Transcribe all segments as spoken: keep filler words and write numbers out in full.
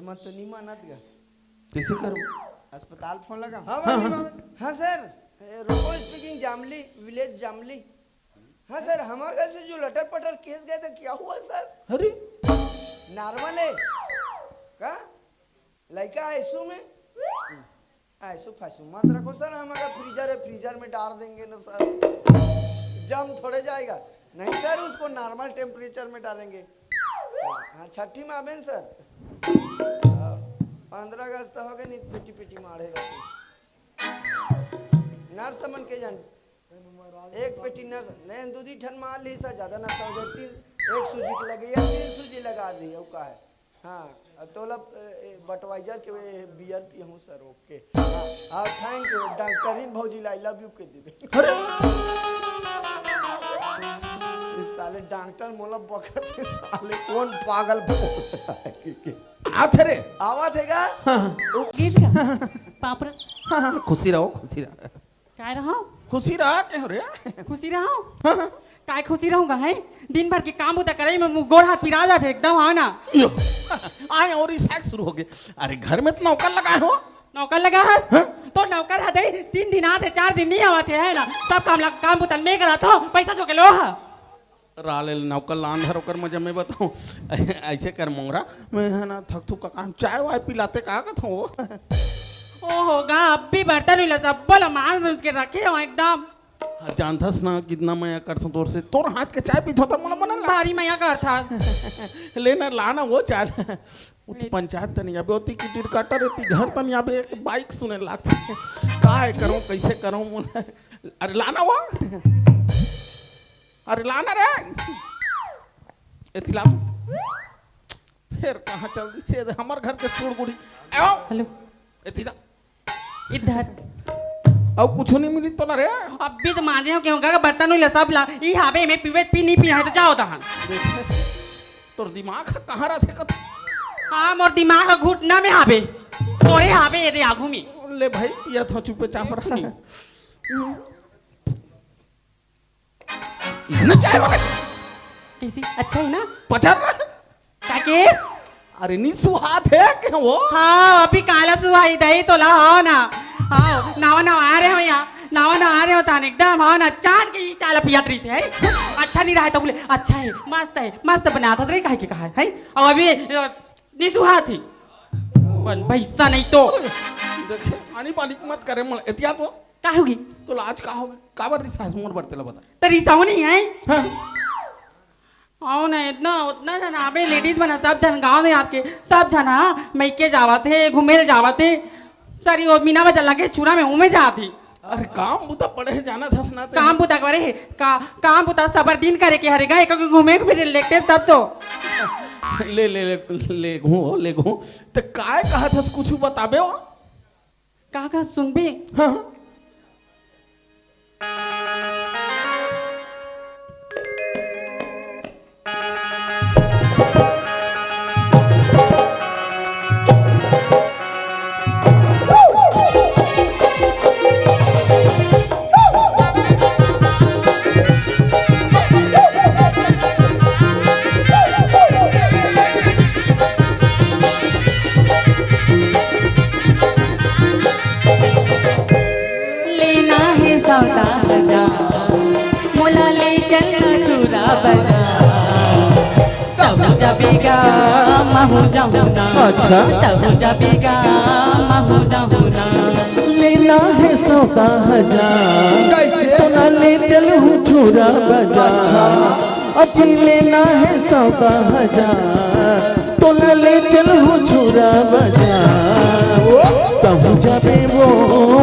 मत तो नहीं मानत गा। कैसे करूँ? अस्पताल फोन लगा। हाँ, हाँ, हाँ। हाँ सर, रोको स्पीकिंग जामली, विलेज जामली। हाँ सर, हमारे घर से जो लटर पटर केस गए थे, क्या हुआ सर? अरे, नॉर्मल है का? लड़का आईसीयू में? आईसीयू फाईसीयू मत रखो सर, हमारा फ्रीजर है, फ्रीजर में डाल देंगे ना सर, जम थोड़े जाएगा। नहीं सर, उसको नॉर्मल टेम्परेचर में डालेंगे। हाँ, छठी में आबेन सर। पंद्रह अगस्त हो गए, नहीं पेटी पेटी मारे रहते। नर्स मन के जान, एक पेटी नर्स, नहीं, दू दी ठन मार ली सर, ज्यादा नशा हो जाए, तीन, एक सूजी के लगे या तीन सूजी लगा दी, वो का है? हाँ, अब तोला, ए, ए, बटवाइजर के वे बियर पिए हूँ सर, ओके। हाँ, हाँ, थैंक यू, डॉक्टरीन भौजी ला, आई लव यू के दे दे। अरे! इस साले डॉक्टर मोला बकत है, साले कौन पागल आथे रे? आवा थे का? हाँ, हाँ। गिर गया। पापड़ा। हाँ, हाँ, खुशी रहो, खुशी रहो। काय रहा? खुशी रहा के हो रे? खुशी रहा? हाँ, हाँ। काय खुशी रहूंगा है? दिन भर के काम बुता करे में मुंह गोड़ हाथ पिरा जाथे एकदम, हाँ ना? यो। आए और ई साइड शुरू हो गए। अरे घर में तो नौकर लगाए हो? नौकर लगा है? हाँ? तो नौकर है दे, तीन दिन आथे, चार दिन नहीं आवाथे, है ना? सब काम लग, काम बुता मैं करा तो पैसा जो के लो हा। राले नौकर लान धर ओकर मजा में बताऊं। ऐसे कर मोंगरा, मैं है ना थक थुक का काम, चाय वाय पिलाते का कहत हो? ओ होगा, अब भी बर्तन हुई ला, सब बोला मांज के रखे हो एकदम। हाँ, जानथस ना कितना मया करथों तोर से। तोर हाथ के चाय पीथों त मोला बनल ना। भारी मया करथा। ले ना, ला ना वो चाय। उती ले। पंचायत तनी आबे, उती की टिरकाटर, एती घर तनी आबे, एक बाइक सुने लाग। काय करूं, कैसे करूं मोला? अरे ला ना वो। अरे ला ना रे। एती ला। फिर कहाँ चल दी से हमर घर के सूड़ गुड़ी। आओ। हेलो। एती ला। इधर। अब कुछ नहीं मिली तो ना रे। अभी तो मांजे हो क्यों गा बर्तन हुई ला सब ला। ई हाबे में पीवे पी नहीं पी है तो जाओ तहां। देख, तोर दिमाग ह कहाँ रथे कत? हाँ, मोर दिमाग ह घुटना में हाबे। तोरे हाबे ये दे आगू में। ले भाई, पिया था चुपे चाप रहा है। इसने चाय वाला कैसी? अच्छा है ना? पचर रहा। ताकि अरे, नी सुहात है के वो? हाँ, अभी काला सुहाई दही तोला हो ना। हाँ, नवा नवा आ रहे हो यहाँ, नवा नवा आ रहे हो तान एकदम, हो ना, चांद के ही चाला पियात रही से, है? अच्छा नहीं रहा है तो बोले, अच्छा है, मस्त है, मस्त बना था रे, काहे के कहा है, है? और अभी, अ, नी सुहात ही। बन भैसा नहीं तो। देखे, आनी बालिक मत करे, मोला एतिया तो। का होगी? तो लाज का होगी? काबर रिसास मोर बरते ला बता। तो रिसाओ नहीं है? हाँ। आओ ना, इतना, उतना जन आबे, लेडीज मन, सब जन गांव में आपके, सब जन, हाँ, मइके जावत हे, घूमे ल जावत हे। सरी वो मीना बाजार लगे छुरा में, उमे जात ही। अरे काम बुता पड़े हे, जाना था सुनाते काम बुता करे हे, का, काम बुता सबर दिन करे के हरे गए, क्योंकि घूमे फिरे लेटे तब तो। ले, ले, ले, ले घूम, ले घूम। ते काय कहा था, कुछ बताबे हो? का का सुनबे? हाँ, हाँ। लेना हे सौदा हजार, मोला ले चल छुरा बजार। तहु जाबे गा महू जाहूं ना। अच्छा। तहु जाबे गा महू जाहूं ना। लेना हे सौदा हजार, कैसे? तोला ले चलहूं छुरा बजार। अच्छा। अजी लेना हे सौदा हजार, तोला ले चलहूं छुरा बजार। ओ। तहु जाबे वो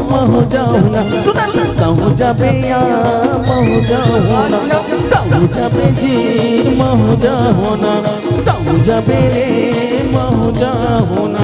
महू जाहूं ना। सुना ना, तहु जाबे या महू जाहूं ना। अच्छा। तहु जाबे जी महू जाहूं ना। तहु जाबे रे महू जाहूं ना।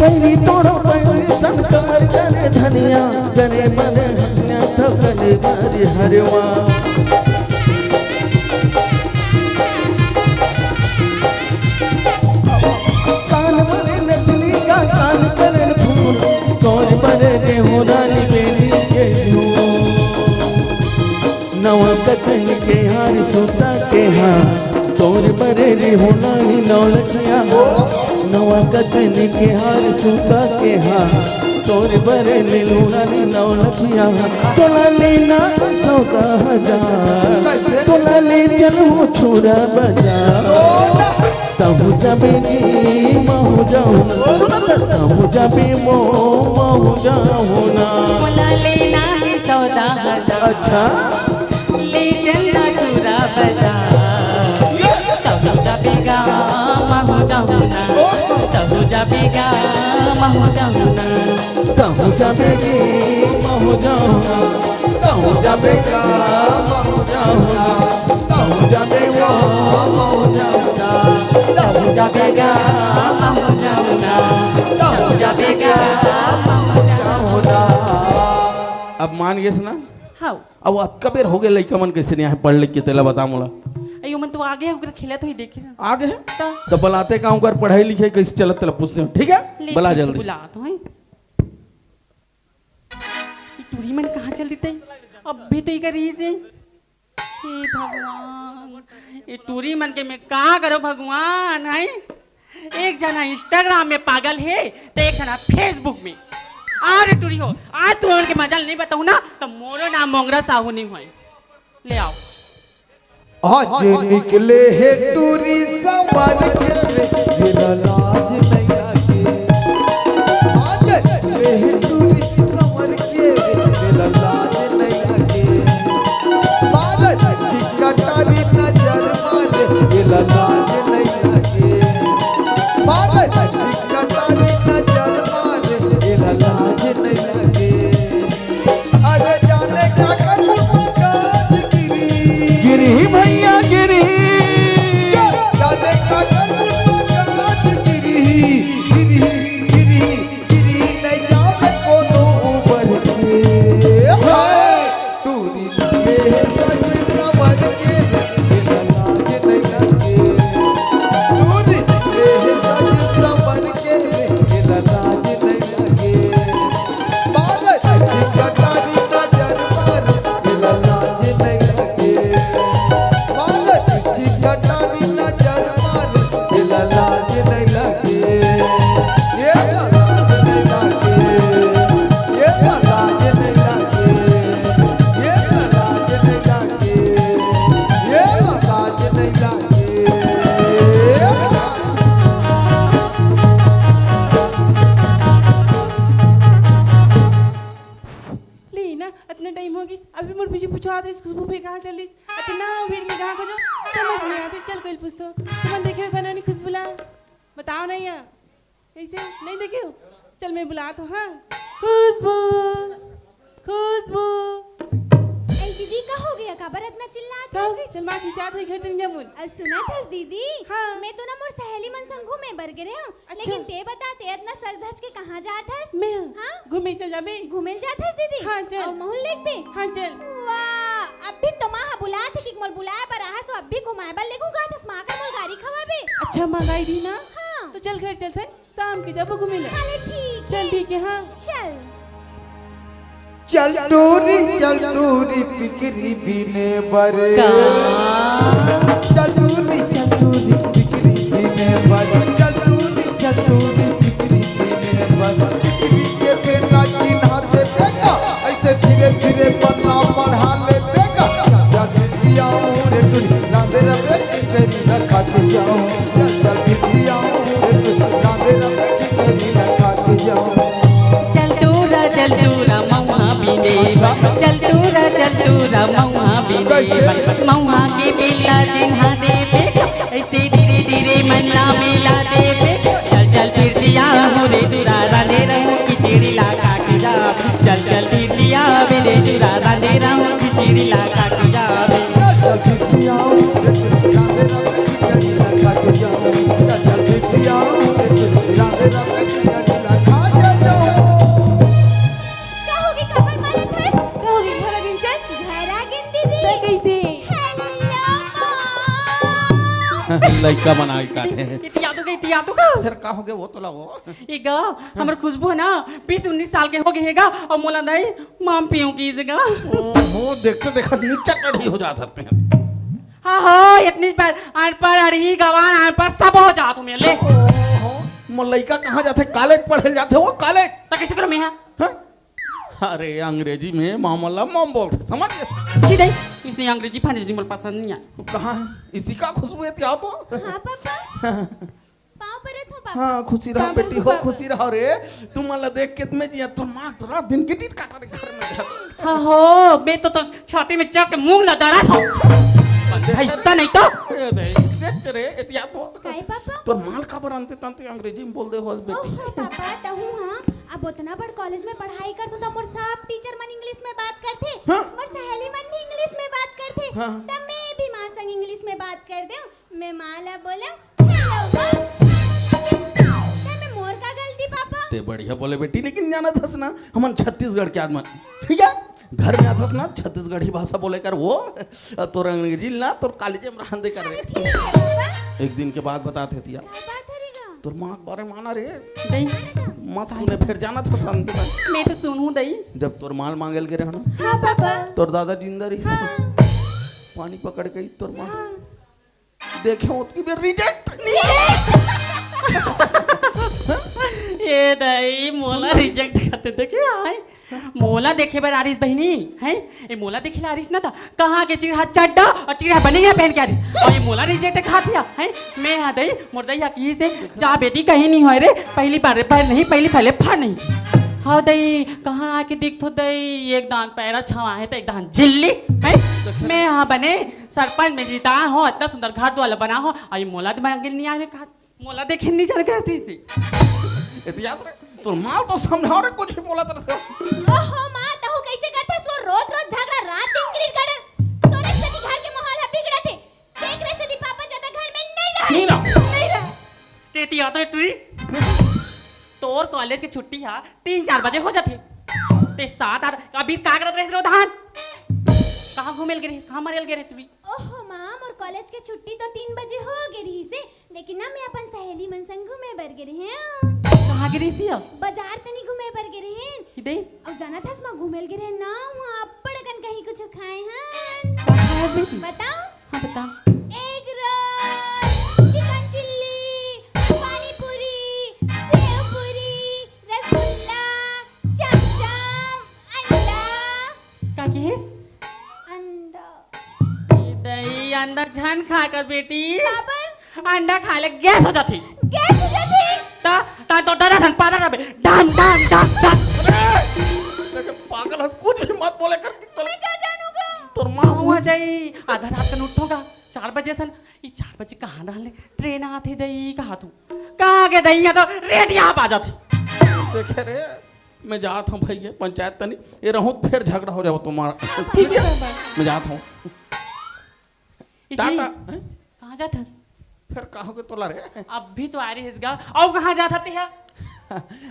पैरी तोड़ो पैरी सन कमर करे धनिया, करे बने हनिया थकने बारी हरवा। कान बने नथनी का कान करे फूल, कौन बने गेहूं डाली बेली के झूल। नवा कतन के हार सूता के हार, तोर बरे रे होना नी नौलखिया। नवा कतन के हार सूता के हार, तोर बरे रे होना नी नौलखिया। तोला लेना सौदा हजार, कैसे? तोला ले चलहूँ छुरा बाजार। तहु जाबे नी महु जाहूँ, सुनत? तहु जाबे मो महु जाहूँ ना। मोला लेना हे सौदा हजार। अच्छा। ले चलना छुरा बाजार। तहु जाबे गा महु जाहूँ ना। तहु जाबे गा महु जाहूँ ना। तहु जाबे गे महु जाहूँ ना। तहु जाबे गा महु जाहूँ ना। तहु जाबे गा महु जाहूँ ना। तहु जाबे गा महु जाहूँ ना। तहु जाबे गा महु जाहूँ ना। अब मान गेस ना? हाँ। अब अतका बेर हो गए, लइका मन कइसे नहीं आए पढ़ लिख के, तेला बता मोला। अयो मन तो आगे हे, ओकर खेलत होही देखे ना। आगे हे? तो? तो बलाते का ओकर पढ़ाई लिखाई कइसे चलत, तेला पूछते हैं, ठीक है? ले, बला ठीक हे, जल्दी। बुलात हों। ये टूरी मन कहाँ चल देते? अभी तो इकर रहिस हे। हे भगवान, ये टूरी मन के मैं का करो भगवान, हैं? एक जना Instagram में पागल हे, तो एक जना Facebook में। अरे टूरी हो, आज तुमन के मजा नहीं बताऊँ ना, तो मोरो नाम मोंगरा साहू नहीं होय। ले आओ। आज निकले हे टूरी संवर के, तेला लाज नहीं लागे। आज निकले हे टूरी संवर के, तेला लाज नहीं लागे। मारे चिकटारी नजर मारे, तेला लाज नहीं लागे। मारे चिकटारी नजर मारे, तेला लाज नहीं लागे। अरे जाने का करूँ काज गिरी। गिरी भैया गिरी। जाने का करूँ काज गिरी। गिरी, गिरी, गिरी, नहीं जावे कोनो उबर के। हाय, टूरी ले सज संवर के, तेला लाज नहीं लागे। टूरी ले सज संवर के, तेला लाज नहीं लागे। मारे चिकटारी नजर मारे, तेला लाज नहीं लागे। मारे चिकटारी नजर मारे, तेला लाज नहीं लागे। ये लाज नहीं लागे। ये लाज नहीं लागे। ये लाज नहीं लागे। ये लाज नहीं लागे। ले ना, अतना टाइम हो गिस, अभी मोर पीछे पूछात रहिस, खुशबू फेर कहाँ चलिस? अतना भीड़ में कहाँ खोजो, समझ नहीं आते। चल, कोई पूछ तो, तुमन देखे हो कनौनी खुशबू ला? बताओ ना या, कैसे नहीं देखे हो? चल, मैं बुलात हों, हाँ? खुशबू, खुशबू। ए दीदी, का हो गया? काबर अतना चिल्लात का हो हस? गया? चल, माँ खिसियात होही, घर दिन जाबो। अ, सुनत हस दीदी? हाँ। मैं तो ना मोर सहेली मन संग घूमे बर गे रहेंव। अच्छा। लेकिन ते बता, ते अतना सज धज के कहाँ जात हस? मैं? हाँ? घूमे चल जाबे। घूमे ल जात हस दीदी? हाँ, चल। अउ महूँ ल लेगबे? हाँ, चल। वाह, अभी तो माँ ह बुलात हे कि मोला बुलाए बर आहस, अभी घुमाए बर लेगहूँ कहत हस, माँ का मोला गारी खवाबे। अच्छा, माँ गारी दी ना? हाँ। तो चल घर चलथन। शाम के जाबो घूमे ला। अरे ठीक चल हे। ठीक हे, हाँ। चल। चल टूरी, चल टूरी, पिकरी बीने बर। का? चल टूरी, चल टूरी, पिकरी बीने बर। चल टूरी, चल टूरी, पिकरी बीने बर। पिकरी के बेला चिन्हा देबे का, ऐसे धीरे धीरे पन्ना पढ़ा लेबे का। चल टूरी, आओ रे टूरी, राधे राधे। खिचड़ी ला खा के जाओ, चल, चल, खिचड़ी आओ, राधे राधे खिचड़ी ला खा के जाओ। चल टूरा, चल टूरा, मउहा बीने बर। चल टूरा, चल टूरा, मउहा बीने बर। कैसे? मउहा के बेला चिन्हा देबे, ऐसे धीरे धीरे मन ला मिला देबे। चल चल फिर दिया मोरे टूरा, राधे राधे खिचड़ी ला खा के जा। चल चल फिर दिया मेरे टूरा, राधे राधे खिचड़ी ला खा के जाबे। चल चल फिर दिया लइका बनाई काथे। इतिया तो का, इतिया तो का। फिर का होगे वो तोला वो? ए गा, हमर खुशबू हे ना, बीस उन्नीस साल के होगे हे गा, अउ मोला दाई माम पियो किहिस गा। ओहो, देखते देखत नीचा कढ़ी हो जात हते हैं। हाँ, हाँ, इतनी बार अनपढ़, अड़ही, गवार, अनपढ़ सब हो जात हो मेले। ओहो, मोर लइका कहाँ जाथे? कॉलेज पढ़े ल जाथे वो, कॉलेज। त कइसे करो मैं, हाँ? हाँ? अरे, अंग्रेजी में मामा ला मॉम बोलथे, समझ गे? जी नहीं, इसने अंग्रेजी फंग्रेजी मोला पसंद नहीं आय। कहाँ हे? इसी का खुशबू हे, आओ तो। हाँ, पापा। पाँव परत हो, पापा। हाँ, खुशी रहो, पाँव बेटी परत हो, हो, पापा। खुशी रहो रे। तुमन ला देख के मैं जिया, तोर माँ तो रात दिन गिटिट काटा रे घर में। हाँ हो, मैं तो, तो छाती में चढ़ के मूंग ला दरत हो। बंदे ऐसा नहीं तो। ए दे, इससे रे, एतिया को। काय पापा? तोर माँ ल काबर अंते तंते अंग्रेजी में बोल दे होस बेटी। ओहो पापा, तहूँ हाँ, अब ओतना बड़ कॉलेज में पढ़ाई करथों त मोर सब टीचर मन इंग्लिश में बात करथे। हाँ। मोर सहेली मन भी इंग्लिश में बात करथे। हाँ। त मैं भी माँ संग इंग्लिश में बात कर देंव। मैं माँ ला बोलेंव, "Hello माँ।" त मैं मोर का गलती पापा? ते बढ़िया बोले बेटी, लेकिन जानत हस ना, हमन छत्तीसगढ़ के आदमी, ठीक है? घर में आथस ना, छत्तीसगढ़ी भाषा बोले कर वो, तोर अंग्रेजी ना, तोर कॉलेज में रहन दे कर रे। अरे ठीक है पापा। एक दिन के बात बतात हे तिया। काय बात हे रे गा? तोर माँ के बारे में आना रे। दई। मत सुने, फिर जानत हस अंत में। मैं तो सुनहूँ दई। जब तोर माँ ल मांगे ल गे रहे ना। हाँ पापा। तोर दादा जिंदा रहिस। हाँ। पानी पकड़ के तोर माँ। हाँ। देखे ओतकी बेर रिजेक्ट। ए दई, मोला रिजेक्ट करते देखे आय। मोला देखे बर आ रहिस बहिनी, हैं? ए मोला देखे ला आ रहिस ना त कहाँ के चिरहा चड्डा अउ चिरहा बनिया पहन के आ रहिस। अउ ए मोला रिजेक्ट खात हे, हैं? मैं हा दई, मोर दई हा किहिस हे, "जा बेटी, कहीं नहीं होय रे, पहली बार रे, पर नहीं, पहली फले फर नहीं।" हाँ दई, कहाँ आके दिखथों दई, एक दान पैरा छवा हे त एक दान जिल्ली, हैं? मैं हा बने सरपंच में जीता हो, इतना सुंदर घर दुआर बना हो, अउ ए मोला दिमाग नहीं आने का, मोला देखे नहीं जाने कहती थी। एतियात रे, तोर माँ ल तो समझाओ रे, कुछ भी बोला तरह से। ओहो माँ, तहूँ कैसे करथे सो रोज रोज झगड़ा, रात दिन गिरिट गार्डन। तोरे सेती घर के माहौल ह बिगड़त हे। तेकरे सेती पापा ज्यादा घर में नहीं रहे। नहीं रहो। नहीं रहे। एतियात रे तुई। तोर कॉलेज के छुट्टी हा तीन चार बजे हो जाथे। ते सात आठ अभी का करत रहिस रे धान? कहाँ घूमे ल गे रहिस? कहाँ मरे ल गे रहे तुई? ओहो माँ, मोर कॉलेज के छुट्टी तो तीन बजे हो गे रहिस हे, लेकिन ना मैं अपन सहेली मन संग घूमे बर गे रहेंव। कहाँ गे रहिस हिया? बाजार तनी घूमे बर गे रहेन। कि दे? अउ जानत हस माँ, घूमे ल गे रहेन ना, वहाँ अब्बड़ अकन कहीं कुछ खाए हन। का खाए हस बेटी? बताओ। हाँ, बता। एग रोल, चिकन चिल्ली, पानी पूरी, सेव पूरी, रसगुल्ला, चमचम, अंडा। का किहिस? अंडा। ए दई, अंडा झन खा कर बेटी। काबर? अंडा खाए ले गैस हो जाथे। गैस हो जाथे? ता, ता तो डरा धन पादा रहे। Done, done, done, done. अरे, लेकिन पागल हस, कुछ भी मत बोले कर। तोर मैं का जानूंगा? तोर माँ हुआ जाई, आधा रात कन उठोगा, चार बजे सन। ई चार बजे कहाँ डाले? ट्रेन आथे दई, कहा तू? कहाँ के दई? यहाँ तो रेडिया बाजत हे। देखे रे, मैं जात हूँ भैया, पंचायत तनी, ये रहूँ फिर झगड़ा हो जाओ तुम्हारा। ठीक है? मैं जात हूँ। ए जी, टाटा, हैं? कहाँ जात हस? फिर का होगे तोला रे? अभी तो आ रही हस गा, अउ कहाँ जात हते हा?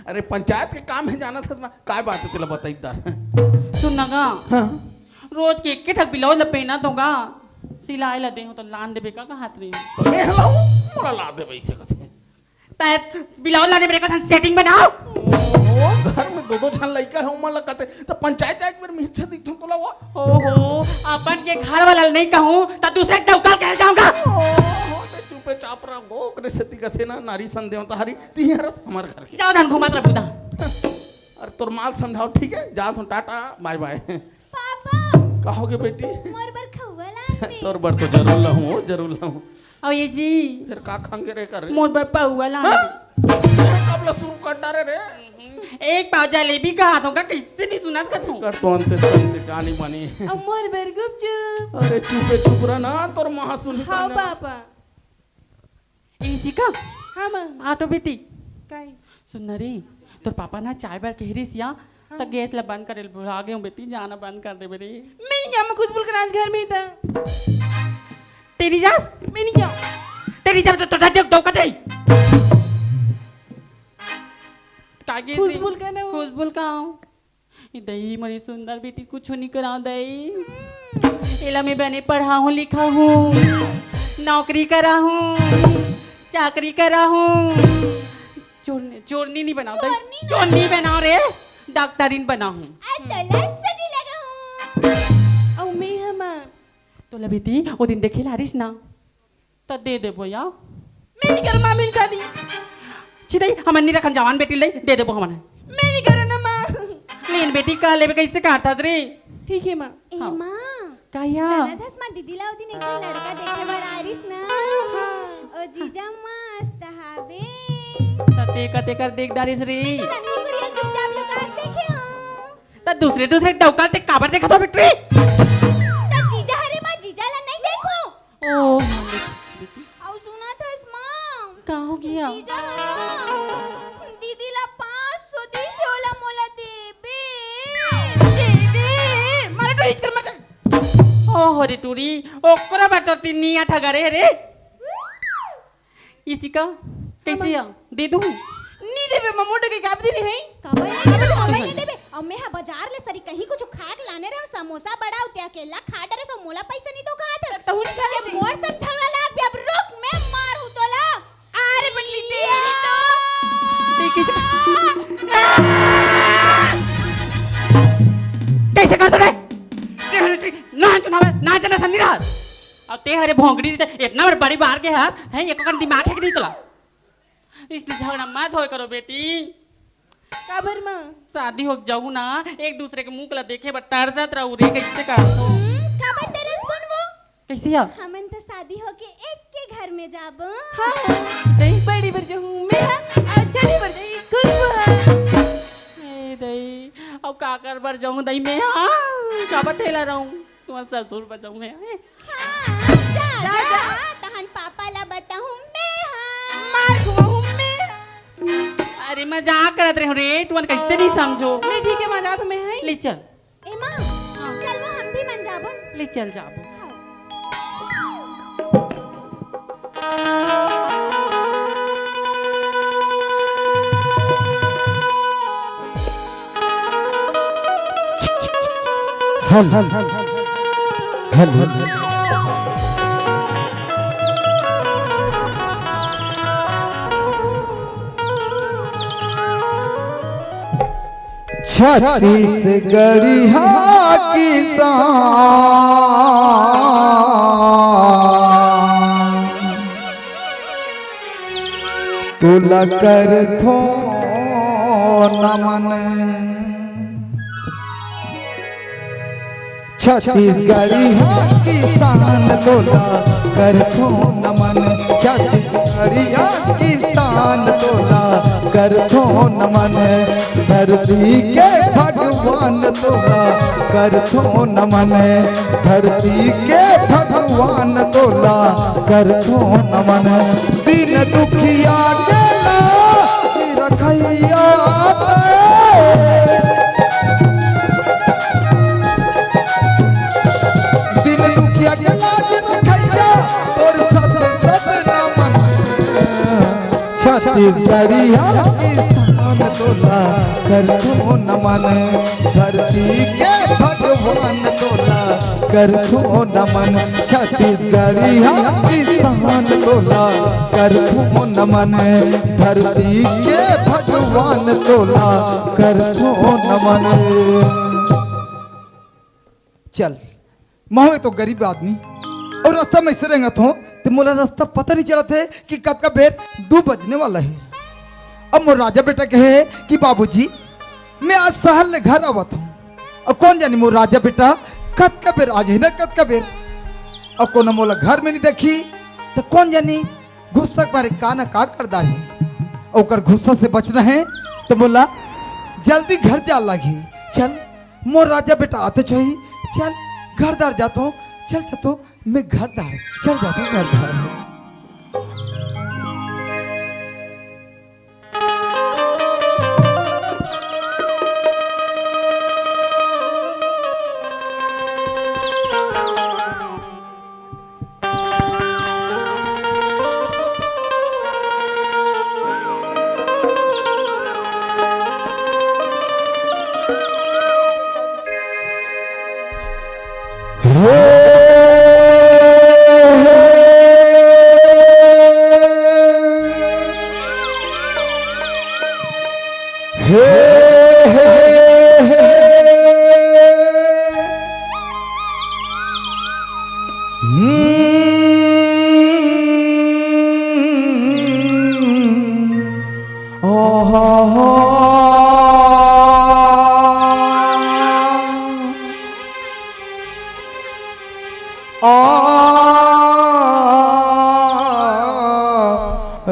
अरे पंचायत के काम हे, जानत हस ना, काय बात हे तेला बता एक दार। सुन ना गा, हाँ। रोज के एक ठक ब्लाउज ला पहनत हों गा, सिलाई ला देहूँ तो लान देबे का कहात रही? तो मैं हलाऊ, मोला ला देबे इसे कथे। तै ब्लाउज लाने मेरे को सेटिंग बनाओ। ओहो, घर में दो दो झन लइका हे, ओमन ला कथे, त पंचायत जाए के बेर में इच्छा दिखथों तोला वो। ओहो, अपन के घर वाला ल नहीं कहूँ, त दूसरे डौका ल कहे जाऊंगा। ओहो, मैं चुपे चाप रहा, वो ओकरे सेती कथे ना, नारी सन देवता हरी, तिही हरस हमर घर के। जाओ धन घुमात रह बुदा। अरे तोर माँ ल समझाओ, ठीक है, जात हूँ, टाटा, बाय बाय। पापा। का होगे बेटी? मोर बर खउवा लान दे। तोर बर तो जरूर लाहूँ, जरूर लाहूँ। अउ ए जी। फिर का खांगे रे कर रे? मोर बर पउवा लान दे। हाँ? कब ले शुरू कर डारे रे? एक पाव जलेबी कहात हों गा, कइसे नहीं सुनस का तू? कर तो अंते तंते कानी मानी। अउ मोर बर गुपचुप। अरे चुपे चुप रह ना, तोर माँ सुनही हाँ त ना। पापा। इशिका। हाँ माँ। आ तो बेटी। काय? सुन ना रे, तोर पापा ना चाय बर कहे रिहिस या, हाँ। त गैस ला बंद करे ल भुला गे हों बेटी, जाना बंद कर देबे रे। मैं नहीं जाऊँ, मैं खुशबू ल करा आज घर में ही था। तेरी जा? मैं नहीं जाऊँ। तेरी जा तो, तो, तो, तो, तो, का जाई? का के खुशबू ल करा ना वो। खुशबू ल करा हूँ। ए दई, मोर सुंदर बेटी, कुछु नहीं कराओं दई। एला मैं बने पढ़ाहूँ, लिखाहूँ, नौकरी कराहूँ। चाकरी करा हूँ। चोरनी, चोरनी नहीं बनाओ, चोरनी नहीं। चोरनी बनाओ रे, डॉक्टरिन बना हूँ। अरे तोला सजी लगा हूँ। अउ मैं हमा। तोला बेटी, ओ दिन देखे लारिस ना, त दे देबो या। मैं नहीं करूँ माँ, मिल जा दी। छिदई, हमन नहीं रखन जवान बेटी ले, दे देबो हमन। मैं नहीं करूँ ना माँ। लेन बेटी, का लेबे, कैसे काटत रे? ठीक है माँ। ए हाँ। माँ, का या? जानत हस माँ, दीदी ला ओ दिन एक झन लड़का देखे बर आरिस ना। हाँ। ओ जीजा मस्त हावे। त ते कते कर देख डारिस रे? मैं तो नन्ही कुरिया चुपचाप लुका के देखे हूँ। त दूसरे, दूसरे डौका ते काबर देखत हो बिट्री? त जीजा हरे माँ, जीजा ला नहीं देखो। ओ, अउ सुनत हस माँ? का हो गया? जीजा ह ना, दीदी ला पाँच सौ दीस हे, ओला मोला देबे। देबे? मारे टूरी हिचकर मत। ओ हो रे टूरी, ओकरा बर तो तीन निया ठगरे रे। इसी का? कैसे या? दे दूँ? नी देबे, ममोटो के काब दे रहे हैं। काबर नहीं देबे, काबर नहीं देबे? अब मैं हा बाजार ले सरी कहीं कुछ खाए के लाने रहूं, समोसा बड़ा उतिया के ला खा डरे सो मोला पैसा नहीं दो कहा था। तहू नहीं खा ले। मोर संग झगड़ा लाग भी, अब रुक, मैं मार हूं तोला। अरे बटली तेरी तो। ते कैसे, कैसे कर दे? ते हरे ची-, ना चुनाव, ना चला संदिरा। अब ते हरे भोंगड़ी ते इतना बड़ बड़ी बार के हाथ है, ये कौन दिमाग है कि नहीं तोला? इसने झगड़ा मत होय करो बेटी। काबर माँ? शादी हो जाऊ ना, एक दूसरे के मुंह ला देखे बर तरसत रहू रे, कैसे करसो? हम्म, काबर तरस बन वो? कैसे या? हमन तो शादी होके एक के घर में जाबो। हाँ, दही बड़ी बर जाऊँ मैं, हाँ, अच्छा नहीं बर जाई, खुश हुआ। ए दही, अब का कर बर जाऊँ दही मैं, हाँ, का बतेला रहूँ? तुम्हार ससुर बचाऊ मैं। हाँ, जा, जा, जा, जा। तहन पापा ला बताहूँ मैं, हाँ। मार खुआहूँ मैं, हाँ। अरे, मजाक करत रहे हूँ रे, तुमन कैसे नहीं समझो? ले, ठीक है, मजाक तो मैं है। ले चल। ए माँ, हाँ। चल वो हम भी मन जाबो। ले चल जाबो। हाँ। हल, हल, हल, हल। छत्तीसगढ़िया किसान तोला करथो नमन। छत्तीसगढ़िया किसान तोला करथो नमन। छत्तीसगढ़िया किसान तोला करथो नमन। धरती के भगवान तोला करथो नमन। धरती के भगवान तोला करथो नमन। दीन दुखिया के लाज रखइया ते। दीन दुखिया के लाज रखइया तोर सत सत नमन। छत्तीसगढ़िया किसान तोला करथो नमन। धरती के भगवान तोला करथो नमन। छत्तीसगढ़िया किसान तोला करथो नमन। धरती के भगवान तोला करथो नमन। चल, महूं तो गरीब आदमी अउ रस्ता में अइसे रेंगत हों, त मोला रस्ता पता नहीं चलत हे कि कतका बेर दू बजने वाला हे। अब मोर राजा बेटा कहे कि बाबूजी, मैं आज सहर ले घर आवत हों, अब कोन जानी मोर राजा बेटा कतका बेर आ जाही ना, कतका बेर। अब कोनो मोला घर में नहीं देखी, त कोन जानी गुस्सा के मारे का ना का कर डारही। ओकर गुस्सा से बचना हे, त मोला जल्दी घर जा लागही। चल, मोर राजा बेटा आते छही। चल, घर दार जात हों, चल जात हों, मैं घर दार, चल जात हों घर दार।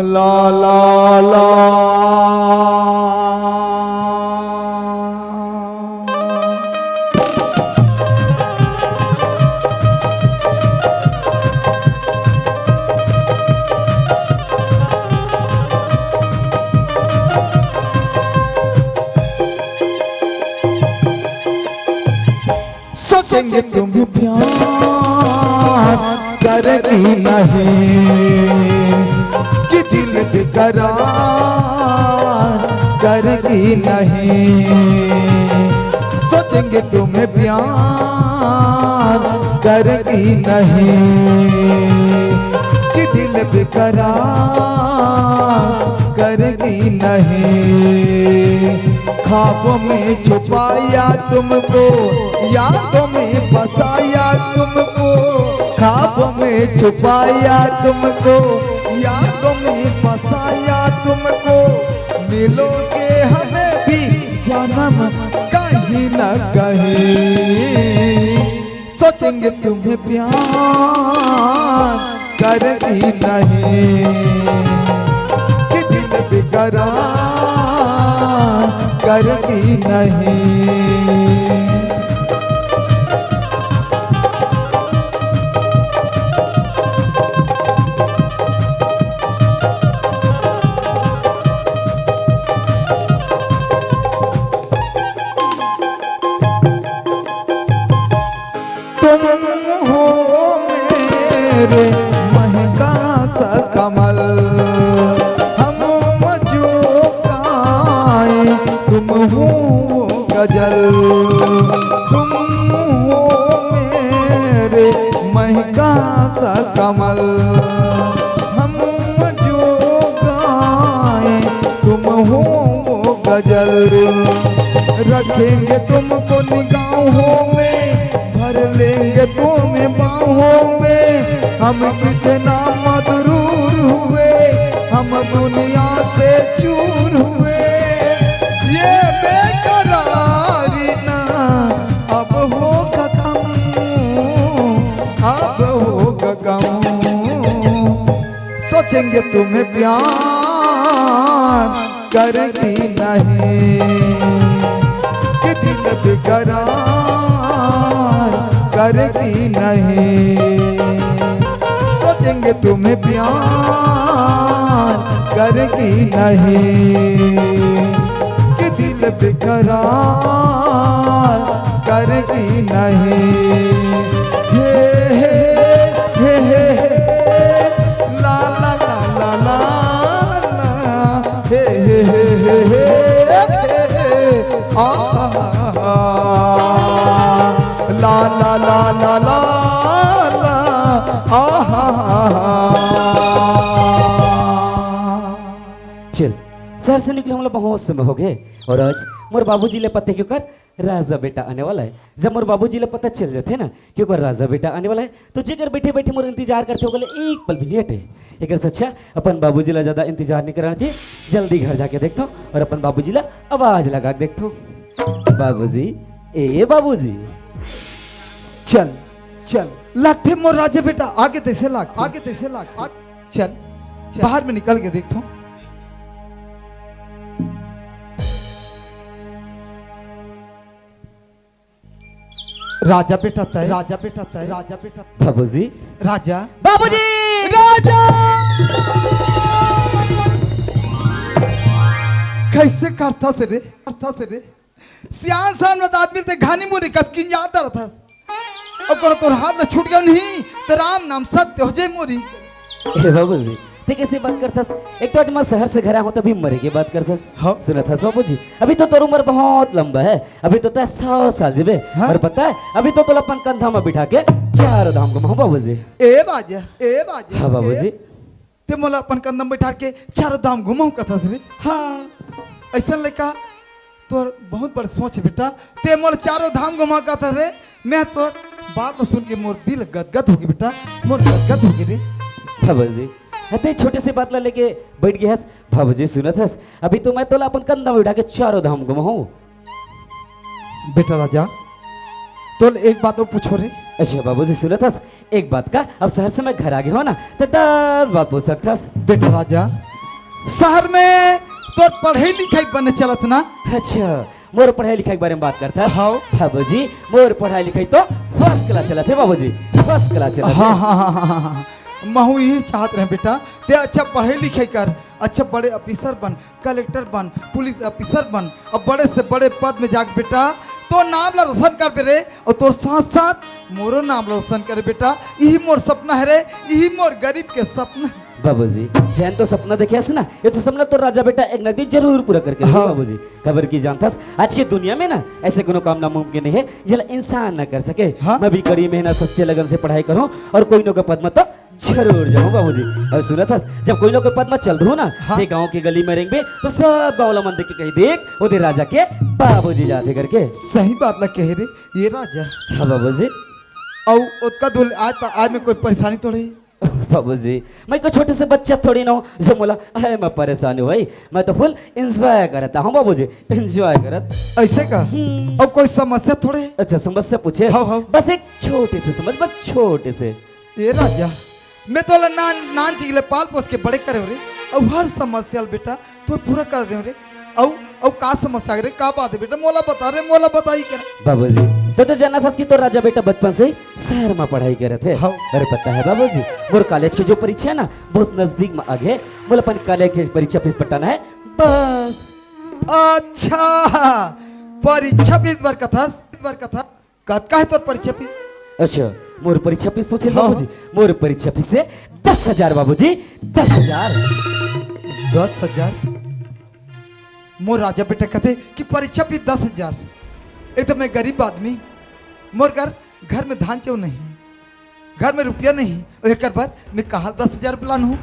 ला ला ला। सोचेंगे तुम्हें प्यार करेगी नहीं, कि दिल बेकरार करेगी नहीं। सोचेंगे तुम्हें प्यार करेगी नहीं, कि दिल बेकरार करेगी नहीं। ख्वाबों में छुपाया तुमको, यादों में बसाया तुमको। ख्वाबों में छुपाया तुमको, यादों में बसाया तुमको। मिलोगे हमें भी जन्म कहीं न कहीं। सोचेंगे तुम्हें प्यार करेगी नहीं, कि दिल बेकरार करेगी नहीं। तुम हो मेरे महका सा कमल, हम जो गाएं तुम हो गजल। तुम हो मेरे महका सा कमल, हम जो गाएं तुम हो गजल। रखेंगे तुमको निगाहों में, भर लेंगे तुम्हें बाहों में। हम कितना मगरूर हुए, हम दुनिया से चूर हुए। ये बेकरारी ना अब होगा कम, अब होगा कम। सोचेंगे तुम्हें प्यार करेगी नहीं, कि दिल बेकरार करेगी नहीं। सोचेंगे तुम्हें प्यार करेगी नहीं, कि दिल बेकरार करेगी नहीं। हे, हे, हे, हे, हे, ला, ला, ला, ला, ला, ला, हे, हे, हे, हे, हे, हे, आ, ला, ला, ला, ला, ला, ला, आ, हा, हा, हा। चल, शहर से निकले हमला बहुत समय हो गए और आज मोर बाबूजी ले पता हे कि ओकर राजा बेटा आने वाला है। जब मोर बाबूजी ले पता चल जाथे ना कि ओकर राजा बेटा आने वाला है, तो जेकर बैठे बैठे मोर इंतजार करथे, ओकर ले एक पल भी नहीं हटे। एकर से अच्छा अपन बाबूजी ला ज्यादा इंतजार नहीं कराना चाहिए। जल्दी घर जाके देखथों और अपन बाबूजी ला आवाज लगा के देखथों, "बाबूजी, ए बाबूजी।" चल, चल, लगथे मोर राजा बेटा आगे तइसे लाग, आगे तइसे लाग, आगे। चल, चल। बाहर में निकल के देखथों। राजा बेटा तय, राजा बेटा तय, राजा बेटा तय। बाबूजी। राजा। बाबूजी। राजा। कइसे करथस रे, करथस रे? सियान सामने आदमी ते घानी मुरी कस किंजात रहथस। ओकर तोर हाथ ल छूट गयो नहीं, तो राम नाम सत्य हो जाए मोरी। ए बाबूजी, ते कइसे बात करथस? एक तो आज मैं शहर से घर आया हूँ, तभी मरे के बात करथस। हाँ। सुनत हस बाबूजी, अभी तो तोर उम्र बहुत लंबा है, अभी तो तय सौ साल जीबे। हाँ। और पता है, अभी तो तोला अपन कंधा में बिठा के चारों धाम घुमाऊं बाबूजी। ए राजा, ए राजा, हाँ बाबूजी। ए, ते मोला अपन कंधा में बिठा के चारों धाम घुमाऊं कथस रे? हाँ। अइसन लइका तोर बहुत बड़ सोच बेटा, ते मोला चारों धाम घुमा कथस रे। मैं तोर बात सुन के मोर दिल गदगद होगे बेटा, मोर गदगद होगे रे। बाबूजी, अते छोटे से बात ला लेके बैठ गए हस। बाबूजी सुनत हस, अभी तो मैं तोला अपन कंधा में उठा के चारों धाम घुमाऊं। बेटा राजा, तोल एक बात और पूछो रे। अच्छा बाबूजी सुनत हस, एक बात का, अब शहर से मैं घर आ गया हूँ ना, तो दस बात पूछ सकत हस। बेटा राजा, शहर में तोर पढ़ाई लिखाई बने चलत ना? अच्छा, मोर पढ़ाई लिखाई के बारे में बात करथस? हाँ। बाबूजी, मोर पढ़ाई लिखाई तो फर्स्ट क्लास चलत हे बाबूजी, फर्स्ट क्लास चलत हे। हाँ, हाँ, हाँ, हाँ, हाँ। महू यही चाहत रहे बेटा, ते अच्छा पढ़ाई लिखाई कर, अच्छा बड़े ऑफिसर बन, कलेक्टर बन, पुलिस ऑफिसर बन, अब बड़े से बड़े पद में जाके बेटा, तोर नाम ला रोशन करबे रे, अउ तोर साथ साथ मोरो नाम ला रोशन करे बेटा। यही मोर सपना हे रे, यही मोर गरीब के सपना हे। बाबूजी, जैन तो सपना देखे हस ना, ये तो सपना तो राजा बेटा एक ना एक दिन जरूर पूरा करके रही हाँ। बाबूजी। काबर कि जानथस, आज के दुनिया में ना ऐसे कोनो काम नामुमकिन नहीं है, जेला इंसान ना कर सके। हाँ। मैं भी कड़ी मेहनत, सच्चे लगन से पढ़ाई करूँ और कोई न कोई पद में तो जरूर जाऊँ बाबूजी। अउ सुनथस, जब कोई न कोई पद में चल रहूँ ना, हाँ। ते गाँव के गली में रेंगबे तो सब गाँव ला मन देख के कही, "देख, ओदे राजा के बाबूजी जाथे" करके। सही बात ला कहे रे, ये राजा। हाँ बाबूजी। अउ ओतका दूर आज त-, आज में कोई परेशानी थोड़े? बाबूजी, मैं कोई छोटे से बच्चा थोड़ी ना हूँ जो मोला अहे मैं परेशान हूँ भाई। मैं तो फुल एंजॉय करता हूँ बाबूजी, एंजॉय करत। ऐसे का? हम्म। अउ कोई समस्या थोड़े? अच्छा, समस्या पूछे? हाँ, हाँ। बस एक छोटे से समझ, बस छोटे से। ए राजा, मैं तोला नान, नान चिक ले पाल पोस के बड़े करे हँव रे, अउ हर समस्या ल बेटा तोर पूरा कर देहूँ रे। अउ, अउ का समस्या हे रे, का बात हे बेटा, मोला बता रे, मोला बताई के ना। बाबूजी, तैं तो जानथस कि तोर राजा बेटा बचपन से ही शहर में पढ़ाई करत हे। हाँ। अरे पता हे बाबूजी, मोर कॉलेज के जो परीक्षा हे ना, बहुत नजदीक में आगे, मोला अपन कॉलेज के परीक्षा फीस पटाना हे, बस। अच्छा, परीक्षा फीस बर कथस, बर कथस। कतका हे तोर परीक्षा फीस? अच्छा, मोर परीक्षा फीस पूछे हाँ, बाबूजी? हाँ। मोर परीक्षा फीस हे दस हजार बाबूजी, दस हजार। दस हजार? मोर राजा बेटा कथे कि परीक्षा फीस दस हजार। एक तो मैं गरीब आदमी, मोर घर, घर में धान चाउर नहीं, घर में रुपया नहीं, अउ एकर बर मैं कहाँ दस हजार रुपया लानहूँ?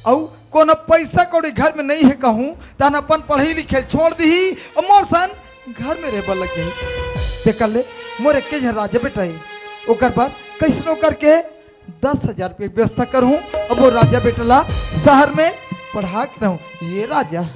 अउ कोनो पैसा कौड़ी घर में नहीं हे कहूँ, तहन अपन पढ़ई लिखई ल छोड़ दिही अउ मोर सन घर में रहे बर लग जाही। तेकर ले मोर एके झन राजा बेटा हे, ओकर बर कइसनो करके दस हजार रुपया के व्यवस्था करहूँ अउ मोर राजा बेटा ला शहर में पढ़ा के रहूँ। ये राजा।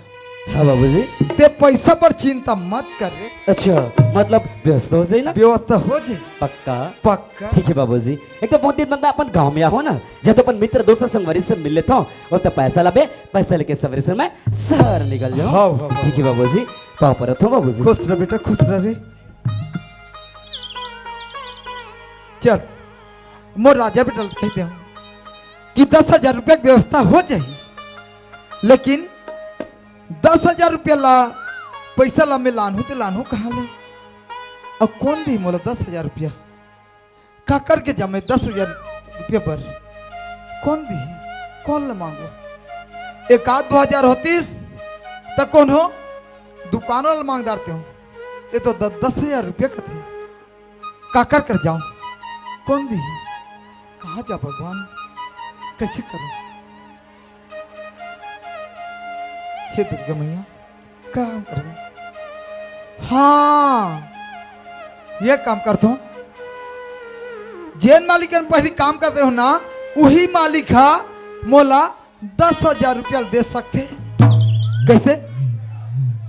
हाँ बाबूजी। तैं पैसा बर चिंता मत कर रे। अच्छा, मतलब व्यवस्था हो जाही ना? व्यवस्था हो जाही। पक्का? पक्का। ठीक हे बाबूजी, एक तो बहुत दिन बाद अपन गाँव में आहों ना, जब तो अपन मित्र दोस्त संगवारी से मिल लेथों, अउ तो पैसा लाबे, पैसा लेके सवेरे से मैं शहर निकल जाहूँ। हाँ, हाँ, हाँ। ठीक हे बाबूजी, पाँव परत हँव बाबूजी। खुश रह बेटा, खुश रह रे। चल, मोर राजा बेटा ल कहि देहूँ कि दस हजार रुपया के व्यवस्था हो जाही, लेकिन दस हजार रुपया ला, पैसा ला मैं लानहूँ ते लानहूँ कहाँ ले? अउ कोन दिही मोला दस हजार रुपया? का करके जाहूँ मैं दस हजार रुपया बर? कोन दिही? कोन ला मांगहूँ? एक आध दो हजार होतिस त कोनो दुकान वाला मांग डारतेंव। ये तो द-, दस हजार रुपया कथे। काकर कर जाहूँ? कोन दिही? कहाँ जाहूँ भगवान? कइसे करहूँ? हे दुर्गा मैया, का करहूँ? हाँ, ये काम करथों। जेन मालिक कन पहिली काम करत रहेंव ना, उही मालिक हा मोला दस हजार रुपया दे सकथे। कइसे?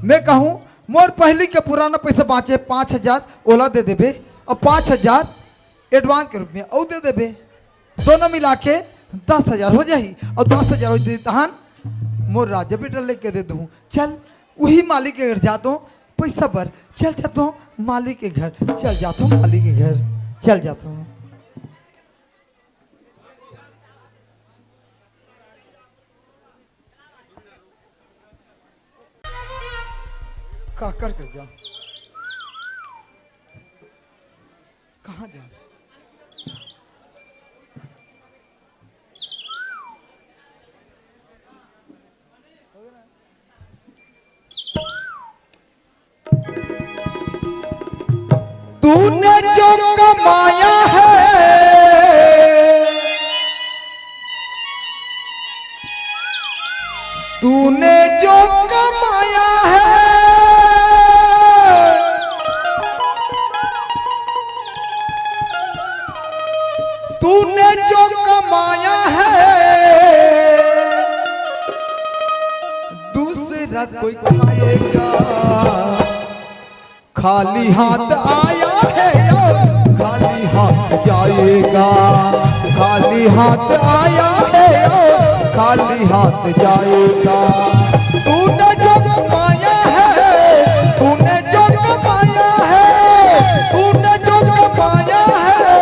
मैं कहूँ, मोर पहिली के पुराना पइसा बाँचे पाँच हजार, ओला दे देबे, अउ पाँच हजार advance के रूप में अउ दे देबे। दोनों मिला के दस हजार हो जाही, अउ दस हजार हो जाही, तहन मोर राजा बेटा ल कहि देहूँ, चल, उही मालिक के घर जाथों, पइसा बर चल जाथों, मालिक के घर चल जाथों, मालिक के घर चल जाथों। काकर कर जाहूँ? कहाँ जाहूँ? तूने जो कमाया है, तूने जो कमाया है, तूने जो कमाया है, दूसरा कोई खाएगा। खाली हाथ आया है और खाली हाथ जाएगा। खाली हाथ आया है और खाली हाथ जाएगा। तूने जो कमाया है, तूने जो कमाया है, तूने जो कमाया है,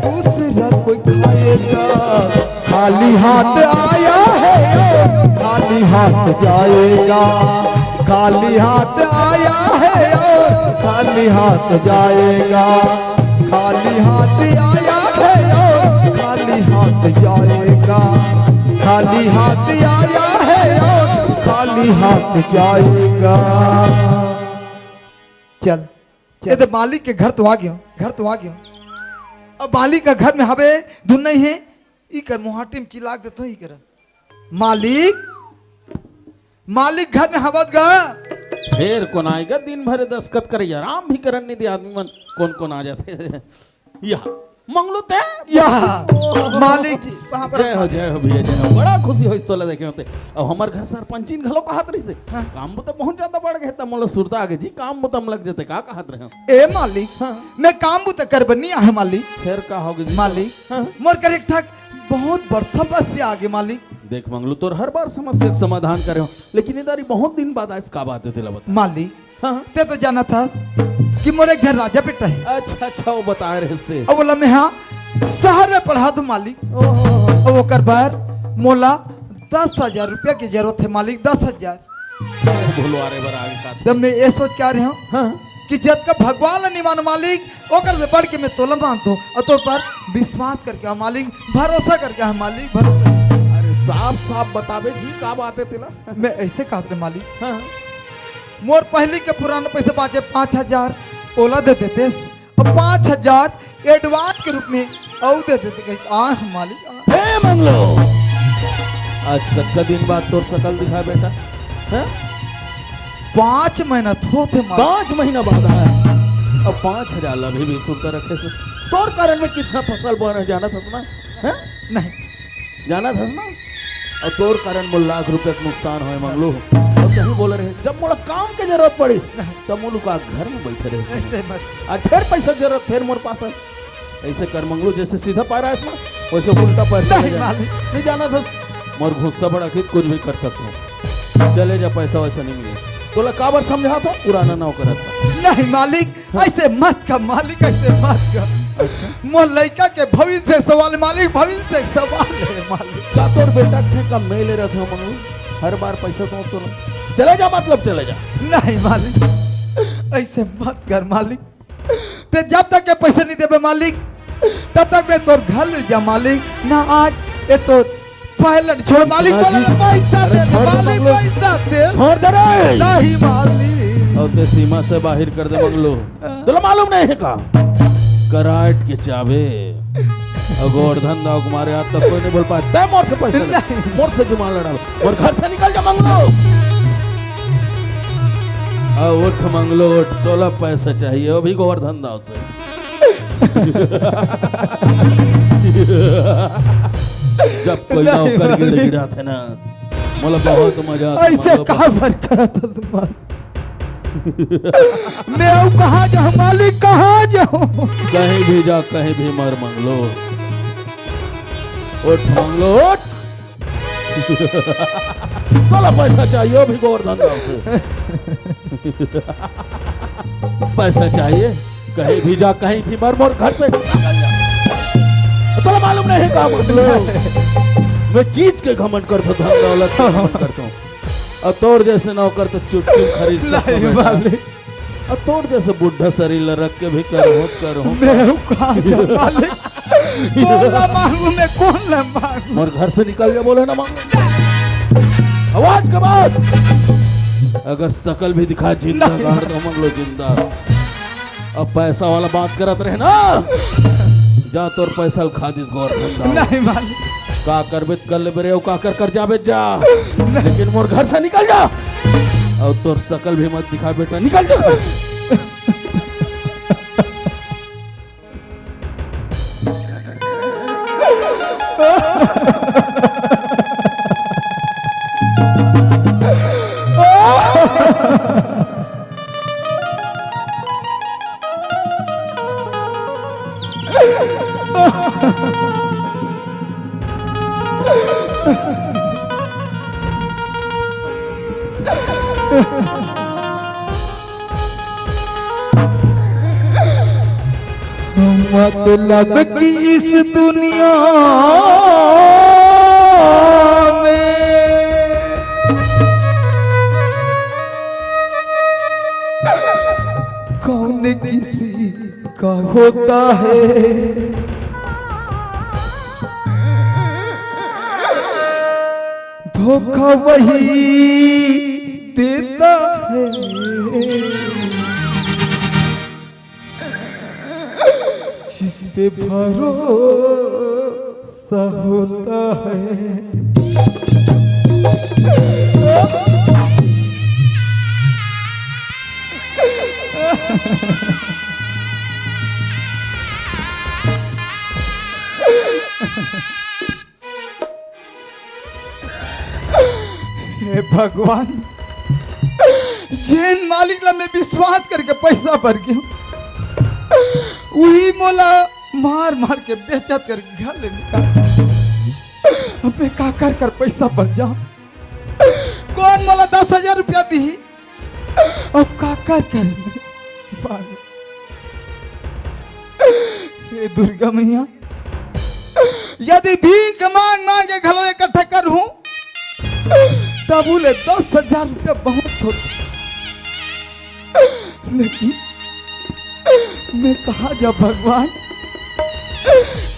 दूसरा कोई खाएगा। खाली हाथ आया है, खाली हाथ जाएगा। खाली हाथ आया है और खाली हाथ जाएगा। खाली हाथ आया है और खाली हाथ जाएगा। खाली हाथ आया है और खाली हाथ जाएगा। चल, चल। ये तो मालिक के घर तो आ गयो, घर तो आ गयो। अब मालिक का घर में हवे धुन नहीं है, ई कर मुहाटी में चिल्ला के देतो ही कर। मालिक, मालिक घर में हवत गा। फेर कोन आय गा, दिन भर दस्खत करे, आराम भी करन नहीं दे आदमी मन। कोन कोन आ जाथे? या, मंगलू ते? या, मालिक जी, वहाँ पर जय हो, जय हो भैया, जय हो। बड़ा खुशी होइस तोला देखे होते। अब हमर घर सरपंचिन घलो कहत रहिसे, हाँ। काम बुता बहुत ज्यादा बढ़ गए, त मोला सुरता आगे जी, काम बुता में लग जते, का कहत रहे हो? ए मालिक, हाँ। मैं काम बुता कर बर नहीं आहे मालिक। फेर का होगे जी? मालिक, हाँ। मोर कर एक ठक बहुत बड़ समस्या आगे मालिक। देख मंगलू, तोर हर बार समस्या के समाधान करे हो, लेकिन इधर ही बहुत दिन बाद आइस, का बात है तेला बता। मालिक, हाँ। ते तो जानत हस कि मोर एक झन राजा बेटा है। अच्छा, अच्छा, वो बताए रहिस ते। अब बोला मैं हाँ शहर में पढ़ा दूं मालिक। ओहो। अब ओकर बर मोला दस हजार रुपया की जरूरत है मालिक, दस हजार। भुलवारे बर आगे का। तब मैं ये सोच के आ रहे हूँ हाँ। कि जतका भगवान ला नहीं मानो मालिक, ओकर से बढ़ के मैं तोला मानत हूँ। और तोर पर विश्वास करके आ मालिक, भरोसा करके आ मालिक, भरोसा। अरे साफ साफ बताबे जी, का बात है तेला? मैं ऐसे कहत रहे मालिक, हाँ। मोर पहली के पुराना पैसा बांचे पाँच हजार, ओला दे देतेस, और पाँच हजार एडवांस के रूप में अउ दे देते, कहीं आ मालिक आ। हे मंगलो, आज कतका दिन बाद तोर शकल दिखा बेटा, हैं? पाँच महीना तो होथे मालिक। पाँच महीना बाद आया, अब पाँच हजार ला भी, भी सुरता रखे से। तोर कारण में कितना फसल बन है, जानत हस ना? हैं? नहीं। जानत हस ना? और तोर कारण मोला लाख रुपया के नुकसान होय मंगलू। और सही बोले रहे, जब मोला काम के जरूरत पड़ी, नहीं। तब मोलू का घर में बैठे रहे। ऐसे मत। आज फिर पैसा जरूरत, फिर मोर पास है। ऐसे कर मंगलू, जैसे सीधा पैर आयस ना, वैसे उल्टा पैर चले नहीं, जाए। मालिक। नहीं जानत हस, मोर गुस्सा बड़ा खित, कुछ भी कर सकता हूँ। चले जा, पैसा वैसा नहीं मिले। तोला काबर समझा था, पुराना नौकर था। नहीं मालिक, ऐसे मत कर मालिक, ऐसे मत कर। अच्छा। मोर लइका के भविष्य के सवाल मालिक, भविष्य के सवाल है मालिक। का तोर बेटा के का मेले रखे हो मंगलू? हर बार पैसा तो, तो चले जा, मतलब चले जा। नहीं मालिक, ऐसे मत कर मालिक। ते जब तक के पैसा नहीं देबे मालिक, तब तक मैं तोर घर ले जा मालिक। ना आज ये तोर पहले छोड़ मालिक, इतना बोला जी, पैसा अरे दे दे, छोड़ दे मालिक, मंगलू। पैसा दे। छोड़ दे रे। नहीं मालिक। अब ते सीमा से बाहर कर दे मंगलू। तोला मालूम नहीं है का? कराट के चाबे। अ गोवर्धन दाव के मारे आज तक कोई नहीं बोल पाया। तय मोर से पैसा ले। नहीं। मोर से जुबान लड़ा। मोर घर से निकल जा मंगलू। आ उठ मंगलू उठ, तोला पैसा चाहिए, वो भी गोवर्धन दाव से। जब कोई नहीं नौकर मालिक। गिड़गिड़ाथे ना, मोला बहुत मजा आता, ऐसे मंगलू। काबर करत हस मालिक? मैं अउ कहाँ जाऊँ मालिक, कहाँ जाऊँ? कहीं भी जा, कहीं भी मर मंगलू। उठ मंगलू, उठ। तोला पैसा चाहिए, वो भी गोवर्धन दाव से। पैसा चाहिए, कहीं भी जा, कहीं भी मर, मोर घर से निकल जा। तोला मालूम नहीं का मंगलू? मैं चीज के घमंड करता हूँ, धन दौलत के घमंड करता हूँ। और तोर जैसे नौकर तो चुटकी में खरीद सकता हूँ नहीं बेटा। मालिक। और तोर जैसे बुढ़ा शरीर ला रख के भी करहूँ, करहूँ। मैं कहाँ जा मालिक? कोन ला मांगू, मैं कोन ला मांगू? मोर घर से निकल जा, बोले ना मांगू। आवाज के बाद अगर शकल भी दिखा, जिंदा नहीं। गाड़ दो मंगलू, जिंदा। अब पैसा वाला बात करत रहे ना, जा तोर पैसा ल खा दिस गोवर्धन दाव। नहीं मालिक। का करबे त कर लेबे रे, अउ का कर कर जाबे जा। नहीं। लेकिन मोर घर से निकल जा। अउ तोर शकल भी मत दिखा बेटा, निकल जा। मतलब कि इस दुनिया में कौन किसी का होता है, धोखा वही देता है। जिस पे भरोसा होता है। हे भगवान, जेन मालिक ला मैं विश्वास करके पैसा भर के हूँ, उही मोला मार मार के बेइज्जत करके घर ले निकाल। अब मैं काकर कर पैसा भर जाऊं? कौन मोला दस हजार रुपया दिही? अब काकर कर मैं मांगू? हे दुर्गा मैया, यदि भीख मांग मांग के घलो इकट्ठा करहूं, तभो ले दस हजार रुपया बहुत होथे। लेकिन मैं कहाँ जाऊं भगवान?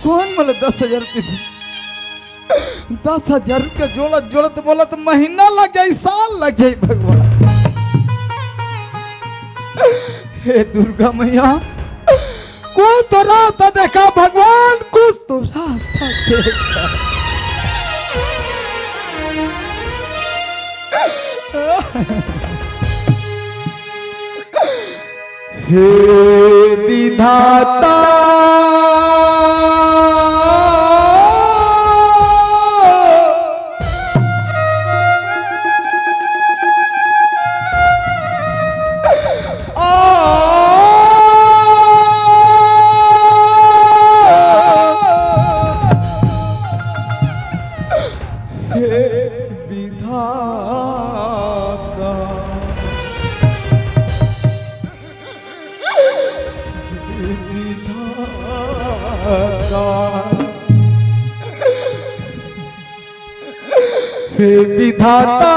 कौन मोला दस हजार रुपया दिही? दस हजार रुपया जोड़त जोड़त मोला तो महीना लग जाही, साल लग जाही भगवान। हे दुर्गा मैया, कुछ तो रास्ता देखा भगवान, कुछ तो रास्ता देखा। हे विधाता। हे विधाता, हे विधाता, हे विधाता।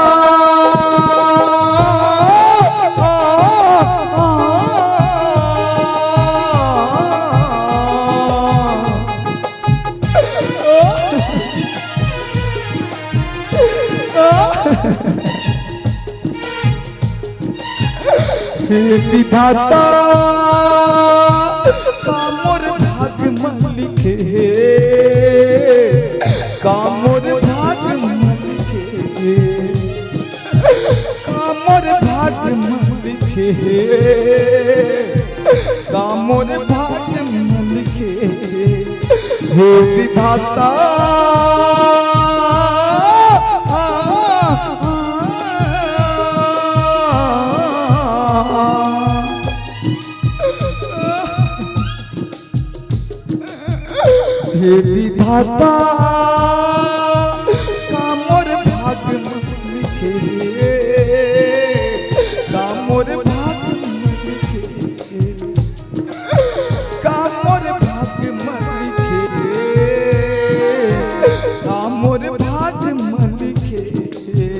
हे विधाता, का मोर भाग म लिखे हे, का मोर भाग म लिखे हे, का मोर भाग म लिखे हे, का मोर भाग म लिखे हे। हे विधाता। हे विधाता, का मोर भाग म लिखे हे, का मोर भाग म लिखे हे। का मोर भाग म लिखे हे, का मोर भाग म लिखे हे।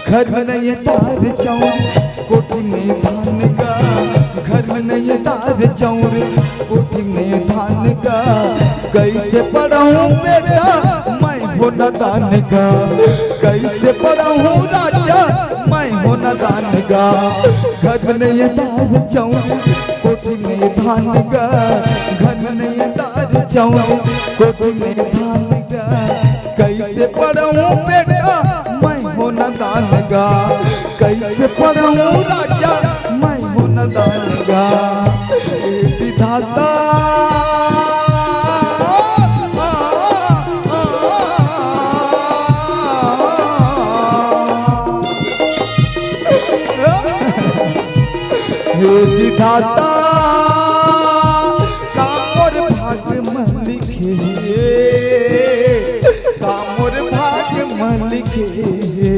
घर में नहीं दार चाउर, कोठी में धान गा। घर में नहीं दार चाउर, कोठी में धान गा। कैसे पढ़ाऊं बेटा, मैं हो नादान गा। कैसे पढ़ाऊं राजा, मैं हो नादान गा। घर घर नैया दार चौर, कोठी में धान गा। घर नैया दार चौर, कोठी में धान गा। कैसे पढ़ऊँ बेटा मैं हो नदान गा। कैसे पढ़ऊँ राजा मैं हो नदान गा। ए विधाता। हे विधाता, का मोर भाग म लिखे हे, का मोर भाग म लिखे हे,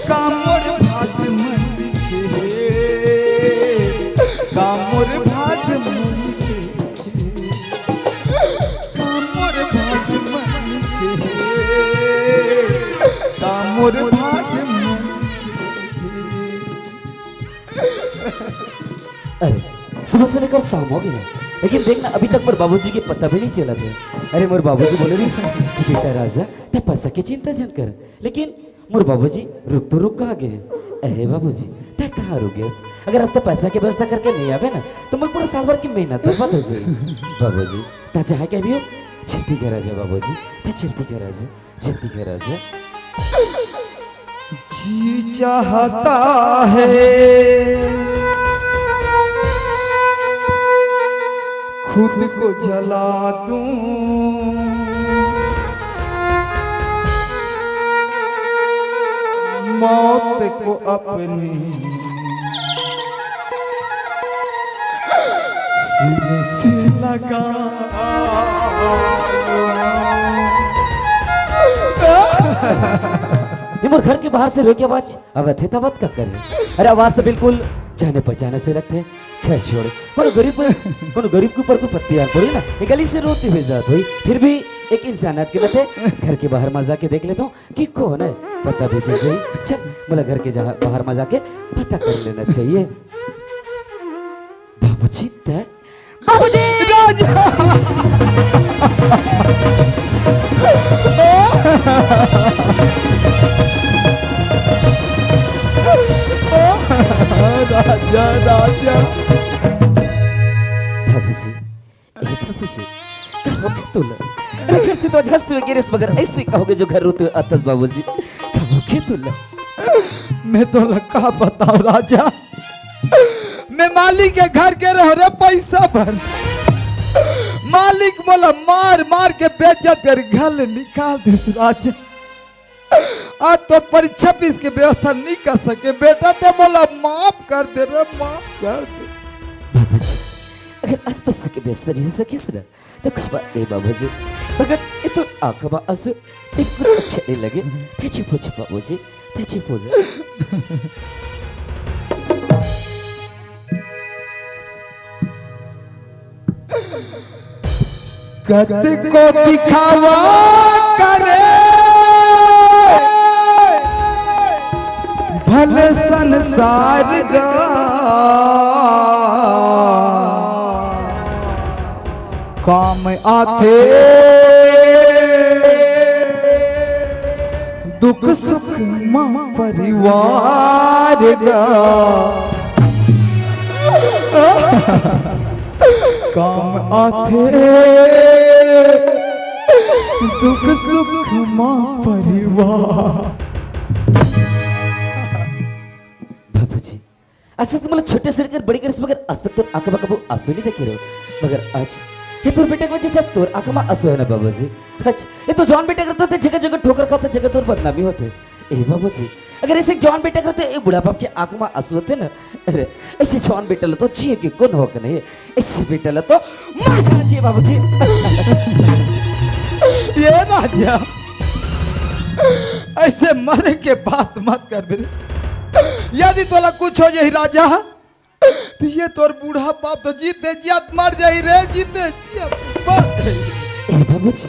का मोर भाग म लिखे हे, का मोर भाग म लिखे हे। का मोर भाग म लिखे हे, का मोर भाग म लिखे हे। अरे, सुबह से लेकर शाम हो गया, लेकिन देख ना, अभी तक मोर बाबूजी के पता भी नहीं चला था। अरे, मोर बाबूजी बोले रहिस कि बेटा राजा, तैं पैसा के चिंता झन कर, लेकिन मोर बाबूजी रुक तो रुक कहाँ गे हे? अहे बाबूजी, तैं कहाँ रुक गेस? अगर आज तैं पैसा के व्यवस्था करके नहीं आबे ना, तो मोर पूरा साल भर की मेहनत बर्बाद हो जाही। बाबूजी, तैं चाहे के भी हो, जल्दी घर आ जा बाबूजी, तैं जल्दी घर आ जा, जल्दी घर आ जा। जी चाहता है खुद को जला दूं, मौत को अपनी सिर से लगा। ये मोर घर के बाहर से रोए के आवाज आवत हे, त आवत का करे? अरे, आवाज तो बिल्कुल जाने पहचाने से लगथे। खैर छोड़, कोनो गरीब, कोनो गरीब के ऊपर कोई पत्ती आ पड़ी ना, ये गली से रोते हुए जात होही, फिर भी एक इंसानियत के नाते घर के बाहर मा जाके देख लेता हूँ कि कौन है, पता भी चल जाही। चल, मोला घर के जहाँ, बाहर मा जाके पता कर लेना चाहिए। बाबूजी, तैं? बाबूजी! राजा! राजा, राजा। बाबूजी, ए बाबूजी, का होगे तोला? घर से तो आज हंसते हुए गिरेस, मगर ऐसे का होगे जो घर रोते हुए आतस बाबूजी? का होगे तोला? मैं तोला का बताऊं राजा, मैं मालिक के घर गे रहेंव रे पैसा बर। मालिक मोला मार मार के बेइज्जत कर घर ले निकाल देस राजा। आज तो परीक्षा फीस के व्यवस्था नहीं कर सके बेटा, तैं मोला माफ कर दे रे, माफ कर दे। बाबूजी, अगर आज पैसा के व्यवस्था नहीं हो सकिस ना, त कोई बात नहीं बाबूजी, मगर ये तो आंख मा आंसू, तैं कुछ अच्छा नहीं लगे, तैं चुप हो जा बाबूजी, तैं चुप हो जा। कतको दिखावा करे भले संसार गा, काम आथे दुख सुख मा परिवार गा। काम आथे दुख सुख मा परिवार। बाबूजी, आज तक मोला छोटे से लेकर बड़े करेस, मगर आज तक तोर आंख मा कभू आंसू नहीं देखे रहेंव। मगर आज ये तोर बेटा के वजह से तोर आंख मा आंसू हे ना बाबूजी। आज ये तो जवान बेटा के रहते, जगह जगह ठोकर खाथे, जगह तोर बदनामी होथे। ए बाबूजी, अगर ऐसे जवान बेटा के रहते, ये बुढ़ापा के आंख मा आंसू होथे ना, अरे, ऐसे जवान बेटा ला तो जिए के कोनो हक नहीं हे। ऐसे बेटा ला तो मर जाना चाहिए बाबूजी। ये राजा, ऐसे मरे के बात मत कर मेरे। यदि तोला कुछ हो जाही राजा, त ये तोर बूढ़ा बाप तो जीते जियत मर जाही रे, जीते जियत मर जाही। ए बाबूजी,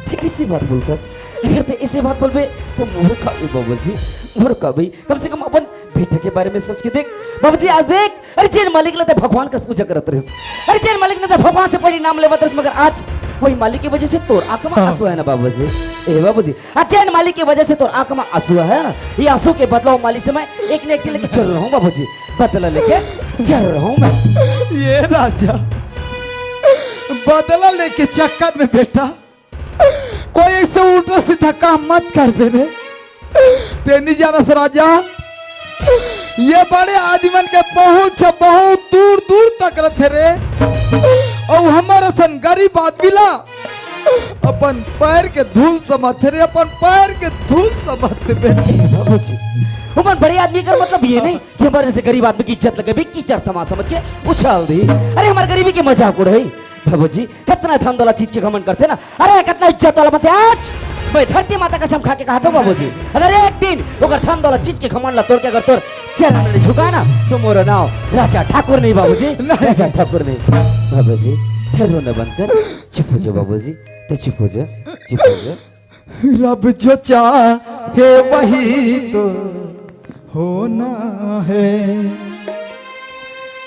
तैं कैसे बात बोलथस? अगर तैं ऐसे बात बोलबे, त मोर का होही बाबूजी, मोर का होही? कम से कम अपन बेटा के बारे में सोच के देख। बाबूजी, आज देख, अरे जेन मालिक ला तैं भगवान कस पूजा करत रहिस, अरे जेन मालिक ला तैं भगवान से पहले नाम लेवत रहिस, मगर आज वही मालिक के वजह से तोर आंख में हाँ। आंसू है ना बाबूजी। ए बाबूजी, अच्छा, इन मालिक के वजह से तोर आंख में आंसू है ना, ये आंसू के बदला वो मालिक से मैं एक न एक दिन लेके जरूर रहूं बाबूजी, बदला लेके जरूर रहूं मैं। ये राजा, बदला लेके चक्कर में बेटा कोई ऐसे उल्टा सीधा काम मत कर बे रे। तेनी जानस राजा, ये बड़े आदमी मन के पहुंच बहुत दूर दूर तक रथे रे। और हमर असन गरीब आदमी ला अपन पैर के धूल समझथे रे, अपन पैर के धूल समझथे बेटा। बाबूजी, ओमन बड़े आदमी कर मतलब ये नहीं कि हमर जैसे गरीब आदमी के इज्जत लगे भी कीचड़ समान समझ के उछाल दी। अरे हमर गरीबी के मजाक उड़ाही। बाबूजी, कतना धन दौलत चीज के घमंड करथे ना। अरे कतना इज्जत वाला बनथे आज। मैं धरती माता कसम खा के कहा था बाबूजी, अगर एक दिन ओकर धन दौलत चीज के घमंड ला तोड़ के अगर तोर चरण में झुका ना, तो मोरो नाव राजा ठाकुर नहीं बाबूजी, नहीं। राजा ठाकुर नहीं। बाबूजी, फिर रोना बंद कर, चुप हो जा बाबूजी, ते चुप हो जा, चुप हो जा। रब जो चाहे वही तो होना है,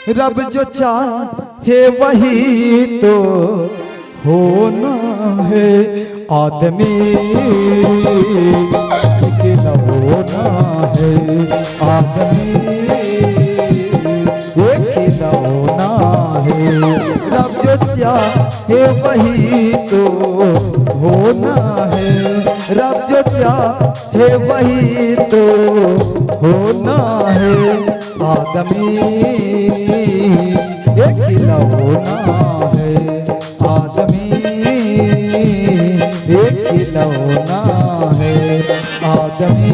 रब जो चाहे वही तो होना है। आदमी एक लौना है, आदमी एक लौना है। रब जो चाहे वही तो होना है, रब जो चाहे वही तो होना है। आदमी एक लौना है, आदमी एक लौना है, आदमी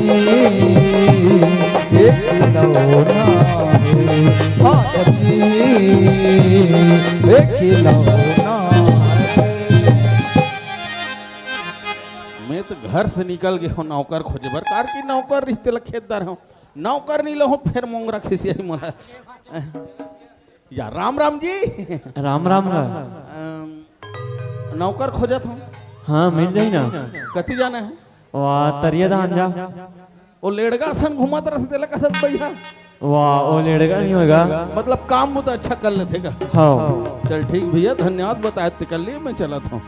एक लौना है, आदमी एक लौना है। मैं तो घर से निकल गए हो नौकर खोजे बर, कार की नौकर रिश्ते ला खेत दर हो, नौकर नहीं लो हो, फिर मोंगरा खिसियाई मोला। या राम राम जी। राम राम गा। अम, नौकर खोजत हूँ। हाँ, मिल जाई ना। कति जाना है? वाह, तरिया धान जा। वो लेड़गा सन घुमत रस तेला कसत भैया। वाह, वो लेड़गा नहीं होगा। मतलब काम बहुत अच्छा कर लेथे गा। हाँ। चल ठीक भैया, धन्यवाद बताए ते कर लिए, मैं चलत हूँ।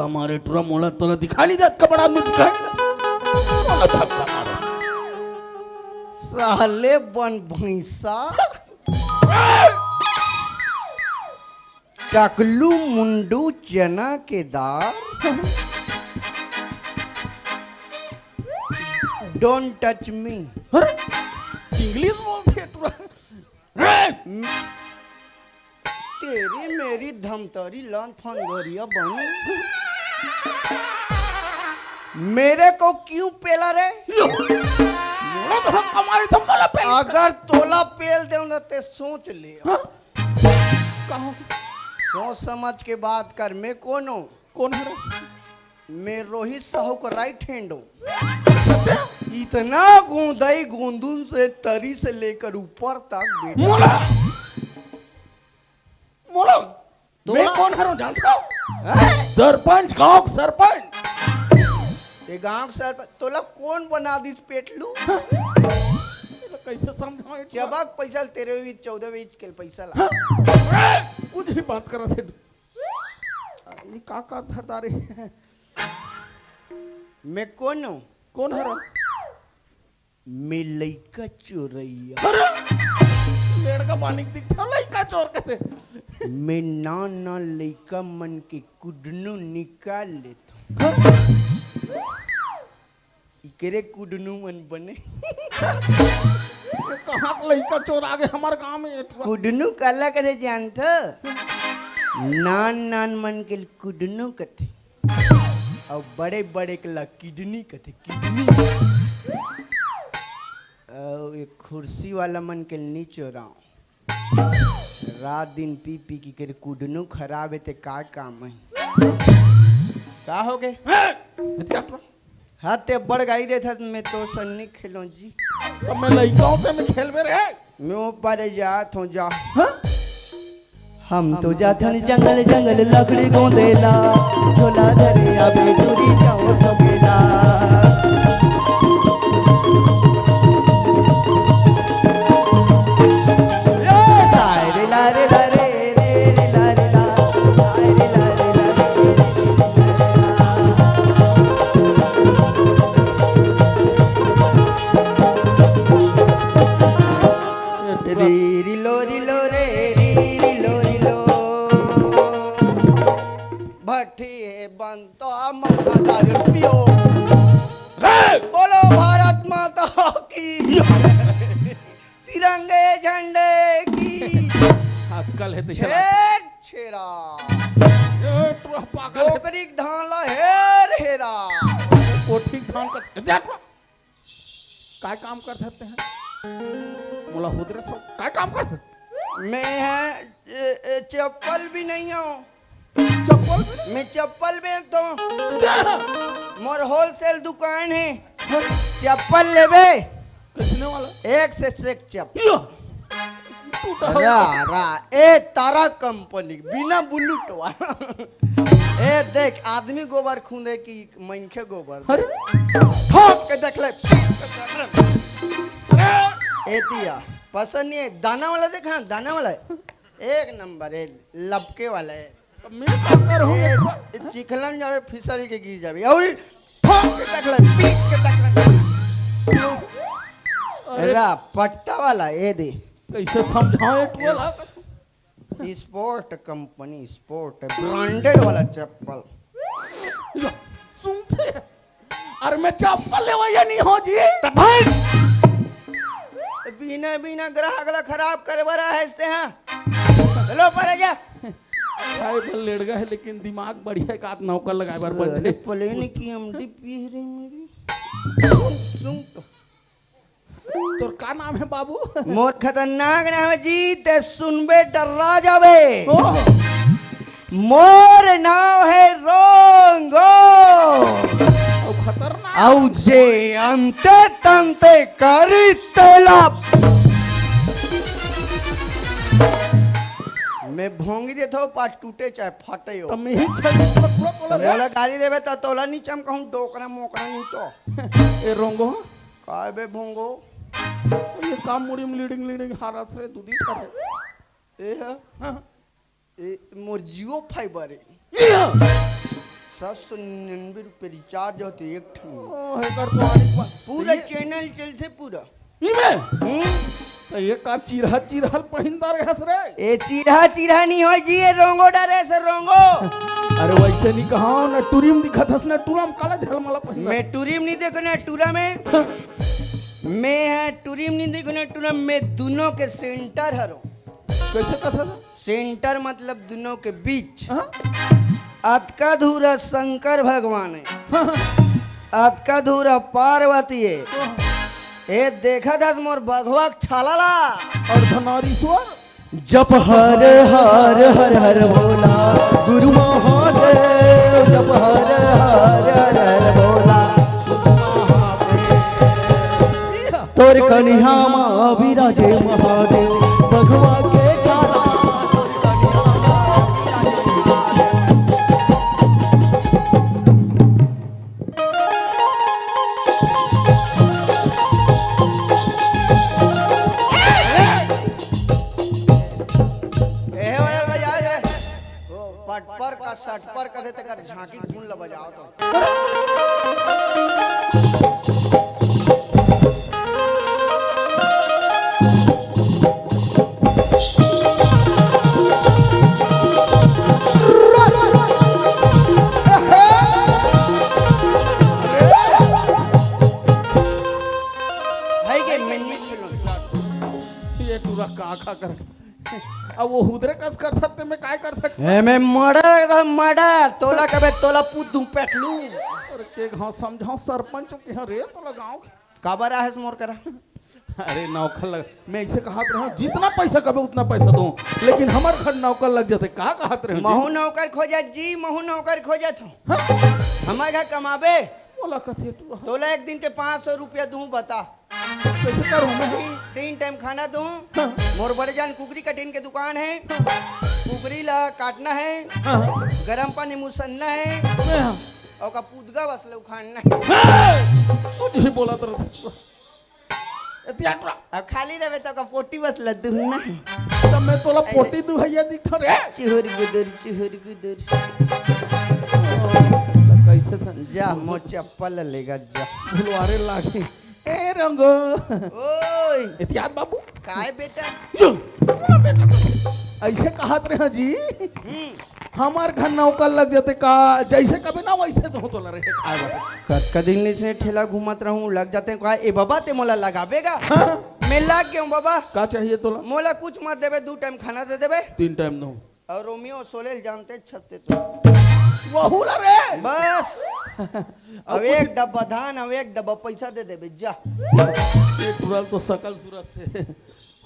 मारे टुरा, मोला तोला दिखाई नहीं देत, कपड़ा में दिखाई नहीं देत। मोला धक्का मारे। साले बन भैंसा। टकलू मुंडू चना के दाल। Don't touch me। अरे, इंग्लिश बोलथे टुरा। तेरी मेरी धमतरी लान फंदरिया बनी। मेरे को क्यों पेला रे? यो, मोला तो हम कमारी थम मोला पेल। अगर तोला पेल देव ना ते सोच ले। हाँ? कहो। सोच समझ के बात कर। मैं कौन हूँ? कौन है रे? मैं रोहित साहू का राइट हैंड हूँ। इतना गोंदई गोंदुन से तरी से लेकर ऊपर तक बेटा। मोला, मोला, तो मैं ना। कौन हूँ जानता हूँ? हैं? सरपंच, गांव का सरपंच। ये गांव का सरपंच तोला कौन बना दिस पेटलू? कैसे समझाऊं इतना? चबक पैसा ल तेरे भी चौदह बीच के पैसा ला। हाँ? कुछ भी बात कर रहा थे। ये का का धरदारे? मैं कौन हूँ? कौन हरा? मैं लइका चोरैया। अरे! लड़का पानी के दिखता, लइका चोर कहते। मैं नान नान लइका मन के कुडनू निकाल लेता हूँ। इकरे कुडनू मन बने। ये कहाँ के लइका चोर आ गए हमारे गांव में, ये तो। कुडनू काला करे जानत? नान नान मन के कुडनू कथे। अउ बड़े बड़े के ला किडनी कथे, किडनी। अउ एक खुर्सी वाला मन के नी चोराव। रात दिन पी पी के करे कुडनू खराब है, ते का काम है? का हो गए? हैं? हाँ, ते बड़ गाई देथा, मैं तो सन्नी खेलो जी। तो मैं लइका हूँ, ते मैं खेलबे रे। मैं ऊपर जात हूँ, जा। हाँ? हम तो जाथन जंगल जंगल लकड़ी गोंदेला, झोला धरे आबे टूरी चाउर ठोकेला। ए साय रे ला रे ला रे रे रे ला रे ला, साय रे ला रे ला रे रे रे ला। री री लो री लो रे, री री लो री लो। भट्टी है बंद तो हम दारू पियो। रे! बोलो भारत माता की। तिरंगे झंडे की। अक्कल है तो चला। छेर छेरा। ए, तू पागल है। डोकरी के धान ला हेर हेरा। कोठी के धान का, जा तू। काय काम कर सकते हैं? मोला खुद रे सब, काय काम कर सकते? मैं है, ए, ए, चप्पल भी नहीं हूँ। चप्पल भी नहीं? मैं चप्पल बेचता हूँ। मोर होलसेल दुकान है। चप्पल लेबे? किसने वाला? एक से एक चप्पल। यो। टूटा हुआ। रा, रा, ए तारा कंपनी, बिना बुलेट वाला। ए देख, आदमी गोबर खूंदे कि मनखे गोबर? अरे। ठोक के देख ले। अरे। ए तिया, पसंद नहीं है, दाना वाला देख, हाँ, दाना वाला है। एक नंबर है, लपके वाला है। मैं क्या करूँ? ए, चिखलन जावे, फिसली के गिर जावे। अउर ठोक के देख ले, पीट के देख ले। अरे। रा, पट्टा वाला, ए दे। कैसे समझाओ ये टोला? स्पोर्ट कंपनी, स्पोर्ट ब्रांडेड वाला चप्पल। लो, सुनते हैं। अरे मैं चप्पल लेवइया नहीं हो जी। त भाई! बिना, बिना ग्राहक ला खराब करे बर आहे हंसते हैं। चलो, पर जा। भाई बल लेड़गा है, लेकिन दिमाग बढ़िया है, कात नौकर लगाए बर बंदे। प्लेन की एमडी पी रही मेरी। सुन, सुन तो। तोर का नाम है बाबू? मोर खतरनाक नाम है जी, ते सुनबे डर्रा जाबे। ओह। मोर नाम है रोंगो। अउ खतरनाक। अउ जे अंते तंते करी तेला। मैं भोंगी देथो, पाट टूटे चाहे फटे हो। त मैं ही छे पूरा बोला रे। मोला गाली देबे त तोला नी चमकाहूं, डोकरा मोकरा नहीं तो। ए रोंगो। काय बे भोंगो? ये काम मुड़ी में लीडिंग लीडिंग हारत रे, दूधी सर है। ए है? हाँ। ए मोर जियो फाइबर है। ये हाँ। सात सौ निन्यानवे रुपये रिचार्ज होते एक ठन। ओ, एकर तो आनी पा-, पूरा ये चैनल चलथे पूरा। ई में? हम्म। तो ये का चिरहा चिरहल पहिंदा रहस रे? ए चिरहा चिरहा नहीं होय जी, ये रोंगो डरे से रोंगो। अरे वैसे नहीं कहा ना, टूरी में दिखत हस ना, टूरा में काला झलमला पहिंदा। मैं टूरी में नहीं देखो ना, टूरा में। मैं है टूरी में नहीं देखो ना, टूरा में मैं दोनों के सेंटर हरो। कैसे कथा था? सेंटर मतलब दोनों के बीच। हाँ? अतका दूर शंकर भगवान है, हाँ। अतका दूर पार्वती है। हाँ। ए देखा था मोर बघवा के छाला ला। और धनारीश्वर? जप हर हर हर हर भोला गुरु महादेव, जप हर हर हर हर भोला। तोर कनिहा मा विराजे महादेव, बघवा के छाला। एहे वाला बजा दे। ओ, पटपर का सटपर कथे तेकर झांकी खून ल बजाओ तो। भाई के मिन्नी खेलो। ये टूरा का खा कर, अब वो हुदरे कस कर सकते, मैं काय कर सकते? ए, मैं मर्डर एकदम मर्डर, तोला कबे तोला पूत दूं पेटलू। अरे के घाव समझाओ सरपंच के यहाँ रे, तोला गाँव के। काबर आहे मोर करा? अरे नौकर लग, मैं इसे कहा रहा हूँ, जितना पैसा कबे उतना पैसा दूं, लेकिन हमार घर नौकर लग जाते, कहा कहा रहे हो जी? महू नौकर खोजत जी, महू नौकर खोजत हो। हाँ? हमारे घर कमाबे? बोला कथे टूरा। तोला एक दिन के पाँच सौ रुपया दूं, बता। कैसे करूं मैं? तीन, तीन टाइम खाना दूं। हाँ। मोर बड़े जान कुकरी कटिन के दुकान है। हाँ। कुकरी ला काटना है। हाँ। गरम पानी मुसन्ना है। हाँ। और का पुदगा बस ले उखाड़ना है। हाँ। वो जी बोला तो ए, तियाट्रा। अब खाली रहबे तो का पोटी बस लद्दू ना। तो मैं तोला ऐसे। पोटी दुहैया दिखा रे। चिहुर गुदुर, चिहुर गुदुर। तो कैसे सन? जा, मोर चप्पल लेगा, जा। बुलवारे लागे। ए रंगो। ओए। एहतियात बाबू। काय बेटा? यो, बेटा। ऐसे कहत रहे जी। हम्म। हमार घर नौकर लग जाते का, जैसे कबे ना वैसे तो तोला रहे खाए बर। कतका दिन ले इसने ठेला घूमत रहूं, लग जाते का, ए बाबा ते मोला लगाबे गा? हाँ। मैं लग गया हूँ बाबा। का चाहिए तोला? मोला कुछ मत देबे, दू टाइम खाना दे देबे। तीन टाइम दो। और रोमियो सोले ल जानते छत्ते तो। वहू ला रे। बस। अब अब कुछ एक डब्बा धान, अब एक डब्बा पैसा दे देबे, जा। ये टुरल तो सकल सूरत से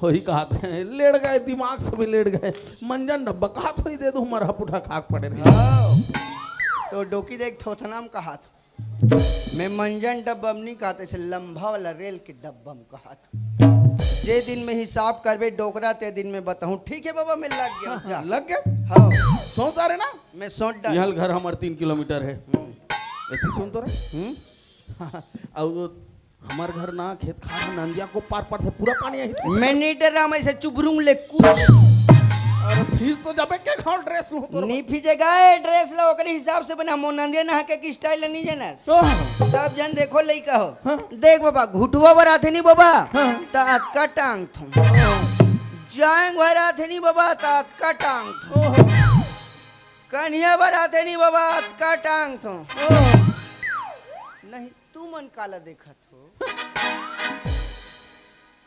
होही कहत रहे, लेड़ गए, दिमाग से भी लेड़ गए। मंजन डब्बा कहत होही दे दो, मरहा पुठा खाक पड़े रही। हाँ। तो डोकी देख थोथना में कहत। मैं मंजन डब्बा में नहीं कहत, ऐसे लंबा वाला रेल के डब्बा में कहत। जे दिन में हिसाब करबे डोकरा, ते दिन में बताऊं। ठीक है बाबा, मैं लग गया हूँ, जा। लग गया? हाँ। सोच आ रहे ना? मैं सोच डाल। यहाँ घर हमारे तीन किलोमीटर है। हम्म। एती सुन तो रहे। हम्म? और वो हमार घर ना खेत खार नंदिया को पार पड़थे, पूरा पानी आही। मैं नहीं डर रहा, मैं इसे चुभरूंग ले कूद। अरे फीस तो जाबे के खाओ ड्रेस हो तो। नहीं फीजेगा ए ड्रेस ला, ओकरे हिसाब से बना, मोर नंदिया नहा के की स्टाइल नहीं जानस। तो सब जन देखो लइका हो। हाँ। देख बाबा, घुटवा बर आथे नहीं बाबा, हाँ। त अतका टांग थो। जांग भर आथे नहीं बाबा, त अतका टांग थो। ओहो। कनिया बर आथे नहीं बाबा, अतका टांग थो। ओहो। नहीं, तू मन काला देखत हो?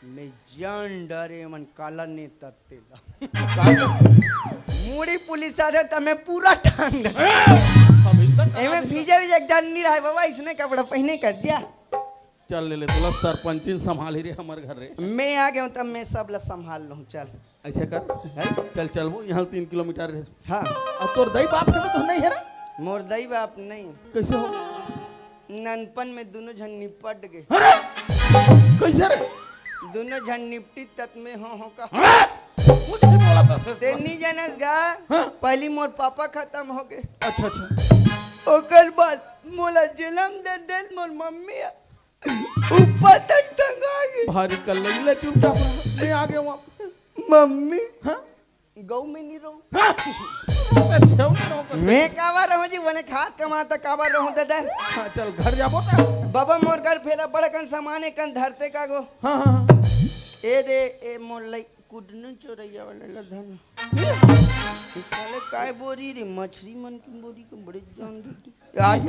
मैं जान डारे मन काला ने तत्ते ला। मुड़ी पुलिस आथे त मैं पूरा टांग डारे। अभी तक एमे भीजे भी एक डर नहीं रहे बाबा, इसने कपड़ा पहने कर दिया। चल ले ले, तोला सरपंचिन संभाली रे हमर घर रे। मैं आ गया हूँ तब मैं सब ला संभाल लूँ, चल। ऐसे कर, हैं? चल चलबो, यहाँ तीन किलोमीटर रे। हाँ। और तोर दई बाप है तो नहीं है रे? मोर दई बाप नहीं। कैसे हो? ननपन में दोनों झन निपट गए। अरे! कैसे रे? दोनों झन निपटी तत में हो, हो का। अरे! कुछ नहीं बोला था। ते नहीं जानस गा? हाँ? पहली मोर पापा खत्म हो गए। अच्छा, अच्छा। ओकर बाद मोला जन्म दे दे मोर मम्मी। ऊपर तक टंगा गए। भारी कर लगी ले चुपचाप। मैं आ गया वहाँ। मम्मी। हाँ? गऊ में नहीं रहूं। हाँ? अच्छा, वो रहो, बस। मैं काबर रहूं जी, बने खात कमात काबर रहूं दादा? हाँ, चल घर जाबो ना। बाबा मोर घर फेर बड़ कन सामान एकन धरते का गो। हाँ, हाँ, हाँ। ए दे, ए मोर लई कुडनू चोरैया वाला ला धन। ये? साले काय बोरी रे, मछरी मन की बोरी को बड़े जान देती। आज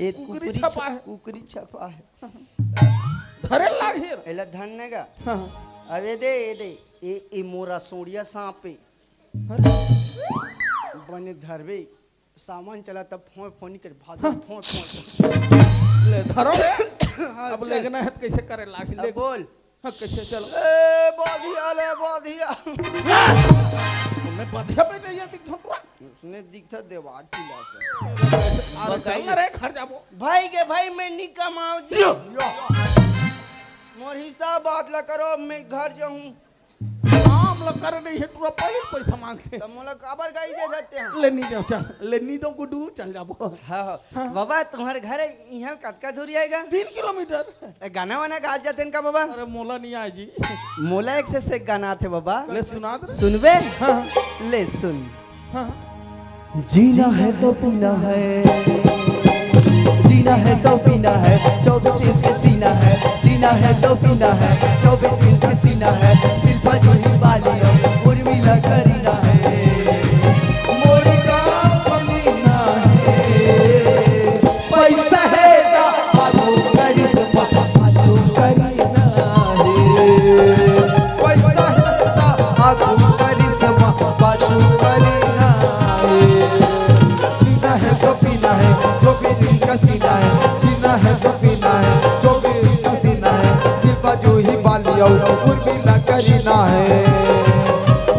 ए कुकरी कुकरी छपा छप-, है। कुकरी छपा है। धरे लाग हेर। एला धन ने गा। हाँ, हाँ। अब ए दे, ए दे, ए, ए मोरा सोड़िया सांप पे। अरे। बने धरबे, सामान चला तब फोन फोन कर भाग हाँ। Phone phone. ले धरो रे। हाँ, अब चल। लेगना है तो कैसे करे लाग अब ले। बोल। हाँ, कैसे चलो? ए, बाधिया ले, बाधिया। मैं बाधिया पे जाइए दिख थोड़ा। उसने दिखता देवार चिल्ला से। अरे चल ना रे, घर जाबो। भाई के भाई मैं नहीं कमाऊं जी। यो। मोर हिसाब बात ला करो, मैं घर जाऊं। काम ला करे नहीं है, पूरा पहले पैसा मांगते। तो मोला काबर गाई दे सकते हैं? ले नहीं जाओ, चल। ले नहीं दो गुड्डू, चल जाबो। हाँ, हाँ। हाँ। बाबा, तुम्हारे घर यहाँ कतका दूरी आएगा? तीन किलोमीटर। ए, गाना वाना गा जाते हैं का बाबा? अरे, मोला नहीं आए जी। मोला एक से, से गाना थे बाबा। ले सुना दे। सुनबे? हाँ। ले सुन। हाँ। जीना है तो पीना है, जीना है तो पीना है, चौबीस इंच के सीना है। जीना है तो पीना है, चौबीस इंच के सीना है। शिल्पा जूही बाली और उर्मिला करीना है। मोर गाँव कमीना है। पैसा है ना, आगू करिश्मा, पाछू करीना है। पैसा है ना, आगू करिश्मा, पाछू करीना है। जीना है तो पीना है, जो भी दिल का सीना है। जीना है तो पीना है, जो भी दिल का सीना है। शिल्पा जूही बाली और उर्मिला करीना है।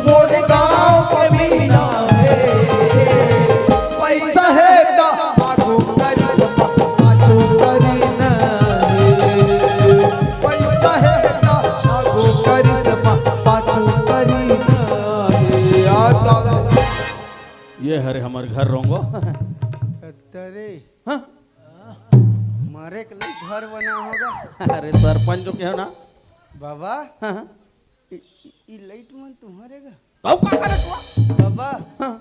मोर गाँव कमीना है। पैसा है ना, आगू करीना, पाछू करीना है। पैसा है ना, आगू करीना, पाछू करीना है। ये हरे हमर घर रोंगो। अरे। हाँ? मारे के लिए घर बना होगा। अरे सरपंच जो कहो ना। बाबा। हाँ, हाँ। ई, ई, ई लाइट मन तुम्हारे का? तब का करे तू? बाबा। हाँ।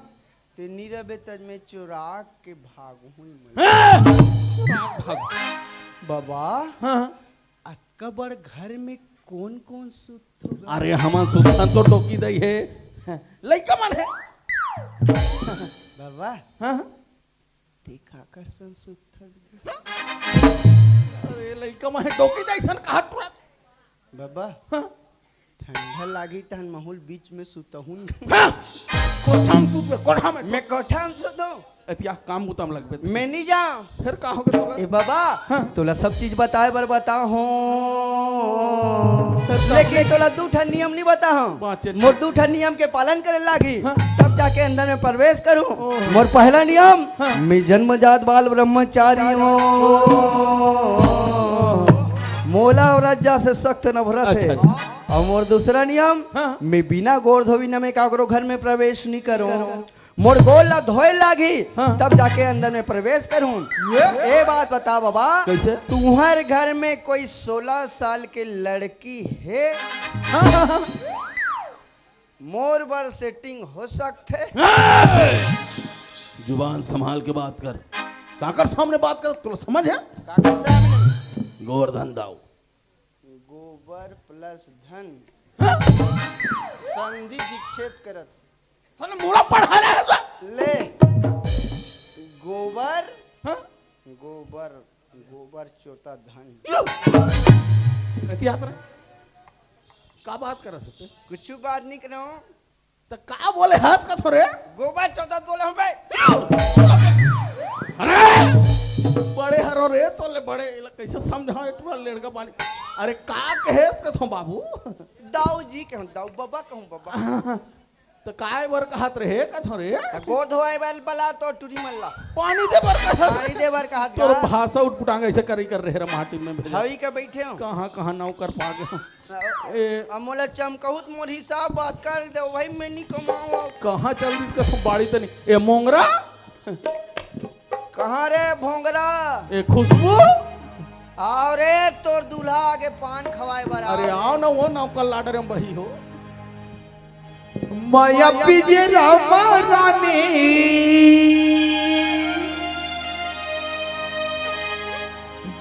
ते नीरबे तज में चोरा के भाग हुई मैं। हाँ। बाबा। हाँ। अतका बड़ घर में कौन कौन सुत होगा? अरे हमन सुतन तो डोकी दई है। लइका मन है। बाबा। हाँ। ते काकर सन सुतथस गा? अरे लइका मन डोकी दई सन कहा टुरत। बाबा। हाँ। ठंडा लागी तहन महूल बीच में सुतहुन। हाँ। कोठा में सुतबे, कोठा में। मैं कोठा में सुतहूं। एतिया काम बुता में लगबे। मैं नहीं जाऊं। फिर का होगे तोला? ए बाबा, हाँ। तोला सब चीज बताए बर बताहूं। फिर का? लेकिन तोला दू ठन नियम नहीं बताहूं। बाँचे। मोर दू ठन नियम के पालन करे लागी। हाँ। तब जाके अंदर में प्रवेश करूं। ओह। मोर पहला नियम, हाँ। मैं जन्मजात बाल ब्रह्मचारी हूं। ओह। मोला औरत जात से सख्त नफरत है। अच्छा, अच्छा। और मोर दूसरा नियम, हाँ। मैं बिना गोड़ धोवी न मैं काकरो घर में प्रवेश नहीं करूं। मोर गोड़ ला धोए लागी, हाँ। तब जाके अंदर में प्रवेश करूं। ये? ए बात बता बाबा, कैसे? तुम्हारे घर में कोई सोलह साल के लड़की है? हाँ, हाँ, हाँ। मोर बर सेटिंग हो सकथे। ए! जुबान संभाल के बात कर। काकर सामने बात कर, तोला समझ है? काकर सामने? गोवर्धन दाऊ। गोबर प्लस धन। हाँ? संधि विच्छेद करत। तने मोला पढ़ा रहे हैं? ले। गोबर। हाँ? गोबर, गोबर चोता धन। यो। कथी हाथ रे? का बात करत हते? कुछ बात नहीं करो। त का बोले हस कथो रे? गोबर चोता बोले हूं बे। अरे! बड़े हरो रे, तोले बड़े, एला कैसे समझाओ एक बार लड़का बानी। अरे का कहे कथो बाबू? दाऊ जी कहूं, दाऊ बाबा कहूं बाबा। त काय बर कहत रहे कथो रे? त गोड़ धोए वाल बला तो टूरी मल्ला। पानी दे बर कहत पानी दे बर कहत तोर गा। भाषा उटपुटांग ऐसे करी कर रहे रे माटी में भेजा। हवी का बैठे हो? कहाँ, कहाँ नौकर पा गए हो। ए, अब मोला चमकाहू त मोर हिसाब बात कर दे भाई, मैं नहीं कमाऊं अब। कहाँ चल दिस का तू बाड़ी तनी? ए मोंगरा? कहाँ रे भोंगरा? ए खुशबू? आओ रे, तोर दूल्हा आगे पान खवाए बर अरे आओ। आओ ना, वो नौकर लाडर में बही हो। मया पिंजरा म रानी,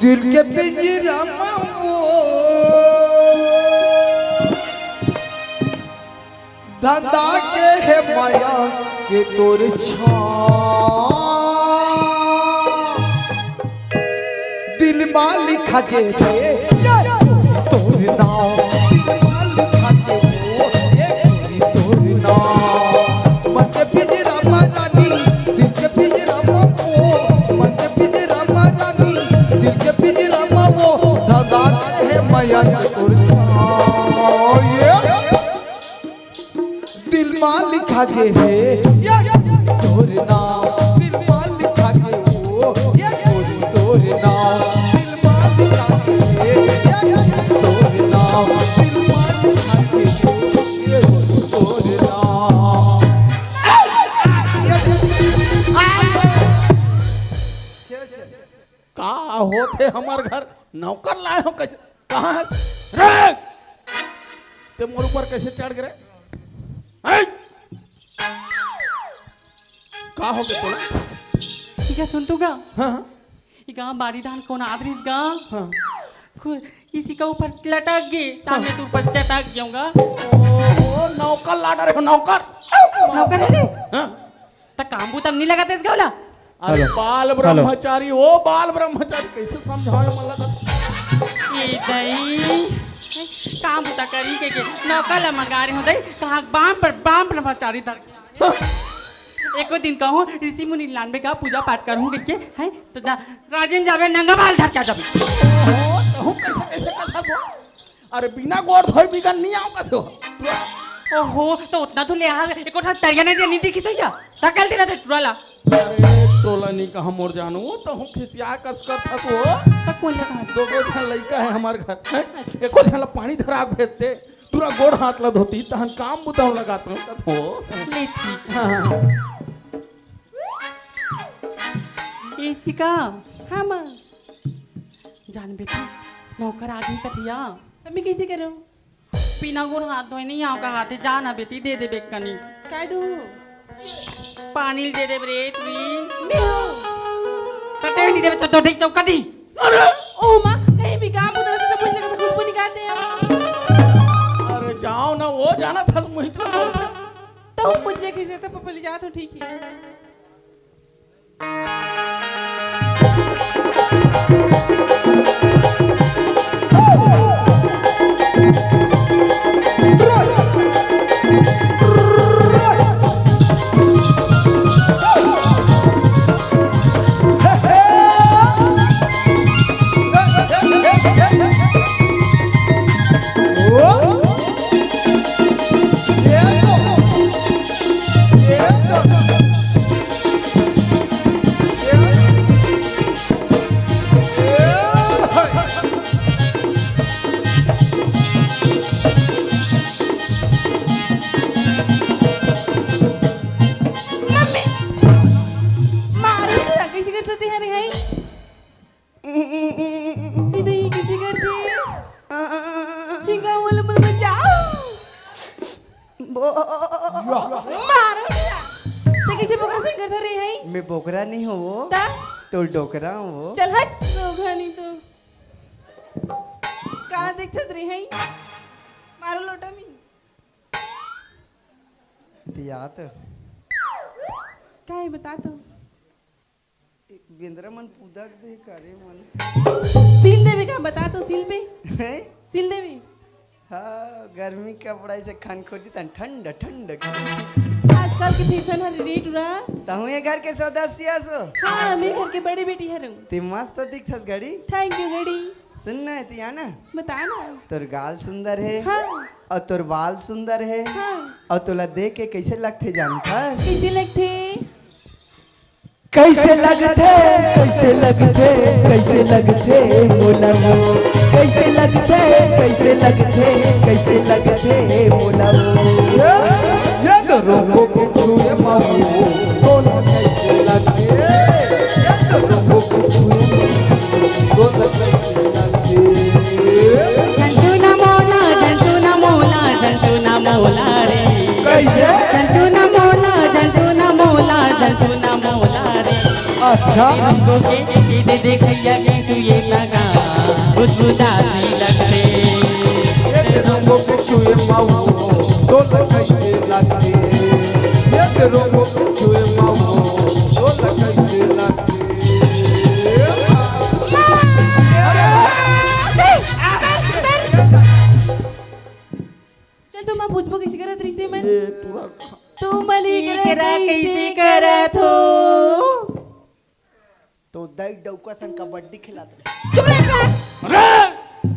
दिल के पिंजरा म वो, धंधा के हे मया के तोर छाँव। दिल मा लिखा गे रे, ये तोर नाव। दिल मा लिखा गे वो, ये गोरी तोर नाव। मन के पिंजरा म रानी, दिल के पिंजरा म वो। मन के पिंजरा म रानी, दिल के पिंजरा म वो। धंधा के हे मया के तोर छाँव। ये दिल मा लिखा गे हे, ये तोर नाव। दिल मा लिखा गे वो, ये गोरी तोर नाव। दिल मा लिखा गे हे, ये तोर नाव। दिल मा लिखा गे वो, ये गोरी तोर नाव। का होथे हमर घर? नौकर लाए हो कैसे? कहाँ है रे? ते मोर ऊपर कैसे चढ़ गे रे? हैं? का हो गे तोला? इका सुन तो गा। हाँ, हाँ। इका बारी धान कोन आदरिस गा? हाँ। खु-, इसी का ऊपर लटक गे, ताने तू ऊपर चटक गेंव गा। ओहो, नौकर ला डरे हो, नौकर। नौकर है रे? हाँ। त काम बूता म नी लगातेस गा ओला? अरे हेलो। बाल हेलो। ब्रह्मचारी, ओ बाल ब्रह्मचारी, कैसे समझावे मला का? ए दई, काम बूता करी के, के नौकर ला मंगा रहे हो दई, कहाँ बाल पर बाल ब्रह्मचारी धर के आए। एको दिन कहूँ ऋषि मुनि लानबे का पूजा पाठ करहूँ के, के, हैं? त जा, राजेन जाबे नंगा बाल धर के आ जाबे। ओहो, तहूँ कैसे, कैसे कथा सो? अरे बिना गोड़ धोए बिगन नहीं आओ कथे हो। ओहो, तो उतना तो ले हाल, एको ठा तरिया नहीं, नहीं दिखी सैया। धकेल देना थे टुरा ला। अरे टोला नहीं कहा मोर जानो, वो तो हूँ खिसिया कस कर था तो। तो कौन लगा? दो गो झन लइका है हमार घर, हैं? अच्छा। एको झन ला पानी धरा के भेजते, टुरा गोड़ हाथ ला धोती, तहन काम बुता लगात हूँ कथो। ले ठीक। हाँ। इसी का? हाँ माँ। जान बेटी, नौकर आदमी कथिया। त मैं कैसे करूँ? बिना गोड़ हाथ धोए नहीं आओ का हाथे, जा ना बेटी, दे दे बेकनी। काय दू? पानी दे दे रे टुरी। मैं हूँ। कते नहीं देबे तो दे चौका दी। अरे! ओ माँ, कहीं भी काम उधर तो मुझे लगा था खुशबू निकालते हैं। अरे जाओ ना, वो जाना था मुझे तो। तो मुझे कैसे तो पपली जा तो ठीक है। मम्मी, मारो ना, कैसे करते थे, अरे, हैं? इधर ये किसी करते हैं? हिंगा वाला मल बचाओ। बो- मारो ना। ते किसी बोकरा से करते रहे हैं? मैं बोकरा नहीं हूँ वो। ता? तो डोकरा हूँ वो। चल हट, रोगा नहीं तो। कहाँ देखते रहे हैं? मारो लोटा में। तिया तो। का है बता तो। बेंदरा मन पुदक दे करे मन। सील देबे का बता तो सील पे। हैं? सील देबे। हाँ, गर्मी कपड़ा इसे खन खोदी तन ठंड ठंड। आजकल के फैशन हर रेट उरा। तहु ये घर के सदस्य सो। हाँ, मैं घर के बड़ी बेटी हरंग। ते मस्त दिखथस घड़ी। Thank you घड़ी। सुन ना, तिया ना। बता ना। तोर गाल सुंदर है। हाँ। और तोर बाल सुंदर है। हाँ। और तोला देख के कैसे लगथे जानथस? कैसे लगथे? कैसे लगथे, कैसे लगथे, कैसे लगथे मोला वो? कैसे लगथे, कैसे लगथे, कैसे लगथे मोला वो? ये, ये तो रोको के छुए माऊ, तोला कैसे लगथे? ये तो रोको के छुए माऊ, तोला कैसे लगथे? झंझुना मोला, झंझुना मोला, झंझुना मोला रे। अच्छा। रंगों के, ये दे दे खैया के छुए लगा, गुदगुदा सी लगते। एक रंगों के छुए माऊ, तो कैसे लगते? एक रंगों के छुए माऊ, तो कैसे लगते? चल, तुम आप पूछबो कैसे करत रहिसे मन? ये पूरा तुम मन एकरा एकरा कैसे कैसे करत हो? तो दई डौका सन कबड्डी खिलात रहे। चुप रह कर। अरे!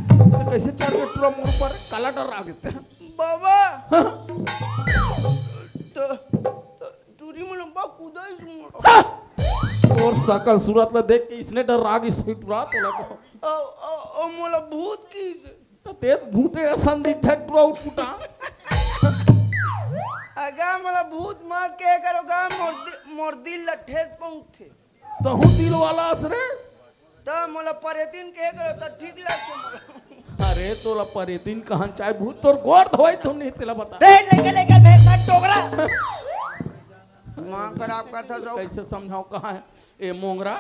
तो कैसे चढ़ के टूरा मोर पर काला डर आ गए? बाबा! हाँ? तो, तो टूरी में लंबा कूदा ही सुन। हाँ? और सकल सूरत ला देख के इसने डर आ गई सही टूरा तो लगा। ओ, ओ, ओ, मोला भूत की से। त तें भूते असन दिखथे टूरा उठकुटा। अगा मोला भूत मत कहे करो गा, मोर दि-, मोर दिल ला ठेस पहुंचथे। तहूं दिल वाला अस रे। त मोला परेतिन कहे करो त ठीक लगथे मोला। अरे तोला परेतिन कहन चाहे भूत तोर गोड़ धोई तो नहीं तेला बता। तें लेके लेके भेज कर टोकरा। दिमाग खराब करथा सब। कैसे समझाओ कहाँ है? ए मोंगरा,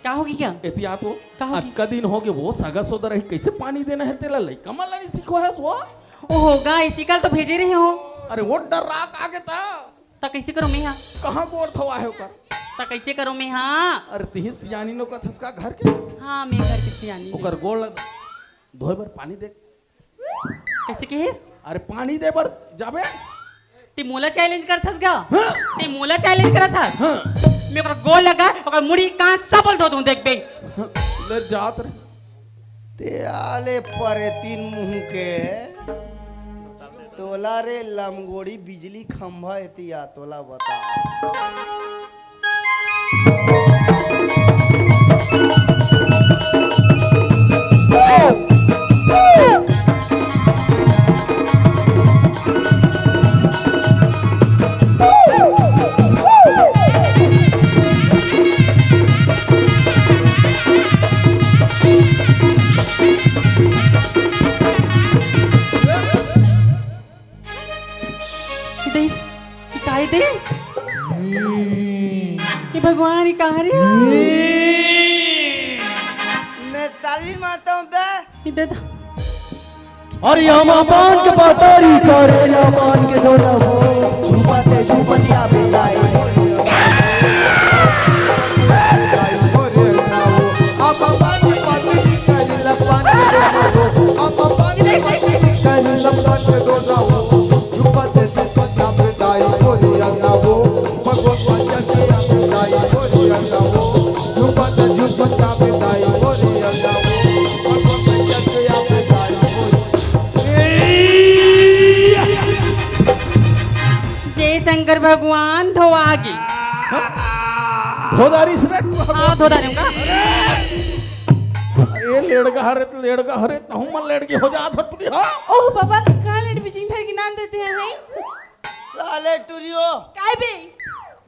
का होगे क्या? एती आ तो। का होगे? अतका दिन होगे वो सगा सोदर ही कैसे पानी देना है तेला लइका मन ला नहीं सिखवा है वो? ओ होगा, इसी कल तो भेजे रहे हो। अरे वो डर राख आगे था। त कैसे करो मैं हा? कहाँ गोड़ धोवा है ओकर? त कैसे करो मैं हा? अरे तिही सियानी नो कथस का घर के? हाँ, मैं घर के सियानी। ओकर गोड़ लग धोए बर पानी दे। कैसे कहिस? अरे पानी दे बर जाबे। ते मोला चैलेंज करथस गा? हाँ। ते मोला चैलेंज करथस? हाँ। मैं ओकर गोड़ लगा, ओकर मुड़ी कान सब ल धो दूं, देखबे। ले जात रे। ते आले परेतिन मुंह के। तोला रे लमगोड़ी बिजली खंभा एती आ तोला बता। दे, ये काय दे? हम्म। ये भगवान, ये कहाँ रे? हम्म। मैं ताली मारता हूँ बे। ये दे दे। अरे आमा पान के पतरी करेला पान के दोना हो, झूमते झूमतिया बेलाई। जय शंकर भगवान, धोआ गे। धोदारी से रे? हाँ, धोदारी हूँ का? ए लेड़गा हरे, लेड़गा हरे, तहूँ मन लेड़गी हो जात हो टुरी, हाँ? ओह बाबा, कहाँ लेड़ बिजिंग धर के नान देते हैं, हैं? साले टुरियो। काय बे?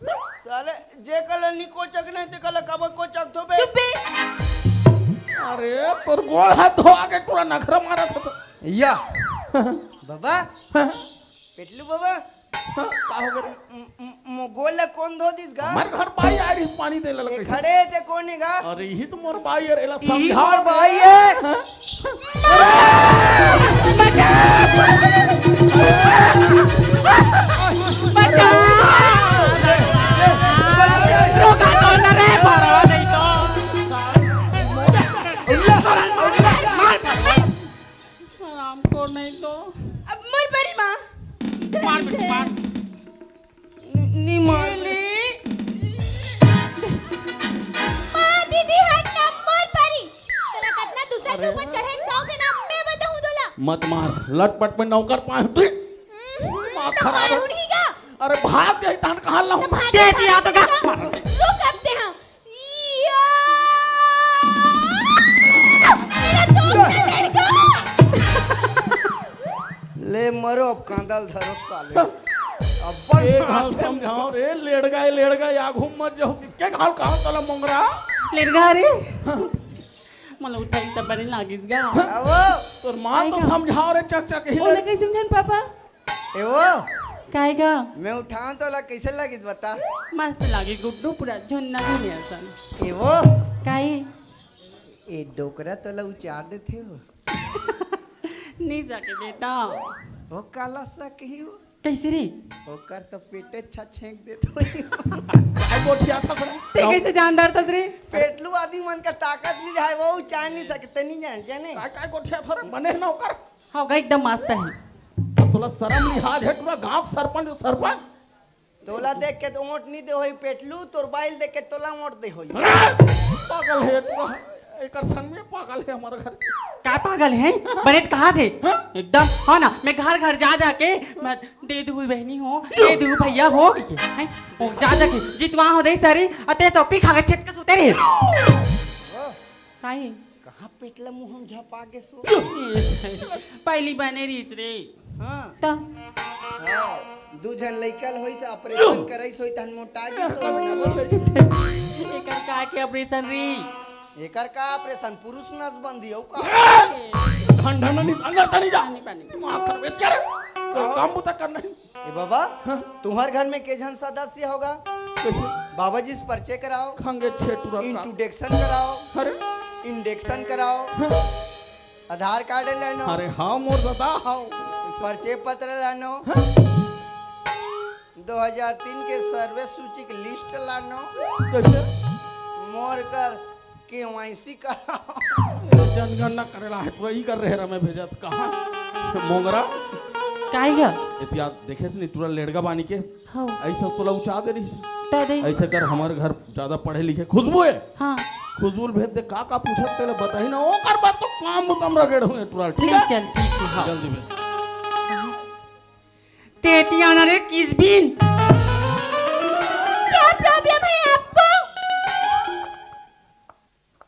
साले, जे कल निको चक नहीं, ते कल कब को चक थो बे? चुप बे। अरे, तोर गोड़ हाथ धो आगे टुरा नखरा मारा था तो। या। बाबा। पेटलू बाबा। हाँ, का हो गे? म-, म-, म-, गोड़ ला कौन धो दिस गा? हमर घर बाई आ रही पानी दे लगा ए, कैसे? खड़े ते कौन है गा? अरे, यही तो मोर बाई है, एला इही समझाओ। मोर बाई है। हाँ? बचा! बचा! रोका तो न रे, परो नहीं तो। हरामखोर नहीं तो। अब मोर परी माँ। मार बेटी, मार। नी मार। माँ, दीदी, हट ना, मोर परी। तोला कतना दूसर के ऊपर चढ़े के शौक है ना, मैं बताऊँ तोला। मत मार, लटपट में नौकर पाए होती। हम्म, माँ तो खराब मार है। उन्हीं का। अरे भाग जाई तान कहाँ लाऊं? तो भाग दे दिया तो का? रुक अब ते हाँ। या! मेरा दोस्त का लड़का! ले मरो अब कांदल धरो साले। अब्बल ए घाल समझाओ रे, लेड़गा, ए लेड़गा, या घूम मत जाओ। के घाल कहा तला मोंगरा? लेड़गा रे। मतलब उठाई तब बने लागिस गा। आवो। तोर माँ तो आएगा। समझाओ रे, चक चक ही ओला ले। कैसे समझान पापा? ए वो, काय गा? मैं उठाऊं तोला कइसे लगिस बता? मस्त लागे गुड्डू, पूरा झुन्ना झुनिया सन। ए वो? काय? ए डोकरा तोला उचार देथे हो। नहीं सके बेटा। वो काला सा कही वो। कइसे रे? ओकर तो पेटे छछेंक देत होही। काय गोठियाथस रे? ते कइसे जानदार थस रे? पेटलू आदमी मन का ताकत नहीं रहे, वो उचार नहीं सकते, नहीं जान जाने। काय, काय गोठियाथस रे? बने ना ओकर। हाँ, एकदम मस्त है। अब तोला शर्म लिहाज है, पूरा गांव के सरपंच, सरपंच। तोला देख के तो ओट नहीं दे होई पेटलू, तोर बाइल देख के तोला ओट दे होई। पागल है पूरा, एकर संग में पागल है हमारा घर। का पागल है? बने त कहा थे? हाँ? एकदम, हाँ ना, मैं घर घर जा जाके, मैं दे दू बहनी हो, दे दू भैया हो, हैं? ओ, जा जाके, जितवा हो दे सारी, अते तो पी खा के छेटका सुते रहे। काहे? कहाँ पेटला मुंह हम झपा के सो? पहली बने रहीस रे। हाँ। त? हाँ, दू झन लइका ल होइस, ऑपरेशन कराइस होई, तहन मोटा गिस हो ना। एकर का के ऑपरेशन रे? एकर का ऑपरेशन? पुरुष नसबंदी हो का? ढन ढन नहीं, अंदर तनी जा। पानी, पानी। दिमाग खराब है तेरे। कोई काम बुता करना है। ए बाबा, हाँ? तुम्हार घर में के झन सदस्य होगा? कैसे? बाबा जी से परिचय कराओ। खंगे छेटुरा का। इंट्रोडक्शन कराओ। अरे? इंडेक्शन कराओ। हाँ? आधार कार्ड लानो। अरे हाँ, मोर दादा, हाँ। परिचय पत्र लानो। हाँ? दो हज़ार तीन के सर्वे सूची के लिस्ट लानो। कैसे? मोर कर केवाईसी कराओ। जनगणना करेला है, पूरा ई कर रहे रमे भेजत कहाँ? मोंगरा? काय गा? इतिया देखेस नहीं, टूरा लेड़गा बानी के। हाँ। ऐसा तोला उचा दे रही से। त दे। ऐसे कर, हमारे घर ज्यादा पढ़े लिखे। खुशबू है? हाँ। खुशबू ल भेज दे, का का पूछत तेला बताही ना, ओकर बाद तो काम बुता म रगेड़ हुए टूरा, ठीक ले है? चल, ठीक है, हाँ। जल्दी भेज। ते एती आना रे, किसबिन। क्या प्रॉब्लम है आपको?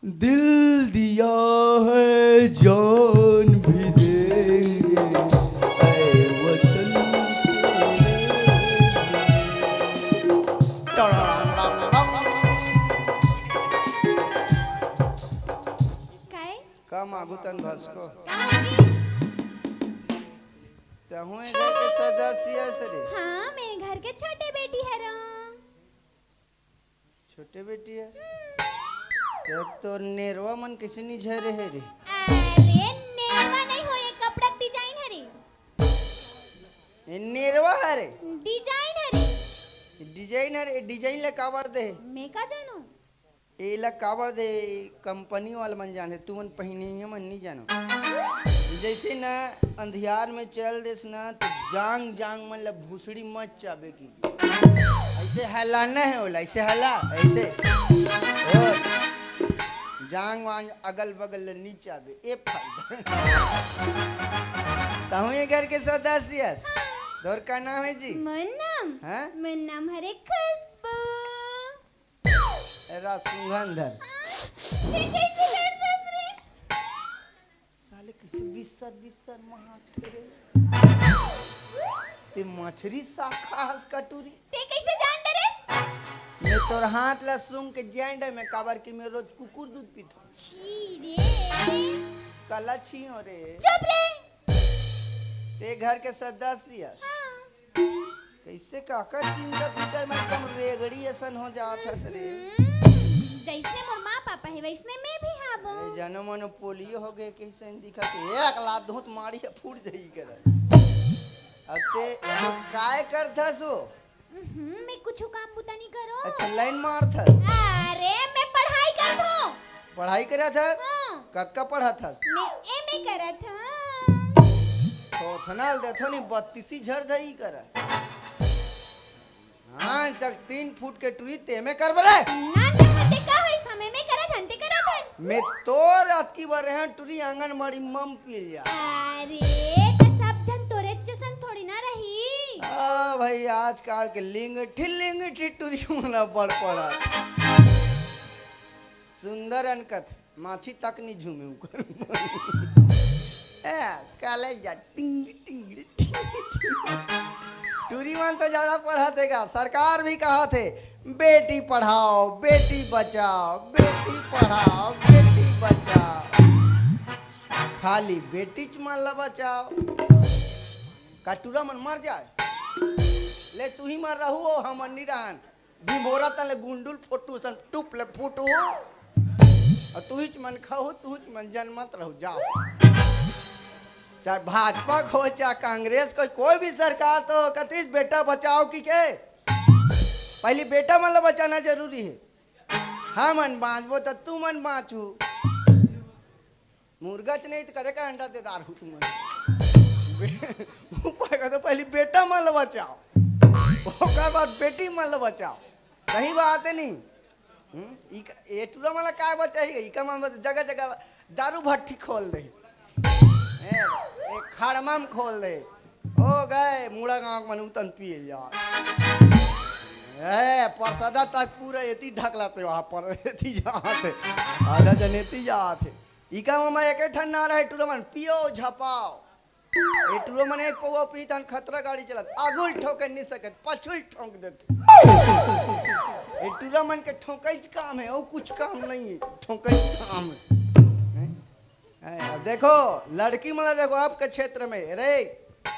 दिल दिया है, जान भी देंगे, ऐ वतन। काय? का मागू तन भसको? का होगे? तहूँ ए घर के सदस्य हस रे? हाँ, मैं घर के छोटे बेटी हरों। छोटे बेटी हस? त तोर नेरवा मन कइसे निझरे हे रे? अरे, नेरवा नहीं हो, ये कपड़ा के डिजाइन हरे। ये नेरवा हरे? डिजाइन हरे। डिजाइन हरे, डिजाइन ला काबर दे? मैं का जानूं? एला काबर दे, कंपनी वाला मन जाने, तुमन पहिने मन नहीं जानो। जैसे ना अंधियार में चल देस ना, तो जांग जांग मन ला भूसड़ी मत चाबे की। ऐसे हलाना है ओला, ऐसे हला, ऐसे। ओ, जांग वांग अगल बगल ले नी चाबे, ए फायदा। तहूँ ये घर के सदस्य हस। तोर का नाम है जी? मोर नाम? हाँ? मोर नाम हरे खुशबू। ए रा सुंघन धर। ये कैसे कर दस रे? साले किसी बिस्तर बिस्तर महात रे। ते मछरी साखा हस कटोरी। ते कैसे जान डरेस? मैं तोर हाथ ला सूंघ के जान डरे मैं, काबर कि मैं रोज कुकुर दूध पीथों। छी रे। काला छी हो रे। चुप रे। ते घर के सदस्य हस। हाँ। कैसे काकर चिंता फिकर में एकदम रेगड़ी असन हो जात हस रे। हम्म, जैसने मोर माँ पापा हे वैसने मैं भी हाबो। ए, जनो मनो पोलियो हो गए, कैसे दिखत हे? एक लात धोत मारी है, फूट जाई कर। अब ते, ते काय करथस हो? हम्म, मैं कुछ काम बुता नहीं करो। अच्छा, लाइन मारथस? अरे, मैं पढ़ाई करथों। पढ़ाई करत हस? हाँ। कतका पढ़त हस? मैं एमए करत हूँ। थोथना ल देथो नी, बत्तीसी झर जाई कर। हाँ, चक तीन फुट के टुरी ते एमए कर बले। ना, ना, हते का होइस, हम एमए करत हन, ते करत हन। मैं तोर अतकी बर रहन टुरी आंगनबाड़ी मम पी लिया। अरे, त सब झन तोरे जसन थोड़ी ना रही। आ भाई, आजकल के लिंगठी लिंगठी टुरी मन बड़ पड़ा। सुंदर अनकत, माछी तक नहीं झूमे उकर। ए, काले जा, टिंग, टिंग, टिंग, टिंग। टूरी मन तो ज्यादा पढ़त हे गा, सरकार भी कहत हे, "बेटी पढ़ाओ, बेटी बचाओ, बेटी पढ़ाओ, बेटी बचाओ।" खाली बेटीच मन ला बचाओ। का टूरा मन मर जाए? ले तुही मन रहू, ओ हमन नी रहन। ढिंभोरा तन ले गुंडुल फोटू सन टुप ले फुटू। अउ तुहीच मन खाहू, तुहीच मन जनमत रहू, जाव। चाहे भाजपा के हो, चाहे कांग्रेस के, कोई भी सरकार तो कतिस बेटा बचाव कहिके। पहिली बेटा मन ला बचाना जरूरी हे। हमन बांचबो त तुमन बांचहू। मुर्गा च नहीं त कदे का अंडा दे दार हू तुमन। ऊपर का तो पहिली बेटा मन ला बचाव, ओकर बाद बेटी मन ला बचाव। सही बात हे नहीं? हम्म? इका, ए टूरा मन ला काय बचाही? इका मन बस जगह जगह दारू भट्टी खोल दे। ए, ए खड़मा म खोल दे। हो गए, मुड़ा गांव मन उतन पिए जात। ए, परसदा तक पूरा एती ढकलाते वहां पर एती जात हे। आधा जन एती जात हे। इका ममा एक ठन ना रहे, टूरा मन पियो झपाव। ए टूरा मन एक पौवा पी तन खतरा गाड़ी चलत। आगुल ठोके नहीं सकत, पछुल ठोंक देते। ए टूरा मन के ठोकई च काम हे, अउ कुछ काम नहीं हे, ठोकई च काम हे। हैं? हैं? अब देखो, लड़की मन ला देखो, आपके क्षेत्र में, अरे,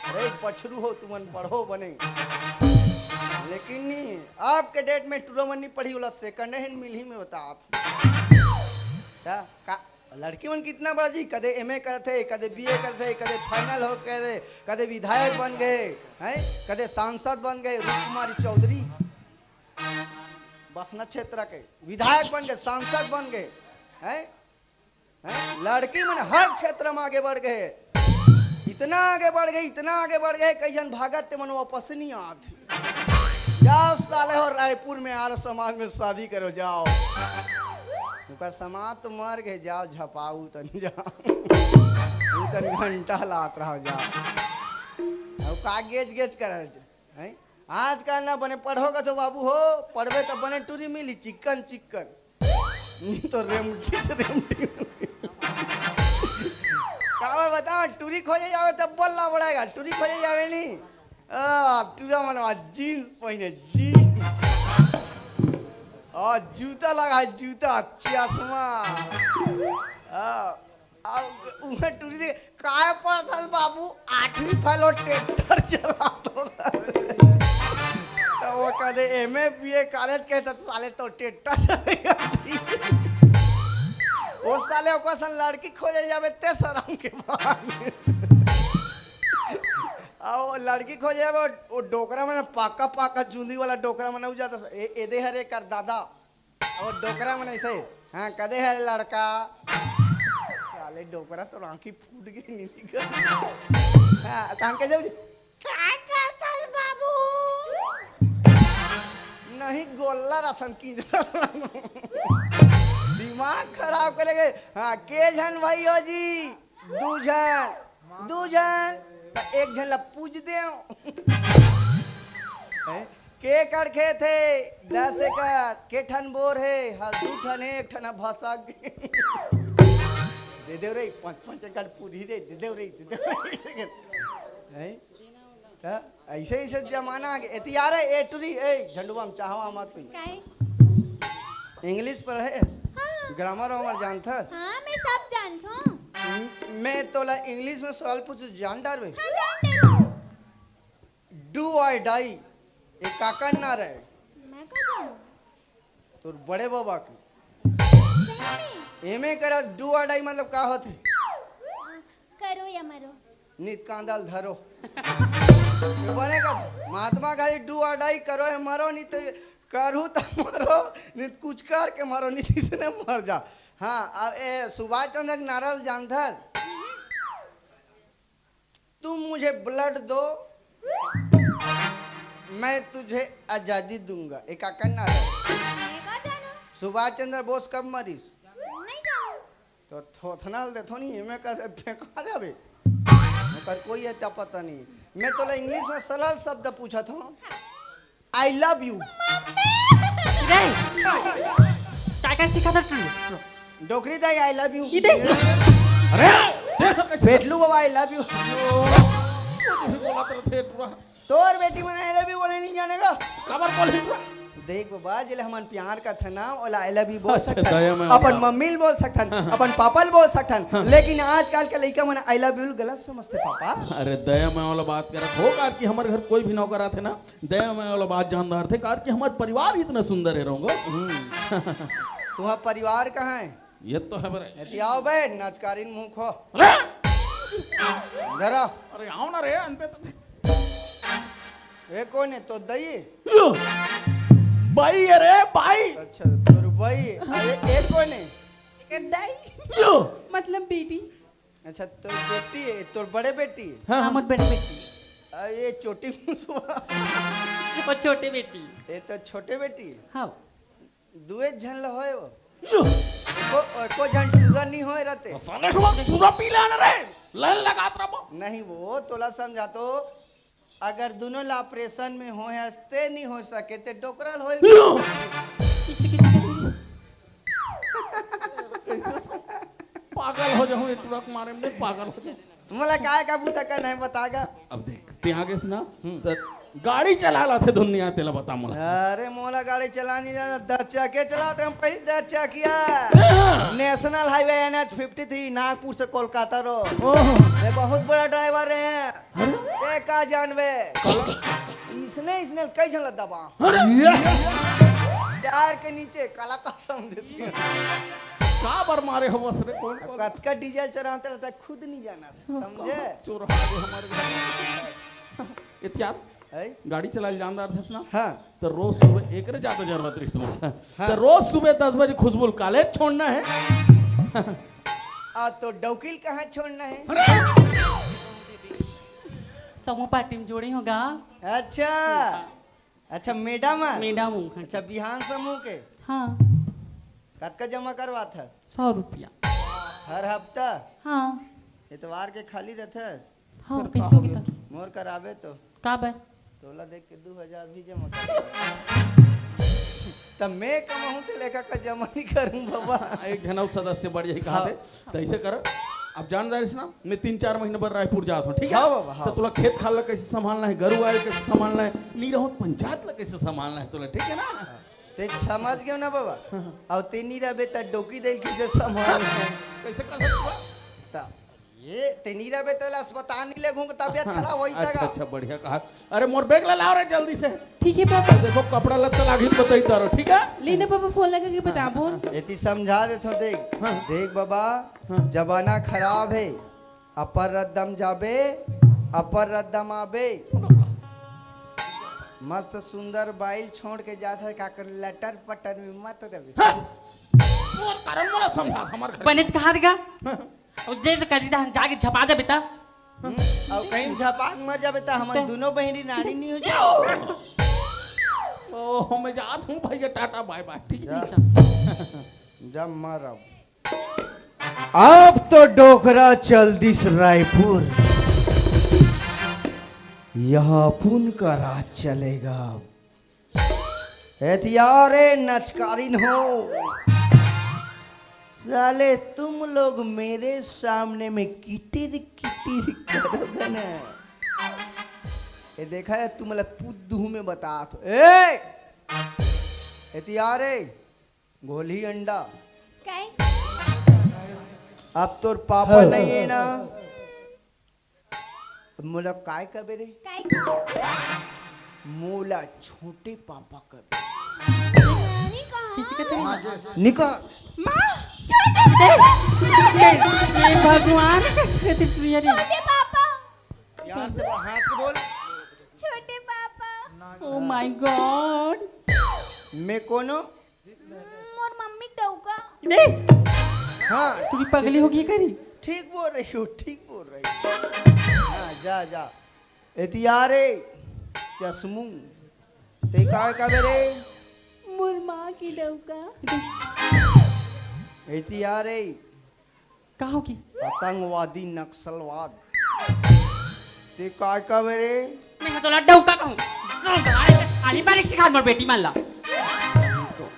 अरे, पछरू हो तुमन, पढ़ो बने। लेकिन नहीं, आपके डेट में टूरा मन नहीं पढ़ी, ओला सेकंड हैंड मिलही में बतात। का, का, लड़की मन कितना बड़ा जी, कदे एमए करत हे, कदे बीए करत हे, कदे फाइनल हो करे, कदे विधायक बन गए, हैं, कदे सांसद बन गए, रूप कुमारी चौधरी, बसना क्षेत्र के विधायक बन गए, सांसद बन गए, हैं, हैं, लड़की मन हर क्षेत्र में आगे बढ़ गए, इतना आगे बढ़ गए, इतना आगे बढ़ गए, कई झन भागत ते मन वापस नहीं आत। जाव साले हो रायपुर में आर्य समाज में शादी करो, जाव। ओकर समाज तो मर गए, जाव झपाऊ तन जाव। तू तन घंटा लात रहो, जाव। अब का गेज गेज कर, हैं? आजकल ना बने पढ़ोगा तो बाबू हो, पढ़बे तो बने टूरी मिली चिक्कन चिक्कन। नहीं तो रेमटी से रेमटी। का मैं बताऊं, टूरी खोजे जावे तब बल्ला बढ़ाएगा, टूरी खोजे जावे नहीं। आ, टूरा मन आज जींस पहने, जींस। आ, जूता लगा है, जूता, चश्मा। आ, आ, उहे टूरी दे, काय पढ़त हस बाबू? आठवीं फेल हो, ट्रैक्टर चलात हो। तो वो कदे एमए बीए कॉलेज के, तो साले तो ट्रैक्टर चले जाती। वो साले ओकर सन लड़की खोजे जावे, ते शरम के बात। आ, वो लड़की खोजे जावे, वो, वो डोकरा मन पाका पाका चुंदी वाला डोकरा मन उ जाता, ए, एदे हरे कर दादा। वो डोकरा मन ऐसे, हाँ, कदे हरे लड़का। साले डोकरा तो आंखी फूट गई, नहीं निकल। हाँ, तान के जब, "काय करता है बाबू?" नहीं, गोल्ला रसन की। दिमाग खराब कर लेगे। हाँ, के झन भाई हो जी? दू झन, दू झन, त एक झन ला पूज देव। हैं? के एकड़ खेत हे? दस एकड़। के ठन बोर हे? हाँ, दू ठन हे, एक ठन ह भसक गे। दे देव रे, पाँच, पाँच एकड़ पूरी रे, दे देव रे, दे देव रे। हैं? त ऐसे, ऐसे जमाना आ गया। एती आ रहे, ए टुरी, ए झंडुआ में चाहवा मत पी। काहे? इंग्लिश पढ़े? हाँ। ग्रामर वामर जानथस? हाँ, मैं सब जानथों। म-, मैं तोला इंग्लिश में सवाल पूछू, जान डारबे? हाँ, जान डारो। Do or die, ये काकर नारा हे? मैं का जानूं? तोर बड़े बाबा के। सही में? एमे करा do or die मतलब का होथे? करो या मरो। नित कांदा ल धरो। ये बने का Mahatma Gandhi do or die, करो या मरो, नित करू त मरो, नित कुछ करके मरो, नित इसने मर जा। हाँ, अब ए सुभाष चंद्र के नारा ल जानथस? तुम मुझे ब्लड दो, मैं तुझे आजादी दूंगा। एक काकर नारा हे? मैं का जानूं? सुभाष चंद्र बोस कब मरिस? नहीं जानूं। तो थोथना ल देथो नहीं, मैं कैसे फेंका जावे? ओकर कोई अता पता नहीं। मैं तोला इंग्लिश में सरल शब्द पूछत हूँ। I love you। रे, काय काय सिखाता तू? डोकरी दाई, I love you। ई दे। अरे, देखो कैसे बेटलू बाबा, I love you। ओ, तुझे बोला तेरा थे पूरा। तोर बेटी मन I love you बोले नहीं जाने का। कबर बोले पूरा। देख बाबा, जेला हमन प्यार करथन ना, ओला आई लव यू बोल अच्छा, सकथन, दया मैं अपन वाला। मम्मी ल बोल सकथन, अपन पापा ल बोल सकथन, लेकिन आजकल के लइका मन आई लव यू ल गलत समझथे पापा। अरे दया मैं वाला बात करत हो, काबर कि हमर घर कोई भी नौकर आथे ना, दया मैं वाला बात जान डारथे, काबर कि हमर परिवार इतना सुंदर हे रोंगो। तुहार परिवार कहाँ हे? ये तो है बरे। एती आओ बे, नचकारीन मुंह खो। अरे! जरा। अरे आओ ना रे, अंते तो ए कोन हे? तोर दाई? यो! बाई, अरे बाई! अच्छा, तोर बाई। अरे, ए कोन हे? एकर दाई। यो! मतलब बेटी। अच्छा, तोर बेटी हे, तोर बड़े बेटी हे? हाँ, हाँ, मोर बड़े बेटी। अरे, ये छोटी मुसवा। वो छोटे बेटी। ये तो छोटे बेटी हे। हाँ। दुए झन ल होय वो। यो! एको, एको झन टूरा नी होय रहते। साले को पूरा पी लेना रे। लाइन लगात रहो। नहीं वो, तोला समझा तो, अगर दुनों ला ऑपरेशन में होय हस ते नी हो सके, ते डोकरा ल होय। यो! कैसे से? पागल हो जाऊं, ये टूरा के मारे में पागल हो जाऊं। मोला काय का बूता करना हे, बता गा। अब देख, ते आगे से ना, हम्म। त गाड़ी चला लाथे दुनिया, तेला बता मोला। अरे, मोला गाड़ी चलानी जाना, दस चकिया चलाते हम, पहले दस चकिया। हाँ। National highway N H fifty three, Nagpur से कोलकाता रो। ओहो। मैं बहुत बड़ा ड्राइवर हे। अरे। ते का जानबे? इसने, इसने कई झन ल दबा। अरे। टायर के नीचे काला कसम देती। का बर मारे हो बस रे, कौन, कौन? कतका डीजल चलाते रहता है, खुद नहीं जाना। समझे? चोर आ गए हमारे घर। इतिहास है? गाड़ी चलाए जानदार थे ना? हाँ। तो रोज सुबह एक रे ज्यादा जरूरत रही सुबह। हाँ। तो रोज सुबह दस बजे खुशबू ल कॉलेज छोड़ना है। आ तो डौकी ल कहाँ छोड़ना है? अरे! समूह पार्टी में जोड़े होगा। अच्छा। अच्छा, मैडम आ? मैडम हूँ, हाँ। अच्छा, बिहान समूह के? हाँ। कतका जमा करवात हस? सौ रुपया। हर हफ्ता? हाँ। एतवार के खाली रहथस? हाँ, कैसे हो गया? मोर कराबे तो। का बर? तोला देख के दू हजार भी जमा कर। तब मैं कमाहूँ ते लेखा का जमा नहीं करूँ बाबा। एक झन अउ सदस्य बढ़ जाही कहा हाँ। थे। त ऐसे कर, अब जान जाए ना, मैं तीन चार महीने बर रायपुर जात हूँ, ठीक है? हाँ बाबा, हाँ। तो तोला खेत खार ला कैसे संभालना है, गरु गाय कैसे संभालना है, नहीं रहो पंचायत ला कैसे संभालना है तोला, ठीक है ना? ते समझ गयो ना बाबा? हाँ, हाँ। अउ ते नहीं रहबे त डोकी देल कैसे संभालना है? कैसे कर सकते हो? त ये ते नहीं रहबे त अस्पताल नहीं लेगूं, तबियत हाँ, खराब होई अच्छा, तगा। अच्छा, बढ़िया कहा। अरे मोर बैग ला लाओ रे जल्दी से। ठीक है बाबा। देखो कपड़ा लत्ता लागी तो बताई तारो, ठीक है? लेने बाबा फोन लगा के बताबो। एती समझा देथो देख। हाँ। देख बाबा, हाँ। जमाना खराब है। अपर रद्दम जाबे, अपर रद्दम आबे। मस्त सुंदर बाइल छोड़ के जात है, का कर लटर पटर में मत रहे। हाँ। मोर कारण मोला समझा हमर घर। बने त कहा देगा? हाँ। अउ दे त करी दा, जाके झपा दे बेटा। हम्म, अउ कहीं झपाक मर जाबे त हमन तो दोनों बहिनी नानी नहीं हो जाओ। ओ, मैं जात हूँ भैया, टाटा बाय बाय, ठीक है? जा। जा मर अब। अब तो डोकरा चल दिस रायपुर, यहाँ अपुन का राज चलेगा। हथियारे नचकारिन हो, साले तुम लोग मेरे सामने में किटिर किटिर करोगे ना। ये देखा है, तुमला पुद्दू में बता तो। ए! हथियारे, गोली अंडा। काय? अब तोर पापा हाँ। नहीं है ना? मोला काय कबे रे? काय? मोला छोटे पापा कबे। नहीं कहा। किसी के तेरे माँ। निका। माँ, छोटे पापा। हे, हे भगवान, कैसे प्रिया रे? छोटे पापा। यार से बोल, हाथ से बोल। छोटे पापा। Oh my God। मैं कोनो? मोर मम्मी डौका। दे। हाँ। तू भी पगली होगी करी? ठीक बोल रही हो, ठीक बोल रही हो। हाँ, जा, जा। एतिया रे, चश्मू। ते का कबे रे? मोर माँ की डौका। एतिया रे। का होगी? आतंकवादी, नक्सलवाद। ते का कबे रे? मैं तो लड्डा उका कहूँ। आली बारिक सिखा मोर बेटी मन ला।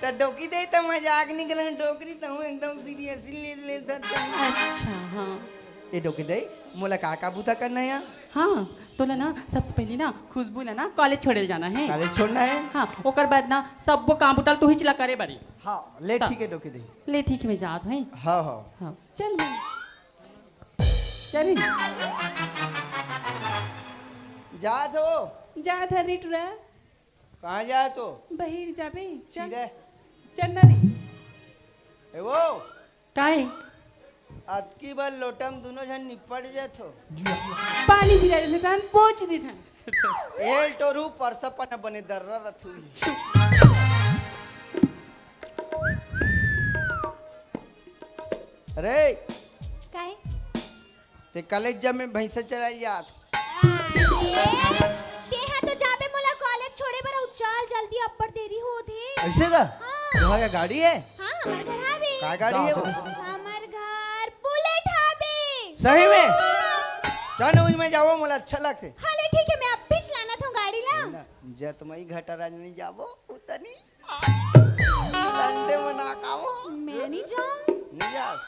त डोकी दे त मजाक नहीं करन, डोकरी त हूँ एकदम सीरियस ले ले धर। अच्छा, हाँ। ए डोके दई, मोला का का बूता करना हे? हाँ, तोला ना सबसे पहली ना खुशबू ला ना कॉलेज छोड़े ल जाना हे। कॉलेज छोड़ना हे? हाँ, ओकर बाद ना सब्बो काम बूता ल तुहिच ला करे बरी। हाँ, ले त ठीक हे डोके दई। ले ठीक हे, मैं जात हूँ। हाँ, हाँ। हाँ, चल मैं। चल। जात हो? जात हरी टुरा। कहाँ जात हो? बहिर जाबे। चल। चल ना रे। ए वो। काहे? अतकी बार लोटा म दुनो झन निपट जात हो। पानी पिला देथे तहन पोंछ देथन। एल टोरू परसा पना बने दर्रा रथुई। अरे। काहे? ते कॉलेज जा, मैं भैंसा चराए जात। अरे, तेहा तो जाबे मोला कॉलेज छोड़े बर, अउ चल जल्दी, अब्बड़ देरी होत हे। ऐसे का? हाँ। तुम्हारा गाड़ी है? हाँ, हमर घर हावे। का गाड़ी है वो? हमर घर बुलेट हावे। सही में? हाँ। चल, उही में जाबो, मोला अच्छा लगथे। हाँ, ले ठीक है, मैं अभी चलाना था गाड़ी ला। ना, जतमई घटा राज नहीं जाबो, उतनी संडे मना काबो। मैं नहीं जाऊँ। नहीं जास?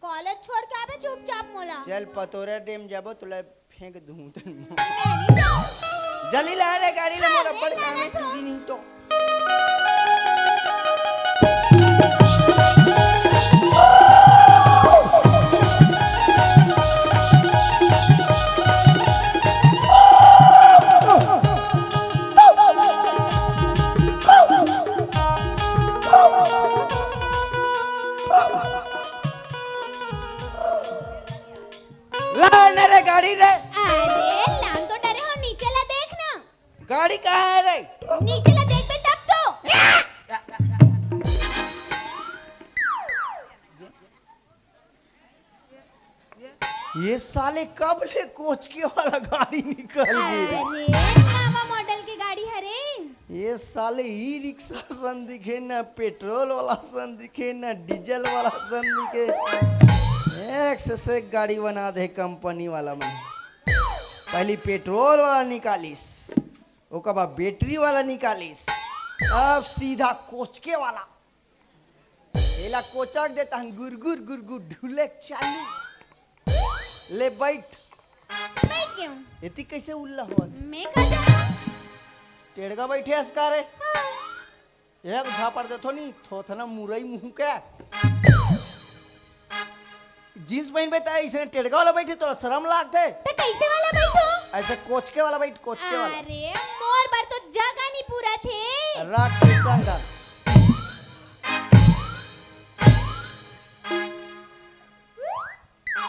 कॉलेज छोड़ के आबे चुपचाप मोला। चल, पतोरा डेम जाबो, तोला फेंक दूँ तन। मैं नहीं जाऊँ। जल्दी ला रे गाड़ी ले, मोर अब्बड़ काम है, छुट्टी नहीं तो। ला न रे गाड़ी रे। अरे, लान तो डरे हो, नीचे ला देख ना। गाड़ी कहाँ है रे? नीचे ला देख बे तब तो। ये साले कब ले कोचके वाला गाड़ी निकल गई? अरे, नवा मॉडल के गाड़ी हरे। ये साले ई रिक्शा सन दिखे, ना पेट्रोल वाला सन दिखे, ना डीजल वाला सन दिखे। एक से, से एक गाड़ी बना दे कंपनी वाला मन। पहली पेट्रोल वाला निकालिस, ओकर बाद बैटरी वाला निकालिस, अब सीधा कोचके वाला। एला कोचक देता हन, गुर गुर गुर गुर ढुले चालू। ले बैठ। बैठ गेंव। एती कैसे उल्ला होत? मैं का जाना? टेड़गा बैठे हस का रे? हाँ। एक झापड़ देथो नी, थोथना मुरई मुंह के। जींस पहिनबे त अइसने टेड़गा वाला बैठे, तोला शरम लागथे? त कैसे वाला बैठो? ऐसे कोचके वाला बैठ, कोचके वाला। अरे, मोर बर तो जगह नहीं पूरा थे। राख, संग।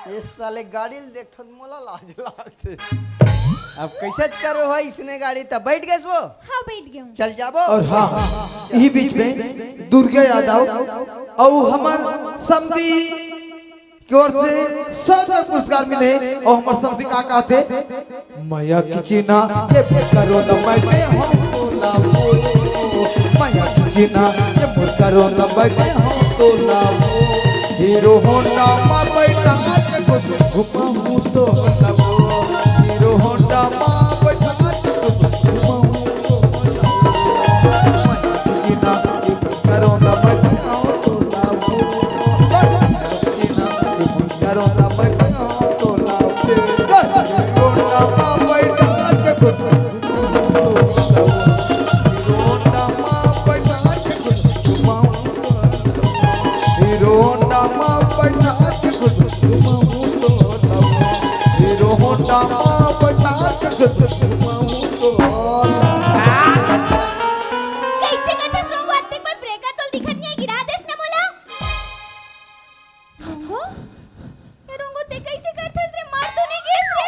ए साले गाड़ी ल देखथन मोला लाज लागथे। अब कैसे करो भाई इसने गाड़ी, तब बैठ गए वो? हाँ, बैठ गए हूँ। चल जाबो। और हाँ, यही बीच में दुर्गा यादव और हमार समधी की ओर से सौ रुपये पुरस्कार मिले और हमार समधी का कहते, मया किचना ये करो न मैं के हम तोला वो। मया किचना ये मोर करो न मैं के हम तोला वो। हीरो होंडा मा बैठा के कुछ घुमाऊं तो न वो। हीरो होंडा मा बैठा के कुछ घुमाऊं तो न वो। मया किचना ये मोर करो न मैं के हम तोला वो। मया किचना ये मोर करो न मैं के हम तोला वो। हीरो होंडा मा बैठा के कुछ कैसे करथस रोंगो, अतेक बड़ ब्रेकर तोल दिखत नहीं है, गिरा देस ना मोला। रोंगो, ए रोंगो, ते कैसे करथस रे? मर तो नहीं गेस रे?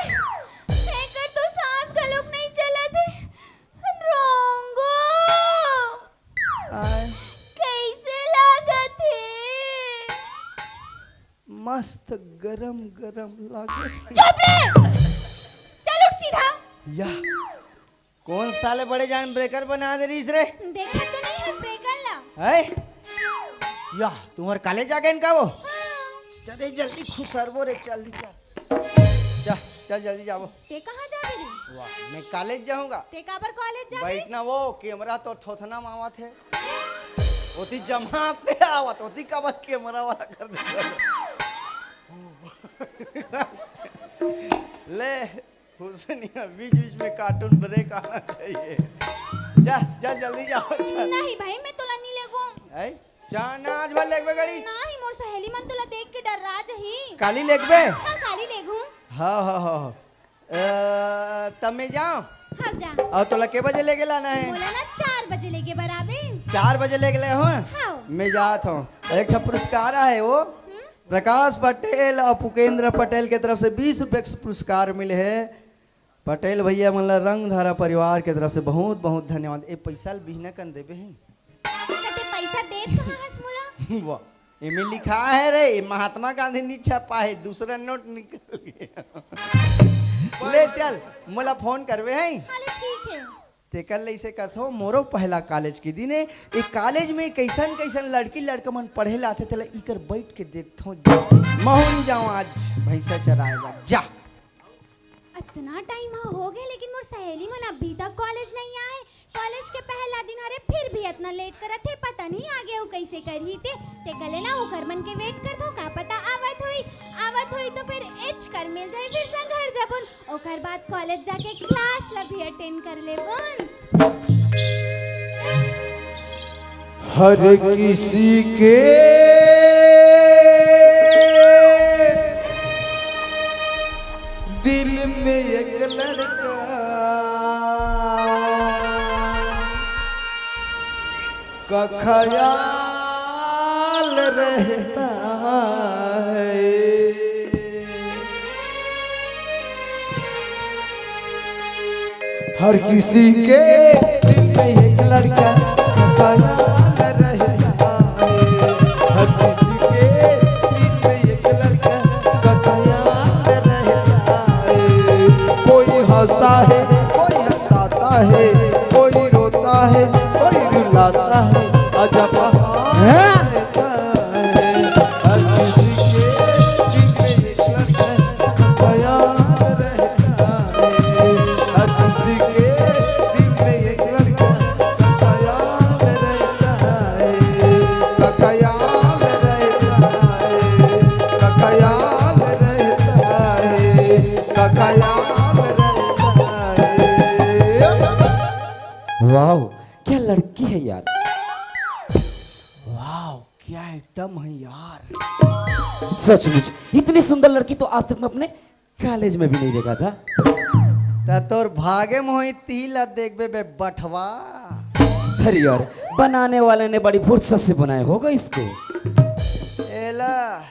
एकर तो सांस घलोक नहीं चलत हे। रोंगो, आय। कैसे लागत हे? मस्त गरम गरम लागत हे। चुप रे! चल उठ सीधा। या। कौन साले बड़े जान ब्रेकर बना दे रहीस रे? देखत तो नहीं हस ब्रेकर ला। है? या, तुम्हार कॉलेज आ गए इनका वो? हाँ। चले जल्दी खुसरबो रे, जल्दी चल। चल, चल जल्दी जाबो। ते कहाँ जाबे रे? वाह, मैं कॉलेज जाऊंगा। ते काबर कॉलेज जाबे? बैठना वो, कैमरा तो थोथना मावत हे। ओती जमाते आवत, ओती काबर कैमरा वाला कर दे। ले, हुसैनिया, बीच बीच में कार्टून ब्रेक आना चाहिए। जा, जा, जल्दी जाओ, जा। नहीं भाई, मैं तोला नहीं लेगो। ऐ, जा ना, आज भर लेगबे गाड़ी। नहीं, मोर सहेली मन तोला देख के डर्रा जही। काली लेगबे? हाँ, काली लेगहूँ। हाँ, हाँ, हाँ, हाँ। अ, तब मैं जाऊँ? हाँ, जा। अउ तोला के बजे लेके लाना है? मोला ना चार बजे लेके बराबर। चार बजे लेके ले हो? हाँ। मैं जात हूँ। एक ठा पुरस्कार आहे वो। हम्म? प्रकाश पटेल और पुकेंद्र पटेल के तरफ से बीस रुपए के पुरस्कार मिले है। पटेल भैया मन ला रंगधारा परिवार के तरफ से बहुत बहुत धन्यवाद। ए पैसा ल बिहना कन देबे है। कते पैसा देत कहाँ हस मोला? वाह, एमे लिखा है रे, महात्मा गांधी नी छपा है, दूसरा नोट निकल गया। ले चल, मोला फोन करबे है। हाँ, ले ठीक है। तेकर ले इसे करथो, मोरो पहला कॉलेज के दिन है। एक कॉलेज में कैसन कैसन लड़की लड़का मन पढ़े ला आथे, तेला इकर बैठ के देखथो। महू नी जाऊँ आज भैंसा चराए बर, जा। अतना टाइम ह हो गए, लेकिन मोर सहेली मन अभी तक कॉलेज नहीं आए। कॉलेज के पहला दिन हरे, फिर भी अतना लेट करत हे। पता नहीं आगे वो कैसे करही ते। ते गले ना ओकर मन के वेट करथो, का पता आवत होई। आवत होई तो फिर एच कर मिल जाए, फिर संग घर जबुन। ओकर बाद कॉलेज जाके क्लास ला भी अटेंड कर लेबुन। हर किसी के दिल में एक लड़का का ख्याल रहता है। हर किसी के दिल में एक लड़का का ख्याल रहता है। हर किसी के दिल में एक लड़का का ख्याल रहता है। कोई हंसता है, कोई हंसाता है, कोई रोता है, कोई रुलाता है। अजब हाल हैं? रहता है। हर किसी के दिल में एक लड़का का ख्याल रहता है। हर किसी के दिल में एक लड़का का ख्याल रहता है। का ख्याल रहता है। का ख्याल रहता है। का ख्याल रहता है। वाह, क्या लड़की है यार। वाह, क्या आइटम है यार। सचमुच इतनी सुंदर लड़की तो आज तक मैं अपने कॉलेज में भी नहीं देखा था। त तोर भागे मोहित तिही ला देखबे बे बठवा। अरे यार, बनाने वाले ने बड़ी फुर्सत से बनाया होगा इसको। एला,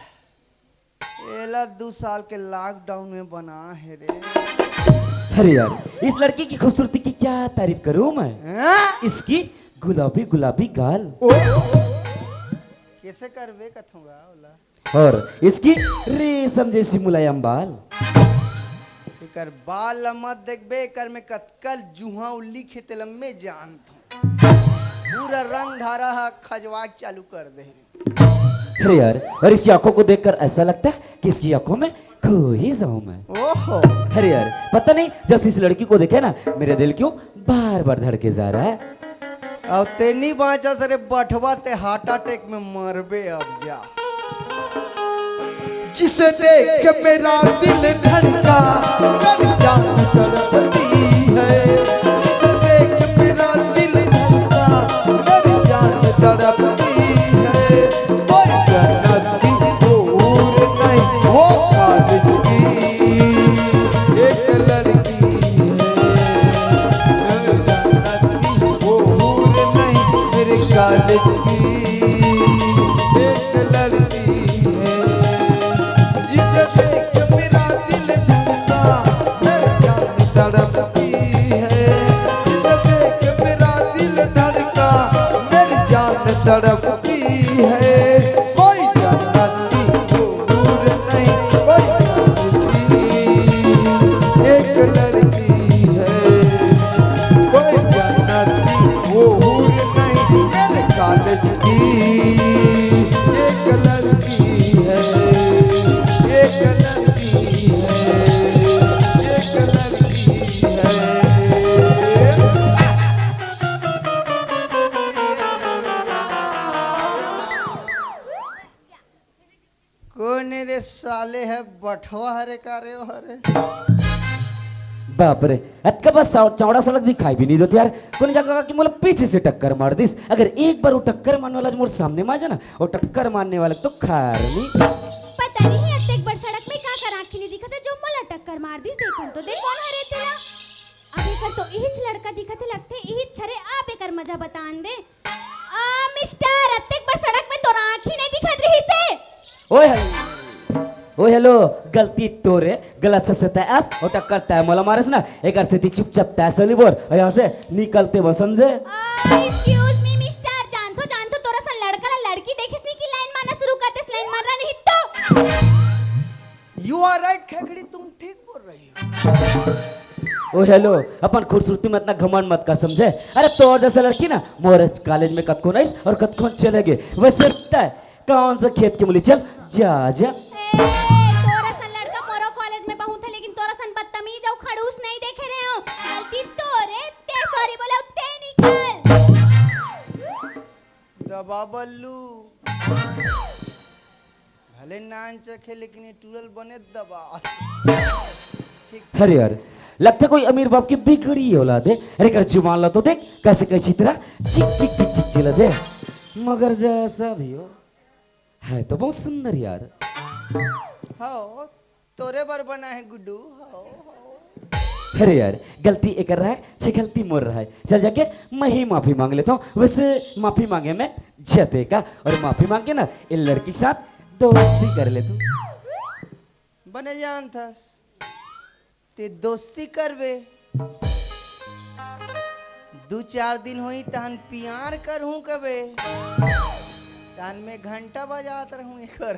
एला दो साल के लॉकडाउन में बना है रे। अरे यार, इस लड़की की खूबसूरती की क्या तारीफ करूं मैं? हैं? इसकी गुलाबी गुलाबी गाल। ओ! कैसे करबे कथूंगा ओला? और इसकी रेशम जैसी मुलायम बाल। एकर बाल ला मत देखबे, एकर में कतका जुहा उल्ली खेतेला मैं जानत हूँ। पूरा रंगधारा हा खजवाए चालू कर दे। अरे यार, और इसकी आंखों को देखकर ऐसा लगता है कि इसकी आंखों में खो ही जाऊं मैं। ओहो। अरे यार, पता नहीं, जब से इस लड़की को देखे ना, मेरा दिल क्यों बार बार धड़के जा रहा है। अब ते नहीं बांचा सरे बठवा, ते हार्ट अटैक में मरबे अब जा। जिसे देख के मेरा दिल धड़का, मेरी जान तड़पती है। जिसे देख के मेरा दिल धड़का, मेरी जान तड़पती है। कोई जन्नत की हूर नहीं, वो खालिद की एक लड़की है। जन्नत की वो हूर नहीं, मेरे खालिद की एक लड़की है। जिसे देख मेरा दिल धड़का, बठवा हरे का रे, ओ हरे। बाप रे, अतका बस साव-, चौड़ा सड़क दिखाई भी नहीं देत यार। कोन जगह कि मोला पीछे से टक्कर मार दिस। अगर एक बार वो टक्कर मारने वाला मोर सामने में आ जाना, वो टक्कर मारने वाला तो खार नहीं। पता नहीं अतेक बड़ सड़क में का कर आँखी नहीं दिखत हे जो मोला टक्कर मार दिस। देखन तो देख कोन हरे तेला। अब एकर तो इहिच लड़का दिखत हे लगथे, इहिच हरे। अब एकर मजा बतान दे। आ, मिस्टर, अतेक बड़ सड़क में तोर आँखी नहीं दिखत रहिस हे। ओए हे-, ओए हेलो, गलती तोरे, गलत से, से तैं आस, ओ टक्कर तैं मोला मारेस ना, एकर सेती चुपचाप तैं सली बोर, अउ यहाँ से निकलते बस समझे। आ, excuse me, मिस्टर, जानथो, जानथो, तोर असन लड़का ला लड़की देखिस नहीं कि लाइन मारना शुरू कर देस, लाइन मारना नहीं तो। You are right, खेकड़ी, तुम ठीक बोल रही हो। ओ हेलो, अपन खूबसूरती में इतना घमंड मत कर समझे। अरे तोर जैसे लड़की ना मोर कॉलेज में कतकोन आइस अउ कतकोन चले गे। वैसे तैं कौन सा खेत के मुली, चल जा, जा। ए, तोर असन लड़का मोरो कॉलेज में बहुत हे, लेकिन तोर असन बदतमीज अउ खड़ूस नहीं देखे रहे हो। गलती तोरे, तैं sorry बोला, तैं निकल। दबा बल्लू। भले नानचक हे, लेकिन ये टूरल बने दबा। ठीक। अरे यार, लगथे कोई अमीर बाप के बिगड़ी औलाद हे। अरे एकर जुबान ला तो देख, कैसे कैसे चितरा चिक चिक चिक चिक चिल्लाथे। मगर जैसा भी हो, है तो बहुत सुंदर यार। हाँ, तोरे बर बना हे गुड्डू। हाँ, हाँ। अरे यार, गलती एकर रहे, छे गलती मोर रहे। चल जाके मैं ही माफी मांग लेथों। वैसे माफी मांगे में जते का, अउ माफी मांग के ना, ए लड़की के साथ दोस्ती कर लेथों। बने जानथस, तैं दोस्ती करबे, दू चार दिन होही, तहन प्यार करहूं कबे, तहन में घंटा बजात रहूं एकर।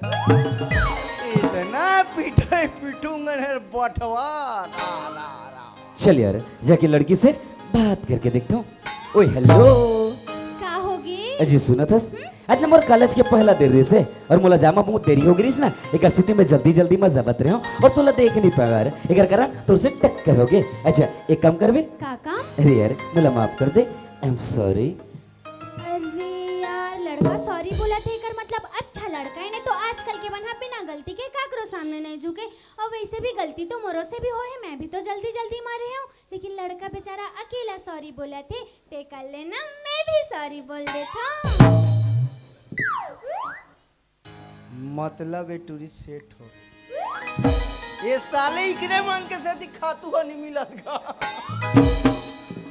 इतना पिटाई पिटूंगा ना बठवा, रा, रा, रा। चल यार, जाके लड़की से बात करके देखता हूँ। ओए हेलो। का होगे? अजी सुनत हस? हम्म? आज ना मोर कॉलेज के पहला दिन रहिस हे अउ मोला जाए म बहुत देरी हो गे रहिस ना, एकर सेती मैं जल्दी जल्दी म जावत रहेंव अउ तोला देख नहीं पाएंव यार, एकर कारण तोर से टक्कर होगे। अच्छा, एक काम करबे? का काम? अरे यार, मोला माफ कर दे, I am sorry। अरे यार, लड़का sorry बोलत हे, एकर मतलब अच्छा लड़का हे, नहीं तो आजकल के मन ह बिना गलती के काकरो सामने नहीं झुके। अउ वैसे भी गलती तो मोरो से भी होहे, मैं भी तो जल्दी जल्दी म रहेंव, लेकिन लड़का बेचारा अकेला sorry बोलत हे, तेकर ले ना मैं भी sorry बोल देथों। मतलब ए टूरी सेठ हो। ए साले इकरे मन के सेती खातू ह नी मिलत गा।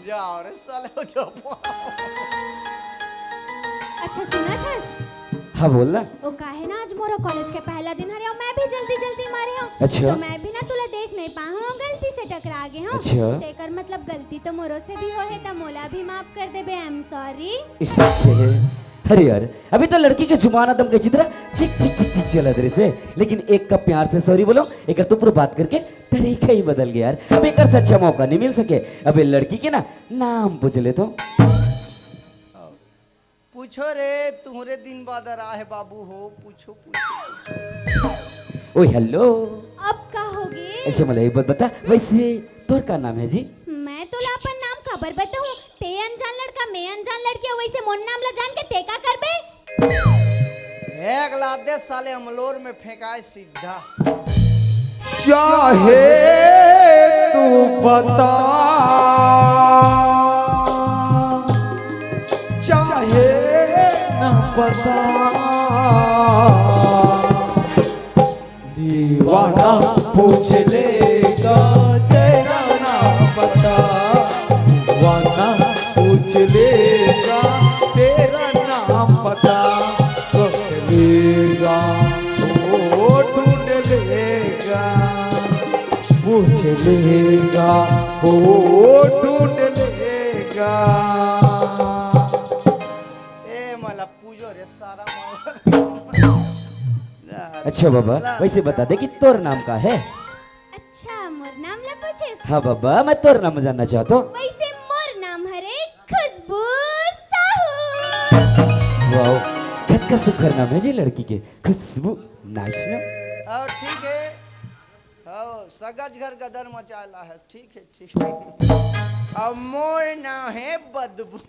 जाओ रे साले, हो जाओ। अच्छा सुनत हस? हाँ, बोल ना। ओ काहे ना, आज मोरो कॉलेज के पहला दिन हरे अउ मैं भी जल्दी जल्दी म रहेंव। अच्छा। तो मैं भी ना तोला देख नहीं पाएंव, गलती से टकरा गेंव। अच्छा। तेकर मतलब गलती तो मोरो से भी होहे, त मोला भी माफ कर देबे, I am sorry। इस अरे यार, अभी तो लड़की के जुबान एकदम के चितरा चिक चिक चिक चिक चलत रहिस हे, लेकिन एक कप प्यार से sorry बोलों, एकर तो पूरा बात करके तरीका ही बदल गे यार। अब एकर से अच्छा मौका नहीं मिल सके। अब ए लड़की के ना नाम पूछ लेथों। पूछो रे, तुहरे दिन बादर आहे बाबू हो, पूछो, पूछो, पूछो। ओए हेलो। अब का होगे? अच्छा, मोला एक बात बता, वैसे तोर का नाम हे जी? मैं तोला अपन नाम काबर बताहूं? ते अनजान लड़का, मैं अनजान लड़की, अउ वैसे मोर नाम ला जान के ते का करबे? एक लात दे साले अमलोर में फेंकाए सीधा। चाहे तू बता, चाहे न बता, दीवाना पूछ लेगा तेरा नाम बता, दीवाना पूछ लेगा तेरा नाम बता, सोच लेगा, ओ ढूंढ लेगा, पूछ लेगा, ओ ढूंढ लेगा। ए मला पूजो रे सारा मला। अच्छा बाबा, वैसे बता दे कि तोर नाम का हे? अच्छा, मोर नाम ला पूछेस? हाँ बाबा, मैं तोर नाम जानना चाहत हों। वैसे मोर नाम हरे खुशबू साहू। वाओ, कतका सुघर नाम हे जी लड़की के, खुशबू, nice नाम। हाँ, ठीक हे। हाँ, सगज घर गदर मचाला हे, ठीक हे, ठीक हे। अउ मोर नाम हे बदबू।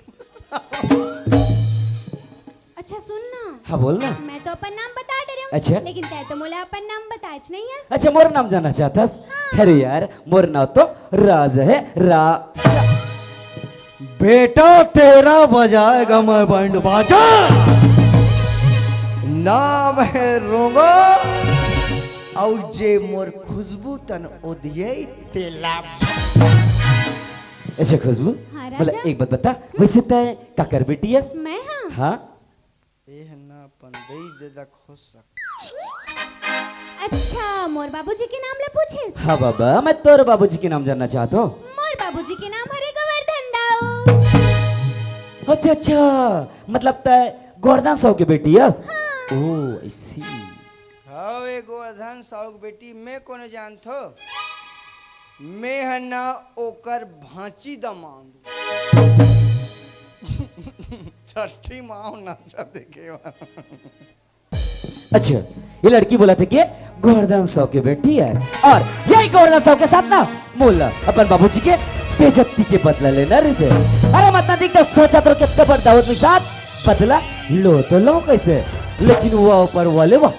अच्छा सुन ना। हाँ, बोल ना। मैं तो अपन नाम बता डरे हूँ, अच्छा। लेकिन तै तो मोला अपन नाम बताएच नहीं हस। अच्छा, मोर नाम जानना चाहत हस? हाँ। अरे यार, मोर नाम तो राज है, रा। बेटा, तेरा बजाएगा मैं बैंड बाजा। नाम है रोंगो, अउ जे मोर खुशबू तन ओधिये तेला। अच्छा खुशबू, हाँ, राजा। एक बात बता, वैसे तै काकर बेटी हस? मैं हाँ। हाँ? ए ह ना अपन दई ददा खोज सक। अच्छा, मोर बाबूजी के नाम ला पूछेस? हाँ बाबा, मैं तोर बाबूजी के नाम जानना चाहत हूँ। मोर बाबूजी के नाम हरे गोवर्धन दाऊ। अच्छा, अच्छा, मतलब तै गोवर्धन साहू के बेटी हस? हाँ। ओ, I see। हव, ए गोवर्धन साहू के बेटी मैं कोनो जानथो? मैं ह ना ओकर भांची दमांद। छठी माव नाचा देखे वाला। अच्छा, ये लड़की बोलथे कि गोवर्धन साहू के बेटी है और यही गोवर्धन साहू के साथ ना मोला अपन बाबूजी के बेइज्जती के बदला लेना रिहिसे। अरे मतलब देख तो सोचा तो कितना बड़ दावत के साथ बदला लो तो लो कैसे, लेकिन वो ऊपर वाले वाह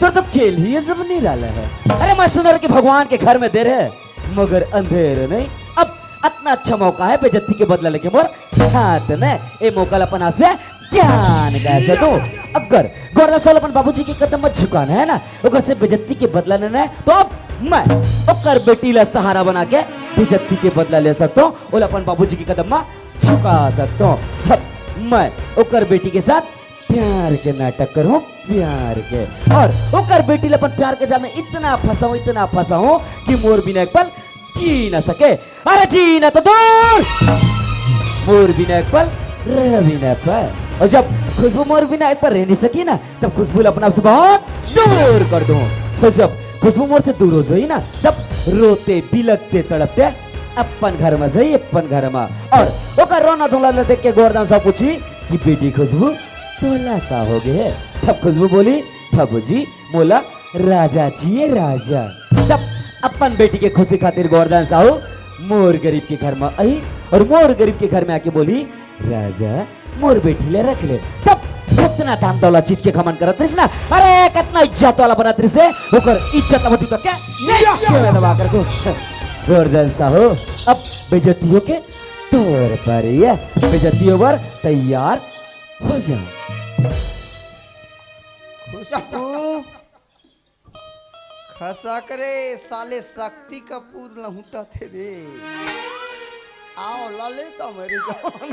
तोर तो खेल ही ये सब निराला है। अरे मैं सुनर के भगवान के घर में देर है, मगर अंधेर नहीं। अब अतना अच्छा मौका है बेइज्जती के बदला लेके मोर हाथ में। ए मौका ला अपन हाथ से जान कैसे दूं? अगर गोवर्धन साहू ला अपन बाबूजी के कदम में झुकाना है ना, ओकर से बेइज्जती के बदला लेना है, तो अब मैं ओकर बेटी ला सहारा बना के बेइज्जती के बदला ले सकता हूँ, ओला अपन बाबूजी के कदम में झुका सकता हूँ। अब मैं ओकर बेटी के साथ प्यार के नाटक करूं, प्यार के। और ओकर बेटी ला अपन प्यार के जाल में इतना फंसाऊं, इतना फंसाऊं कि मोर बिना एक पल जी ना सके। अरे जीना तो दूर, मोर बिना एक पल रह भी ना पाए। और जब खुशबू मोर बिना एक पल रह नहीं सकी ना, तब खुशबू ला अपन आप से बहुत दूर कर दूं। और जब खुशबू मोर से दूर हो जाई ना, तब रोते बिलकते तड़पते अपन घर में जाई, अपन घर में। और ओकर रोना धोना ला देख के गोवर्धन साहू पूछी कि बेटी खुशबू, तोला का हो गे हे? तब खुशबू बोली, बाबूजी, मोला राजा चाहिए, राजा। तब अपन बेटी के खुशी खातिर गोवर्धन साहू मोर गरीब के घर में आई और मोर गरीब के घर में आके बोली, राजा, मोर बेटी ला रख ले। तब कितना धन दौलत चीज के घमंड करत रहिस ना, अरे कितना इज्जत वाला बनत रहिस हे, ओकर इज्जत अब तक के नीचे में दबा कर दो। गोवर्धन साहू अब बेइज्जती होके तोर पर ये बेइज्जती होबर तैयार हो जा। खुशबू, खसक रे साले, शक्ति कपूर लहुटा थे रे। आओ लाले तो मेरे जवान।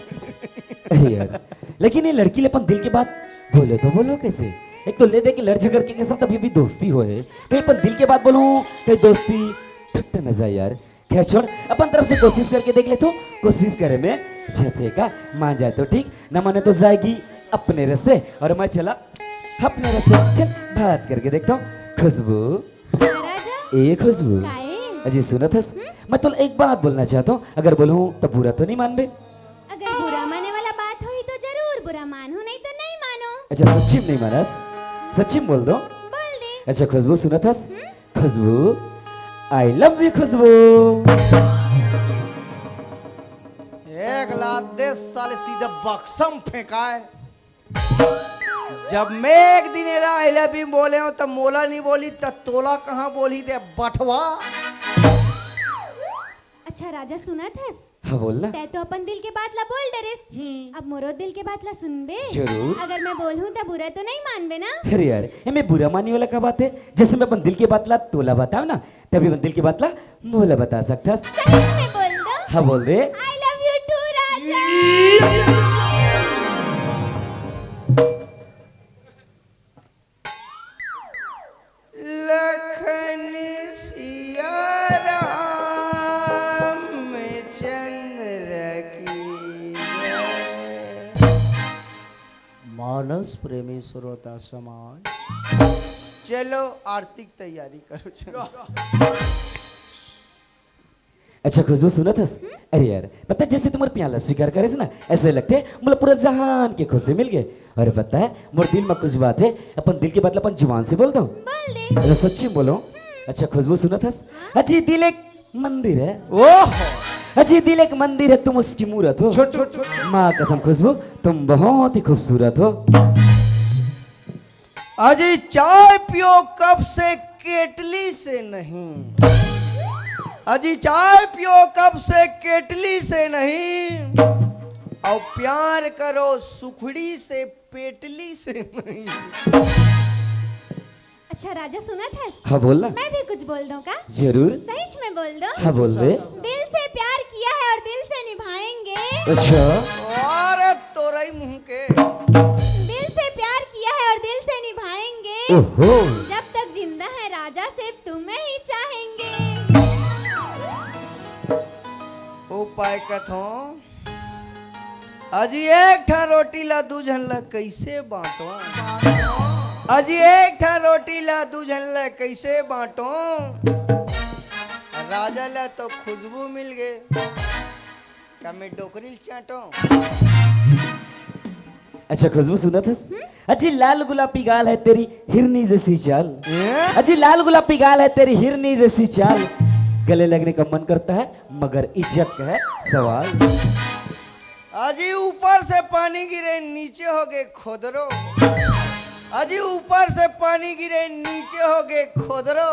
अरे यार, लेकिन ये लड़की ले अपन दिल के बात बोले तो बोलो कैसे? एक तो ले दे के लड़ झगड़ के, के साथ अभी भी दोस्ती होए, कहीं अपन दिल के बात बोलूं, कहीं दोस्ती टूट न जाए यार। खैर छोड़, अपन तरफ से कोशिश करके देख ले तू, कोशिश करे में जथे का, मान जाए तो ठीक, ना माने तो जाएगी अपने रास्ते और मैं चला अपने रास्ते। चल, बात करके देखता हूँ। खुशबू, हाँ, राजा। ए खुशबू, काए? अजी सुनत हस? हम्म? मैं तोला एक बात बोलना चाहता हूँ, अगर बोलूँ तो बुरा तो नहीं मानबे? अगर बुरा माने वाला बात होही तो जरूर बुरा मानहूँ, नहीं तो नहीं मानो। अच्छा, सच्ची में नहीं मानस? सच्ची में बोल दो। बोल दे। अच्छा खुशबू, सुनत हस? हम्म? खुशबू, I love you खुशबू। एक लात दे साले, सीधे बक्सा में फेंकाए। जब मैं एक दिन एला I love you बोले हूँ, तब मोला नहीं बोली, तब तोला कहाँ बोली दे बटवा? अच्छा राजा, सुनत हस? हाँ, बोल ना। तै तो अपन दिल के बात ला बोल डरेस। हम्म। अब मोरो दिल के बात ला सुनबे? जरूर। अगर मैं बोलहूँ त बुरा तो नहीं मानबे ना? अरे यार, एमे बुरा माने वाला का बात है? जैसे मैं अपन दिल के बात ला तोला बताओ ना, तभी अपन दिल के बात ला मोला बता सकथस। सच में बोल दो। हाँ, बोल दे। I love you too राजा। लखन सिया राम चंद्र की जय। मानस प्रेमी श्रोता समाज, चलो आरती की तैयारी करो, चलो। अच्छा खुशबू, सुनत हस? हम्म? अरे यार, पता है, जैसे तुम्हारे प्याला स्वीकार करे से ना, ऐसे लगथे मोला पूरा जहान के खुशी मिल गए। और पता है, मोर दिल में कुछ बात है, अपन दिल के बात ला अपन जुबान से बोल दो। बोल दे। अरे सच्ची में बोलो। हम्म। अच्छा खुशबू, सुनत हस? हाँ? अजी दिल एक मंदिर है। ओह! अजी दिल एक मंदिर है, तुम उसकी मूरत हो। छोटू, छोटू। माँ कसम खुशबू, तुम बहुत ही खूबसूरत हो। अजी चाय पियो कप से, केटली से नहीं। अजी चाय पियो कप से, केटली से नहीं। और प्यार करो सुखड़ी से, पेटली से नहीं। अच्छा राजा, सुनत हस? हाँ, बोल ना। मैं भी कुछ बोल दूं का? जरूर। सहीच में बोल दूं? हाँ, बोल दे। दिल से प्यार किया है और दिल से निभाएंगे। अच्छा। अरे तोरई मुंह के। दिल से प्यार किया है और दिल से निभाएंगे। ओहो। जब तक जिंदा है राजा, सिर्फ तुम्हें ही चाहेंगे। ओ पाय कथों, अजी एक ठा रोटी ला दू झन ला कइसे बांटों? अजी एक ठा रोटी ला दू झन ला कइसे बांटों? राजा ला तो खुशबू मिल गे, का मैं डोकरी ल चांटों? अच्छा खुशबू, सुनत हस? हम्म? अजी लाल गुलाबी गाल है तेरी हिरनी जैसी चाल। हैं? अजी लाल गुलाबी गाल है तेरी हिरनी जैसी चाल। गले लगने का मन करता है मगर इज्जत का है सवाल। अजी ऊपर से पानी गिरे नीचे हो गए खोदरो। अजी ऊपर से पानी गिरे नीचे हो गए खोदरो।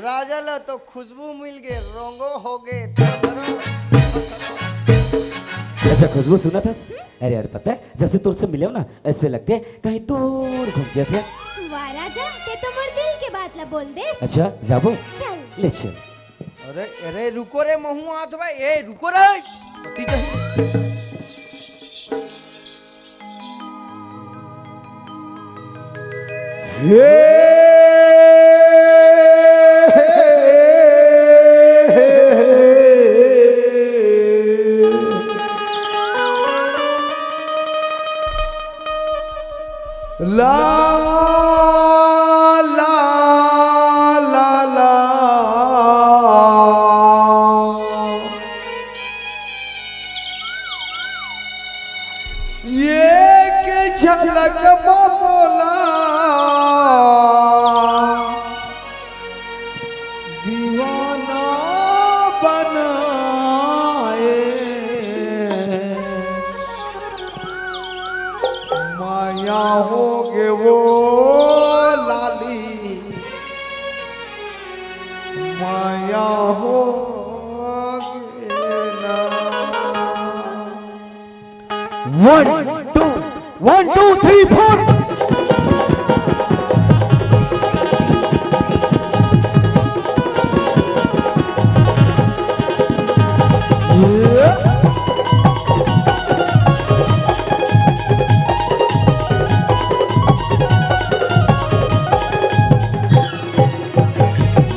राजा ला तो खुशबू मिल गए, रोंगो हो गए खोदरो। अच्छा खुशबू, सुनत हस? अरे यार, पता है जब से तोर से मिले हो ना, ऐसे लगते है कहीं दूर घूम गया था। वाह राजा, ते तो मोर दिल के बात ला बोल दे। अच्छा जाबो? चल। ले चल। अरे अरे रुको रे, महू आत बा। ए रुको रे। पति जाही। हे ला ला ला ला। एक झलक म मोला दीवाना बनाए। माया होगे वो लाली, माया होगे ना। One, two, one, two, three, four।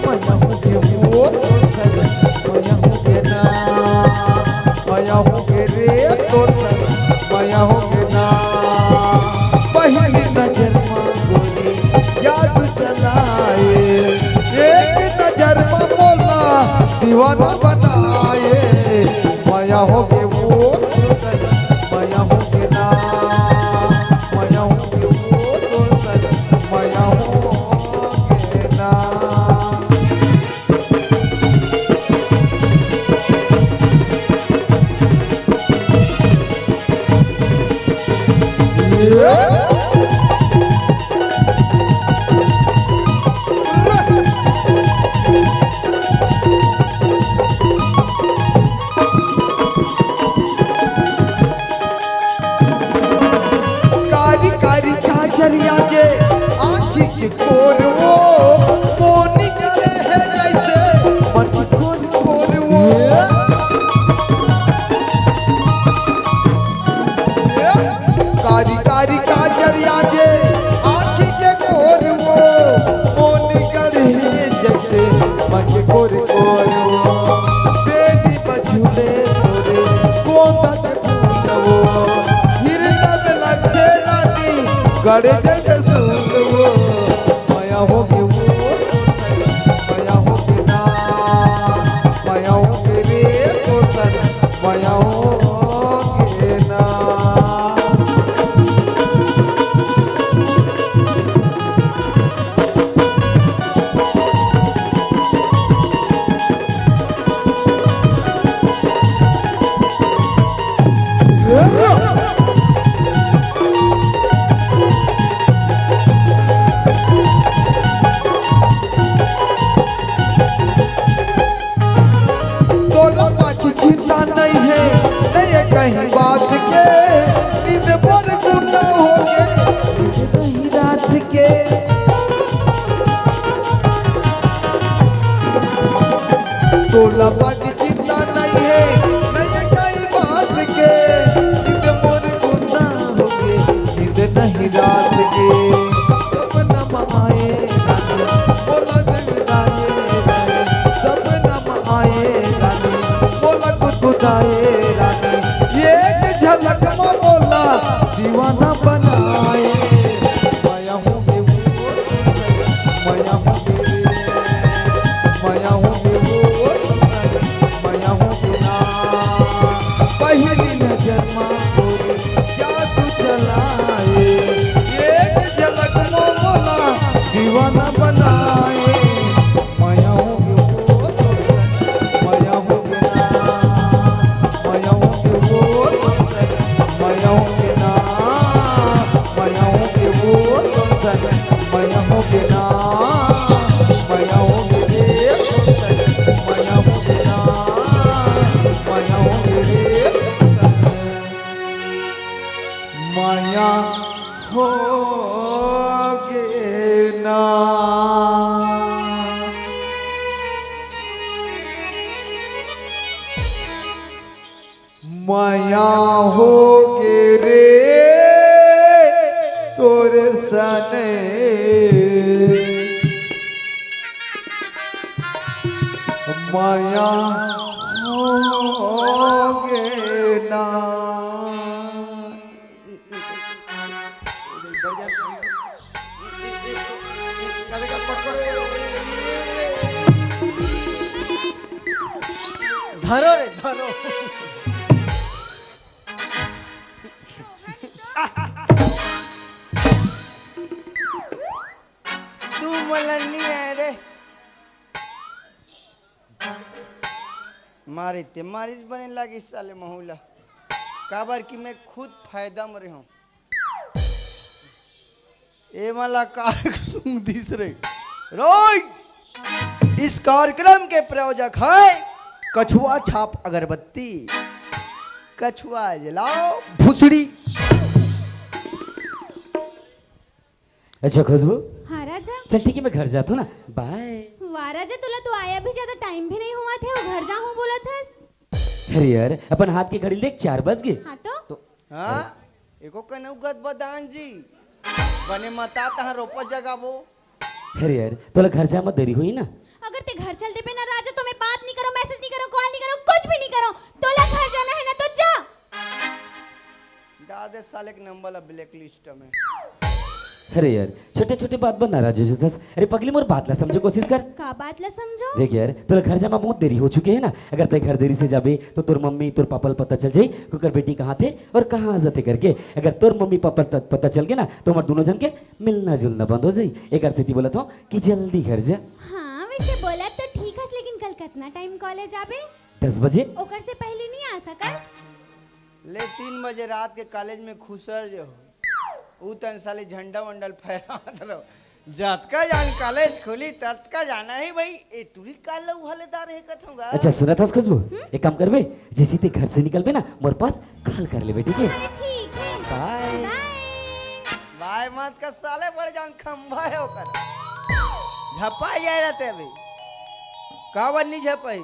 मया होगे वो तोर संग, मया होगे ना, मया होगे रे तोर संग, मया होगे ना। पहिली नजर मा गोरी जादू चलाए, एक नजर मा मोला दीवाना बनाए। मया होगे वो तोर संग, मया होगे ना, मया होगे वो तोर संग, मया होगे ना। कारी कारी काजरिया के आँखी के कोर वो, मोनी करे है जैसे मन की कोर कोर वो। कारी कारी काजरिया के आँखी के कोर वो, मोनी करे है जैसे मन की कोर कोर वो। बेनी बझुले तोरे गोंदा वो, हिरदा में लगथे रानी, गड़े जैसे सूंद वो। मया होगे वो, मया होगे ना, मया होगे रे तोर संग, मया होगे ना। नहीं बात के, नींद पर गुना हो गे, नींद नहीं रात के। तोला बाकी चिंता नहीं है, नहीं कहीं बात के, नींद मोर गुना हो गे, नींद नहीं रात के। सपना में आए रानी, मोला गुदगुदाए रानी, सपना में आए रानी, मोला गुदगुदाए रानी, एक झलक में मोला दीवाना बनाए। मया हो गे वो, मया हो गे रे, मया हो गे वो, मया हो गे ना। पहली नजर मा तोरे जादू चलाए, एक झलक मा मोला दीवाना बनाए। मया हो गे वो, मया हो गे ना। मया हो गे वो, मया हो गे ना। मया हो गे वो, मया हो गे ना। मया हो गे रे, मया हो गे ना। मया हो गे रे, मया हो गे ना। मया हो गे रे तोर सने, मया हो गे ना। धरो रे, धरो। तू मोला नी आए रे। मारी ते मारिस बने लागिस साले महू ला। काबर कि मैं खुद फायदा में रहूं। ए मला का सूंघ दिस रे। रोई! इस कार्यक्रम के प्रायोजक है कछुआ छाप अगरबत्ती। कछुआ जलाओ, भुसड़ी। अच्छा खुशबू, हाँ राजा। चल ठीक है, मैं घर जाता हूँ ना, बाय। वाह राजा, तोला तो आया भी ज्यादा टाइम भी नहीं हुआ थे, वो घर जाहूँ बोला थस। अरे यार, अपन हाथ के घड़ी देख, चार बज गए। हाँ तो? तो हाँ, एको कने उगत बदान जी, बने मता तहाँ रोपा जगाबो। अरे यार, तोला घर जाए में देरी हुई ना। अगर ते घर चल देबे ना राजा, तो मैं बात नहीं करो, मैसेज नहीं करो, कॉल नहीं करो, कुछ भी नहीं करो। तोला घर जाना है ना तो जा। डाल दे साले के नंबर ला ब्लैक लिस्ट में। अरे यार, छोटे छोटे बात पर नाराज हो जाथस। अरे पगली, मोर बात ला समझे कोशिश कर। का बात ला समझो? देख यार, तोला घर जाए में बहुत देरी हो चुके है ना। अगर ते घर देरी से जाबे तो तोर मम्मी तोर पापा ला पता चल जाई कि ओकर बेटी कहाँ थे और कहाँ जाते करके। अगर तोर मम्मी पापा ला पता चल गए ना तो हमार दोनों जन के मिलना जुलना बंद हो जाई। एकर सेती बोलत हूँ कि जल्दी घर जा। हाँ, वैसे बोला तो ठीक हस, लेकिन कल कितना टाइम कॉलेज आबे? दस बजे। ओकर से पहले नहीं आ सकस? ले, तीन बजे रात के कॉलेज में खुसर जो हो। ऊ तन साले झंडा वंडल फहरात रहो। जतका जान कॉलेज खुली, ततका जाना ही भाई। ए टूरी काल ला उहाले दार हे कथंगा। अच्छा, सुनत हस खुशबू? हम्म? एक काम करबे, जैसे ते घर से निकलबे ना, मोर पास कॉल कर लेबे, ठीक है? हाँ, ठीक है। बाय। बाय। बाय मत कर साले, बड़े जान खंभा है ओकर। झपा जाए रहते अभी। काबर नहीं झपाई?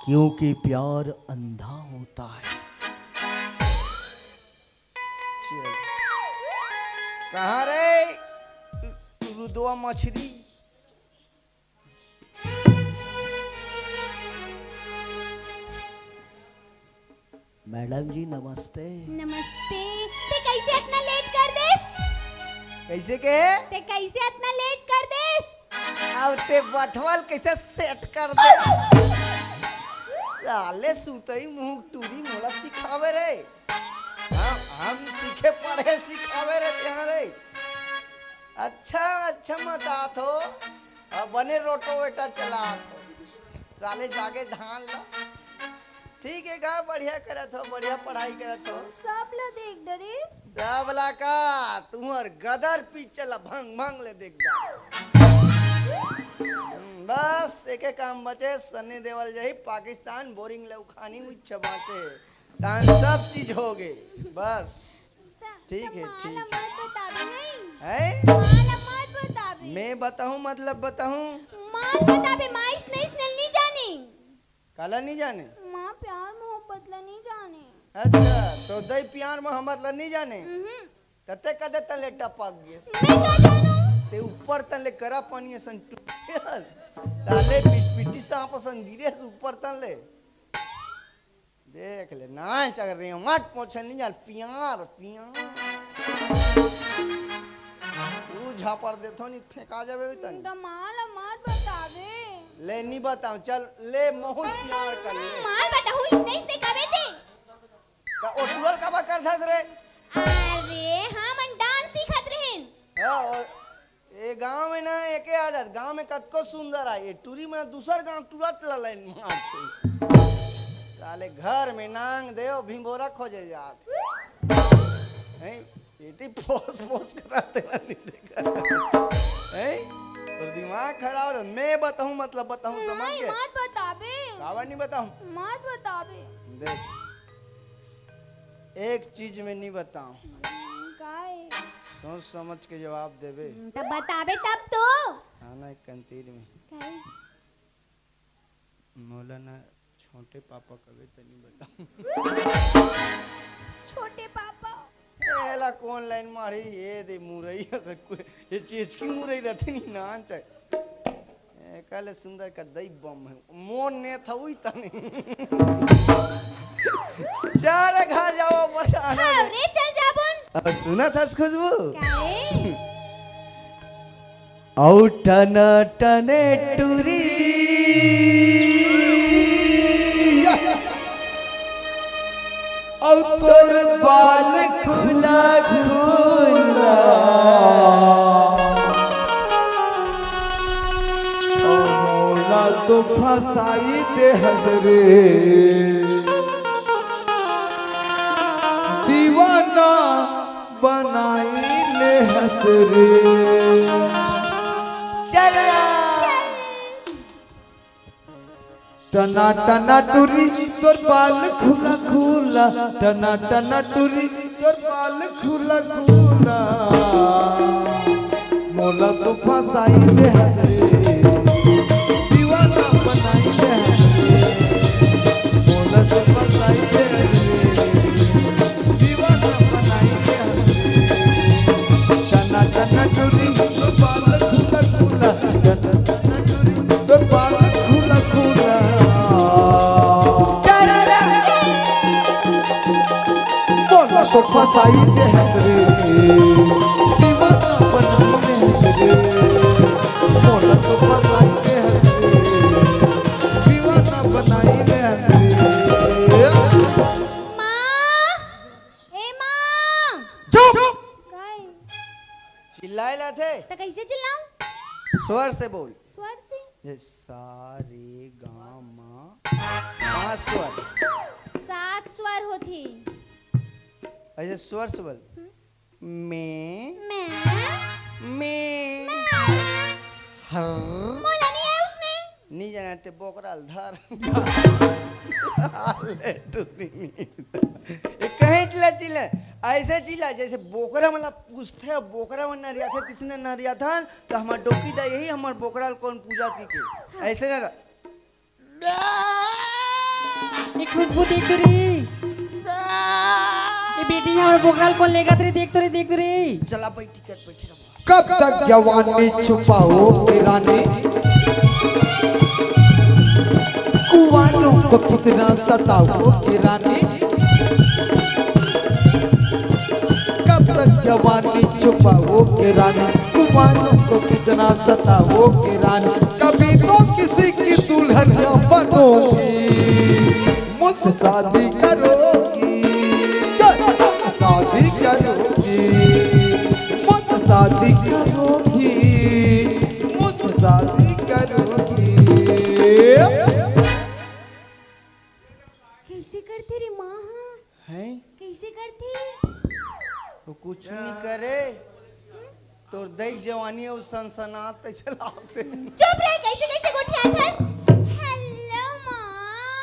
क्योंकि प्यार अंधा होता है। चल। कहाँ रे रुदवा मछली? मैडम जी नमस्ते। नमस्ते। ते कैसे इतना लेट कर देस? कैसे के? ते कैसे इतना लेट कर देस? अब ते बठवल कैसे सेट कर देस? साले सुतई मुंह टूरी मोला सिखावे रे। हम, हम सीखे पढ़े सिखावे रे तेहा रे। अच्छा, अच्छा मत आत हो। अब बने रोटोवेटर चलात हो। साले जागे धान ला। ठीक है गा, बढ़िया करत हो, बढ़िया पढ़ाई करत हो। सब ला देख डरिस। सब ला का, तुहर गदर पिक्चर ला भंग भंग ले देख डरिस। हम्म, बस एके काम बचे, सन्नी देवल जही पाकिस्तान बोरिंग ले उखानी उच्च बाँचे। तान सब चीज हो गे। बस। ठीक है, ठीक है। मत बताबे। है? माला मत बताबे। मैं बताऊं, मतलब बताऊं? मत बताबे, माँ इसने इसने नहीं जाने। काला नहीं जाने? माँ प्यार मोहब्बत ला नहीं जाने। अच्छा, तो दई प्यार मोहब्बत ला नहीं जाने? हम्म। तते कदे तले टपक गेस। मैं का जानू? ते ऊपर तले करा पानी असन टूटेस। साले पिटपिटी सांप असन गिरेस ऊपर तले। देख ले, नाच अगर रे, मत पोछे नहीं जान, प्यार, प्यार। तू झापड़ देथो नहीं, फेंका जाबे भी तनी। दमाल मत बताबे। ले, नहीं बताऊं, चल, ले, महू प्यार कर ले। माल बताऊं, इसने, इसने कबे थे? त ओ टुरल काबर करथस रे? अरे, हमन डांस सीखत रहेन। हाँ, ओ, ए गांव में ना एके आदत, गांव में कतको सुंदर आय, ए टुरी में दूसर गांव टुरा चला लाइन मारथे। साले घर में नांग देव भिंबोरा खोजे जात। हैं? एती फोस फोस कराते वाली देखा। हैं? तोर दिमाग खराब रहे। मैं बताऊं, मतलब बताऊं, समझ नहीं, के? मत बताबे। काबर नहीं बताऊं? मत बताबे। देख, एक चीज में नहीं बताऊं। काय? सोच समझ के जवाब देबे। हम्म, तब बताबे तब तो। हाँ ना, एक कंतीर में। काय? मोला ना छोटे पापा कबे तनी बताऊं। छोटे पापा। एला कौन लाइन मारी? ये दे मुरई, ये चेचकी मुरई रहती नहीं ना चाहे। ए, काले सुंदर का दई बम है। मोन ने था उई तने। चार घर जाओ, बता ना। हाँ, रे चल जाबुन। अब सुना था खुशबू? काहे? अउ टन टन टुरी, अउ तोर बाल खुला खुला, अउ मोला तो फंसाई दे हस रे दीवाना। बनाई ले हस रे। चल। टना टना टुरी तोर बाल खुला खुला, टना टना टुरी तोर बाल खुला खुला। मोला तो फंसाई दे हस रे, दीवाना बनाई दे हस रे। मोला तो फंसाई दे हस रे, दीवाना बनाई दे हस रे। टना टना टुरी तोर बाल खुला खुला, टना टना टुरी तोर बाल खुला खुला। मोला तो फंसाई दे हस रे, दीवाना बनाई दे हस रे। मोला तो फंसाई दे हस रे, दीवाना बनाई दे हस रे। माँ, ए माँ। चुप। काय? चिल्लाए ला थे? त कैसे चिल्लाऊं? स्वर से बोल। स्वर से? ये सा, रे, गा, मा। पांच स्वर। सात स्वर होथे। ऐसे स्वर से बोल। हम्म। मैं। मैं। मैं। मैं। हर। मोला नहीं आय उसने। नहीं जाना ते बोकरा ल धर। ले टुरी नहीं। ये कहे चिल्ला चिल्ला, ऐसे चिल्ला जैसे बोकरा मन ला पूछथे, बोकरा मन नरियाथे, तिसने नरियाथन, त हमर डोकी दा यही हमर बोकरा ल कौन पूजा की के। ऐसे ना। ए खुशबू देख तो रे। ए बेटी, हमर बोकरा ल कौन लेगत रे, देख तो रे, देख तो रे। चला भाई, टिकट पे। कब तक जवानी छुपाओगे रानी, कुंवारों को कितना सताओगे रानी। कब तक जवानी छुपाओगे रानी, कुंवारों को कितना सताओगे रानी। कभी तो किसी की दुल्हनिया बनोगी, मुझसे शादी करोगी, शादी करोगी, मुझसे शादी करोगी, मुझसे शादी करोगी। कैसे करथे रे माँ? हाँ? हैं? कैसे करथे? वो कुछ नहीं करे। तोर देख जवानी अउ सनसनात तइसे लागथे। चुप रे, कैसे कैसे गोठियाथस? हेलो माँ।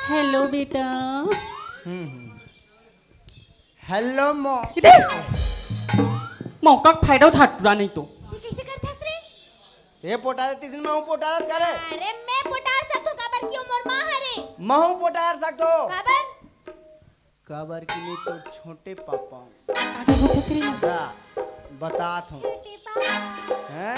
हेलो बेटा। हम्म, हम्म। हेलो मो। इधर। मौका के फायदा उठा टुरा नहीं तो। ये कैसे करथस रे? ये पोटारत तिसन में हूँ पोटारत करे। अरे मैं पोटार सकथो काबर क्यों मोर माँ हरे? महू पोटार सकथो। काबर? काबर कि मैं तोर छोटे पापा हूँ। आगे बोल तो तेरी माँ। जा, बतात हूँ। छोटे पापा। हाँ।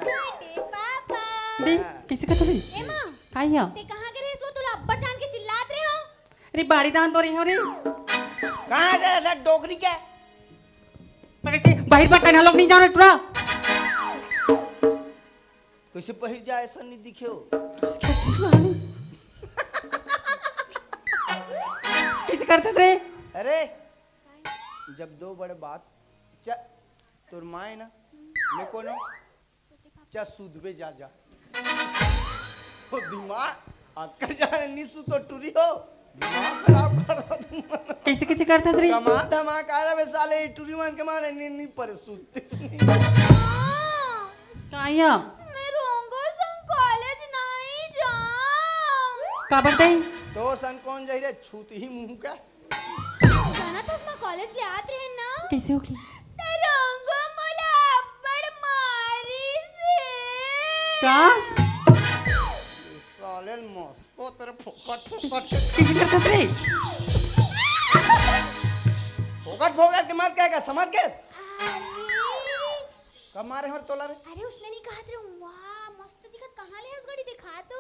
छोटे पापा। दे, कैसे करथस रे? ए माँ। का हिया? ते कहाँ के रहे सो? तुला अब्बड़ जान के चिल्लात रहे हो। अरे बाड़ी दान तो रही हो रे। कहाँ गया था डोकरी के? मैं कैसे बाहर बटन हम लोग नहीं जानो टुरा। कैसे पहिर जाए ऐसा नहीं दिखे हो। कैसे करथस रे? अरे जब दो बड़े बात च-, तोर माँ है ना, मैं कौन हूँ? जा सूतबे जा, जा। तो दिमाग अतका जाने नी सूतो टुरी हो। दिमाग खराब कर दो तुम। कैसे, कैसे करथस रे? कमा धमा कारा बे साले, ये टुरी मन के मारे नी, नी पर सूते। का हिया? मैं रोंगो संग कॉलेज नहीं जाऊं। काबर तई? तो सन कौन जाही रे, छूत ही मुंह का। जानत हस, मैं कॉलेज ले आत रहेन ना। कैसे हो गई? त रोंगो मोला अब्बड़ मारिस हे। का? साले मस्को तेरे फोकट, फोकट। कैसे करथस रे? फोकट, फोकट के मत कहे का, समझ गेस? अरे। कब मारे हर तोला रे? अरे उसने नहीं कहा रे, वाह, मस्त दिखत, कहाँ ले हस घड़ी दिखा तो।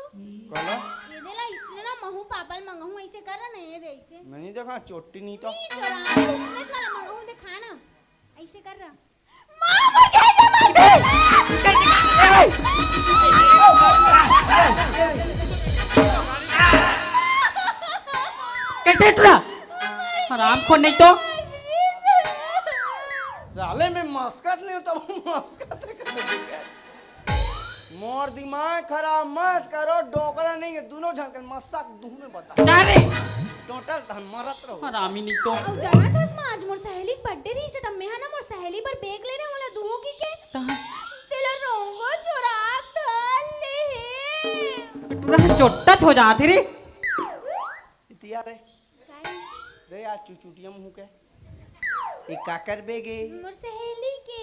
काला? ये दे ला, इसने ना महू पापा ल मंगहूं, ऐसे कर रहा ना, ये दे ऐसे। नहीं देखा, चोटी नहीं तो। नहीं चोरा, अरे उसने चला मंगहूं, दिखा ना, ऐसे कर रहा। माँ, मर गया ये माँ। कैसे टुरा? हराम खोर नहीं तो। साले मैं मस्कत नहीं हूँ, तब मस्कत है। मोर दिमाग खराब मत करो, डोकरा नहीं है, दोनों झन के मस्सा के दुहूं में बता। का रे? टोटल तहन मरत रहो। हरामी नहीं तो। अउ जानत हस माँ, आज मोर सहेली के बर्थडे रहिस हे, त मेहा ना मोर सहेली बर bag ले रहे, मोला दुहूं की के। तहन? तेला रोंगो चोरा धर ले हे। टुरा से चोट्टा छो जात हे रे। इतिया रे। का रे? रे आज चुचुटिया मुंह के। ए काकर bag ए? मोर सहेली के।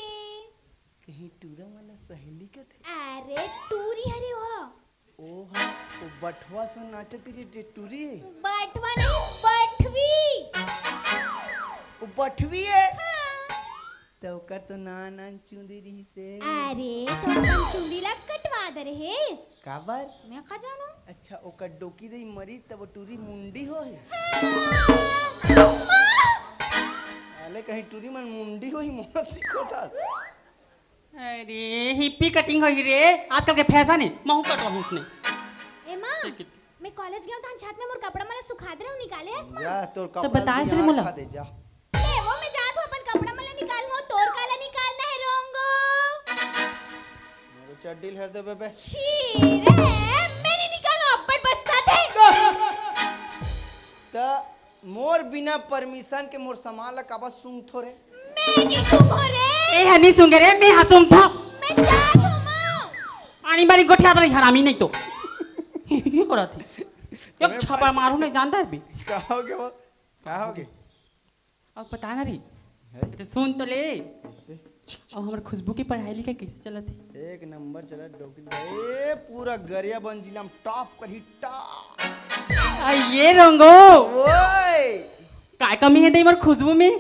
कहीं टूरा वाला सहेली का थे? अरे टूरी हरे हो। ओ हा, ओ बठवा सा नाचत रही टे टूरी है? बठवा नहीं, बठवी। ओ बठवी है? हाँ। तो ओकर तो नान नान चूंदी रही से। अरे, तो अपन चूंदी ला कटवा दे रहे। काबर? मैं का जानूं? अच्छा, ओकर डोकी दे मरी तब वो टूरी मुंडी हो है। हाँ। अले कहीं टूरी मन मुंडी हो ही मोहन सीखो था। अरे, hippie cutting होही रे, आजकल के fashion हे, महू कटवाहूं उसने। ए माँ, ठीक हे। मैं कॉलेज गेंव तहां छत में मोर कपड़ा मन ला सुखा दे रहेंव, निकाले हस माँ? जा, तोर तो कपड़ा बताए ले से मोला। खा दे, जा। ले, वो मैं जात हूँ, अपन कपड़ा मन ला निकालहूँ, तोर काला निकालना हे, रोंगो? मोर चड्डी ल हेर देबे बे। छी रे, मैं नहीं निकालूँ, अब्बड़ बस्सा थे। त मोर बिना permission के मोर सामान ला काबर सूंघथो रे? मैं नहीं सूंघो रे। ए ह नहीं सूंघे रे, मैं ह सूंघथो। मैं जात हूँ माँ। आनी बारी गोठिया तो हरामी नहीं तो। हो रहा थी। एक छापा मारू नहीं जानता है भी। का हो गया वो? का हो गया? अब पता ना रही। है? तो सुन तो ले। कैसे? अब हमर खुशबू के पढ़ाई लिखाई कैसे चलत हे? एक नंबर चलत डोकरी। ए, पूरा गरियाबंद जिला में top करही, top। आ, ये रंगो। ओए। काय कमी हे दे हमर खुशबू में?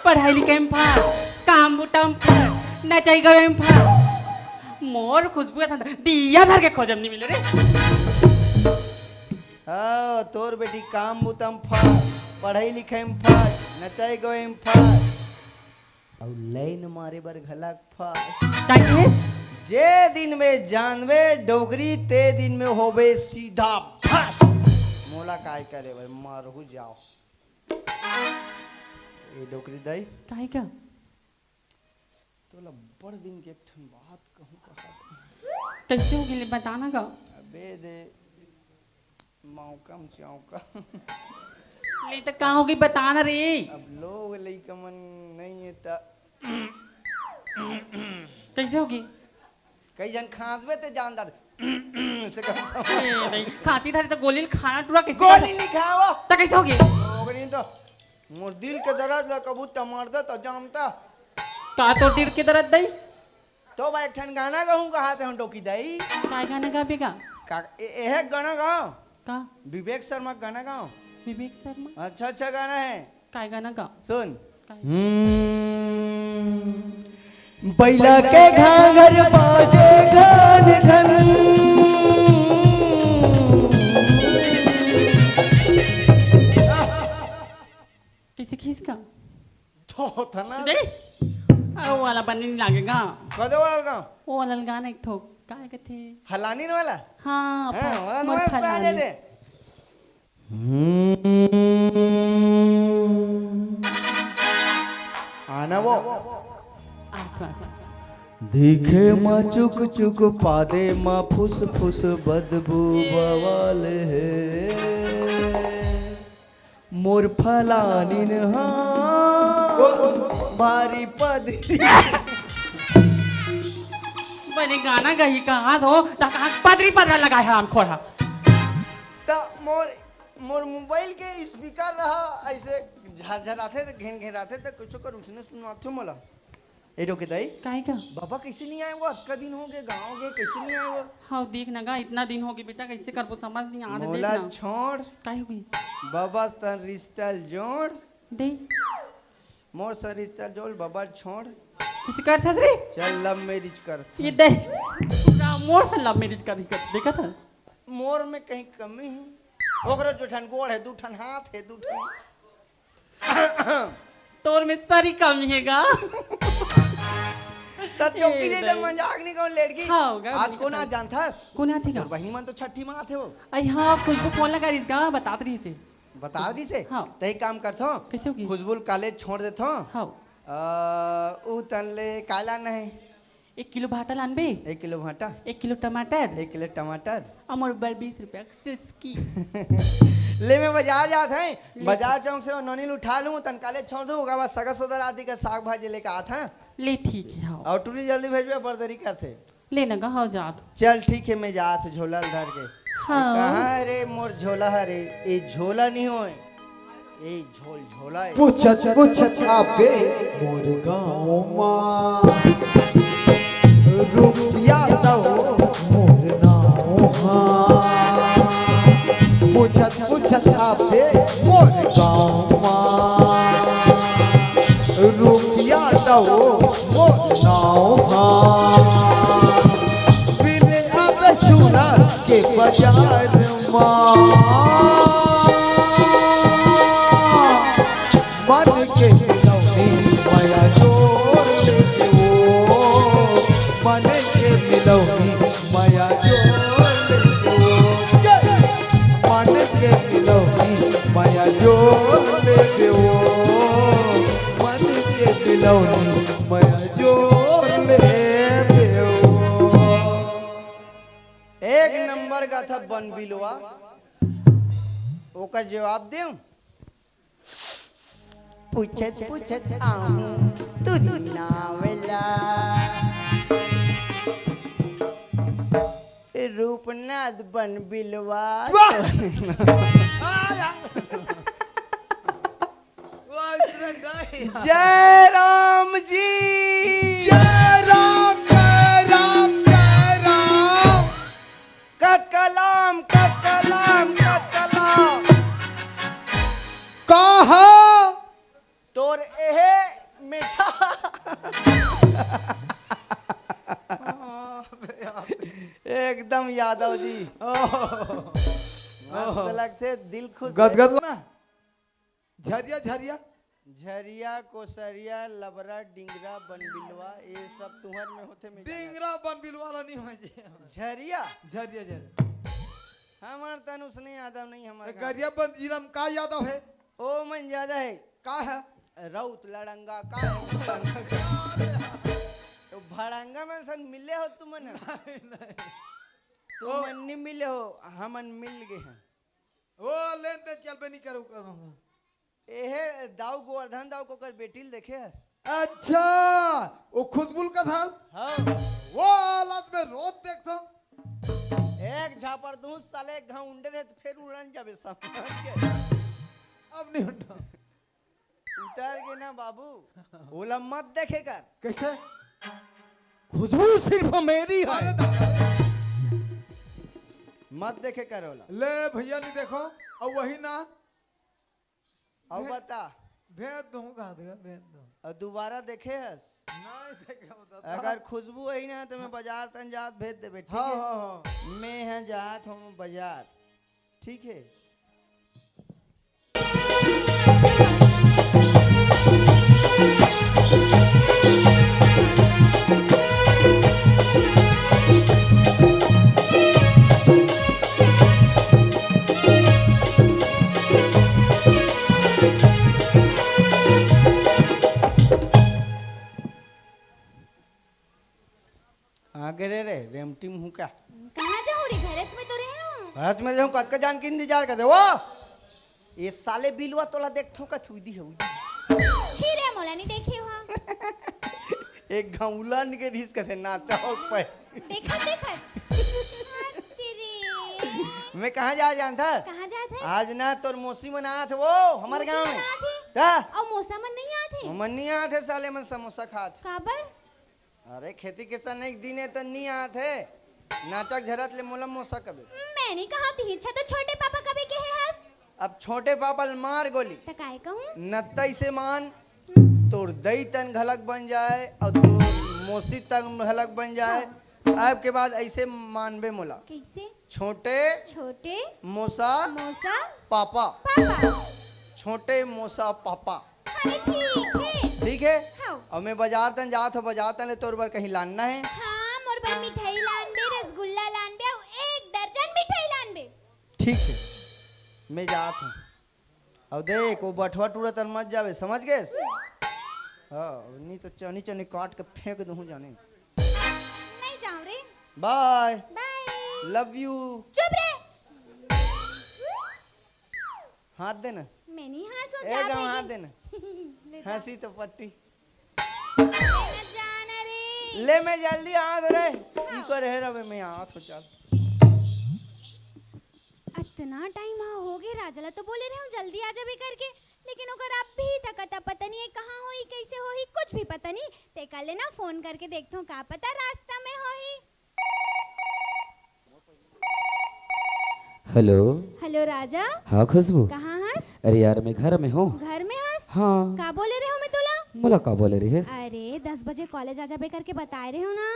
पढ़ाई लिखाई में first, काम बूता में first, नचाई गवे में first। मोर खुशबू असन दिया धर के खोजम नहीं मिले रे। हाँ, तोर बेटी काम बूता में first, पढ़ाई लिखाई में first, नचाई गवे में first। अउ लाइन मारे बर घलक first। का कहे? जे दिन में जानबे डोकरी, ते दिन में होबे सीधा first। मोला काय करे बर, मारहू जाओ। ए डोकरी दाई। काहे का? तोला बड़ दिन के एक ठन बात कहूँ कहा। कैसे हो गेले, बताना का? अबे दे, मौका में चौका। ले तो का होगे, बताना रे। अब लोग लइका मन नहीं है त कैसे होगे? कई झन खांसबे ते जान दाद। से कम से ए, नहीं, खांसी धरे तो गोली खाना टूरा कैसे गोली खाना? नहीं खाओ। तो कैसे होगे? ओकरी तो मोर दिल के दर्द ला कभू त मर्द त जानता। का तोर दिल के दर्द दई? तो भाई एक ठन गाना गाहूं कहात हंव डोकी दई। काय गाना गाबे गा? का ए-, एहे गाना गाओ। का? विवेक शर्मा के गाना गाओ। विवेक शर्मा? अच्छा अच्छा गाना है। काय गाना गाओ? सुन। काय? हम्म, बैला के घाघर बाजे घन घन। किसी खींच का? तो थना दे। आ, वो वाला बने नहीं लागेगा। कदे वाला गाओ? वो वाला गाना एक ठो, काय कथे? फलानी वाला? हाँ, हाँ, फल-, वाला मोर मस्त आ फलानी। जाए दे। हम्म। आना वो। अच्छा, अच्छा। दिखे मा चुक चुक, पादे मा फुस फुस, बदबू बवाल हे। मोर फलानिन हा भारी पदरी। बने गाना गही कहाँ हो, त कहाँ पदरी पदरा लगाए हराम खोर हा। त मोर, मोर मोबाइल के स्पीकर रहा ऐसे झरझराथे, त घेन घेराथे, त कुछ कर उसने सुनवाथे मोला। ए डोकी दई। काय का? बाबा कैसे नहीं आए वो? अतका दिन हो गए गाँव गए, कैसे नहीं आए वो? हाँ, देख ना गा, इतना दिन हो गए बेटा, कैसे करबो समझ नहीं आ रहा, देख मोला ना। छोड़। काय हो गई? बाबा तन रिश्ता ल जोड़। दे। मोर से रिश्ता ल जोड़, बाबा ल छोड़। किसी करत हस रे? चल love marriage करत ये हन। दे। पूरा मोर से love marriage कर, कर, देखा था? मोर में कहीं कमी है? ओकरे दू ठन गोड़ है, दू ठन हाथ है, दू ठन तोर में सरी कमी हे गा। त तो ए किने ले भाई। मजाक नहीं कहूं लड़की। हाँ, गा, आज बिल्कुल। कोन आ जानथस? कोन आथे गा? तोर बहिनी मन तो छठी माँ आथे हो। अई हाँ, खुशबू फोन लगा रहीस गा, बतात रहीस हे। बता रहीस हे? हाँ। त एक काम करथो। कैसे होगी? खुशबू ल काले छोड़ देथो। हाँ। अ, ऊ तन ले काय लाना हे? एक किलो भाटा लानबे। एक किलो भाटा। एक किलो टमाटर। एक किलो टमाटर। अउ मोर बर बीस रुपया के सिसकी। ले, मैं बाजार जात हंव, ले। बाजार चौक से ओ नोनी ल उठा लूं, तन काले छोड़ दूं, ओकर बाद सगा सोदर आदि का साग भाजी लेके आत हंव। ले, ठीक है, हाँ। अउ टूरी जल्दी भेजबे, बड़ देरी करथे। ले न गा, हाँ, जात। चल, ठीक है, मैं जात हंव झोला ल धर के। हाँ। कहाँ रे मोर झोला हरे? ए झोला नहीं होय, ए झोल झोला ए। पूछत पूछत आबे मोर गाँव मा, रुपिया तौ मोर नाव हा। पूछत पूछत आबे मोर गाँव मा, रुपिया तौ मोर नाव हा। मिले आबे छुरा के बाजार मा। मन के मिलौनी मया जोर लेबे ओ, मन के मिलौनी मया जोर लेबे ओ, मन के मिलौनी मया जोर लेबे ओ, मन के मिलौनी मया जोर लेबे ओ। एक नंबर गाथा बन बिलवा। ओकर जवाब देव। पूछत पूछत आहूं तू नावेला, रूपनाथ बन बिलवा। वाह! आया। वाह, इतना नहीं। जय राम जी। जय राम, जय राम, जय राम। कतकलाम, कतकलाम, कतकलाम। कहा? तोर एहे मेछा। एकदम यादव जी। मस्त लगथे, दिल खुश। गदगद ना। झरिया, झरिया। झरिया, कोसरिया, लबरा, डिंगरा, बनबिलवा, ये सब तुहर में होथे, मैं जानत। डिंगरा बनबिलवा ला नहीं होय जे। झरिया? झरिया, झरिया। हमर तन उसने यादव नहीं, हमर त गाँव। गरियाबंद जिला में का यादव हे? ओ मन ज्यादा हे। का हे? रउत लड़ंगा का हे? तो भड़ंगा मन सन मिले हो तुमन? नहीं, नहीं। तुमन नहीं मिले हो, हमन मिल गए हैं। ओ, लेन देन चलबे नहीं करू, करू। एहे दाऊ गोवर्धन दाऊ कोकर बेटी ल देखे हस? अच्छा, ओ खुशबू ल कथस? हाँ। ओ औलाद में रोज देखथो। एक झापड़ दूं साले, एक घाव उंडे रहे तो फिर उड़न जाबे समझ के। अब नहीं उंडो। उतर के ना बाबू, ओला मत देखे कर। कैसे? खुशबू सिर्फ मेरी है। अरे दादा। मत देखे कर ओला। ले भैया, नहीं देखो। और वही ना। अब भे-, बता। भेज दूँ, कहा देगा, भेज दूँ। और दोबारा देखे हस? नहीं देखे, बता। अगर खुशबू वही ना, तो मैं बाजार तन जात भेज देबे, ठीक हाँ, है? हाँ, हाँ। मैं यहाँ जात हूँ बाजार, ठीक है? आगे रे रे, रेमटी मुँह का। कहाँ जाहूँ रे? घरच में तो रहे हूँ। घरच में रहूँ, कतका जान के इंतजार कर दे। वो, ये साले बिलवा तोला देखथों का थुई दी है, उई दी। छी रे, मोला नहीं देखे हुआ। एक घाव उलन के रिस कथे नाचा हो पे। देखत, देखत। हट रे। मैं कहाँ जा जानता? कहाँ जात है? आज ना तोर मौसी मन आत है वो, हमारे मौसी गाँव मन में। आत है? का? और मौसा मन नहीं आत है? मन नहीं आत है, साले मन समोसा खात। काबर? अरे, खेती किसानी के दिन हे त नी आत हे। नाचक झरत ले मोला मोसा कबे। मैं नी कहँव, तिही छा तो छोटे पापा कबे कहे हस। अब छोटे पापा ल मार गोली। त काय कहूँ? नत्ता इसे मान, तोर दई तन घलक बन जाए अउ तोर मोसी तन घलक बन जाए। हाँ। अब के बाद ऐसे मानबे मोला। कैसे? छोटे छोटे मोसा मोसा पापा। पापा। छोटे मोसा पापा। अरे ठीक हे। ठीक हे? हाँ। अउ मैं बाजार तन जात हों, बाजार तन ले तोर बर कहीं लानना हे? हाँ, मोर बर मिठाई लानबे, रसगुल्ला लानबे, अउ एक दर्जन मिठाई लानबे। ठीक हे, मैं जात हों। अउ देख, वो बठवा टूरा तन मत जाबे, समझ गेस? हाँ, नी तो चनी चनी काट के फेंक दूँ जाने। नहीं जाँव रे। Bye। Bye। Love you। चुप रे। हाथ दे ना। मैं नहीं हाँसूँ, ए, जा गाँव हाथ दे ना। ले जा। हँसी तो पट्टी। ले ना जाना रे। ले, मैं जल्दी आ रे। हाँ। इकर हे रवे, मैं आत हों, चल। अतना टाइम हाँ हो गे, राजा ला तो बोले रहे हूँ जल्दी आ जाबे करके, लेकिन ओकर अभी तक अता पता नहीं हे कहाँ होही, कैसे होही, कुछ भी पता नहीं। तेकर ले ना फोन करके देखथों, का पता रास्ता में होही। हेलो। हेलो राजा। हाँ खुशबू। कहाँ हस? अरे यार, मैं घर में हों। घर में हस? हाँ। का बोले रहे हों मैं तोला? मोला का बोले रहे हस? अरे, दस बजे कॉलेज आ जाबे करके बताए रहे हों ना।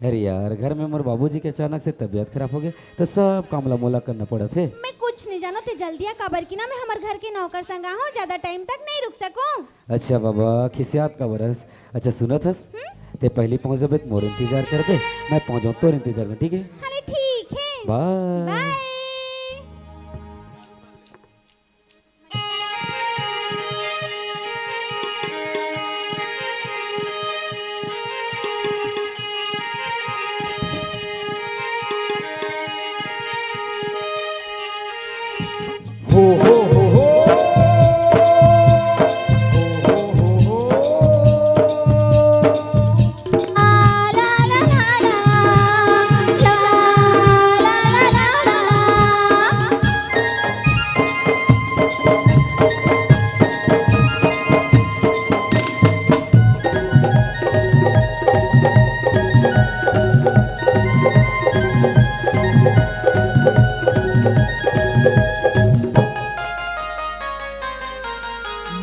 अरे यार, घर में मोर बाबूजी के अचानक से तबीयत खराब हो गे, त सब काम ला मोला करना पड़त हे। मैं कुछ नहीं जानों, ते जल्दी आ, काबर कि ना मैं हमर घर के नौकर संग आहों, ज्यादा टाइम तक नहीं रुक सकूँ। अच्छा बाबा, खिसियात काबर हस? अच्छा सुनत हस, हम्म? ते पहली पहुँच जाबे त मोर इंतजार करबे, मैं पहुँच जाहूँ तोर इंतजार में, ठीक हे? अरे ठीक हे। Bye। Bye। हो, हो, हो, हो।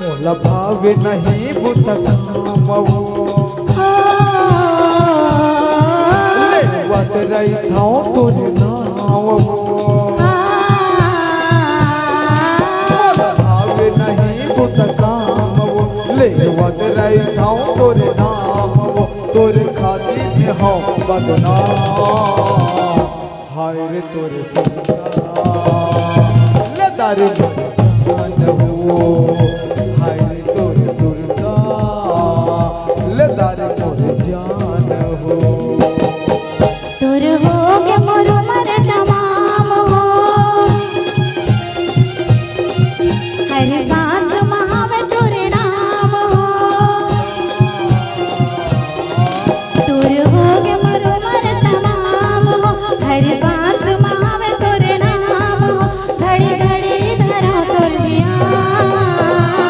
मोला भावे नहीं बुता काम वो। लेवत रहिथौं तोर नाव वो। मोला भावे नहीं बुता काम वो। लेवत रहिथौं तोर नाव वो। तोर खातिर में हौं बदनाम। हाय रे तोरे सुरता, ले दारे मोर जान हो। हाय रे तोरे सुरता, ले दारे मोर जान हो। तोर हो गे मोर उमर तमाम हो। हर सांस मा हवे तोरे नाम हो। तोर हो गे मोर उमर तमाम हो। हर सांस मा हवे तोरे नाम हो। घड़ी घड़ी धरौं तोर धियान।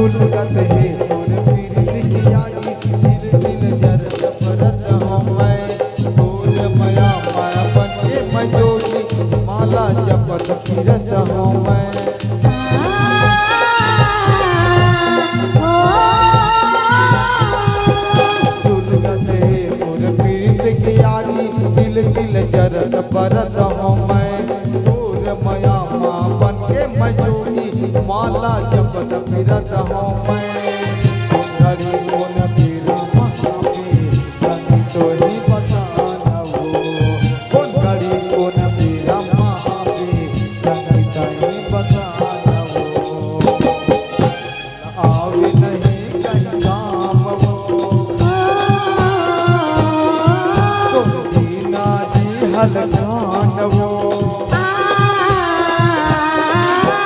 फूलगत हे तोर पीरित के आगी, झिलमिल जरत बरत हँव मैं। तोर मया माया बन के मैं जोगी, माला जपत फिरत हँव मैं। फूलगत हे तोर पीरित के आगी, झिलमिल जरत बरत हँव मैं। तोर मया मा बन के मैं जोगी, माला जपत फिरत हँव मैं। कोन घड़ी कोन बेरा मा आबे, तनी तो ही बता न वो। कोन घड़ी कोन बेरा मा आबे, तनी तो ही बता न वो। आवे नहीं कहीं काम वो। तो बिना जी हलकान वो।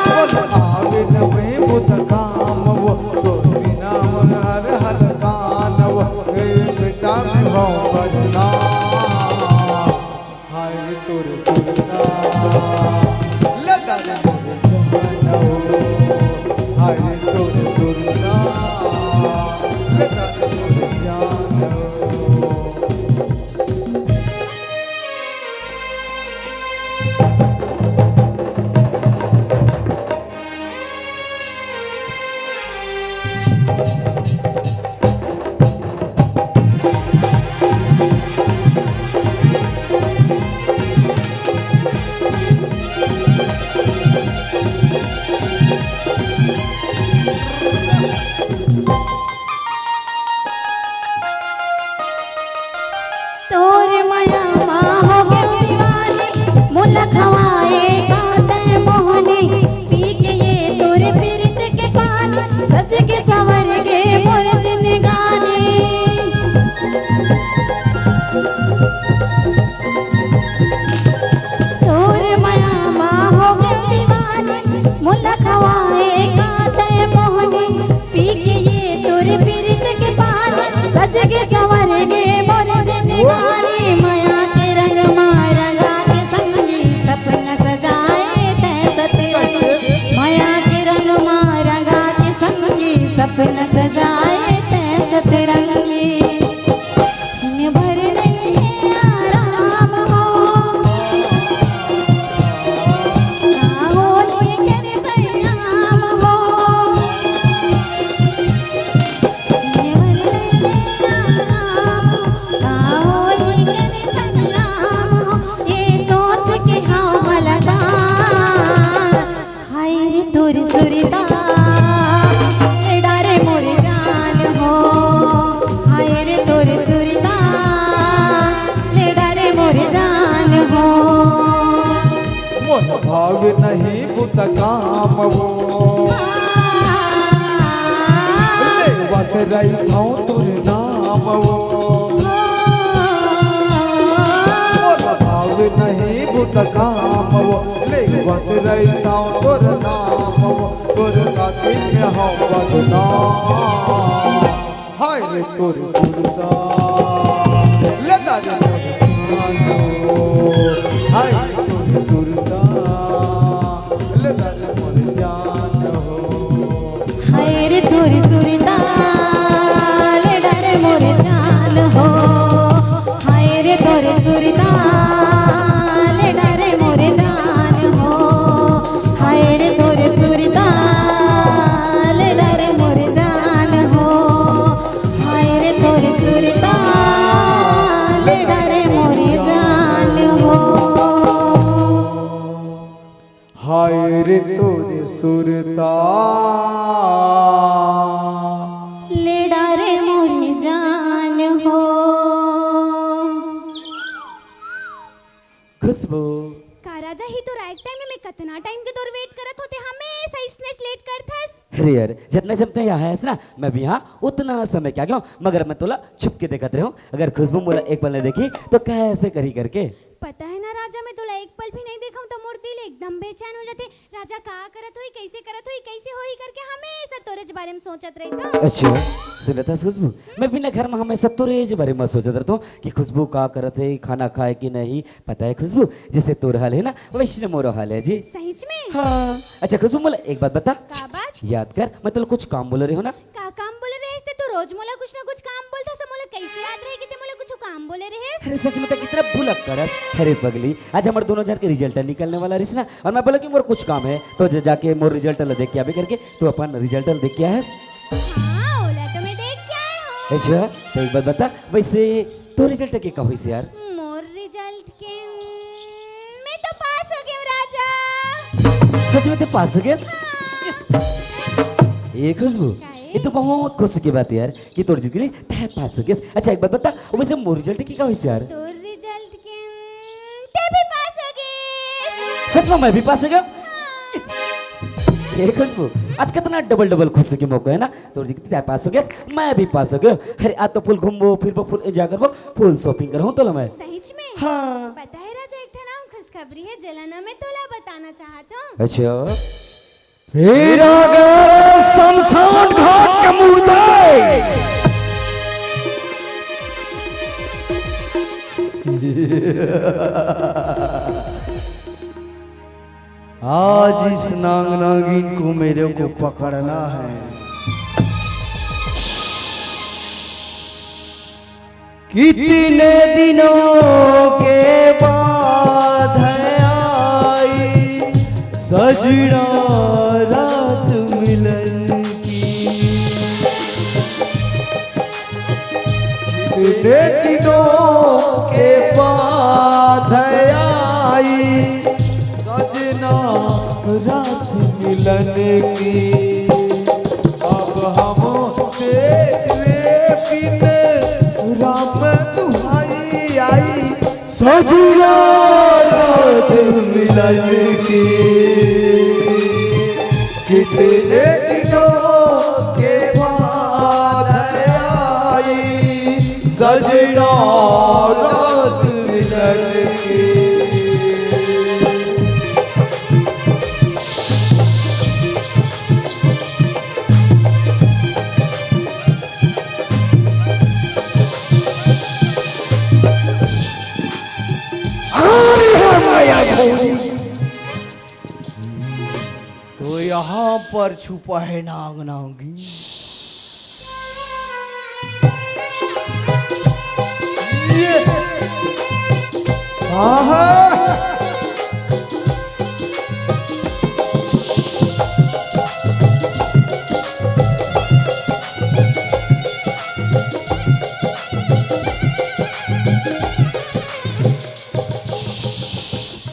बोल आवे न में बुत काम वो। तो बिना मन हर हलकान वो। ए बेटा में हो बदनाम। हाय रे तोर सुरता, लदा रे मोर जानो। हाय रे तोर सुरता, लदा रे मोर जानो। तोर मया मा हो गेंव दीवानी, मोला खवाए का तैं मोहनी, पी के ये तोर पीरित के पानी, सज के सँवर गे मोर जिनगानी। तोर मया मा हो गेंव दीवानी, मोला खवाए का तैं मोहनी, पी के ये तोर पीरित के पानी, सज गे सँवर गे मोर जिनगानी। मया के रंग मा रंगा के संगी, सपना सजाए तैं सतरंगी। मया के रंग मा रंगा के संगी, सपना सजाए तैं सतरंगी। छिन भर नइ हे आराम हो, ना होही कर परिणाम हो। छिन भर नइ हे आराम, ना होही कर परिणाम हो। ये सोच के हँव हलकान। हाय रे तोर सुरता, ले डारे मोर जान हो। हाय रे तोर सुरता, ले डारे मोर जान हो। मोर भाव नहीं बुत काम वो, लेवत रहिथँव तोर नाम वो। मोर भाव नहीं बुत काम वो, लेवत रहिथँव तोर नाम वो। तोर खातिर में हँव बदनाम। हाय रे तोर सुरता, ले डारे मोर जान हो। हाय रे तोर सुरता, ले डारे मोर जान हो। हाय रे तोर सुरता, ले डारे मोर जान हो। हाय रे तोर सुरता, ले डारे मोर जान हो। हाय रे तोर सुरता, ले डारे मोर जान हो। हाय रे तोर सुरता, ले डारे मोर जान हो। हाय रे तोर सुरता, ले डारे मोर जान हो। खुशबू। का राजा, ही तो राइट टाइम में, मैं कतना टाइम के तोर वेट करत हों, तैं हमेशा अइसनेच लेट करथस। अरे यार, जतना समय तैं यहाँ हस ना, मैं भी यहाँ उतना समय के आ गेंव, मगर मैं तोला छुप के देखत रहेंव। अगर खुशबू मोला एक पल नइ देखही, तो कइसे करही करके। पता हे ना राजा, मैं तोला एक पल भी नइ देखंव, त मोर दिल एकदम बेचैन हो जाथे। राजा का करत होही, कइसे करत होही, कइसे होही करके हमेशा तोरेच बारे में सोचत रहिथंव। अच्छा, सुनत हस खुशबू, मैं भी ना घर में हमेशा तोरेच बारे में सोचत रहथंव कि खुशबू का करत हे, खाना खाए कि नहीं। पता हे खुशबू, जइसे तोर हाल हे ना, वइसने मोरो हाल हे जी। सहीच में? हाँ। अच्छा खुशबू, मोला एक बात बता। का बात? याद कर, मैं तोला कुछ काम बोले रहेंव ना। का काम बोले रहेस ते? तो रोज मोला कुछ ना कुछ काम बोलथस, मोला कैसे याद रहे कि ते मोला कुछ काम बोले रहेस? अरे सच में ते कितना भुलक्कड़ हस। अरे पगली, आज हमर दोनों झन के result निकलने वाला रहिस ना, अउ मैं बोलेंव कि मोर कुछ काम हे, तो जा, जाके मोर result ला देख के आबे करके, तू अपन result ला देख के आए हस? हाँ, ओला तो मैं देख के आए हँव। अच्छा, तो एक बात बता, वैसे तोर result के का होइस यार? मोर result के, मैं तो पास हो गेंव राजा। सच में ते पास हो गेस? हाँ। Yes। ए खुशबू, काहे? ये तो बहुत खुशी की बात हे यार कि तोर result के लिए ते पास हो गेस। अच्छा एक बात बता, वैसे मोर result के का होइस यार? तोर result के, ते भी पास हो गेस। सच में मैं भी पास हो गेंव? हाँ। Yes। ए खुशबू, आज कितना double double खुशी के मौका हे ना, तोर result के ते पास हो गेस, मैं भी पास हो गेंव। अरे आज तो full घूमबो, फिरबो, full enjoy करबो, full shopping करहूँ तोला मैं। सहीच में? हाँ। पता हे राजा, एक ठन अउ खुशखबरी हे, जेला ना मैं तोला बताना चाहत हँव। अच्छा। फिर आ गया रे शमशान घाट का मुर्दा। आज इस नांग नागिन को मेरे को पकड़ना है। कितने दिनों के बाद है आई सजना रात मिलन की। कितने दिनों के बाद है आई सजना रात मिलन की। अब हम तेरे बिन राम दुहाई आई सजना रात मिलन की। कितने दिनों के बाद आई सजना रात मिलन की। अरे माया भौजी। तो यहाँ पर छुपा है नाग नागिन। ये। आहा।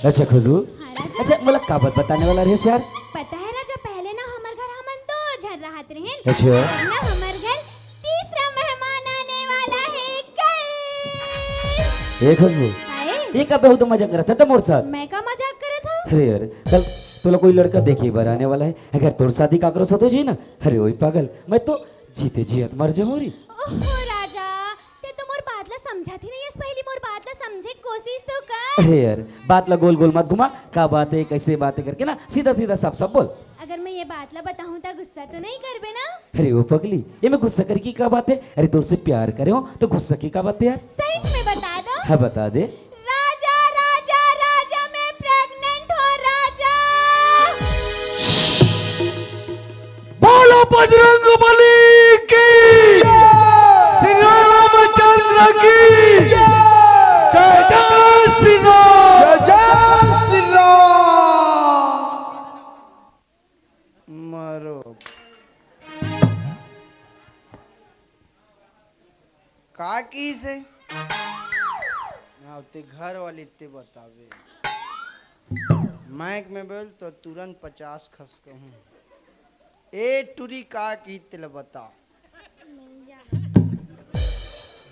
अच्छा खुशबू, हाँ राजा। अच्छा मोला का बात बताने वाला रहिस यार? पता है राजा, पहले ना हमर घर हमन दो झन रहत रहेन। अच्छा। ना हमर घर तीसरा मेहमान आने वाला है कल। ए खुशबू, हाय। ये का बहुत मजाक करत हे त मोर साथ? मैं का मजाक करत हँव? अरे यार, कल तोला कोई लड़का देखे बर आने वाला है, अगर तोर शादी काकरो साथ हो जाही ना, अरे ओए पागल, मैं तो जीते जियत मर जाहूँ रे। ओहो राजा, ते तो मोर बात ला समझत ही नहीं हस, पहली मोर बात ला समझे के कोशिश तो कर। अरे यार, बात ला गोल गोल मत घुमा, का बात हे, कैसे बात हे करके ना सीधा सीधा साफ साफ बोल। अगर मैं ये बात ला बताहूँ त गुस्सा तो नहीं करबे ना? अरे ओ पगली, ये में गुस्सा करे की का बात हे? अरे तोर से प्यार करे हँव तो गुस्सा की का बात हे यार? सहीच में बता दो। हाँ बता दे। राजा, राजा, राजा, मैं pregnant हूँ, राजा। बोलो बजरंग बली की, श्री रामचंद्र की जय, जय श्री राम। जय जय श्री राम। मरो। का किहिसे? हाँ, ते घर वाली ते बतावे। माइक में बोल तो तुरंत पचास खस कहूँ। ए टुरी का किहिस तेला बता।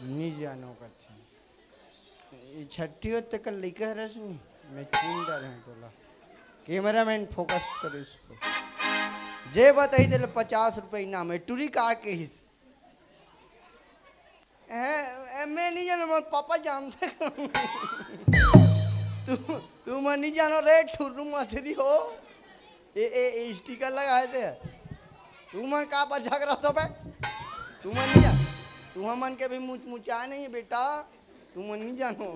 नहीं जानो कथे। ये छट्ठी हो ते कल लइका हरस नहीं, मैं चीन डाल रहे तोला। Cameraman focus करो इसको। जे बताही तेला पचास रुपये इनाम हे। टुरी का किहिस? ए, ए, मैं नहीं जानों, मोर पापा जानथे। तू, तू मैं नहीं जानो रे, ठुर्रू मछरी हो। ए, ए, ए, sticker लगाए थे। तू मन का पर झगड़ा तो बे? तू मन नहीं जान। तू मन के भी मुच मुचाए नहीं बेटा। तू मन नहीं जानो।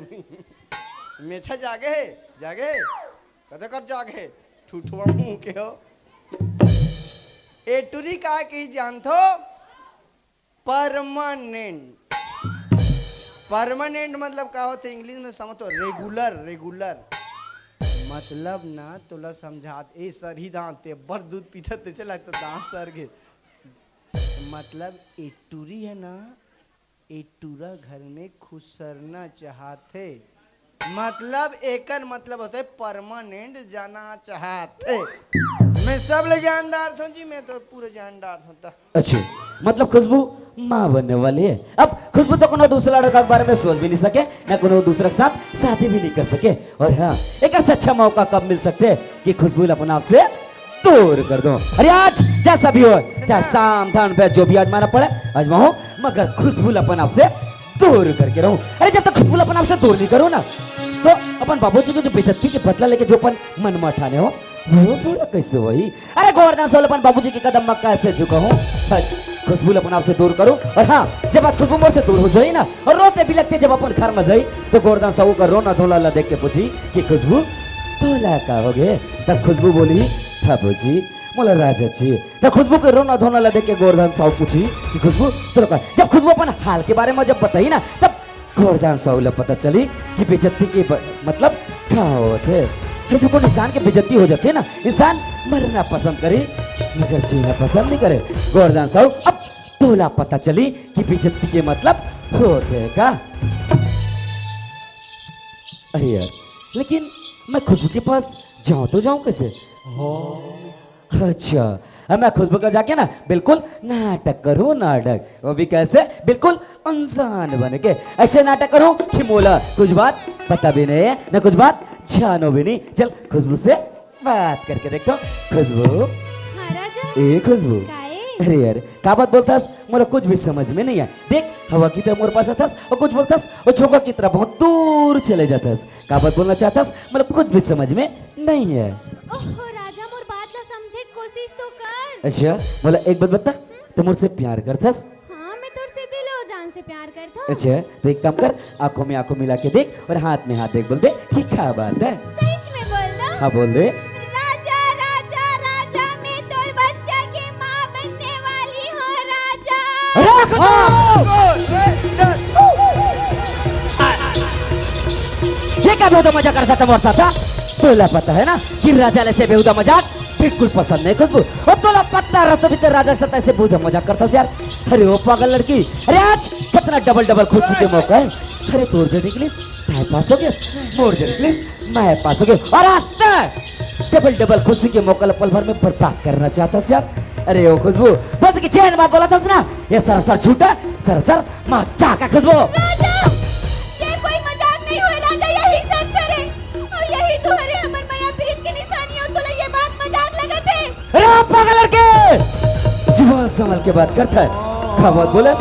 मेछा जागे हे, जागे हे। कते कर जागे हे। ठुठुआ मुंह के हो। ए टुरी का कही जानथो? परमानेंट। परमानेंट मतलब का होथे? इंग्लिश में समझ तो, रेगुलर, रेगुलर। मतलब ना, तोला समझात ए सरही दांत, ते अब्बड़ दूध पीथस, तेचे लगता दांत सर गे। मतलब ए टुरी हे ना, ए टुरा घर में खुसरना चाहत हे। मतलब एकर मतलब होथे परमानेंट जाना चाहत हे। मैं सब ले जान डारथों जी, मैं तो पूरा जान डारथों त। अच्छा, मतलब खुशबू माँ बनने वाली है। अब खुशबू तो कोनो दूसरा लड़का के बारे में सोच भी नहीं सके, ना कोनो दूसरा के साथ शादी भी नहीं कर सके। और हाँ, एक से अच्छा मौका कब मिल सकथे कि खुशबू ला अपन आप से दूर कर दूं। अरे आज जैसा भी हो, चाहे साम धान पे जो भी आजमाना पड़े, आजमाऊं, मगर खुशबू ला अपन आप से दूर करके रहूं। अरे जब तक खुशबू ला अपन आप से दूर नहीं करूं ना, तो अपन बाबूजी के जो बेइज्जती के बदला लेके जो अपन मन में ठाने हो, वो पूरा कैसे होही? अरे गोवर्धन साहू ला अपन बाबूजी के कदम में कैसे झुकाहूं? आज खुशबू ला अपन आप से दूर करूं। और हाँ, जब आज खुशबू मोर से दूर हो जाही ना, और रोते बिलखते जब अपन घर में जाही, तो गोवर्धन साहू का रोना धोना ला देख के पूछही कि खुशबू, तोला का हो गे? तब खुशबू बोलही, बाबूजी, मोला राजा चाहिए। तब खुशबू के रोना धोना ला देख के गोवर्धन साहू पूछही कि खुशबू, तोला का? जब खुशबू अपन हाल के बारे में जब बताही ना, तब गोवर्धन साहू ला पता चलही कि बेइज्जती के ब-, मतलब का होथे। अरे जब कोनो इंसान के बेइज्जती हो जाथे ना, इंसान मरना पसंद करही, मगर जीना पसंद नहीं करे। गोवर्धन साहू, अब तोला पता चलही कि बेइज्जती के मतलब होथे का। अरे यार, लेकिन मैं खुशबू के पास जाऊं तो जाऊं कैसे? अच्छा, अब मैं खुशबू के जाके ना बिल्कुल नाटक करूं, नाटक। वो भी कैसे? बिल्कुल इंसान बन के ऐसे नाटक करूं कि मोला कुछ बात पता भी नहीं है, ना कुछ बात जानो भी नहीं। चल खुशबू से बात करके देखथों। खुशबू, हाँ राजा। ए खुशबू। काए? अरे यार, का बात बोलथस? मोला कुछ भी समझ में नहीं आय। देख, हवा की तरह मोर पास आथस और कुछ बोलथस और झोंका की तरह बहुत दूर चले जाथस। का बात बोलना चाहथस? मोला कुछ भी समझ में नहीं आय। ओहो राजा, मोर बात ला समझे के कोशिश तो कर। अच्छा, मोला एक बात बता, तैं मोर से प्यार करथस? हाँ, मैं तोर से दिलो जान से प्यार करथों। अच्छा, तो एक काम कर, आंखों में आंखों मिला के देख और हाथ में हाथ देख, बोल दे कि का बात है। सच में बोल दो। हाँ, बोल दे। राजा, राजा, राजा, मैं तोर बच्चा के माँ बनने वाली हूँ, राजा। अरे, ये का बेहुदा मजाक करथस मोर साथ, हाँ? तोला पता है ना कि राजा ला ऐसे बेहुदा मजाक बिल्कुल पसंद नहीं, खुशबू। और तोला पता रहता भी तो राजा के साथ ऐसे बेहुदा मजाक करथस यार। अरे ओ पागल लड़की, अरे आज कितना डबल डबल खुशी के मौका है। अरे तोर जो निकलिस, तैं पास हो गेस, मोर जो निकलिस, मैं पास हो गेंव। और आज तैं डबल डबल खुशी के मौका ला पल भर में बर्बाद करना चाहथस यार। अरे ओ खुशबू, बस की चैन मार बोला था ना, ये सरासर झूठा, सरासर मजाक है खुशबू। राजा, ये कोई मजाक नहीं हुआ राजा, यही सच है रे। और यही तो हरे हमर मया प्रीत के निशानी हो, तोला ये बात मजाक लगत है। अरे ओ पागल लड़के, जुबान संभल के बात करता है। का बात बोलस?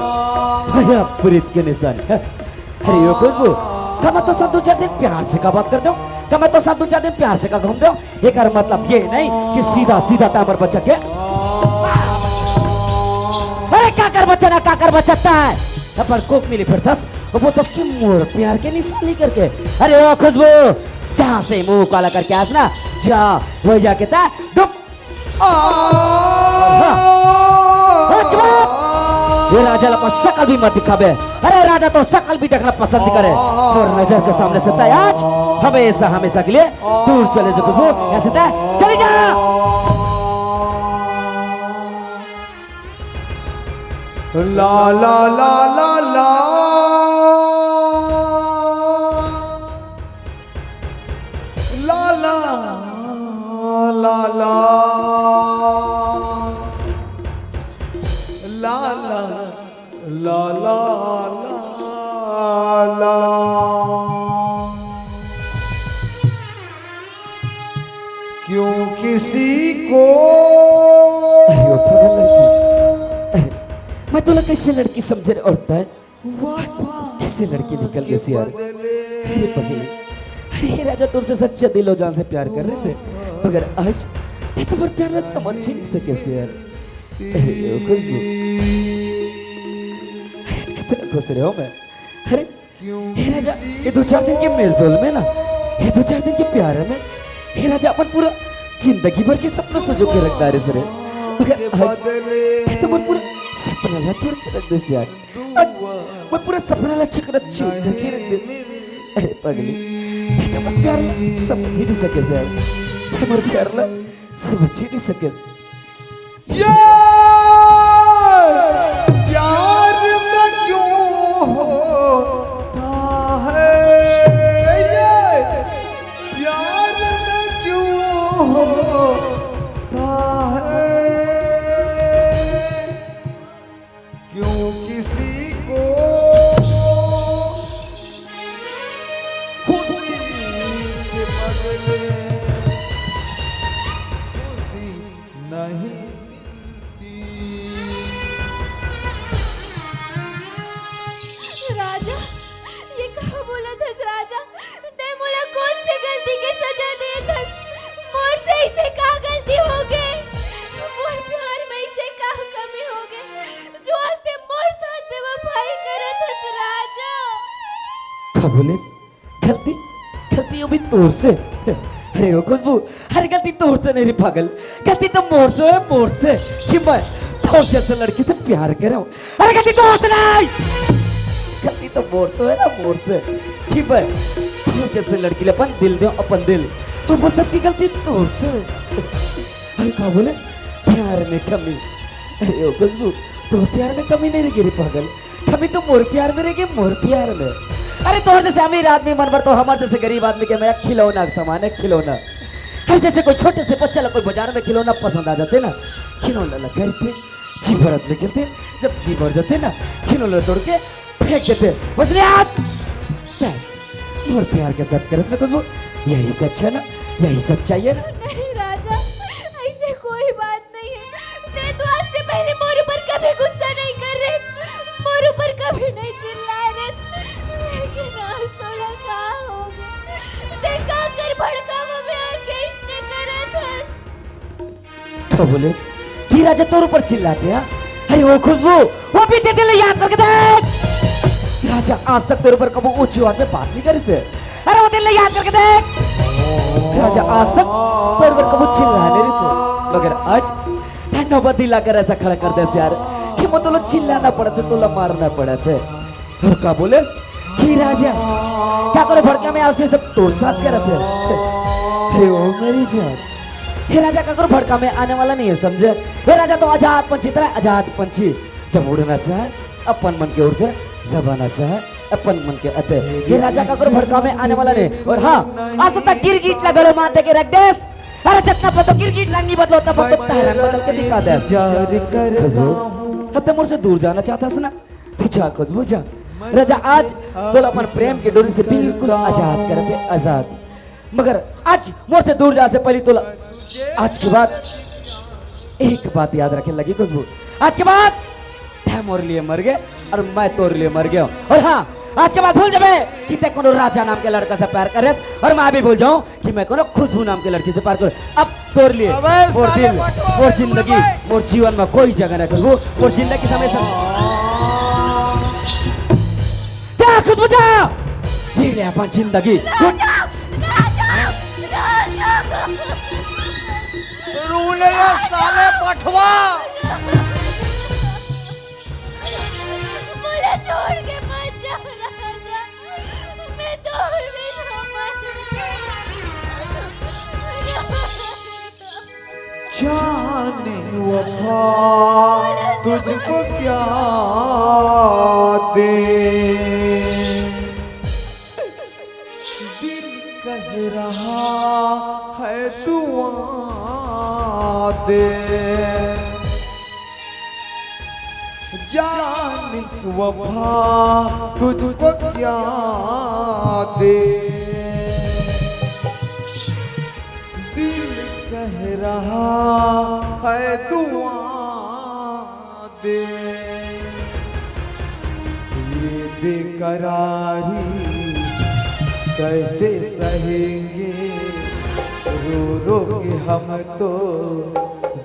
मया प्रीत के निशानी। अरे ओ खुशबू, का मैं तोर साथ दू चार दिन प्यार से का बात कर देंव? का मैं तोर साथ दू चार दिन प्यार से का घूम देंव? एकर मतलब ये नहीं कि सीधा सीधा तैं हमर बच्चा के, अरे काकर बच्चा ना, काकर बच्चा तैं अपन कोख मिली फिरथस, वो बोलथस कि मोर प्यार के निशानी करके। अरे ओ खुशबू, जहाँ से मुंह काला करके आस ना, जा, वही जाके तैं डुब। हाँ। आज के बाद ये राजा ला अपन शकल भी मत दिखाबे। अरे राजा तो शकल भी देखना पसंद करे। मोर नजर के सामने से तैं आज हमेशा, हमेशा के लिए दूर चले जा खुशबू। यहाँ से तैं चली जा। ला ला ला ला ला। ला ला ला ला। ला ला ला ला ला। क्यों किसी को अरे ओ पागल लड़की। अरे, मैं तोला कैसे लड़की समझे रे औरत है? कैसे लड़की निकल गई यार? अरे पगली, अरे राजा तोर से सच्चा दिलो जान से प्यार कर रहे से, मगर आज तैं तो मोर प्यार ला समझ ही नहीं सके से यार। अरे ओ खुशबू, अरे आज कितना खुश रहे हो मैं। अरे हे राजा, ये दो चार दिन के मेलजोल में ना, ये दो चार दिन के प्यार में, हे राजा अपन पूरा जिंदगी भर के सपना सजो के रख डारे से रे। मगर आज तैं तो मोर पूरा सपना ला तोड़ के रख देस यार। आज मोर पूरा सपना ला चकनाचूर करके रख दे। अरे पगली, तैं तो मोर प्यार ला समझ ही नहीं सकेस यार। तैं मोर प्यार ला समझ ही नहीं सकेस। ये प्यार में क्यों होता है, ये प्यार में क्यों होता है, क्यों किसी को खुशी के बदले खुशी नहीं मिलती। राजा, ये का बोलत हस राजा? तैं मोला कौन से गलती के सजा देत हस? मोर से अइसे का गलती होगे? मोर प्यार में अइसे का कमी होगे, जो आज तैं मोर साथ बेवफाई करत हस राजा? का बोलेस? गलती, गलती वो भी तोर से। अरे ओ खुशबू, अरे गलती तोर से नहीं रे पागल, गलती तो मोर से हे, मोर से, कि मैं तोर जैसे लड़की से प्यार करे हूँ। अरे गलती तोर से नहीं, गलती तो मोर से हे ना, मोर से, कि मैं तोर जैसे लड़की ला अपन दिल देंव, अपन दिल। तैं बोलथस कि गलती तोर से हे। अरे का बोलेस? प्यार में कमी। अरे ओ खुशबू, तोर प्यार में कमी नहीं रहिगे रे पागल, कमी तो मोर प्यार में रहिगे, मोर प्यार में। अरे तोर जैसे अमीर आदमी मन बर तो हमर जैसे गरीब आदमी के मया खिलौना के समान हे, खिलौना। अरे जैसे कोई छोटे से बच्चा ला कोई बाजार में खिलौना पसंद आ जाथे ना, खिलौना ला खरीदथे, जी भर ले खेलथे, जब जी भर जाथे ना, खिलौना ला तोड़ के फेंक देथे। बस रे आज तैं मोर प्यार के साथ करस ना खुशबू, यही सच हे ना, यही सच्चाई हे ना? नहीं राजा, अइसे कोई बात नहीं हे। तैं तो आज से पहले मोर ऊपर कभी गुस्सा नहीं करे रेहेस, मोर ऊपर कभी नहीं चिल्लाए रेहेस, लेकिन आज तोला का होगे? तैं काकर भड़कावा में आके अइसने करत हस? का बोलेस? कि राजा तोर ऊपर चिल्लाथे, हाँ? अरे ओ खुशबू, वो बीते दिन ला याद करके देख। राजा आज तक तोर ऊपर कभू ऊंची आवाज में बात नहीं करिस हे। अरे वो दिन ला याद करके देख। राजा आज तक तोर ऊपर कभू चिल्लाए नहीं रिहिस हे। मगर आज तैं नौबत दिला कर अइसे खड़ा कर देस यार, कि मोला तोला चिल्लाना पड़त हे, तोला मारना पड़त हे। अउ का बोलेस कि राजा, काकरो भड़का में आके सब तोर साथ करत हे। हे ओ मेरी जान, हे राजा काकरो भड़का में आने वाला नहीं हे, समझे? हे राजा तो आजाद पंछी तरह, आजाद पंछी, जब उड़ना चाहे अपन मन के उड़थे, जब आना चाहे अपन मन के आथे। हे राजा काकरो भड़का में आने वाला नहीं हे। अउ हाँ, आज तो तक गिरगिट ला गलो मार दे के रख देस। अरे जतना पतो गिरगिट रंग नहीं बदलो, तब तो तैं रंग बदल के दिखा देस। खुशबू, अब तैं मोर से दूर जाना चाहथस ना? तैं जा खुशबू जा। राजा आज तोला अपन प्रेम के डोरी से बिल्कुल आजाद करत हे, आजाद। मगर आज मोर से दूर जाए से पहले तोला आज के बाद एक बात याद रखे लगही खुशबू। आज के बाद तैं मोर लिए मर गे अउ मैं तोर लिए मर गेंव। अउ हाँ, आज के बाद भूल जाबे कि तैं कोनो राजा नाम के लड़का से प्यार करे हस अउ मैं भी भूल जाहूँ कि मैं कोनो खुशबू नाम के लड़की से प्यार करूँ। अब तोर लिए अबे मोर साले दिल, बटुआ मोर बे, जिंदगी, मोर जीवन में कोई जगह नहीं खुशबू। मोर जिंदगी से हमेशा जा खुशबू जा, जी ले अपन जिंदगी। राजा, राजा, राजा। रो ले रे साले बटुआ। मोला छोड़ के मत जा राजा। मैं तोर बिना मर जाने वफा तुझको क्या दे, दिल कह रहा है दुआ दे। जान वफा तुझको क्या दे, दिल कह रहा है दुआ दे। ये बेकरारी कैसे सहेंगे, रो रो के हम तो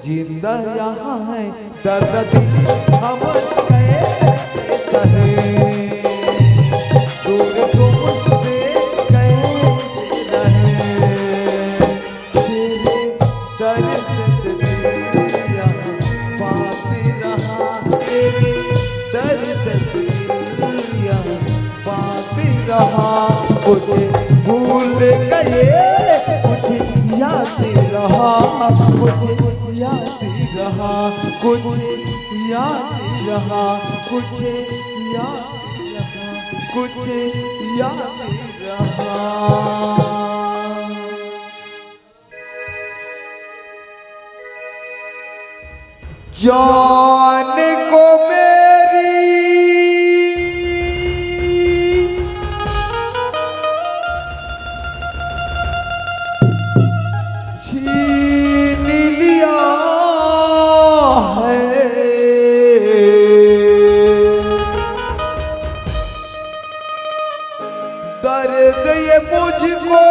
जिंदा यहाँ हैं। दर्द दिल हम कैसे सहे, दूर तुमसे कैसे रहे, तेरे दर्द से दिल यहाँ रहा, कुछ भूल गए, कुछ याद रहा, कुछ याद रहा, कुछ याद रहा, कुछ याद रहा, कुछ याद रहा। जान को मेरी छीन लिया है। दर्द ये मुझको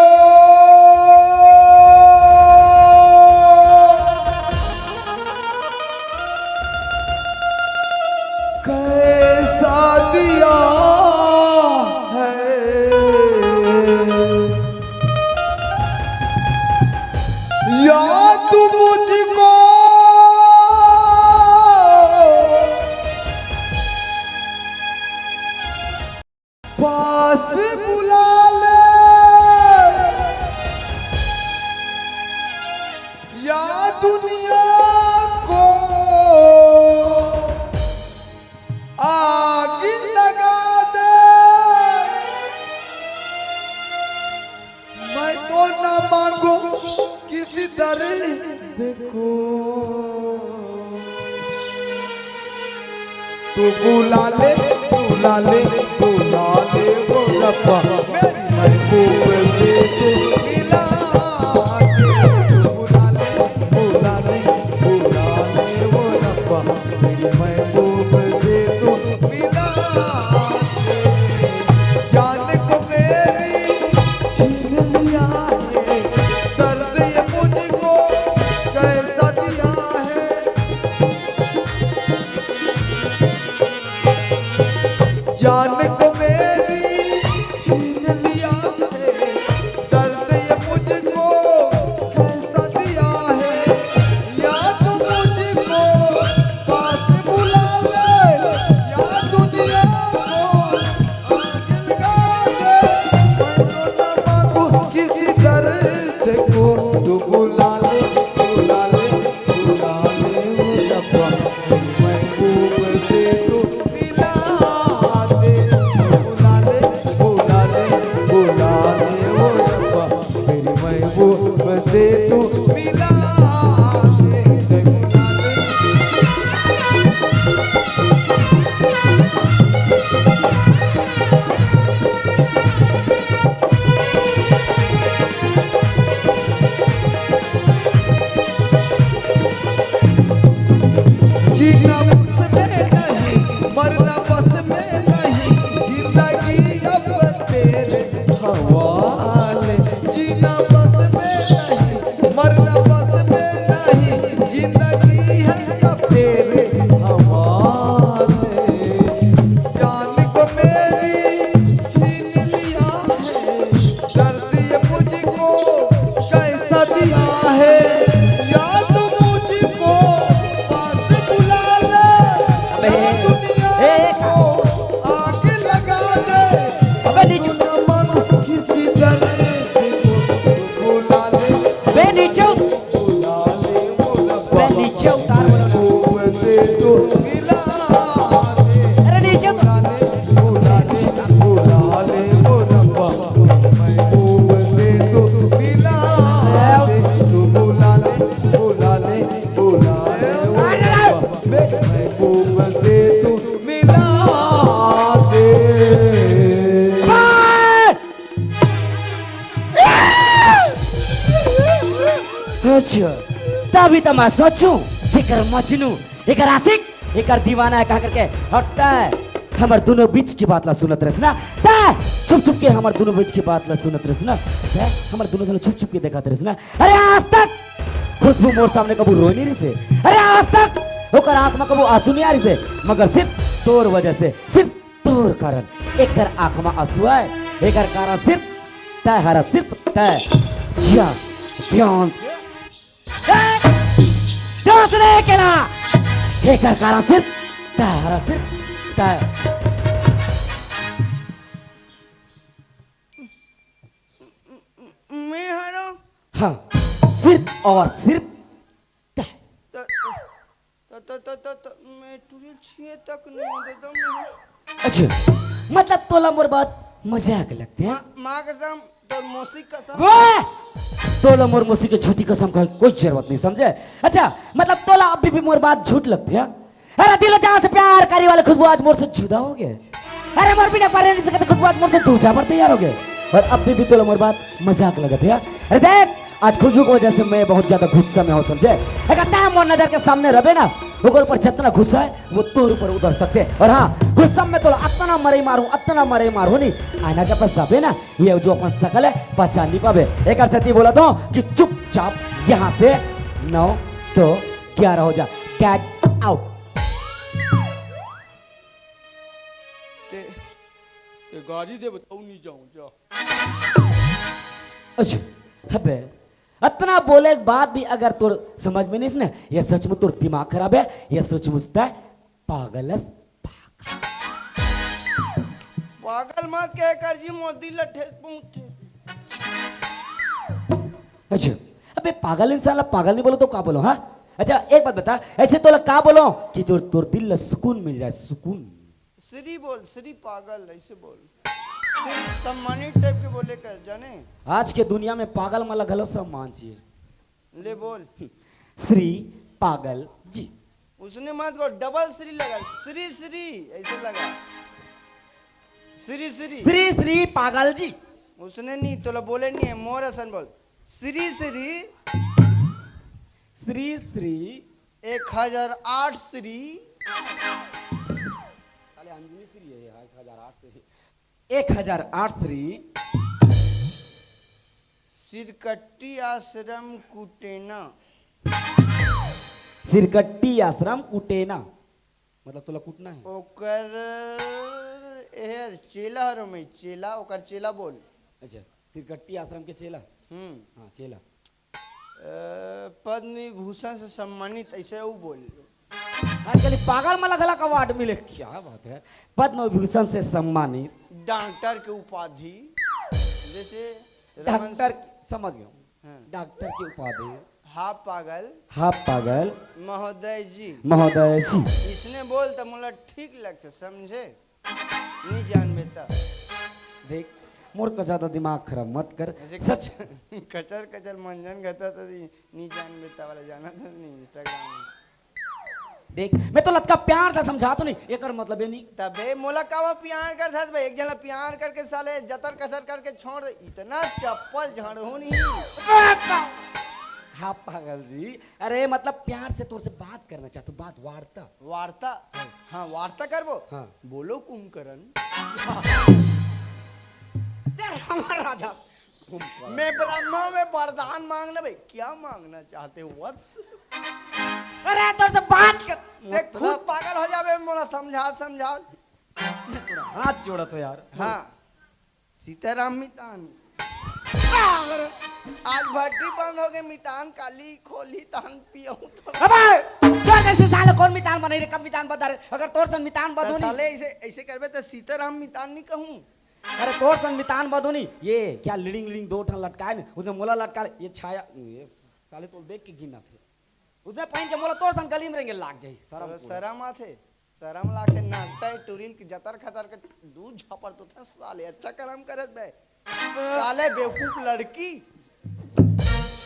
कैसा दिया है। या तू मुझको पास बुला ले, या दुनिया को आग लगा दे। मैं तो ना मांगू किसी दर्द को। तू बुला ले, बुला ले, बुला ले वो रब्बा, मेरी महबूब से तू मिला दे। तू बुला ले, बुला ले, बुला ले वो रब्बा, मेरी महबूब से तू मिला दे। जान को मेरी छीन लिया है, दर्द ये मुझको कैसा दिया है। जान को मेरी छीन लिया है, दर्द ये मुझको कैसा दिया है। या तो मुझको पास बुला ले, या दुनिया को आग लगा दे। मैं तो ना मांगू किसी दर्द को, तू बुला ले, बुला ले, बुला ले वो रब्बा, महबूब से तू मिला दे। बुला ले, बुला ले, बुला ले वो रब्बा, मेरी महबूब से तू मिला दे। बुला ले। जीना बस में नहीं, मरना बस में नहीं, जिंदगी अब तेरे हवाले। जीना बस में नहीं, मरना बस में नहीं, जिंदगी है अब तेरे हवाले। जान को मेरी छीन लिया है, दर्द ये मुझको कैसा दिया है। या तो मुझको पास बुला ले, अबे, या दुनिया ए, ए, को आग लगा दे। अबे नीचे उतर। ना मांगू किसी दर्द को, बुला ले। अबे नीचे उतर। बुला ले वो रब्बा, अबे नीचे उतार बोलो ना। महबूब से तू मिला दे। अरे नीचे उतर। बुला ले, बुला ले, बुला ले वो रब्बा, महबूब से तू मिला दे। तू बुला ले, बुला ले, बुला ले वो रब्बा, महबूब से तू मिला दे। अच्छा, तभी तो मैं सोचूं, जेकर मजनू, एकर आशिक, एकर दीवाना हे कहा करके। अउ तैं हमर दूनों बीच के बात ला सुनत रहेस ना, तैं छुप छुप के हमर दूनों बीच के बात ला सुनत रहेस ना, तैं हमर दूनों झन ला छुप छुप के देखत रहेस ना। अरे आज तक खुशबू मोर सामने कभू रोए नइ रहिसे। अरे आज तक ओकर आंख म कभू आंसू नइ आय रहिसे, मगर सिर्फ तोर वजह से, सिर्फ तोर कारण एकर आंख म आंसू आय। एकर कारण सिर्फ तैं हरस, सिर्फ तैं। जिया, ध्यान से। ए, ध्यान से देख के ला। एकर कारण सिर्फ तैं हरस, सिर्फ तैं। हाँ, सिर्फ और सिर्फ तैं। त, त, त, त, त, त, मैं टुरी छिए तक नहीं दे दो मैं। अच्छा, मतलब तोला मोर बात मजाक लगथे, हाँ? माँ, माँ कसम, तोर मौसी कसम। वाह! तोला मोर मौसी के झूठी कसम का कोई जरूरत नहीं, समझे? अच्छा, मतलब तोला अभी भी मोर बात झूठ लगथे, हाँ? अरे दिल जहाँ से प्यार करे वाले खुशबू आज मोर से जुदा हो गए। अरे मोर बिना परे नहीं सकते खुशबू आज मोर से दूजा पर तैयार हो गए। और अभी भी तोला मोर बात मजाक लगत हे, हाँ? अरे देख, आज खुशबू की वजह से मैं बहुत ज्यादा गुस्सा में हूँ, समझे? अगर तैं मोर नजर के सामने रहे ना, ओकर ऊपर जितना गुस्सा है वो तोर ऊपर उतर सकथे। और हाँ, गुस्सा में तोला अतना मरई मारूं, अतना मरई मारूं नहीं, आईना के पास जाबे ना, ये जो अपन शकल है पहचान नहीं पाबे। एक सेती बोलत हूँ कि चुपचाप यहाँ से नौ तो ग्यारह हो जा, गेट आउट। ते, ते गाड़ी दे बताऊ नहीं जाऊं जा। अच्छा, अबे अतना बोले के बाद भी अगर तोर समझ में नहीं ना, ये सचमुच तोर दिमाग खराब है, ये सचमुच तैं पागल हस, पागल। पागल मत कहे कर जी, मोर दिल ला ठेस पहुंचथे। अच्छा, अबे पागल इंसान ला पागल नहीं बोलो तो का बोलो, हाँ? अच्छा, एक बात बता, ऐसे तोला का बोलो कि जो तोर दिल ला सुकून मिल जाए, सुकून। श्री बोल, श्री पागल, ऐसे बोल। श्री सम्मानित टाइप के बोले कर, जाने? आज के दुनिया में पागल मन ला घलो सम्मान चाहिए। ले बोल। श्री पागल जी। उसने मत को डबल श्री लगा, श्री श्री ऐसे लगा। श्री श्री। श्री श्री पागल जी। उसने नहीं, तोला बोले नहीं है, मोर असन बोल। श्री श्री। श्री श्री। एक हजार आठ श्री। साले अंजनी श्री है, एक हजार आठ श्री। एक हजार आठ श्री। सिरकट्टी आश्रम कुटेना। सिरकट्टी आश्रम कुटेना। मतलब तोला कुटना है? ओकर, एहर चेला हरो मैं, चेला, ओकर चेला बोल। अच्छा, सिरकट्टी आश्रम के चेला? हम्म। हाँ, चेला। अ, पद्म विभूषण से सम्मानित, ऐसे वो बोल। आजकल पागल मला घला का अवार्ड मिले, क्या बात है? पद्म विभूषण से सम्मानित। डॉक्टर के उपाधि, जैसे रमन डॉक्टर, सिंह। समझ गया हूँ। हाँ। डॉक्टर के उपाधि। हाँ पागल। हाँ पागल। महोदय जी। महोदय जी। इसने बोल तो मोला ठीक लगथे, समझे? नहीं जानबे त। देख, मोर का ज्यादा दिमाग खराब मत कर। ऐसे सच। कचर कचर मंजन घता तो नहीं, नहीं जानबे त वाला जाना था नहीं Instagram में। देख, मैं तो लतका प्यार से समझा तो नहीं, एकर मतलब ये नहीं। तबे मोला कावा प्यार कर था भाई, एक जना प्यार करके साले जतर कतर करके छोड़ दे, इतना चप्पल झाड़ू नहीं। हाँ पागल जी, अरे मतलब प्यार से तोर से बात करना चाहता हूँ, बात वार्ता। वार्ता? हाँ। हाँ, वार्ता करबो। हाँ। बोलो कुंभकर्ण। तेरा हमारा राजा। मैं ब्रह्मा में वरदान मांग लेबे, क्या मांगना चाहते हो वत्स? अरे तोर से बात कर। देख, खुद पागल हो जाबे, मोला समझा समझा। मैं तोरा हाथ जोड़त हो यार। हाँ। सीताराम मितान। आज भट्टी बंद हो गए, मितान काली खोली तहन पियहूं तो। अबे, तोर जैसे साले कौन मितान बनाई रे, कब मितान बता रे? अगर तोर सन मितान तो बदो नहीं। साले ऐसे, ऐसे करबे तो सीताराम मितान नहीं कहूं। अरे तोर सन मितान बदो नहीं, ये क्या लिडिंग लिडिंग दो ठन लटकाए ने, उसने मोला लटका ले, ये छाया, ये साले तो देख के घिन आथे। उसने पहन के मोला तोर सन गली में रहेंगे लाग जाई, शरम तो पूरा। शरम आथे। शरम लागे नाकटा टुरिन के जतर खतर के दू झापड़ तो था साले, अच्छा करम करत बे। साले बेवकूफ लड़की।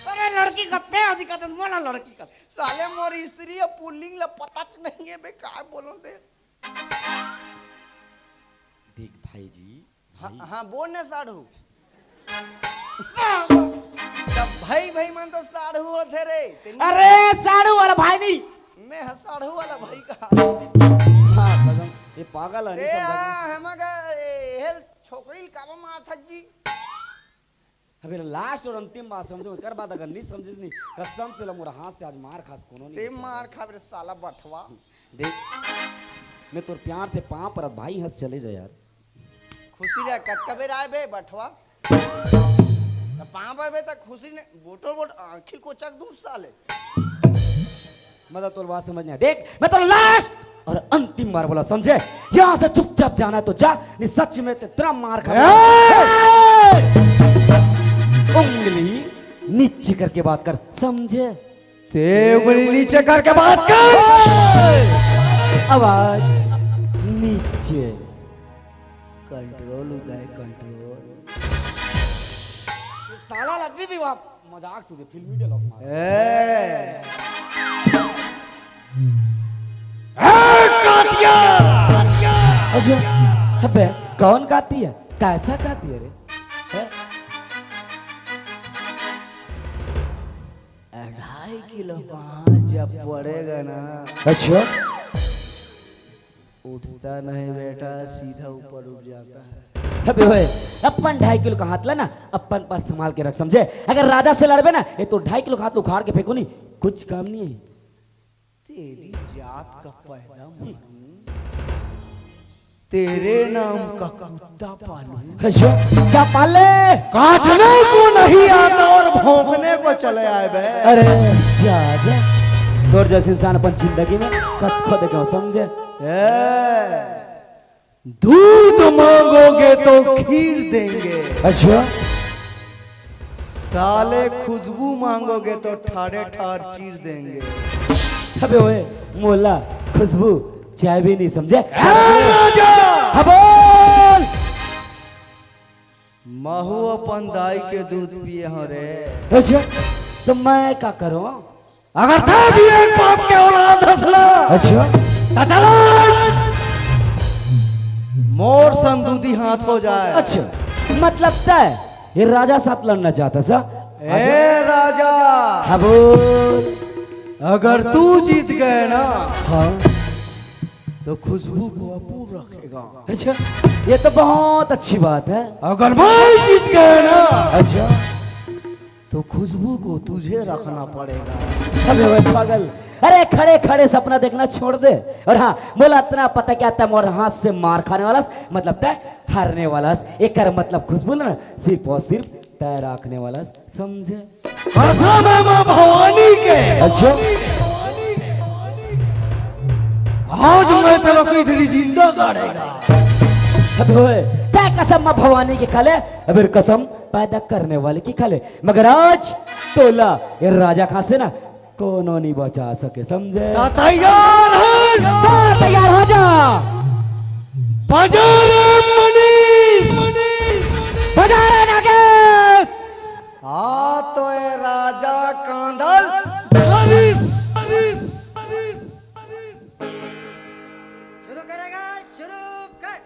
अरे लड़की कत्ते आदि कत्ते मोला लड़की कत्ते। साले मोर स्त्री या पुल्लिंग ला पताच नहीं है बे, काय बोलो दे। देख भाई जी, हाँ, भाई। हाँ, बोल ना साढ़ू। तब भाई, भाई मन तो साढ़ू होथे रे। तेनी अरे, साढ़ू वाला भाई नहीं। मैं ह साढ़ू वाला भाई का। हाँ, कसम, ये पागल है, ते नहीं समझा। हाँ, हम का, ए, हेल छोकरी काबा माथा जी। अबे लास्ट और अंतिम बात समझो, कर बात अगर नहीं समझिस नहीं, कसम से ला मोर हाथ से आज मार खास कोनो नहीं ते बचा। मार खा रे साला बठवा। देख, मैं तोर प्यार से पाँव परत भाई, हंस चले जा यार। खुशी रह, कतका बेर आए बे बठवा? त पाँव परबे त खुशी ने बोटल बोट आँखिल कोचक दूं साले। मतलब तोर बात समझ नहीं आया। देख, मैं तोर लास्ट और अंतिम बार बोला, समझे? यहाँ से चुपचाप जाना है तो जा, नहीं सच में तो इतना मार खा ए! उंगली नीचे करके बात कर, समझे? ते उंगली नीचे करके बात कर। आवाज नीचे। कंट्रोल उदय, कंट्रोल। साला अभी भी वहाँ मजाक सूझे, फिल्मी डायलॉग मार। ए। ए, कातिया! अच्छा, अबे, कौन काती है? कैसा काती है रे? हैं? अढ़ाई किलो पाँच जब पड़ेगा ना, अच्छा। उठता नहीं बेटा, सीधा ऊपर उठ जाता है। अबे ओए, अपन ढाई किलो का हाथ ला ना, अपन पास संभाल के रख, समझे? अगर राजा से लड़बे ना, ये तो ढाई किलो का हाथ उखाड़ के फेंको नहीं, कुछ काम नहीं है। तेरी जात का पैदा मारूं, तेरे नाम का कुत्ता पालूं। अच्छा, जा पाल ले। काटने को नहीं आता और भौंकने को चले आए बे। अरे, जा, जा। तोर जैसे इंसान अपन जिंदगी में कतको देखे हो, समझे? ए, दूध मांगोगे तो खीर देंगे। अच्छा। साले खुशबू मांगोगे तो ठाड़े ठाड़ चीर देंगे। अबे ओए, मोला खुशबू चाय भी नहीं समझे। ए राजा! हाँ बोल। महू अपन दाई के दूध पिए हो रे। अच्छा, तो मैं का करूं? अगर तै भी एक बाप के औलाद हस ना, अच्छा। त चल, मोर संग दूधी हाथ हो जाए। अच्छा, मतलब तै ये राजा साथ लड़ना चाहता सा? ए राजा, हाँ बोल। अगर तू जीत गए ना, हाँ। तो खुशबू को अपू रखेगा। अच्छा, ये तो बहुत अच्छी बात है। अगर मैं जीत गया ना, अच्छा। तो खुशबू को तुझे रखना पड़ेगा। अबे ओए पागल, अरे खड़े खड़े सपना देखना छोड़ दे। और हाँ, मोला इतना पता क्या, तै मोर हाथ से मार खाने वाला स, मतलब तै हारने वाला स। एकर मतलब खुशबू ना सिर्फ और सिर्फ तै रखने वाला स, समझे? कसम है माँ भवानी के। अच्छा। आज मैं तेरे को इधर ही जिंदा गाड़ेगा। अबे ओए, तै कसम माँ भवानी की खा ले, अबे कसम पैदा करने वाले की खा ले, मगर आज तोला ये राजा खां से ना कोनो नहीं बचा सके, समझे? त तैयार हो? हाँ, तैयार हो जा। बजा रे मनीष। बजा रे नागेश। हाँ, तो ए राजा कांदल हरीश। शुरू करेगा, शुरू कर।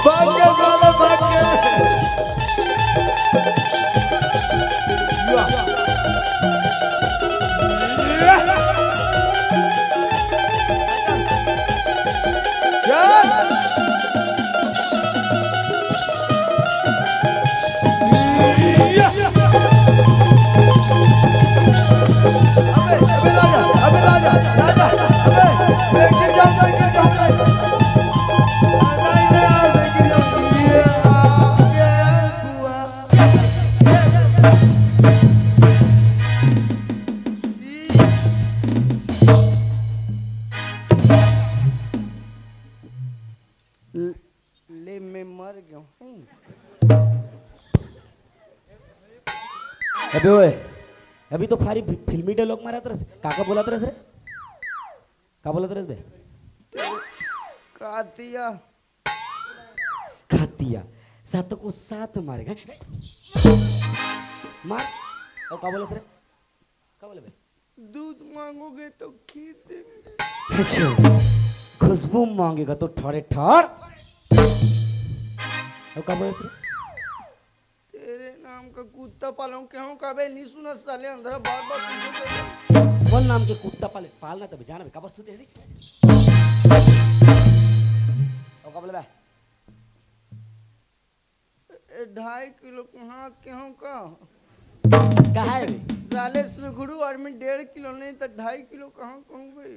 भाग के साले, भाग के। अबे, अबे राजा, अबे राजा, राजा, अबे, मैं गिर जाऊंगा, गिर जाऊंगा। नहीं, नहीं यार, मैं गिर जाऊंगा। ये, आ, ये, ये, हुआ। ले, मैं मर गया हूँ। अबे ओए, अभी तो भारी फि-, फिल्मी डायलॉग मारत रहे। का का बोलत रहे रे? का बोलत रहे बे? कातिया। कातिया। सात को सात मारेगा। मार। और का बोले रे? का बोले बे? दूध मांगोगे तो खीर देंगे। अच्छा, खुशबू मांगेगा तो ठाड़े ठाड़। और का बोले रे? तेरे नाम का कुत्ता पालूं क्या हूँ? कबे नहीं सुना साले, अंधरा बार बार पूछे तो। कौन नाम के कुत्ता पाले? पालना तब जाना बे, काबर सुते ऐसी? और का बोले बे? ए, ढाई किलो के हाथ के हूँ का? कहा है बे? साले सुघड़ू और मैं डेढ़ किलो नहीं तो ढाई किलो कहाँ कहूँ भाई?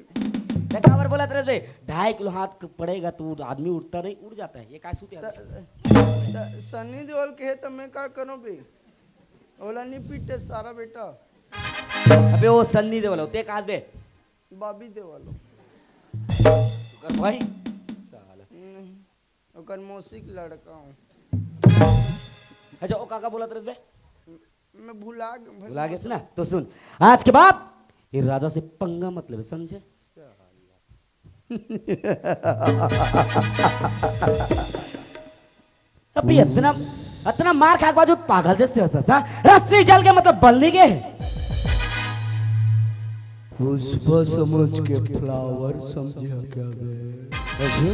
ते काबर बोलत रहे बे? ढाई किलो हाथ क-, पड़ेगा तो आदमी उठता नहीं, उठ जाता है। ये का सूत है? त-, त-, सन्नी देओल के है तो मैं का करूँ बे? ओला नहीं पीटे सारा बेटा। अबे वो सन्नी देओल होते काज बे? बॉबी देओल हो। ओकर भाई? साला। नहीं। ओकर मौसी के लड़का हूँ। अच्छा, ओ काका बोलत रहिस बे? मैं भुला गे-, भुला गेस ना? तो सुन, आज के बाद ये राजा से पंगा मत लेबे, समझे? अभी इतना, इतना मार खा के बावजूद पागल जैसे हंसस, हाँ? रस्सी जल के मतलब बल नहीं गए। पुष्पा समझ के फ्लावर समझे क्या बे? अच्छा?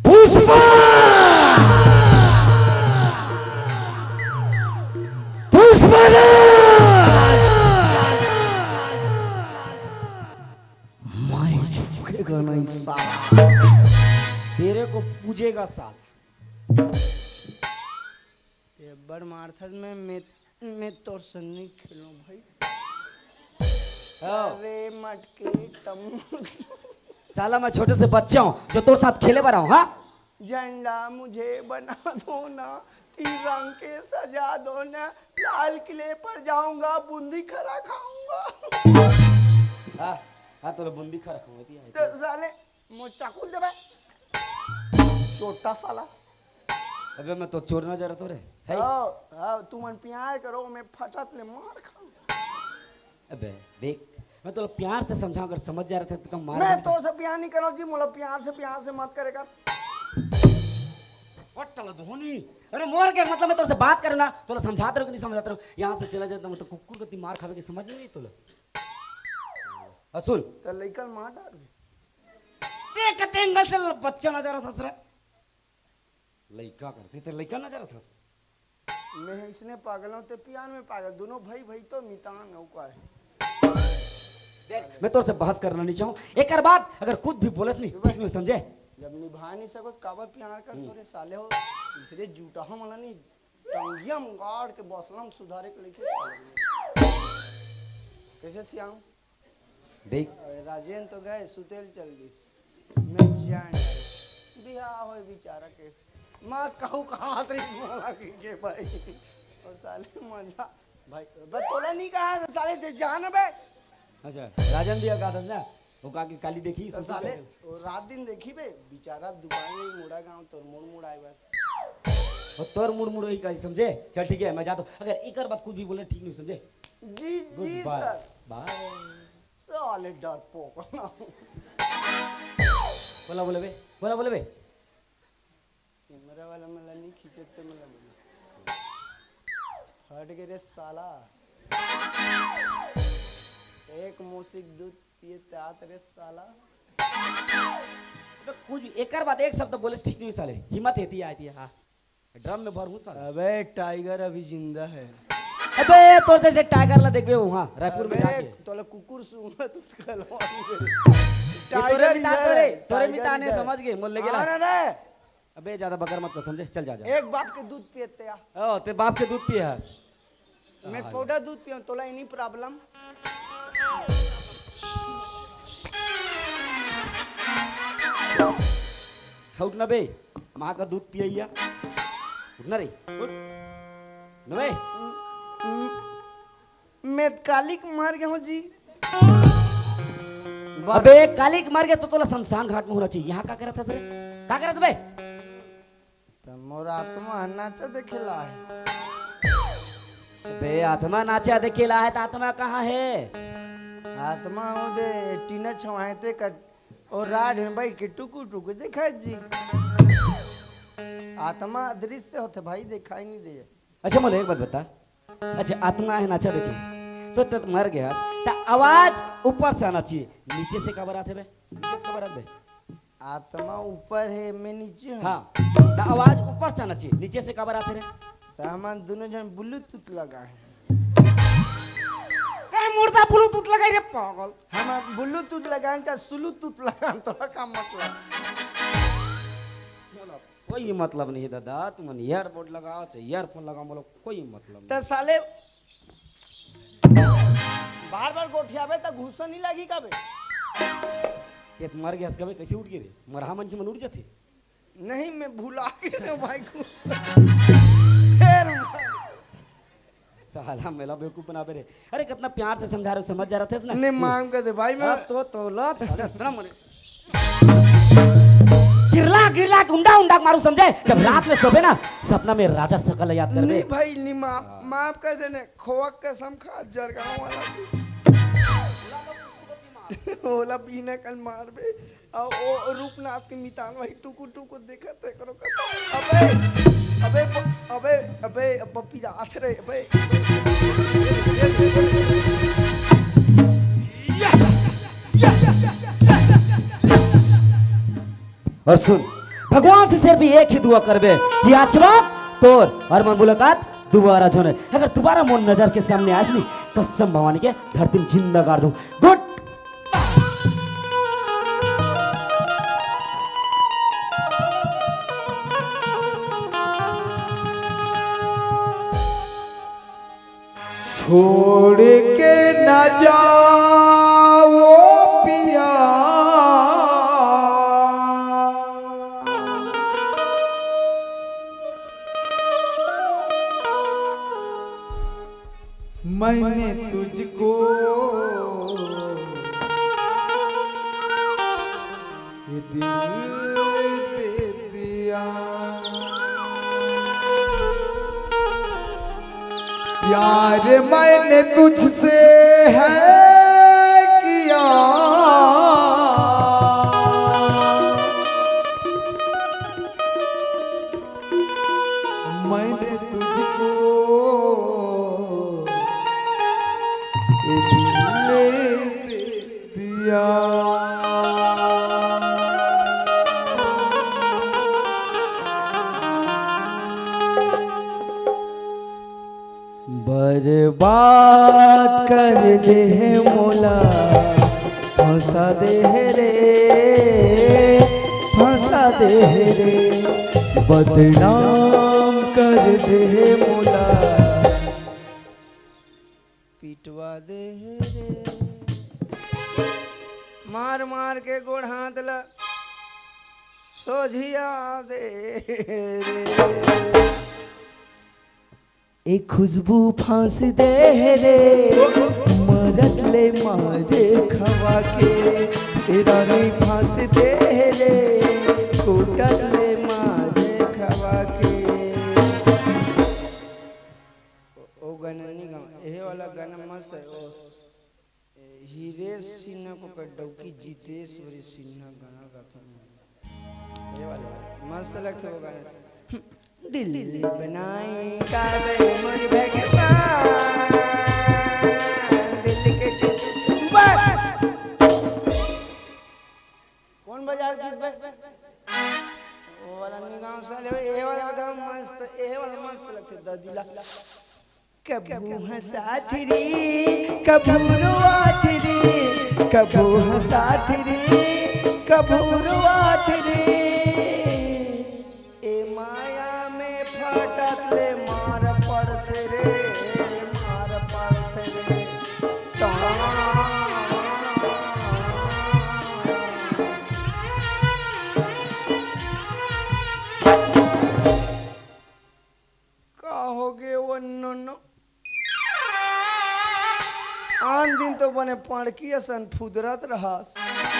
पुष्पा! पुष्पा राज! मैं झुकेगा नहीं साला। तेरे को पूजेगा साला। ते अब्बड़ मारथस, मैं, मैं, मैं तोर संग नहीं खेलूं भाई। हाँ। अरे मटके टम। साला मैं छोटे से बच्चा हूँ जो तोर साथ खेले बर आऊँ, हाँ? झंडा मुझे बना दो ना, तिरंगे सजा दो ना, लाल किले पर जाऊंगा, बूंदी खरा खाऊंगा। हाँ, हाँ, तोला बूंदी खरा खाऊंगा, दिया है। तो साले, मोर चाकू ल देबे। छोटा साला। अबे, मैं तो चोर नजर तो रे। है? हाँ, हाँ, तुमन प्यार करो, मैं फटत ले मार खाऊं। अबे, देख, मैं तो प्यार से समझाऊं, अगर समझ जा रहा था तो कम मार मैं देता। तो से प्यार नहीं करो जी, मोला प्यार से, प्यार से मत करे कर। वट तला धोनी। अरे, मोर के मतलब, मैं तोर से बात करे ना, तोला समझात रहो कि नहीं समझात रहो? यहाँ से चला जाता, मतलब, कुकुर गति मार खावे के समझ में नहीं तोला। अ, सुन। त लइका ल मार डारबे। ते कते एंगल से ल-, बच्चा नजर आथस रे? लइका करते, ते लइका नजर आथस। मैं इसने पागल हूँ, ते पियान में पागल, दोनों भाई भाई तो मितान हो का है। देख, मैं तोर से बहस करना नहीं चाहूँ। एकर बाद अगर कुछ भी बोलस नहीं, ठीक नहीं समझे? जब निभा नहीं सको, काबर प्यार कर हम्म। थोड़े साले हो, इसलिए जूठा हम वाला नहीं। टंगिया म गाड़ के बसलम सुधारे के लेके साले। कैसे सियाम? देख। अरे राजेन तो गए, सुतेल चल दिस। मैं जान। बिहाव होय बेचारा के। मत कहू कहाँ रही मोला के, के भाई। और साले मजा। भाई, बे तोला नहीं कहा, साले ते जान बे। अच्छा, राजन भी कहा था ना, वो कहा कि काली देखी, तो सुतेल साले, चल। वो रात दिन देखी बे, बेचारा दुकान में मुड़ा गाँव तोर मुड़ मुड़ आए बार। और तोर मुड़ मुड़ वही काली समझे? चल ठीक है, मैं जाता हूँ। अगर एकर बात कुछ भी बोले, ठीक नहीं समझे? जी, जी, Goodbye। सर। Bye। साले डरपोक। बोला बोले बे, बोला बोले बे। कैमरा वाला मला नहीं खींचत तो मला बोला। हट गए रे साला। एक मोसिक दूध पिए तात रे साला। अबे कुछ एकर बात एक शब्द बोले ठीक नहीं साले, हिम्मत हेती आती है, हाँ। ड्रम में भर हूँ साला। अबे टाइगर अभी जिंदा है। अबे तोर जैसे टाइगर ला देखबे वहाँ रायपुर में अबे जाके। तोला कुकुर सूंघा तो कलवा ये तोरे टाइगर मितान इधर तोरे, है, तोरे टाइगर मितान है, इधर। समझ गए, मोल लेके ला। हाँ ना, ना। अबे ज्यादा बकर मत कर, समझे? चल जा, जा। एक बाप के दूध पियते आ। ओ, ते बाप के दूध पिए है। मैं पाउडर दूध पियो, तोला एनी प्रॉब्लम। उठ ना बे, माँ का दूध पियैया। उठ ना रे, उठ। ना बे। मैं कालिक मर गया हूँ जी। अबे कालिक मर गया तो तोला शमशान घाट में होना चाहिए। यहाँ का करत हस रे? का करत बे? त मोर आत्मा ह नाचा देखेला है। अबे आत्मा नाचा देखेला है त आत्मा कहाँ है? आत्मा हो दे टीना छवाए ते कर और राड में बैठ के टुकु टुकु देखा जी। आत्मा अदृश्य होते भाई, दिखाई नहीं दे। अच्छा मोला एक बात बता, अच्छा आत्मा है नाचा देखे तो तत मर गया त आवाज ऊपर से आना चाहिए, नीचे से काबर आथे बे? नीचे से काबर आथे बे? आत्मा ऊपर है, मैं नीचे हूँ। हाँ, त आवाज ऊपर से आना चाहिए, नीचे से काबर आथे रे? त हमन दोनों जन ब्लूटूथ लगा है। कहे मुर्दा ब्लूटूथ लगाई रे पागल। हम ब्लूटूथ लगान चाहे सुलूटूथ लगान, तोरा का मतलब? कोई मतलब नहीं है दादा, तुमन ईयरबड लगाओ चाहे ईयरफोन लगाओ, मोला कोई मतलब नहीं। त साले बार बार गोठियाबे त घूसा नहीं लगी का बे? ते त मर गया कबे, कैसे उठ गए रे? मरहा मन के मन उठ जाथे। नहीं, मैं भुला गया भाई घूसा। फिर साला मेला बेवकूफ बनाबे रे। अरे कितना प्यार से समझा रहे हो, समझ जा रहा थे ना? नहीं, मांग कर दे भाई, मैं अब तो तोला साला इतना मरे। गिरला गिरला के उंडा उंडा के मारू समझे। जब रात में सोबे ना, सपना में राजा सकल याद कर दे। नहीं भाई, नहीं, माफ, माफ कर देने। खोआ कसम खा, जरगांव वाला भी। ओला बिना कल मारबे। आ, ओ रूपनाथ के मितान भाई टुकु टुकु देखत है करो कसम। अबे, अबे, ब-, अबे, अबे, पप्पी रात रे, अबे। और सुन, भगवान से सिर्फ एक ही दुआ करबे कि आज के बाद तोर और मन मुलाकात दोबारा झोने। अगर दोबारा मोर नजर के सामने आइस नी, कसम भवानी के धरती में जिंदा गाड़ दूं। गुड। छोड़ के ना जाओ पिया, मैंने तुझको ये दिल दे दिया। प्यार मैंने तुझसे है किया, मैंने तुझको ये दिल दे दिया। बर्बाद कर दे मोला, फंसा दे रे, फंसा दे रे, बदनाम कर दे मोला। पिटवा दे रे, मार मार के गोड़ हाथ ला सोझिया दे रे। ए खुशबू फांस दे रे, मरत ले मारे खवा के। ए रानी फांस दे रे, कोटत ले मारे खवा के। ओ, ओ गाना नहीं गाओ, यही वाला गाना मस्त है। ओ, ए, हीरे सिन्हा को कर डौकी, जितेश्वरी सिन्हा गाना गाता हूँ। ये वाला मस्त लगता है वो गाना। दिल बनाए काबे मोर भगवान, दिल के चुबा। साले, ए वाला एकदम मस्त, ए वाला मस्त लगथे दादी ला। कभू हंसात रे, कभू रोआत रे, कभू हंसात रे, कभू रोआत रे। ए माया में फटत ले मार पड़थे रे, मार पड़थे रे। का होगे वो नोनो? आन दिन तो बने पड़की असन फुदरत रहस,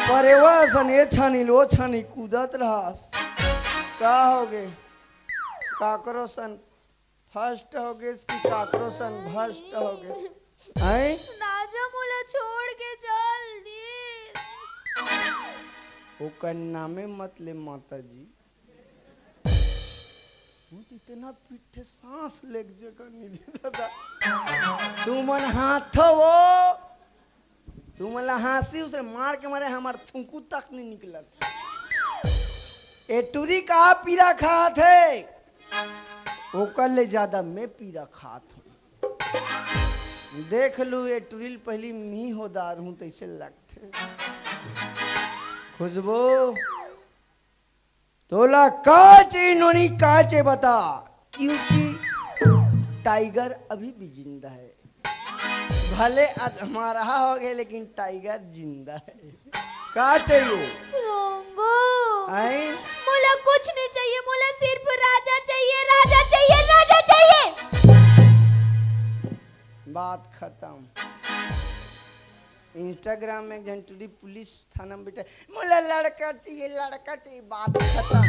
परेवा असन ए छानी ले ओ छानी कूदत रहस। का होगे? काकरो सन फर्स्ट होगेस कि काकरो सन भ्रष्ट होगे? हैं? राजा मोला छोड़ के चल दी। ओकर नामे मत ले माता जी। वो तो इतना पीठे सांस लेके जगह नहीं दे दादा। तुमन हाथ वो, तुमन ला हंसी उसने मार के मारे हमार थुंकू तक नहीं निकलत। ए टुरी का पीरा खात हे, ओकर ले ज्यादा मैं पीरा खात हूँ। देख लू, ए टुरी ल पहली मी होदार हूँ, तैसे लगथे। खुशबू, तोला का चाहिए नोनी, का चाहिए बता, क्योंकि टाइगर अभी भी जिंदा है। भले अधमरा हो गए, लेकिन टाइगर जिंदा है। का चाहिए? रोंगो। आए? मोला कुछ नहीं चाहिए, मोला सिर्फ राजा चाहिए, राजा चाहिए, राजा चाहिए। बात खत्म। Instagram में एक झन टुरी पुलिस थाना में बैठा, मोला लड़का चाहिए, लड़का चाहिए, बात खत्म।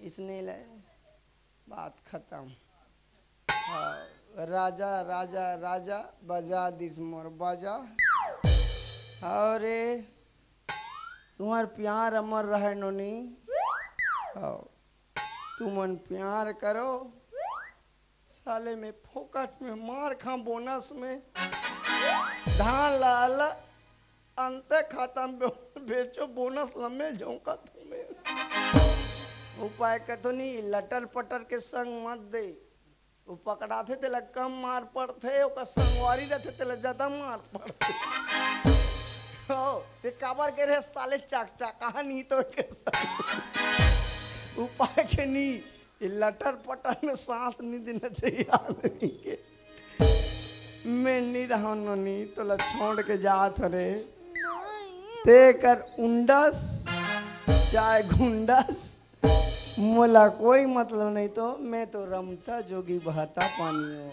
इसने ले, बात खत्म। हाँ, राजा, राजा, राजा, बजा दिस मोर बाजा। अरे, तुम्हार प्यार अमर रहे नोनी। हाँ, तुमन प्यार करो। साले में फोकट में मार खा बोनस में। धान ला अला अंते खाता में बे-, बेचो बोनस ला मैं झोंकत हूँ मैं। उपाय कतो नहीं, लटर पटर के संग मत दे। वो पकड़ाथे तेला कम मार पड़थे, ओकर संगवारी रहथे तेला ज्यादा मार पड़थे। हो, ते काबर के रे साले चकचकाहा नहीं तो के साथ। उपाय के नहीं, ये लटर पटर में साथ नहीं देना चाहिए आदमी के। मैं नहीं रहूं नोनी, तोला छोड़ के जात हरे। नहीं। ते कर उंडस, चाहे घुंडस, मोला कोई मतलब नहीं तो, मैं तो रमता जोगी बहता पानी हूँ।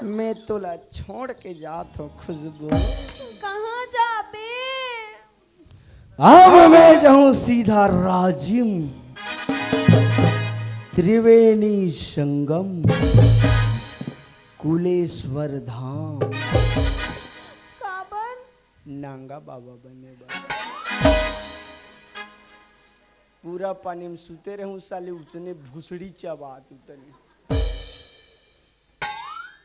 मैं तोला छोड़ के जात हूँ खुशबू। कहाँ जाबे? अब मैं जाऊँ सीधा राजिम, त्रिवेणी संगम, कुलेश्वर धाम। काबर? नांगा बाबा बने बा। पूरा पानी में सुते रहूं साले, उतने भुसड़ी चबात उतने।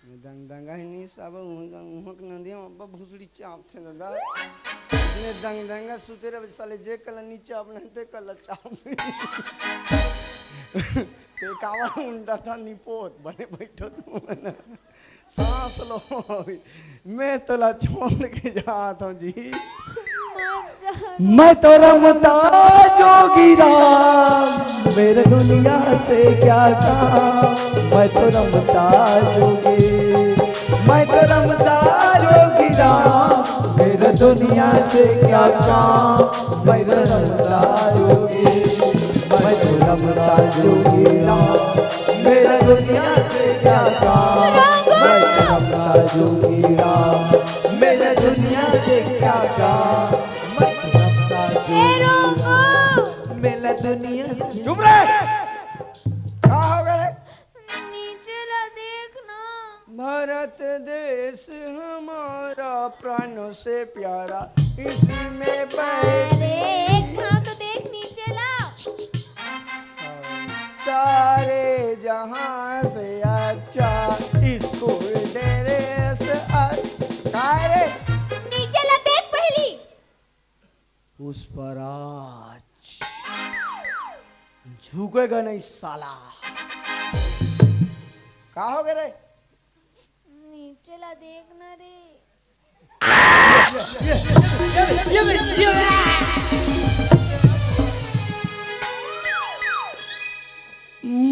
दंग दंगा ही नहीं सब, उहाँ के नदिया में अब्बा भुसड़ी चाप थे दादा। इतने दंग दंगा सुते रहे साले, जे कला नीचे आप नहीं ते कला चाप। ते कावा उंडा था निपोत, बने बैठो तुम। सांस लो। मैं तोला छोड़ के जात हूँ जी। मत जा। मैं तो रमता जोगी राम, मेरे दुनिया से क्या काम। मैं तो रमता जोगी, मैं तो रमता जोगी राम, मेरे दुनिया से क्या काम। मैं तो रमता जोगी, मैं तो रमता जोगी राम, मेरा दुनिया से क्या काम। मैं तो रमता जोगी राम, मेरा दुनिया से क्या काम। मैं तो रमता जोगी राम, मेरा दुनिया से चुप रहे। का हो गए? नीचे ला देख ना। भारत देश हमारा प्राणों से प्यारा, इसी में बैठ देख, हाँ तो देख नीचे ला। सारे जहां से अच्छा स्कूल ड्रेस। अरे नीचे ला देख पहली। पुष्पराज। झुकेगा नहीं साला। का हो गए रे? नीचे ला देख ना रे।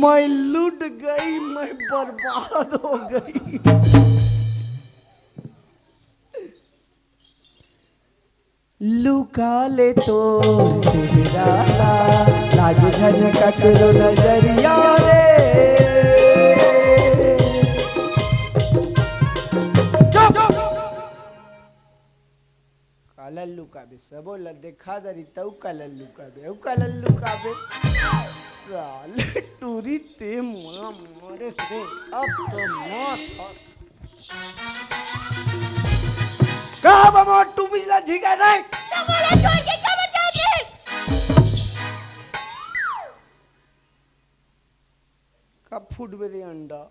मैं लुट गई, मैं बर्बाद हो गई। लुका ले तो चेहरा ला, लागे झन ककरो नजरिया रे। चुप! काला लुकाबे, सबो ला देखा दरी, तऊ काला लुकाबे, अऊ काला लुकाबे। साले टूरी ते मोला मारे से, अब तो मौत हो। का बा मोर टूपी ला झिका रे? त मोला छोड़ के काबर जात रहे? कब फूटबे रे अंडा?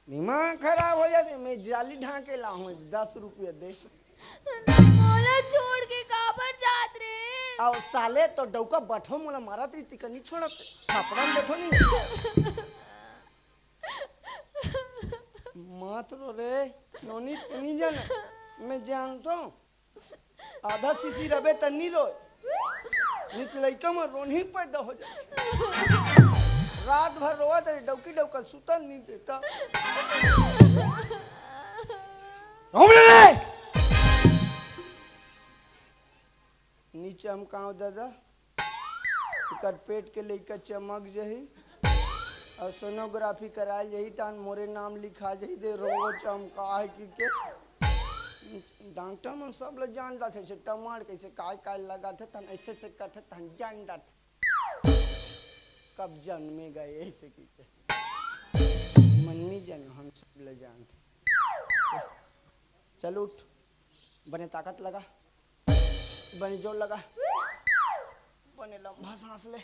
दिमाग खराब हो जाथे। मैं जाली ढांके लाहूं, दस रुपया दे। त मोला छोड़ के काबर जात रहे? अउ साले तो डौका बठो मोला मारत रही, तिकनी छोड़त, थपड़न देखो नहीं। मत रो रे, नोनी, तू नहीं जाना, मैं जानता हूँ। आधा सीसी रबे त नी रोय। नित लइका म रोनही पैदा हो जाय। रात भर रोवत रहे, डौकी डौकल सुतल नी देता। घूम ले रे। नी चमकाव दादा, एकर पेट के लइका चमक जही। अउ सोनोग्राफी कराय जही, तहन मोरे नाम लिखा जही, दे रोंगो चमका हे कि के। डॉक्टर मन सब ल जान डारथे, से टमार कइसे काय काय लगाथे, तहन अइसे से करथे, तहन जान डारथे। कब जन्मे गए अइसे कि के। मन नी जानो, हम सब ल जानथे। चल उठ, बने ताकत लगा। बने जोर लगा, बने लंबा सांस ले।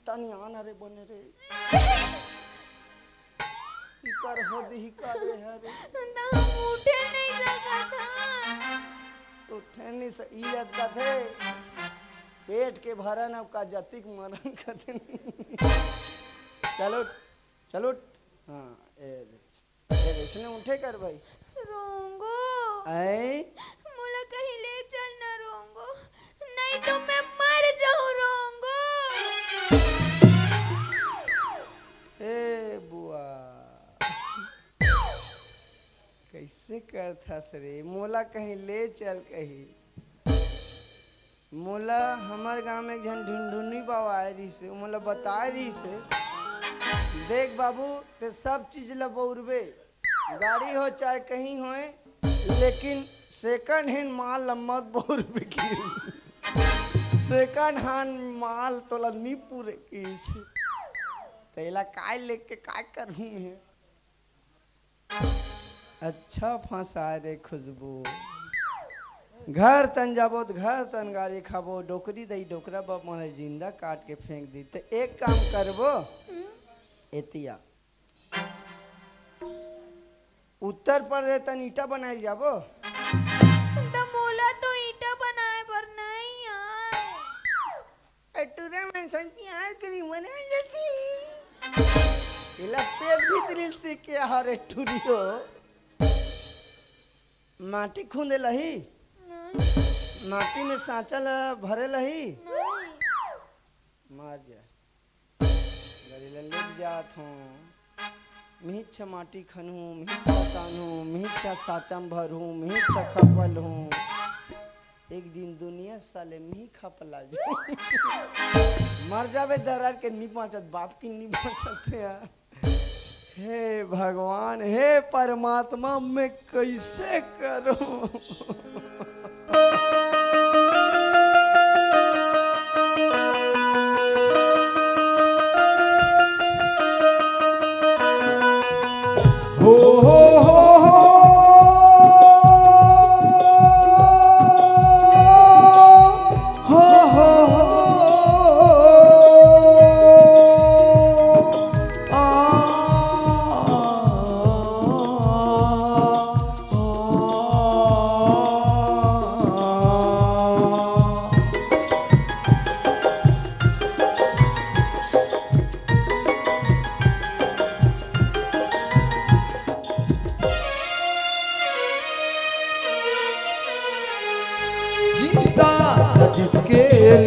तनी आना रे, बने रे। इकर हो दिही का रे, हरे। ना, हम उठे नहीं सकत हन। उठे नहीं स-, ई अत कथे, पेट के भरन अब का जतिक मरन कथे। चलो, चलो। हाँ, ए दे। ए, इसने उठे कर भाई। रोंगो। ऐ? मोला कहीं ले चल ना रोंगो, नहीं तो मैं मर जाऊं रोंगो। ए बुआ, कैसे करथस रे? मोला कहीं ले चल कहीं। मोला हमर गांव में एक झन ढुनढुनी बाबा आए रहिस हे, मोला बताए रहिस हे, "देख बाबू, ते सब चीज ल बउरबे, गाड़ी हो चाहे कहीं होए, लेकिन second hand माल ल मत बउरबे," किहिस। Second hand माल तोला नी पूरे किहिस। तेला काय लेके काय करहूं मैं? अच्छा फंसाय रे खुशबू। घर तन जाबो त घर तन गारी खाबो, डोकरी दई डोकरा बाप मन जिंदा काट के फेंक दी। त एक काम करबो, एतिया उत्तर प्रदेश तन ईटा बनाए जाबो। त मोला तो ईटा बनाए बर नहीं आए। ए टुरा मन संग प्यार करी मना जती। एला पेट भीतरी सीख के आहा रे टुरी हो। माटी खूंदे लही? नहीं। माटी में सांचा ल भरे लही? नहीं। मार जा। गरी ल लेके जात हूँ। मिहिच माटी खनहूँ, मिहिच सानहूँ, मिहिच साचम भरहूँ, मिहिच खपलहूँ। एक दिन दुनिया साले मिही खपला जो। मर जाबे दरार के नी बाँचत, बाप की नी बाँचत हे। हे भगवान, हे परमात्मा, मैं कैसे करूँ?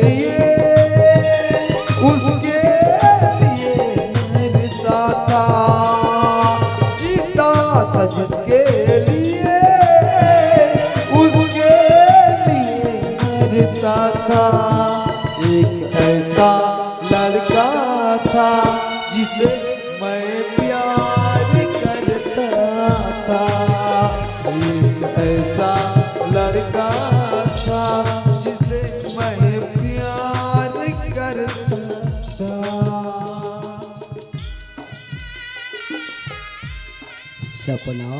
लिए, उसके लिए मरता था, जीता था जिसके लिए, उसके लिए मरता था। एक ऐसा लड़का था जिसे मैं प्यार करता था, एक ऐसा लड़का था जिसे मैं प्यार करता था। सपना।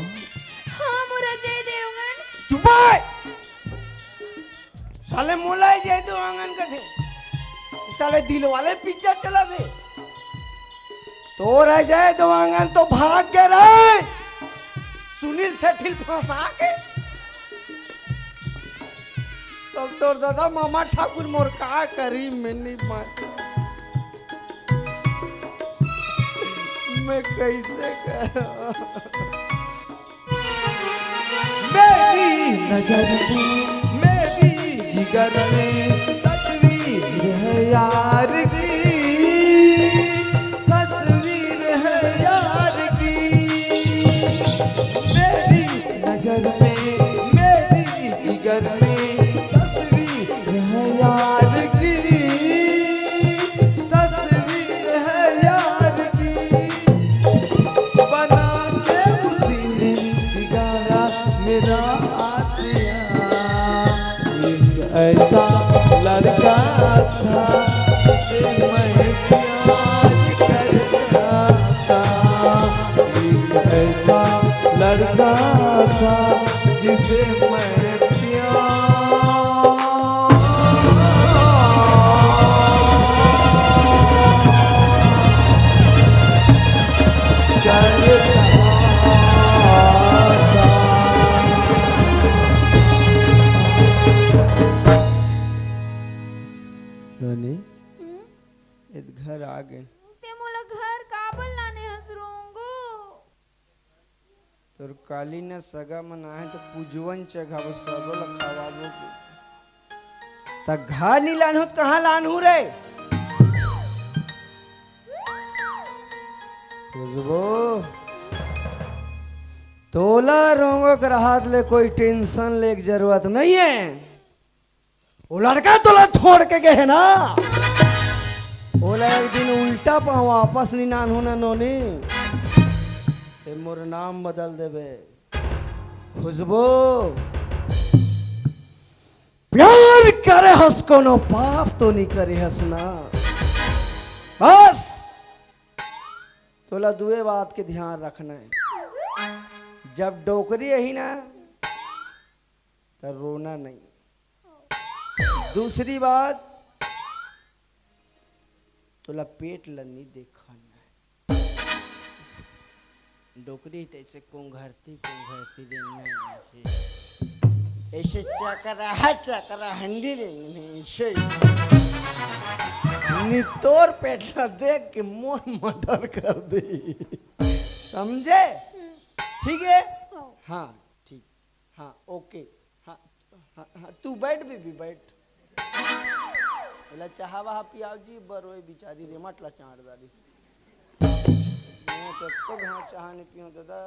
हाँ, मोर अजय देवगन। चुप है। साले मोला अजय देवगन कथे। साले दिल वाले पिक्चर चला दे। तोर अजय देवगन तो भाग गे रे। सुनील सेठी ल फंसा के। तब तोर दादा मामा ठाकुर मोर का करी, मैं नहीं मानता। मैं कैसे करूं? मेरी नजर में, मेरी जिगर में तस्वीर है यार की, तस्वीर है यार की। मेरी नजर में, मेरी जिगर में तस्वीर है यार की, तस्वीर है यार की। बना के उसी ने बिगाड़ा मेरा आशिया। एक ऐसा लड़का था जिसे मैं प्यार करता था, एक ऐसा लड़का था जिसे मैं प्यार नोनी, हम्म? एद घर आ गे। ते मोला घर काबर लाने हस रोंगो? तोर काली न सगा मन आहे तो पूजवन चघाबो, सबो ल खवाबो। त घर नी लानहू त कहाँ लानहू रे? खुशबू, तोला रोंगो के रहत ले कोई टेंशन ले के जरूरत नहीं है। वो लड़का तोला छोड़ के गए है ना, ओला एक दिन उल्टा पाँव वापस नहीं लानहू ना नोनी। ते मोर नाम बदल देबे। खुशबू, प्यार करे हस कोनो पाप तो नहीं करे हस ना। बस तोला दुए बात के ध्यान रखना है। जब डोकरी अही ना, त रोना नहीं। दूसरी बात, तोला पेट ल नी देखना है। डोकरी त ऐसे कोंघरती, कोंघरती रेंगना है, ऐसे। ऐसे चकरा, चकरा हंडी रेंगना है, ऐसे। नी तोर पेट ल देख के मोर मर्डर कर दे। समझे? ठीक है? हाँ। हाँ, ठीक। हाँ, ओके। हाँ, हाँ, हाँ, तू बैठ बीबी, बैठ। एला चाहा वाहा पियाव जी, बरोय बिचारी रेमट ला चांट डारिस। मैं तो एको घांव चाहा नहीं पियो दादा।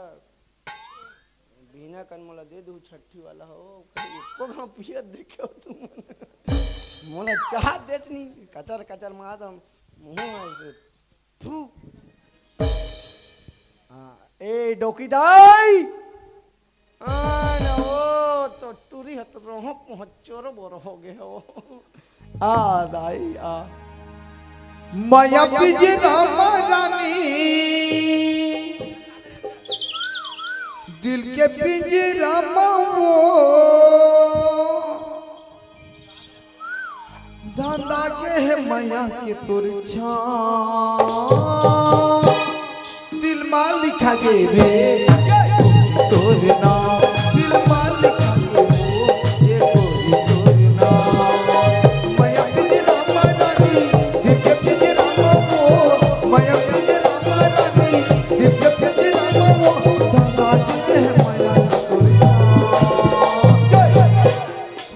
बिना कन मोला दे दू छट्ठी वाला हो, एको घांव पियत देखे हो तुमन। मोला चाहा देच नहीं, कचर कचर मारत मुंह में से। थू। हाँ, ए डोकी दाई। आ, ना, ओ, तो टूरी हत रोहो पोहो चोरो बोरो हो गए हो। आ, दाई, आ। माया पिंजरा मा रानी, दिल के पिंजरा मा वो। धांधा के हे मया के तोर छाँव, दिल मा लिखा गे रे तोर नाम, दिल मा लिखा गे रे, ये गोरी तोर नाम। मया पिंजरा मा रानी, दिल के पिंजरा मा वो, मया पिंजरा मा रानी, दिल के पिंजरा मा वो, धांधा के हे मया के तोर छाँव।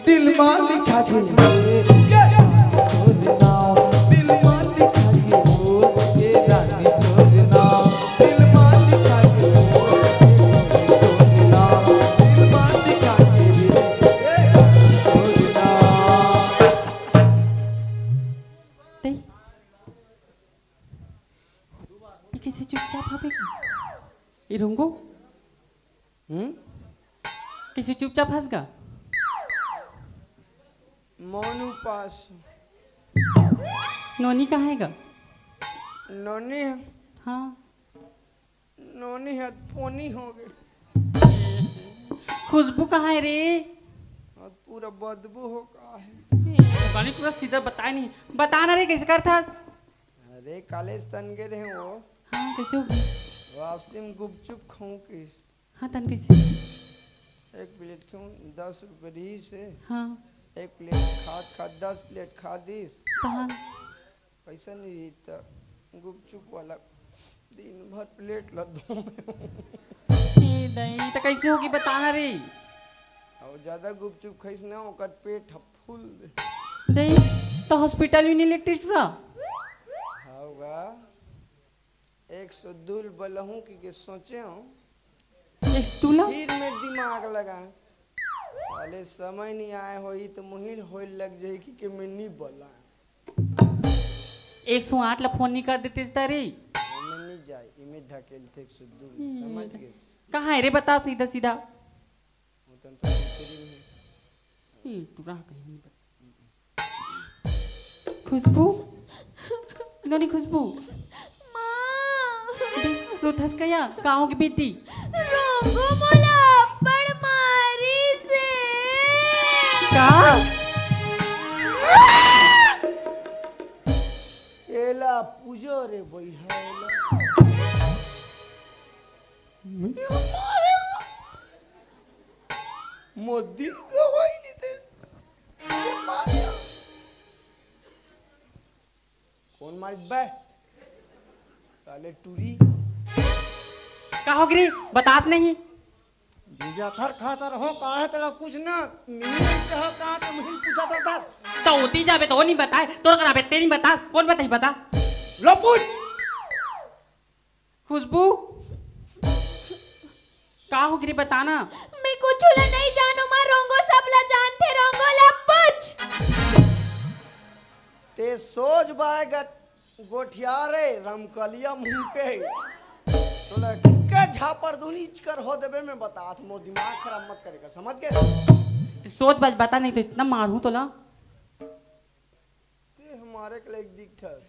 दिल मा लिखा गे रे। रुंगू, हम्म? किसी चुपचाप हंस गा? मौन उपास। नोनी कहाँ है गा? नोनी है। हाँ। नोनी है, पोनी हो गई। खुशबू कहाँ है रे? और पूरा बदबू हो का है। ए, गाली पूरा सीधा बताए नहीं। बता ना रे, कैसे करता? अरे, काले स्तन के रहे वो। हाँ, कैसे हो गई? वापसी में गुपचुप खाऊं किस? हाँ, तन कैसे? एक प्लेट खाऊं, दस रुपये रही से। हाँ। एक प्लेट खात खात दस प्लेट खा दिस। कहाँ? पैसा नहीं रही त गुपचुप वाला दिन भर प्लेट ला दो। ए दई, त कैसे होगी, बता ना रे। और ज्यादा गुपचुप खाइस ना, ओकर पेट ह फूल दे। दई, त हॉस्पिटल में नहीं लेके टूरा? होगा। एक सौ दो बलहूं की के सोचे हूं। एक तुला? फिर में दिमाग लगा। साले समय नहीं आए होई तो मुहिल होए लग जाए कि, कि मैं नहीं बोला। एक सौ आठ ला फोन नहीं कर देते ता रे। मैं नहीं जाए, इमे ढकेल थे एक सौ दो, हम्म, समझ गए? कहाँ है रे, बता सीधा सीधा। वो तन तो तेरी में है। ये टूरा कहीं नहीं बता। खुशबू, नोनी खुशबू। माँ। दे, रोथस कया, का होगे बेटी? रोंगो मोला अब्बड़ मारिस हे। का? एला पूजो रे बइहा, एला। मैं मारे। मोर दिल गवाही नहीं दे। ये मारे। कौन मारिस बे? साले टूरी। का हो गिरी? बतात नहीं। जीजा थर खातर हो, का है तेरा पूछना? मिहिर नहीं कहा, कहा तो मिहिर पूछा था, था। तो होती जाबे तो वो नहीं बताए, तोर करा बे, ते नहीं बता, कौन बताई बता? लो पूछ। खुशबू, का हो गिरी, बता ना। मैं कुछ ला नहीं जानू माँ, रोंगो सब ला जानथे, रोंगो ला पूछ। ते सोच बाय गत गोठिया रे, रमकलिया मुंह के। तोला के झापड़ दूनी इचकर हो देबे, मैं बतात, मोर दिमाग खराब मत करे कर, समझ गए? ते सोच बाय बता, नहीं तो इतना मारू तोला। ते हमारे के लायक दिखथस।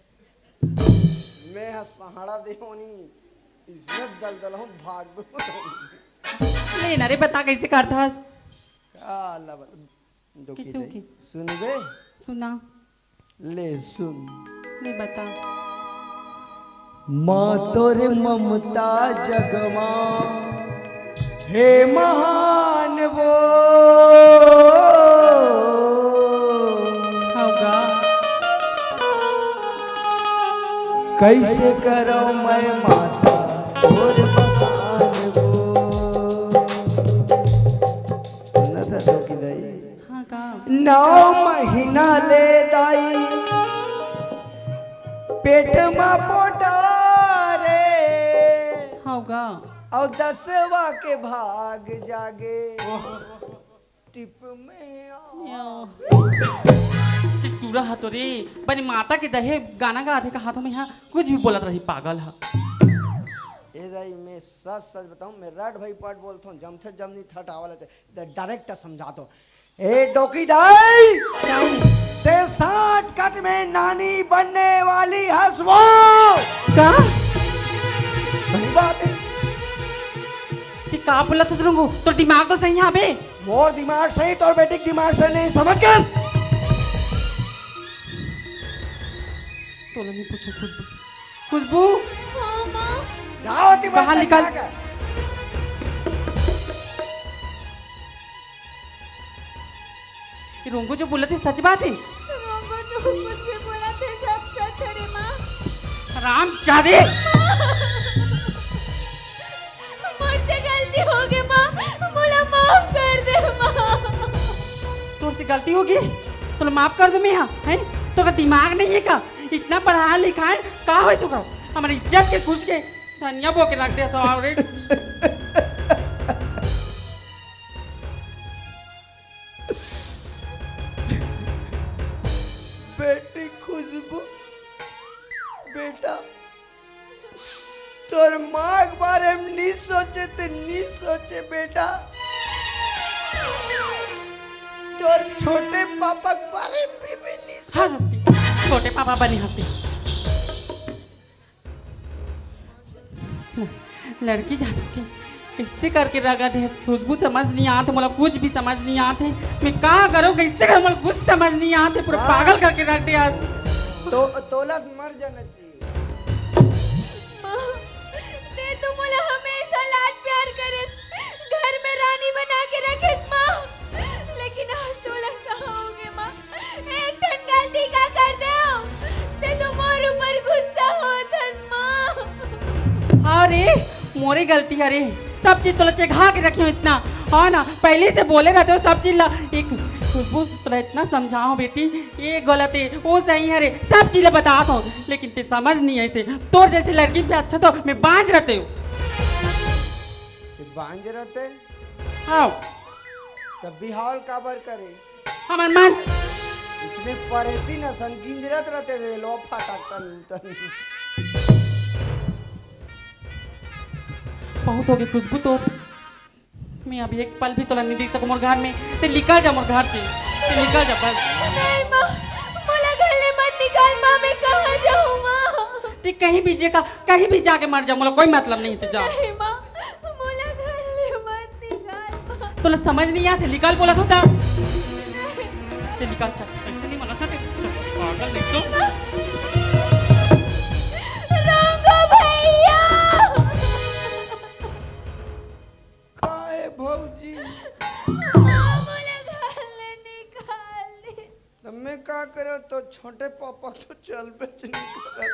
मैं ह सहारा देहोनी, इसमें दलदल हूँ, भाग दो। ले ना रे, बता कैसे करथस? का अल्लाह बता। डोकी कैसे दे। होगी? सुनबे? सुना। ले सुन। ले बता। माँ तोर ममता जगमा हे महान वो। होगा। कैसे करो मैं माता तोर बखान वो। सुनत हस डोकी दाई? हाँ का? नौ महीना ले दाई पेट मा पोटा रे। होगा। अउ दसवा के भाग जागे। टिप में आ। यो। टिटूरा ह तो रे, बने माता के दहे गाना गाथे का हाथों में, यहाँ कुछ भी बोलत रही पागल ह। ए दाई, मैं सच सच बताऊं, मैं रट भाई पट बोलथों, जमथे जमनी थट आवाला चाहिए। द डायरेक्ट समझा दो। ए डोकी दाई, ते साठ कट में नानी बनने वाली हस वो। का? सही बात है। ते का बोलत हस रुंगू? तोर दिमाग तो सही है बे। मोर दिमाग सही, तोर बेटी के दिमाग सही नहीं, समझ गस? तोला नहीं पूछो खुशबू। खुशबू। हाँ, माँ। जाओ, दिमाग बाहर निकाल। ये रोंगो जो बोलत हे, सच बात हे? रोंगो जो कुछ भी बोलत हे, सब सच हे रे माँ। राम जादे। मोर से गलती होगे माँ, मोला माफ कर दे माँ। तोर से गलती होगे, तोला माफ कर दे मैं, हाँ, हैं? तोर का दिमाग नहीं हे का? इतना पढ़ाए लिखाए, का होय चुका? हमर इज्जत के कुछ के धनिया बो के रख दे सवाल रे। बेटी खुशबू, बेटा, तोर माँ के बारे में नी सोचे, ते नी सोचे बेटा। तोर छोटे पापा के बारे में भी, भी नी सोचे। हाँ, छोटे पापा बने हंसते। लड़की जात के कइसे करके रगत हे, खुशबू समझ नहीं आत हे, मोला कुछ भी समझ नहीं आत हे। मैं का करूँ, कइसे करूँ, मोला कुछ समझ नहीं आत हे, पूरा पागल करके रख दे आज। तो तोला मर जाना चाहिए। माँ, ते तो मोला हमेशा लाड प्यार करेस, घर में रानी बना के रखेस माँ, लेकिन आज तोला का होगे माँ? एक ठन गलती का कर देव, ते तो मोर ऊपर गुस्सा होत हस माँ। अरे, मोरे गलती हरे, सब चीज तोला चेघा के रखे हूँ इतना, हाँ ना, पहले से बोले रहते हो सब चीज ला। एक खुशबू तोला इतना समझाओ बेटी, ये गलत है, वो सही है रे, सब चीज ला बतात हो, लेकिन ते समझ नहीं ऐसे। तोर जैसे लड़की पे अच्छा तो मैं बांझ रहते हो। ते बांझ रहते? हाँ। तब बिहाव काबर करे? हमर मन। इसने परेती न सन गिंजरत रहते रेलवा फाटक तन उतन। बहुत होगे खुशबू तोर। मैं अभी एक पल भी तोला नहीं देख सकूं मोर घर में। ते निकल जा मोर घर से, ते निकल जा बस। नहीं माँ, मोला घर ले मत निकाल माँ, मैं कहाँ जाऊँ माँ? ते कहीं भी जेका, कहीं भी जाके मर जा, मोला कोई मतलब नहीं, ते जा। नहीं माँ, मोला घर ले मत निकाल माँ। तोला समझ नहीं आते, निकल बोला था। ते निकल, चल, ऐसे नहीं बोला था, चल, पागल नहीं तो। रंगो भैया। काहे भौजी? माँ, मोला घर ले निकाल दे। तब मैं का करे, तो छोटे पापा तो चल बेच नहीं करे।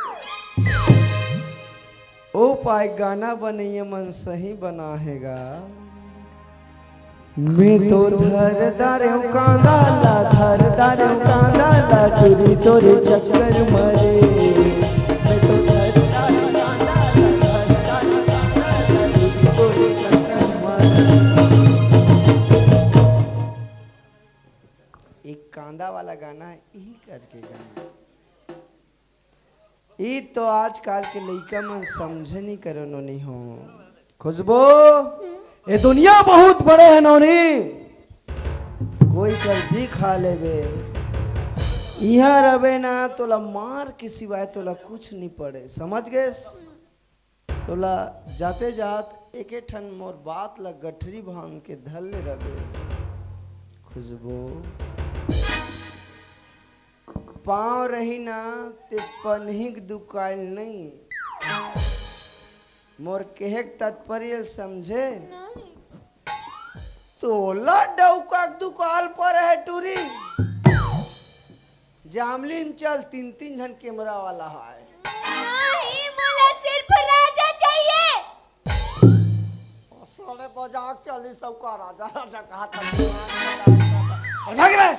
ओ पाए गाना बनैया मन सही बना हेगा। मैं तो धर दारेव कांदा ला, धर दारेव कांदा ला, टूरी तोरे चक्कर मरे। मैं तो धर दारेव कांदा ला, धर दारेव कांदा ला, टूरी तोरे चक्कर मरे। एक कांदा वाला गाना है, यही करके गाना। ई तो आजकल के लइका मन समझे नहीं करो नोनी हो। खुशबू, ये दुनिया बहुत बड़े है नोनी, कोई कर जी खा लेबे। इहाँ रबे ना तोला मार के सिवाय तोला कुछ नहीं पड़े, समझ गेस? तोला जाते जात एके ठन मोर बात ला गठरी बांध के धर ले रबे। खुशबू, पाँव रही ना ते पनही के दुकान नहीं। मोर कहे के तात्पर्य समझे? नहीं। तोला डौका के दुकान पर है टूरी। जामली में चल, तीन तीन झन कैमरा वाला है। नहीं, मोला सिर्फ राजा चाहिए। साले बजाक चली सबका राजा राजा कहा था। और भाग रहे।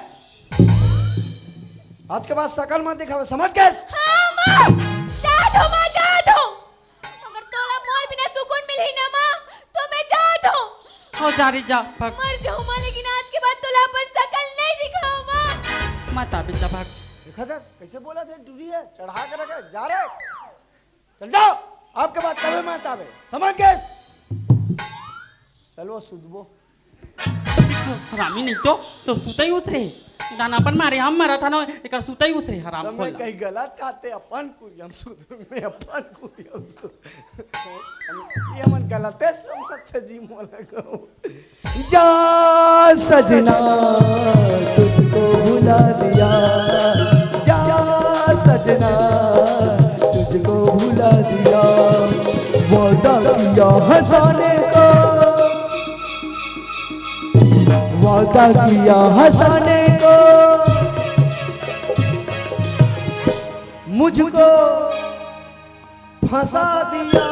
आज के बाद शकल मत दिखावे, समझ गए? हाँ माँ, जा दो माँ, जा दो। अगर तोला मोर बिना सुकून मिलही ना माँ, तो मैं जा दो। हो जा रे जा, भाग। मर जाऊँ माँ, लेकिन आज के बाद तोला अपन शकल नहीं दिखाओ माँ। मत आ बेटा, भाग। देखा था कैसे बोला था टूरी है, चढ़ा के रखे, जा रहे। चल जाओ, आपके बाद तबे मत आवे, समझ गए? चलो सुधबो। हरामी नहीं तो, तो सुतई उसरे। दाना अपन मारे हम मरा था ना, एकर सुतई उसरे हराम तो मैं खोला। कहीं गलत कहते अपन कुरियम सुध, मैं अपन कुरियम सुध। ये मन गलते समझते जी मोला कहूँ। जा सजना, तुझको भुला दिया। जा सजना, तुझको भुला दिया। वादा किया हंसाने का, वादा किया हंसाने का, मुझको फंसा दिया।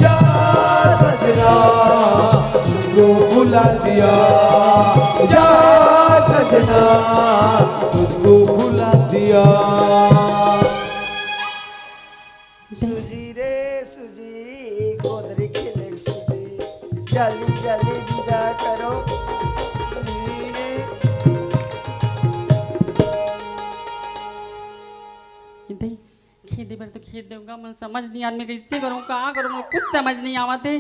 जा सजना, तुझको भुला दिया। जा सजना, तुझको भुला दिया। सूजी रे सूजी, गोदरी खिले सूजी, जल्दी जल्दी विदा करो। इधर खेत दे बर तो खेत देवगा, मोला समझ नहीं आत, मैं कइसे करूँ, का करूँ, मोला कुछ समझ नहीं आवत हे।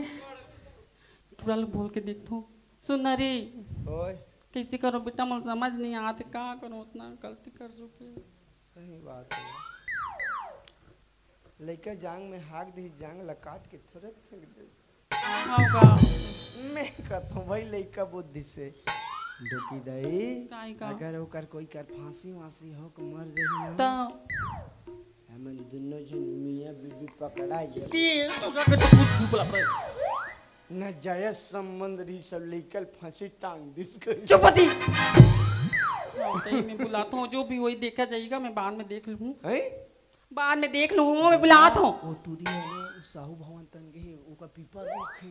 टुरा ल बोल के देखथों। सुन ना रे, ओए। कइसे करूँ बेटा, मोला समझ नहीं आवत हे, का करूँ, अतना गलती कर चुके। सही बात हे। लइका जांग में हाक दिही, जांग ला काट के थोड़े फेंक दे। हाँ का? मैं कहत हूँ भाई, लइका बुद्धि से। डोकी दाई, काहे का? अगर ओकर कोई कर फांसी वांसी हो के मर जाही ना, त? हमन दुनों झन मियाँ बीबी पकड़ा जाबो। ए, तू जाके तो कुछ चुप रह भाई। नाजायज संबंध रही, सब लइका ल फांसी टांग दिस कर। चुप होती। हाँ, सही में बुलाता हूँ, जो भी वही देखा जाएगा, मैं बाद में देख लूँ। हैं? बाद में देख लूँ, मैं बुलाता हूँ। वो टूरी हे ना, वो साहू भवन तन के हे, ओकर पीपर रुख हे।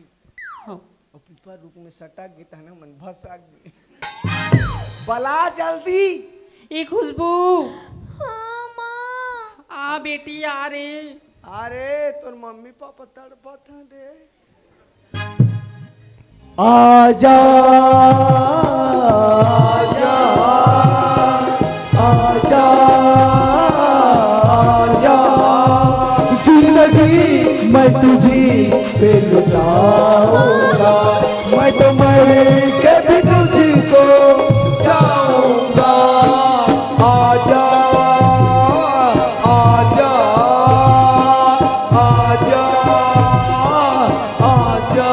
हाँ। अउ पीपर रुख में सटक गे, तहन मन भसक गे। बला जल्दी। ए खुशबू। हाँ, माँ। आ बेटी, आ रे। अरे, तोर मम्मी पापा तड़पत हन रे। आजा, आजा, आजा, आजा, जिंदगी मैं तुझी पे लुटाऊंगा, मैं तो मर के भी तुझको चाहूंगा। आजा, आजा, आजा, आजा।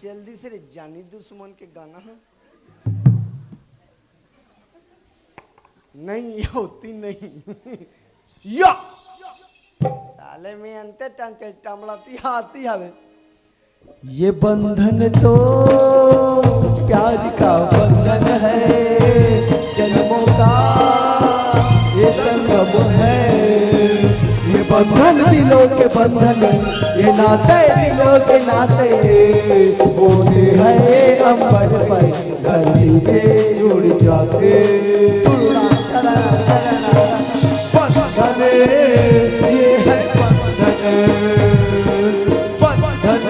जल्दी से रे जानी दुश्मन के गाना हे। नहीं होती नहीं। या! साले में अंते टंटे टमड़ती आती हवे। ये बंधन तो प्यार का बंधन है, जन्मों का ये संगम है। ये बंधन दिलों के बंधन, ये नाते दिलों के नाते, होते हैं अंबर पर धरती पे जुड़ जाते। बंधन ये है बंधन, बंधन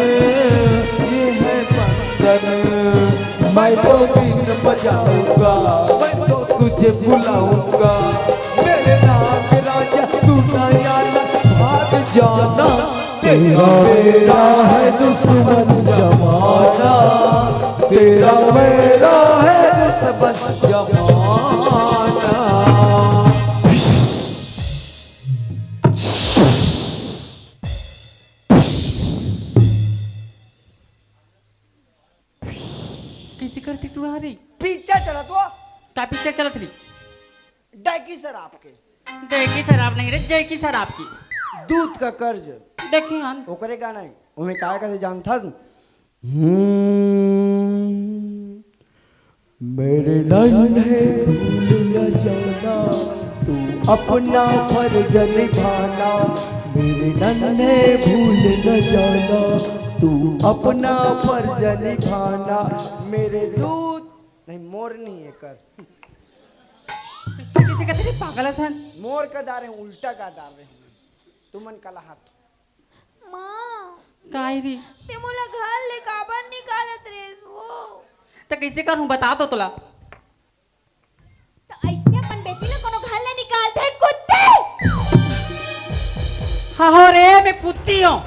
ये है बंधन। मैं तो बीन बजाऊंगा, मैं तो तुझे बुलाऊंगा। मेरे नाग राजा तू ना आना, भाग जाना। तेरा मेरा है दुश्मन जमाना, तेरा मेरा है दुश्मन जमाना। कइसे करथे टुरा रे? पिक्चर चलत हे। का पिक्चर चलत रही? डायकी शराब के। डायकी शराब नहीं रे, जैकी शराब की। दूध का कर्ज। देखे हन। ओकरे गाना हे। ओमे काय कथे जानथस? हम्म। मेरे नन्हे भूल न जाना, तू अपना फर्ज निभाना। मेरे नन्हे भूल न जाना, तू अपना फर्ज निभाना। मेरे दूध नहीं, मोर नहीं हे कर। कइसे, कइसे कथे रे पागल असन? मोर का दार हे, उल्टा का दार हे। तुमन कला हाथ। माँ। काय रे? ते मोला घर ले काबर निकालत रेस वो? त कइसे करहूँ, बता तो तोला। त अइसने अपन बेटी ला कोनो घर ले निकाल दे, कुत्ते। हाँ हो रे, मैं कुत्ती हूँ।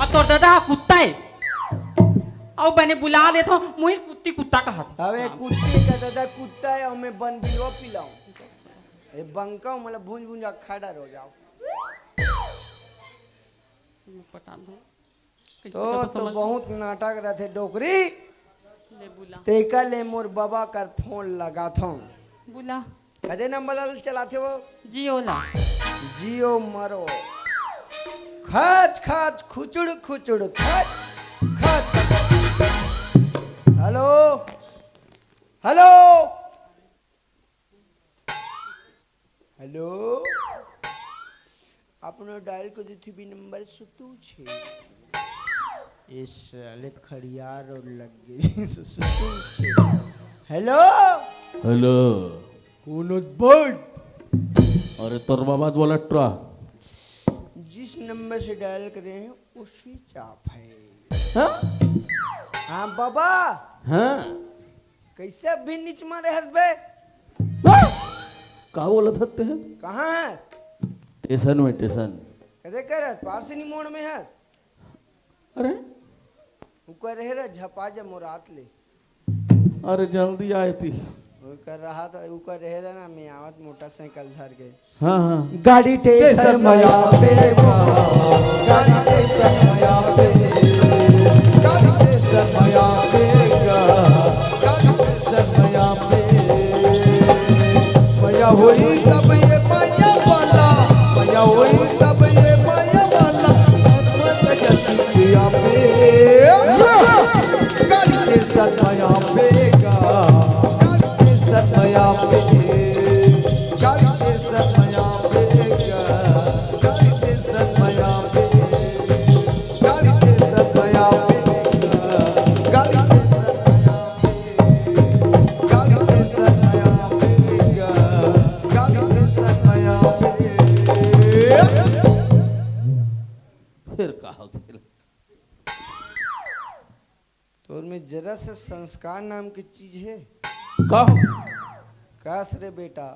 अउ तोर दादा हा कुत्ता हे। अउ बने बुला देथों, मुही कुत्ती कुत्ता कहत। अबे कुत्ती का दादा कुत्ता हे, अउ मैं बन बिलवा पिलाऊं। ए बंका, मोला भूंज भूंज अखाड़ा रो जाओ। पटा दो। कइसे तो, का तो तो समझ बहुत नाटक रथे डोकरी। ले बुला। तेकर ले मोर बबा कर फोन लगाथों। बुला। कदे नंबर ला चलाथे वो? जियो ला। जियो मरो। खच खच खुचुड़ खुचुड़ खच खच। Hello, hello. हेलो, आपने डायल कर दी थी भी नंबर सुतू छे। इस साले खड़ियार और लग गई सुतू छे। हेलो। हेलो। कौन बोल? अरे तोर बाबा बोला ट्रा। जिस नंबर से डायल करे हैं वो स्विच ऑफ है। हाँ? हाँ बाबा। हाँ। कैसे अभी नीच मारे हस बे? हाँ? का बोलत हस तें? कहाँ हस? टेसन में, टेसन। कदे करत? पारसिनी मोड़ में हस? अरे? ऊपर रहे रह, झपा जा मोर आत ले। अरे जल्दी आए ती। ओकर रहा त, ऊपर रहे रह ना, मैं आवत मोटरसाइकिल धर के। हाँ, हाँ। गाड़ी टेसन में आबे गा, गाड़ी टेसन में आबे, गाड़ी टेसन में आबे गा, गाड़ी टेसन में आबे। मया होई तब ये मया वाला, मया होई तब ये मया वाला, मत जल्दी आबे। गाड़ी टेसन में आबे गा, गाड़ी टेसन में आबे, गाड़ी टेसन में आबे गा, गाड़ी टेसन में आबे, गाड़ी टेसन में आबे गा, गाड़ी टेसन में आबे, गाड़ी टेसन में आबे गा, गाड़ी टेसन में आबे। फिर का होथे? तोर में जरा से संस्कार नाम के चीज हे? का? कस रे बेटा,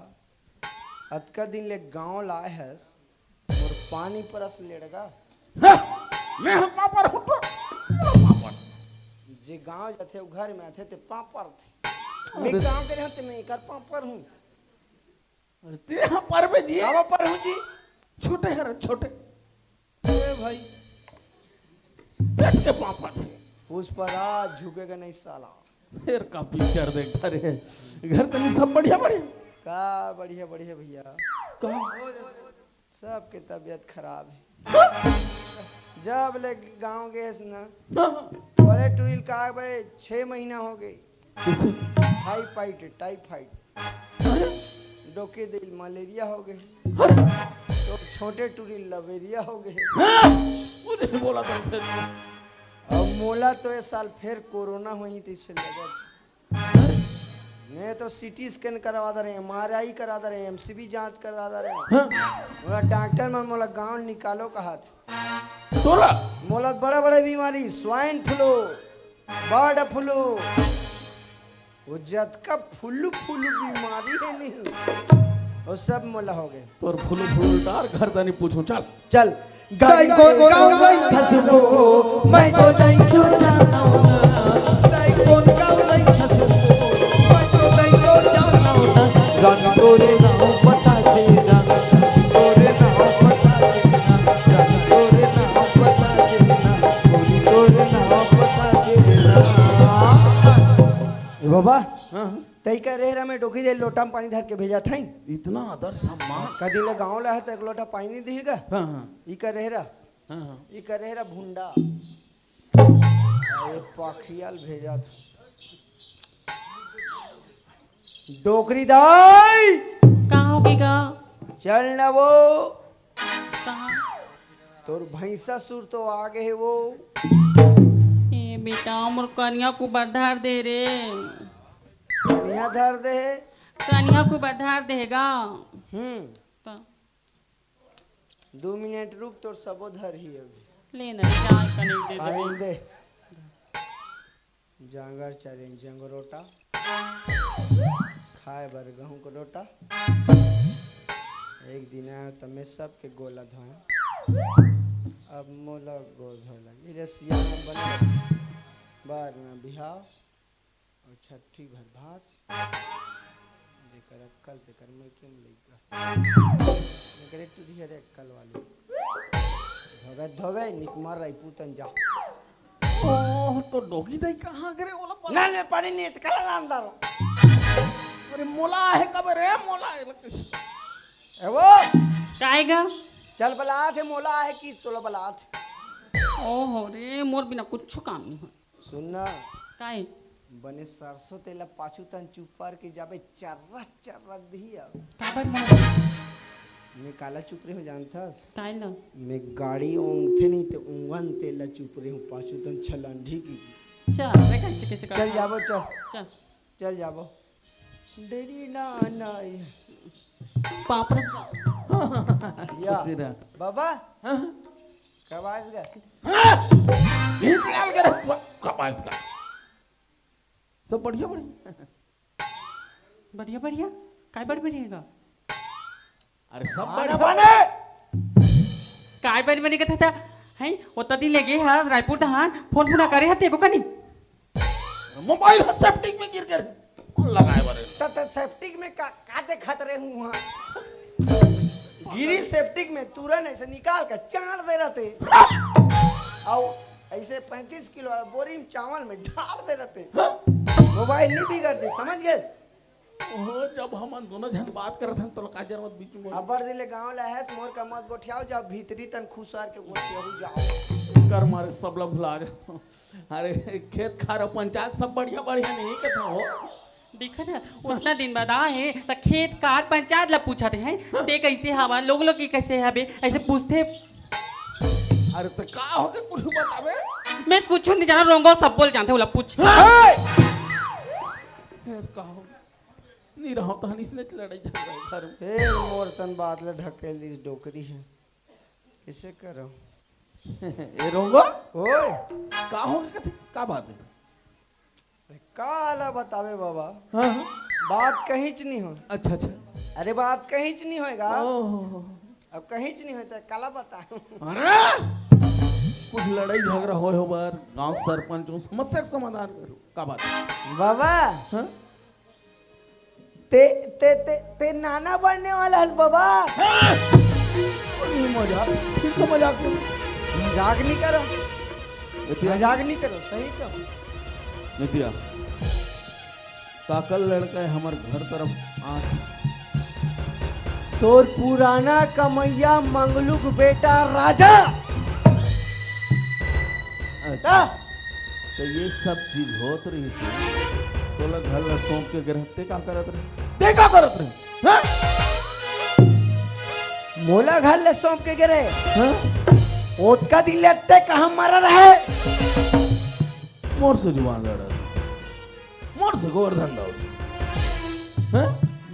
अतका दिन ले गांव लाए हस, मोर पानी परस लेड़गा। हाँ, मैं हम पापर हूँ तो, पापर। जे गांव जाथे, वो घर में आथे, ते पापर थे। मैं अरे। गांव के रहते, मैं एकर पापर हूँ। अरे ते यहाँ पर बे जी। कावा पर हूँ जी? छोटे हर छोटे। ए भाई। पेट के पापा थे। पुष्पराज झुकेगा नहीं साला। फिर का पिक्चर देखता रे। घर तनी सब बढ़िया बढ़िया। का बढ़िया बढ़िया भैया। का? सबके तबीयत खराब हे। जब ले गांव गए ना, हाँ। बड़े टुरी ल का भाई, छह महीना हो गए। कैसे? Typhoid, typhoid. डोके दिल मलेरिया हो गए। अरे! तो छोटे टुरी लवेरिया हो गए। हाँ! वो नहीं बोला था उसे। अब मोला तो ये साल फिर कोरोना हुई थी, इससे लगा था। मैं तो सीटी स्कैन करवा दे रहे, एमआरआई करा दे रहे, एमसीबी जांच करा दे रहे। हाँ। मोला डॉक्टर मन मोला गांव निकालो कहा था। तोला? मोला बड़ा बड़ा बीमारी, स्वाइन फ्लू, बर्ड फ्लू, वो जतका फुल्लू फुल्लू बीमारी हे नहीं, वो सब मोला हो गए। तोर फुल्लू फुल्लू डार घर दानी पूछूं, चल। चल। दाई कोन गाँव लई खसबो, मैं तो दाई क्यों जानो ना। दाई कोन गाँव लई खसबो, मैं तो दाई क्यों जानो ना। रानी तोरे नाम बता दे ना, तोरे नाम बता दे ना, रानी तोरे नाम बता दे ना, तोरे नाम बता दे ना। ए बाबा, हाँ, हाँ। तई का रेहरा में डोकी दे लोटा में पानी धर के भेजा था। इतना आदर सम्मान। कदी ले गाँव ला है तो एक लोटा पानी नहीं दिएगा। हाँ, हाँ। ई का रेहरा। हाँ, हाँ। ई का रेहरा भुंडा। अरे पखियाल भेजा था। डोकरी दाई। कहाँ हो गई गा? चल ना वो। कहाँ? तोर भैंसा सुर तो आ गए वो। ए बेटा, मोर कनिया को बधार दे रे। कनिया धर दे। कनिया को बधार देगा। हम्म। तो दो मिनट रुक, तोर सबो धर ही अभी। ले ना, चाय कनिक दे दे। पानी दे। जांगर चरें जंगरोटा, खाए बर गहूं के रोटा। एक दिन आयो त मैं सबके गोला धोए, अब मोला गोल धोए लगे। रसिया में बने, बाद में बिहाव और छठी भर भात। जेकर अक्कल तेकर मइके में लइका। एकरे टुरी हरे अक्कल वाली। धोवे, धोवे, निकमर रही पूतन जा। ओह, तो डोगी दाई कहाँ करे ओला पला? नल में पानी नहीं, तो कल लान दारो। अरे, मोला आहे कब रे, मोला आहे लगे। ए वो। काय गा? चल बलात हे, मोला आहे किस तोला बलात हे। ओहो रे, मोर बिना कुछ काम नहीं हो। सुन ना। काय? बने सरसों तेला पाछू तन चुपर के जाबे, चर्रा चर्रा दिही अब। काबर मार? मैं काला चुपरे हो जानथस? काय ला? मैं गाड़ी ओंगथे नहीं ते ओंगन तेला चुपरे हूँ पाछू तन छलंडी की। चल, मैं कैसे कैसे चल करता? जाबो, चल। चल। चल जाबो। डेरी ना, ना, ये। पापड़। या। सिरा। बाबा। हाँ? कब आएगा? हाँ? भीत लाल के रख, कब आएगा? सब बढ़िया, बढ़िया। बढ़िया, बढ़िया? काय बढ़ बढ़िया गा? अरे सब खाना बढ़िया। बने। काय बने बने कथा था? हैं, ओत्ता दिन ले गे हस रायपुर तहान, फोन फोन करे हते को कनी? मोबाइल ह सेप्टिक में गिर गे। कौन लगाए बारे? त, त सेप्टिक में का, का देखत रहे हूँ वहाँ? गिरी सेप्टिक में, तुरंत ऐसे निकाल के चाड़ दे रहते। आओ, ऐसे पैंतीस किलो वाला बोरी में चावल में डाल दे रहते। मोबाइल नहीं बिगड़ते, समझ गए? ओहो, जब हमन दोनों झन बात करत हन, तोला का जरूरत बीच में बोले? अब्बड़ दिन ले गाँव ले आए हस, मोर का मत गोठियाओ, जाओ भीतरी तन खुसर के गोठियाओ, जाओ। कर मारे सबला भुला जाता हूँ। अरे, खेत खार अउ पंचायत सब बढ़िया बढ़िया नहीं कथा हो। देखा ना, उतना दिन बाद आए हे, त खेत खार पंचायत ला पूछत हे, "ते कैसे हवा, लोग लोग की कैसे हवे?" ऐसे पूछते। अरे, त का हो गे, कुछ बताबे? मैं कुछ नहीं जाना, रोंगो सब बोल जानते, ओला पूछ। हे! फिर का हो? नहीं रहो तो हनीस ने लड़ाई झगड़ा घर में। हे, मोर तन बात ला ढकेल दिस डोकरी हे। इसे करो। ए रोंगो? ओए। का हो गे कथे? का बात हे? अरे, का आला बताबे बाबा? हाँ, हाँ। बात कहींच नहीं हो। अच्छा, अच्छा। अरे, बात कहींच नहीं होएगा। ओहो। अब कहींच नहीं होता, काला बता। अरे! कुछ लड़ाई झगड़ा होए हो बार, गांव सरपंच हो, समस्या का समाधान करो। का बात? बाबा। हाँ? ते, ते, ते, ते नाना बनने वाला हस बाबा। हाँ! कोई मजाक, फिर से मजाक करो। मजाक नहीं करो। बेटिया। मजाक नहीं करो, सही कहो। बेटिया, काकर लड़का हे हमर घर तरफ आ। तोर पुराना कमैया मंगलू के बेटा राजा। अच्छा। त ये सब चीज होत रहिस हे। तोला घर ला सौंप के गे रहे, ते का करत रहे? ते का करत रहे? हाँ? मोला घर ले सौंप के गे रहे। हाँ? ओतका दिन ले ते कहाँ मरा रहे? मोर से जुबान लड़ा। मोर से गोवर्धन दाऊ से। हैं?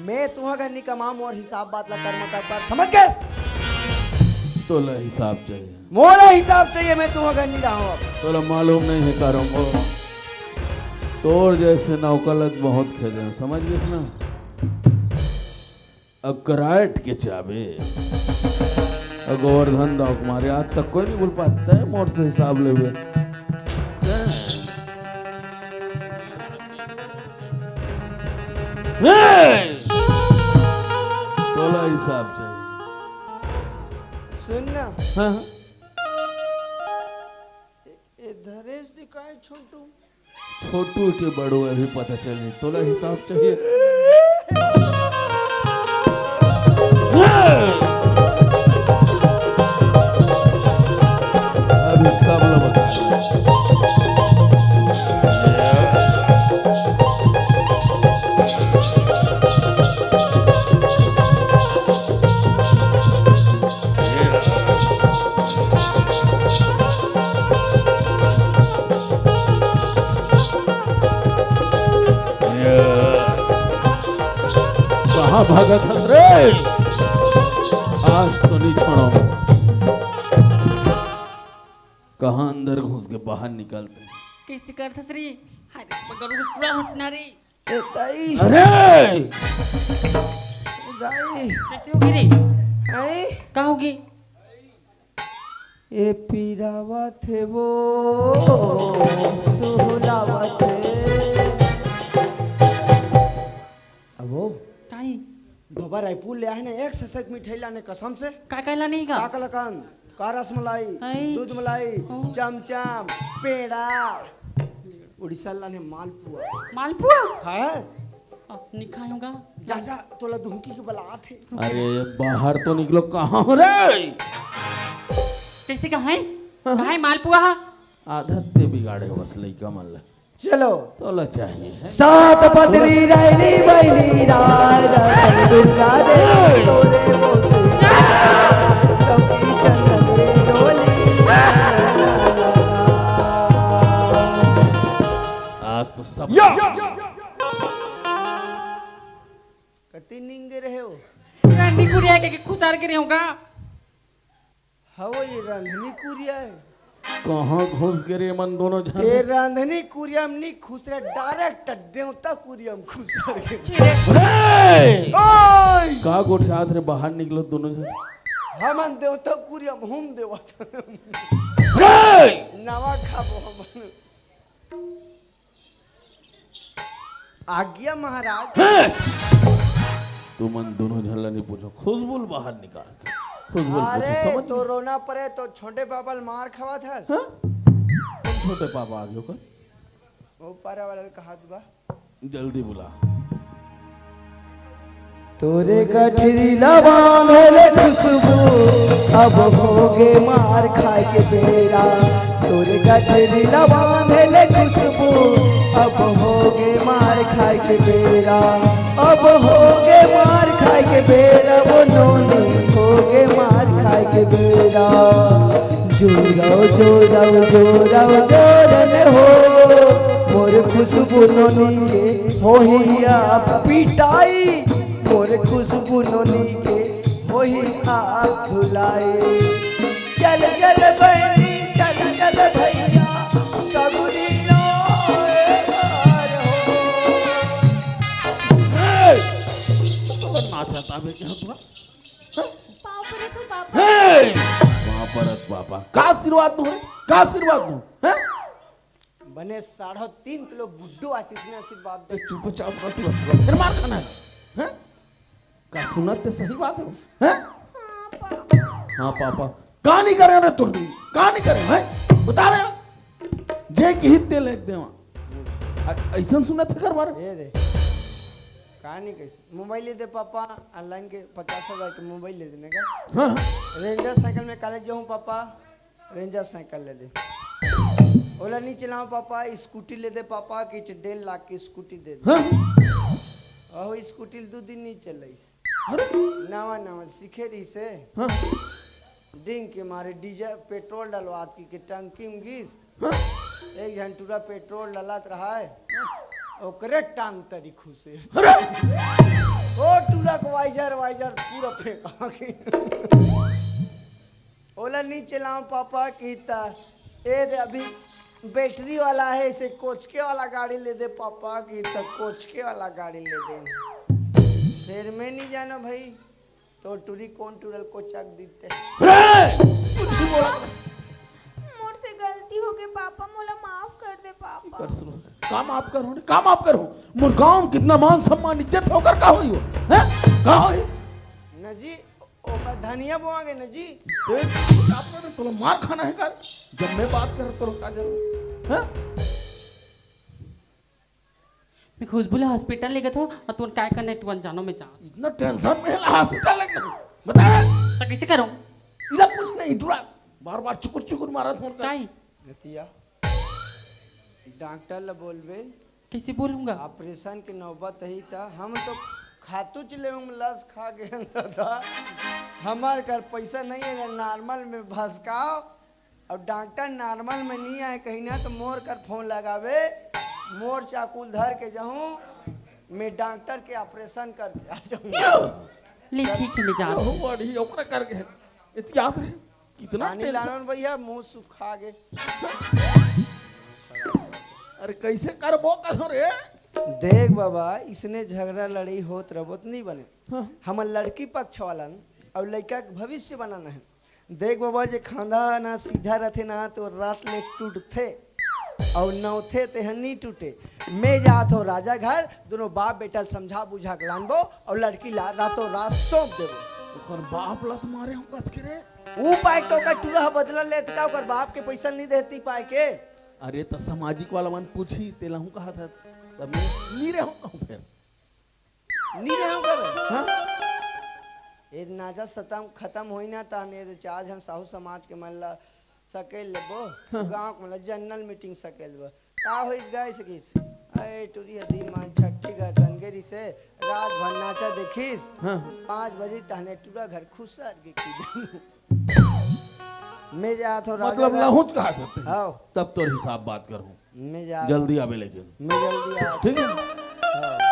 मैं तुहा घर नहीं कमा, मोर हिसाब बात ला कर मत कर, समझ गए? तोला हिसाब चाहिए। मोला हिसाब चाहिए, मैं तुहा घर नहीं रहूँ अब। तोला मालूम नहीं है कारों को। तोर जैसे नौकलत बहुत खेदे हैं, समझ गए ना? अकराइट के चाबे। अ गोवर्धन दाऊ के मारे आज तक कोई नहीं बोल पाता है, मोर से हिसाब लेबे। हे! तोला हिसाब चाहिए। सुन ना। हाँ, हाँ। ए, ए धरेश दिखाए छोटू। छोटू के बड़ो अभी पता चली, तोला हिसाब चाहिए। अभी सब लोग बता। कहाँ भागत हस रे? आज तो नहीं छोड़ो। कहाँ अंदर घुस के बाहर निकलते? कैसे करथस रे? हाय रे, पगलू पूरा हटना रे। ए दाई। अरे! ए दाई। कैसे हो गई रे? आई? का हो गई? ए पीरावत हे वो, सुहलावत हे। अबो। काई? बाबा रायपुर ले आए ना, एक से एक मिठाई लाने कसम से। का का लाने का? का कलाकंद, का रसमलाई, आई। दूध मलाई, ओ। चमचम, पेड़ा, उड़ीसा लाने मालपुआ। मालपुआ? हाँ। अब निखाय होगा। जा, जा, तोला दुहकी के बलात हे। अरे, बाहर तो निकलो, कहाँ हो रे? कैसे कहाँ है? हाँ। कहाँ है मालपुआ? आदत ते बिगाड़े बस लइका मन ला। चलो। तोला चाहिए है? सात पदरी रहनी बहनी राय रतन दुर्गा देवी तोरे वो सुंदर चौकी चंदन रे डोली। आज तो सब या! कति निंगे रहे हो? रानी कुरिया के, के खुसार के रहे होगा। हवो ये रांधनी कुरिया है। कहाँ घुस गे रे मन दोनों झन? ये रांधनी कुरिया में नहीं खुसरे, direct देवता कुरिया में खुसर गे। रे! ओए! का गोठियात रे, बाहर निकलो दोनों झन। हमन देवता कुरिया में हम देवत। रे! नवा खाबो हमन। आज्ञा महाराज। हैं? तुमन दोनों झन ला नहीं पूछो, खुशबू ल बाहर निकाल। खुशबू ल पूछो, अरे समझ तो गए? रोना पड़े तो छोटे पापा ल मार खवात हस। हाँ? कौन छोटे पापा आ गयो कर? वो पारा वाला ल कहा दुआ। जल्दी बुला। तोरे गठरी ला बांधे ले खुशबू, अब होगे मार खाए के बेरा। तोरे गठरी ला बांधे ले खुशबू, अब होगे मार खाए के बेरा। अब होगे मार खाए के बेरा, वो नोनी होगे मार खाए के बेरा। जोरव, जोरव, जोरव, जोरन हो, मोर खुशबू नोनी के होही अब पिटाई, मोर खुशबू नोनी के होही अब धुलाई। चल चल बहनी, चल चल भैया, सगुरी लोग हो। ए, तो नाचत आबे क्या हुआ? पाँव परे तो पापा। हे! पाँव परत पापा। का आशीर्वाद दूं, हैं? का आशीर्वाद दूं, हैं? बने साढ़े तीन किलो गुड्डू आतिस ने आशीर्वाद दे। चुपचाप रह तू, फिर मार खाना है, हैं? का सुनत ते सही बात है, हैं? हाँ, पापा। हाँ, पापा। का नहीं करे रे तुम भी? का नहीं करे, हैं? बता रहे हो? जे की हित ते लेके देवा। अ-, ऐसन सुनत है कर बारे? ये दे। का नहीं कैसे? मोबाइल ले दे पापा, ऑनलाइन के पचास हजार के मोबाइल ले देने का। हाँ। रेंजर साइकिल में कॉलेज जाऊँ पापा, रेंजर साइकिल ले दे। ओला नहीं चलाऊँ पापा, स्कूटी ले दे पापा, कि डेढ़ लाख की स्कूटी दे दे। हाँ। अहो, स्कूटी दो दिन नहीं चलाइस। अरे। नवा नवा सीखे रही से। हाँ। डिंग के मारे डीजल पेट्रोल डलवात की के टंकी में गिस। हाँ। एक झन टूरा पेट्रोल डलत रहा है, ओकरे टांग तरी खुसे। अरे! ओ टूरा को वाइजर वाइजर पूरा फेंका के। ओला नहीं चलाओ पापा की त, ए दे अभी बैटरी वाला है, इसे कोचके वाला गाड़ी ले दे पापा की त कोचके वाला गाड़ी ले दे। फिर मैं नहीं जाना भाई। तो टूरी कोन टूरल कोचक दिते? अरे! कुछ नहीं बोला। मोर से गलती हो गई पापा, मोला माफ कर दे पापा। कर सुनो। का माफ करूं रे? का माफ करूं? मोर गांव में कितना मान सम्मान इज्जत होकर का होई हो? हैं? का होई? न जी, ओकर धनिया बोआगे न जी। देख, आप लोग तोला मार खाना है का? जब मैं बात कर तो का जरूर? हैं? मैं खुशबू ला हॉस्पिटल लेगत हों, अउ तुमन काय करना हे, तुमन जानो, मैं जात। इतना टेंशन में है, हॉस्पिटल लेगत हों। बता। त कइसे करों? इला कुछ नहीं, टूरा बार-बार चुकुर-चुकुर मारत हों का। काई? नतिया, डॉक्टर ला बोलबे। कइसे बोलूंगा? ऑपरेशन के नौबत ही त हम तो खातू च लेवे में लस खा गए दादा। हमार कर पैसा नहीं है, नॉर्मल में भसकाओ। अब डॉक्टर नॉर्मल में नहीं आए कहीं ना, तो मोर कर फोन लगावे, मोर चाकू धर के जाऊं, मैं डॉक्टर के ऑपरेशन करके आ जाऊंगा। ले, ठीक है, मैं जात हूँ। बहुत बढ़िया, ओकरा करके है। इतिहास रे, कितना पानी tension। लानन भैया, मुंह सुखा गे। अरे, कैसे करबो कसो रे? देख बाबा, इसने झगड़ा लड़ाई होत रहो तो नहीं बने। हाँ। हमर लड़की पक्ष वाला न, और लड़का के भविष्य बनाना है। देख बाबा, जे खांधा ना सीधा रथे ना, तो रात ले टूटथे, अउ नौथे तेह नी टूटे। मैं जात हों राजा घर, दोनों बाप बेटा ल समझा बुझा के लानबो, अउ लड़की ला रातों रात सौंप देबो। ओकर बाप ला तो मारे हों कस के रे। ऊ पाए तो ओकर टूरा ह बदला लेत का, ओकर बाप के पैसा नी देती पाए के। अरे, त सामाजिक वाला मन पूछी, तेला हूँ कहा था, तब मैं नी रहे हों कहूँ फिर। नी रहे हों कहे? हाँ? ए नाचा सतम खतम होई ना, ताने ए चार झन साहू समाज के मन ला सकेल लेबो, हाँ। गांव के मन ला जनरल मीटिंग सकेल लेबो। का होइस गाय सकिस? अरे टूरी ह दिन मान छठी घर तन के रिसे, रात भर नाचा देखिस, हाँ। पाँच बजे तहने टूरा घर खुसर के की। मैं जात हों राजा मतलब घर। लहुच कहा सकते हैं। हाँ। तब तोर हिसाब बात करूँ। मैं जा जल्दी आवे लेकिन। मैं जल्दी आ ठीक है। हाँ।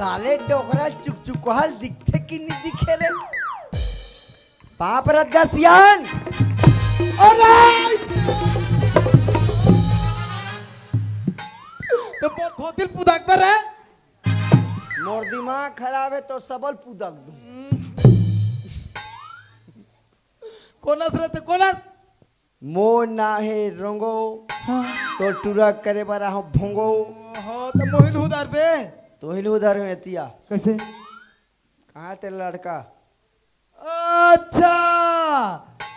साले डोकरा चुकचुकहल दिखथे कि नहीं दिखे रे? पाप रद्दा सियान। अरे! तो वो धोतिल पुदाक पर है? मोर दिमाग खराब है तो सबल पुदक दूं। कोनस रहते कोनस? मोर ना हे रोंगो। हाँ। तो टूरा करे बर आहो भोंगो। हाँ, तो मोहिल हुदार बे। तो हिल हुदार में एतिया। कैसे? कहाँ तेरा लड़का? अच्छा,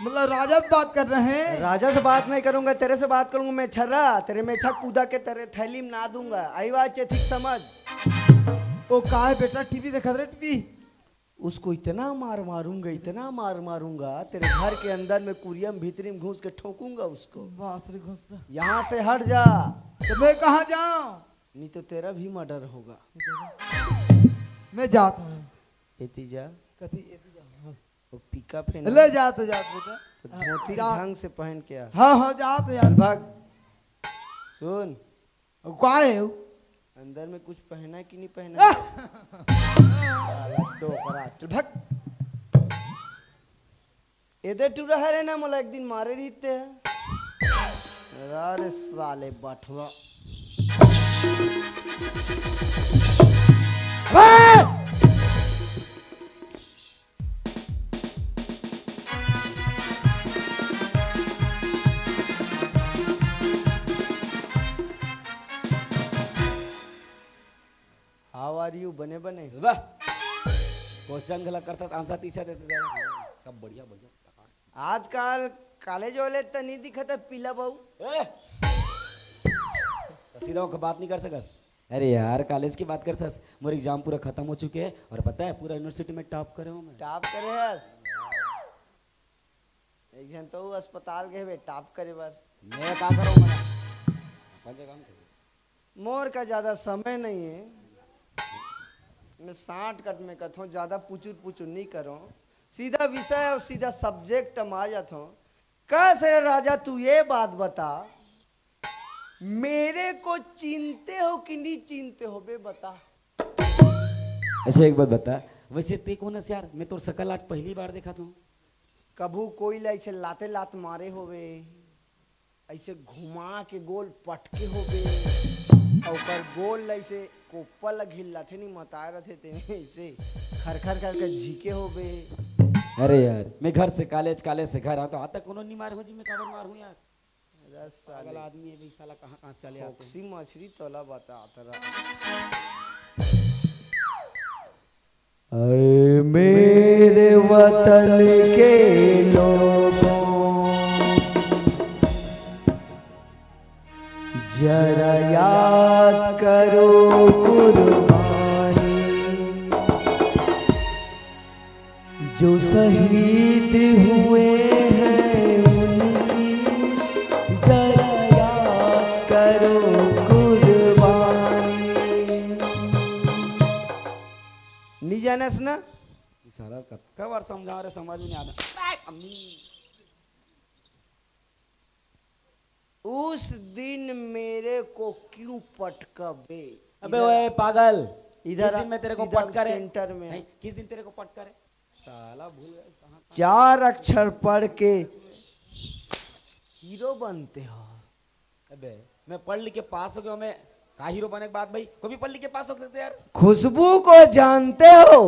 मतलब राजा से बात कर रहे हैं। राजा से बात नहीं करूंगा, तेरे से बात करूंगा मैं छर्रा। तेरे में छक कूदा के तेरे थैली में ना दूंगा। आई बात चे ठीक समझ। ओ का है बेटा, टीवी देखत रहे, टीवी? उसको इतना मार मारूंगा, इतना मार मारूंगा, तेरे घर के अंदर में कुरिया में भीतरी में घुस के ठोकूंगा उसको। बास रे घुस। यहाँ से हट जा। तो मैं कहाँ जाऊं? नहीं तो तेरा भी मर्डर होगा। मैं जाता हूँ। एती जा। कथी एती जा? हाँ। वो पिकअप है ना? ले जात जात बेटा। तो धोती जा। ढंग से पहन के आ। हाँ, हाँ, जात जात। चल भाग। सुन। अब का है वो? अंदर में कुछ पहना है कि नहीं पहना है? साला डोकरा। चल भाग। एदे टूरा हरे ना, मोला एक दिन मारे रहिते। अरे साले बठवा। How are you? बने बने। वाह। क्वेश्चन घला करता, आंसर तीसरा देते जा। सब बढ़िया बढ़िया। आजकल कॉलेज वाले त नहीं दिखत है पीला बाऊ। ए! तो सीधा होकर बात नहीं कर सकस। अरे यार, कॉलेज की बात करथस। मोर एग्जाम पूरा खत्म हो चुके हैं और पता है, पूरा यूनिवर्सिटी में टॉप करे हूँ मैं। टॉप करे हस? एक जन तो अस्पताल गए बे टॉप करे बर। मैं का करूँ मैं? अपन जगह हम खेलूँ। मोर का ज्यादा समय नहीं है, मैं शॉर्टकट में कथों, ज्यादा पुचुर पुचुर नहीं करो, सीधा विषय और सीधा सब्जेक्ट में आ जाता हूँ। कैसे राजा, तू ये बात बता, मेरे को चिनते हो कि नहीं चिनते हो बे, बता। अच्छा, एक बात बता, वैसे ते कौन है यार? मैं तोर शकल आज पहली बार देखा तू। कभू कोई ला ऐसे लाते लात मारे होवे, ऐसे घुमा के गोल पटके होबे, अउ ओकर गोल ला ऐसे कोप्पा ला घिल्लाथे नी, मताए रथे तेने ऐसे खरखर करके झीके होबे। अरे यार, मैं घर से कॉलेज, कॉलेज से घर आता, आता कोनो नी मार हो जी, मैं काबर मार हूँ यार? अरे साले। पागल आदमी है भाई, साला कहाँ, कहाँ से चले आते हैं। फोक्सी मछली तोला बतात रहा। ऐ मेरे वतन के लोगों, जरा याद करो कुर्बानी, जो शहीद हुए हैं उनकी, जरा याद करो कुर्बानी। नी जानस ना? ई साला कतका बार समझा रहे, समझ में नहीं आता। अम्मी। उस दिन मेरे को क्यों पटका बे? अबे इधर ओए आ। पागल, इधर किस आ, दिन मैं तेरे को सीधा पटका रे? सेंटर में आ। नहीं, किस दिन तेरे को पटका रे? साला भूल गया कहाँ, कहाँ। चार अक्षर पढ़ के हीरो बनते हो। अबे, मैं पढ़ लिख के पास हो गया हूँ, मैं का हीरो बने के बाद भाई, कोई भी पढ़ लिख के पास हो सकते यार। खुशबू को जानते हो?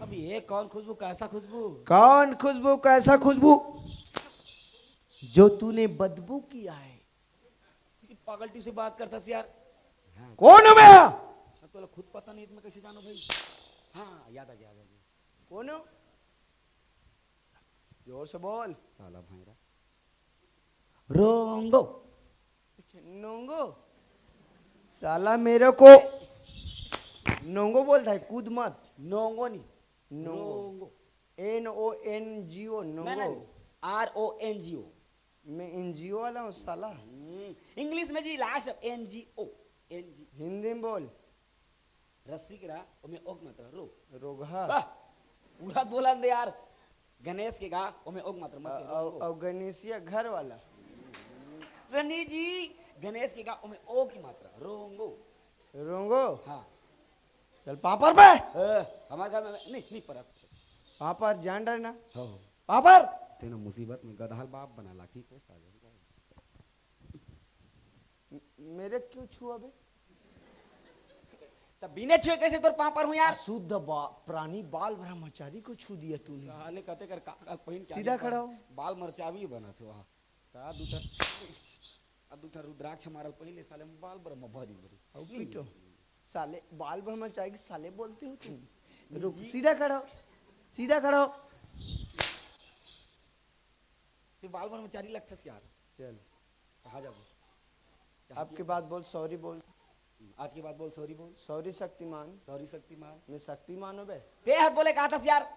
अब ये कौन खुशबू, कैसा खुशबू? कौन खुशबू, कैसा खुशबू? जो तूने बदबू किया है। ये पागल टीम से बात करता सी यार। हाँ। कौन हूँ मैं? अब तो खुद पता नहीं, मैं कैसे जानू भाई? हाँ, याद आ गया, याद आ गया। कौन हो? जोर से बोल। साला भाईरा। रोंगो। अच्छा, नोंगो। साला मेरे को नोंगो बोलता है, कूद मत। नोंगो नहीं। नोंगो। रोंगो। N O N G O, ना, ना, नोंगो। R O N G O। मैं एनजीओ वाला हूँ साला। हम्म, इंग्लिश में जी लास्ट एनजीओ। एनजी। हिंदी में बोल। रस्सी के रा, ओमे ओक मात्रा, रो। रोगहा। वाह, पूरा बोला दे यार। गणेश के गा, ओमे ओक मात्रा, मस्त अ-, रोंगो। अ-, अ-, गणेशिया घर वाला। सनी जी, गणेश के गा, ओमे ओ की मात्रा, रोंगो। रोंगो? हाँ। चल पापड़ बे। ए, हमारे घर में नहीं, नहीं पड़ा। पापड़ जान रहे ना? हो, हो। पापड़। तेना मुसीबत में गदहल बाप बना लाठी पोसता है। म-, मेरे क्यों छुआ बे? तब बिना छुए कैसे तोर पापड़ हूँ यार? अशुद्ध बा-, प्राणी बाल ब्रह्मचारी को छू दिया तूने। साले कहते कर का, का पहिन के सीधा आगे खड़ा हो। बाल मरचावी बना छुआ। का दू ठा, आ दू ठा रुद्राक्ष मारल पहिले साले में बाल ब्रह्म भरी भरी। अउ पीटो। साले बाल ब्रह्मचारी के साले बोलते हो तुम? रुक, जी। सीधा खड़ा हो, सीधा खड़ा हो। तू बाल ब्रह्मचारी लगथस यार। चल। कहाँ जाबो? कहाँ आपके बात बोल, सॉरी बोल। आज के बाद बोल सॉरी बोल। सॉरी शक्तिमान। सॉरी शक्तिमान। मैं शक्तिमान हो बे? ते हाथ बोले कहा थस यार?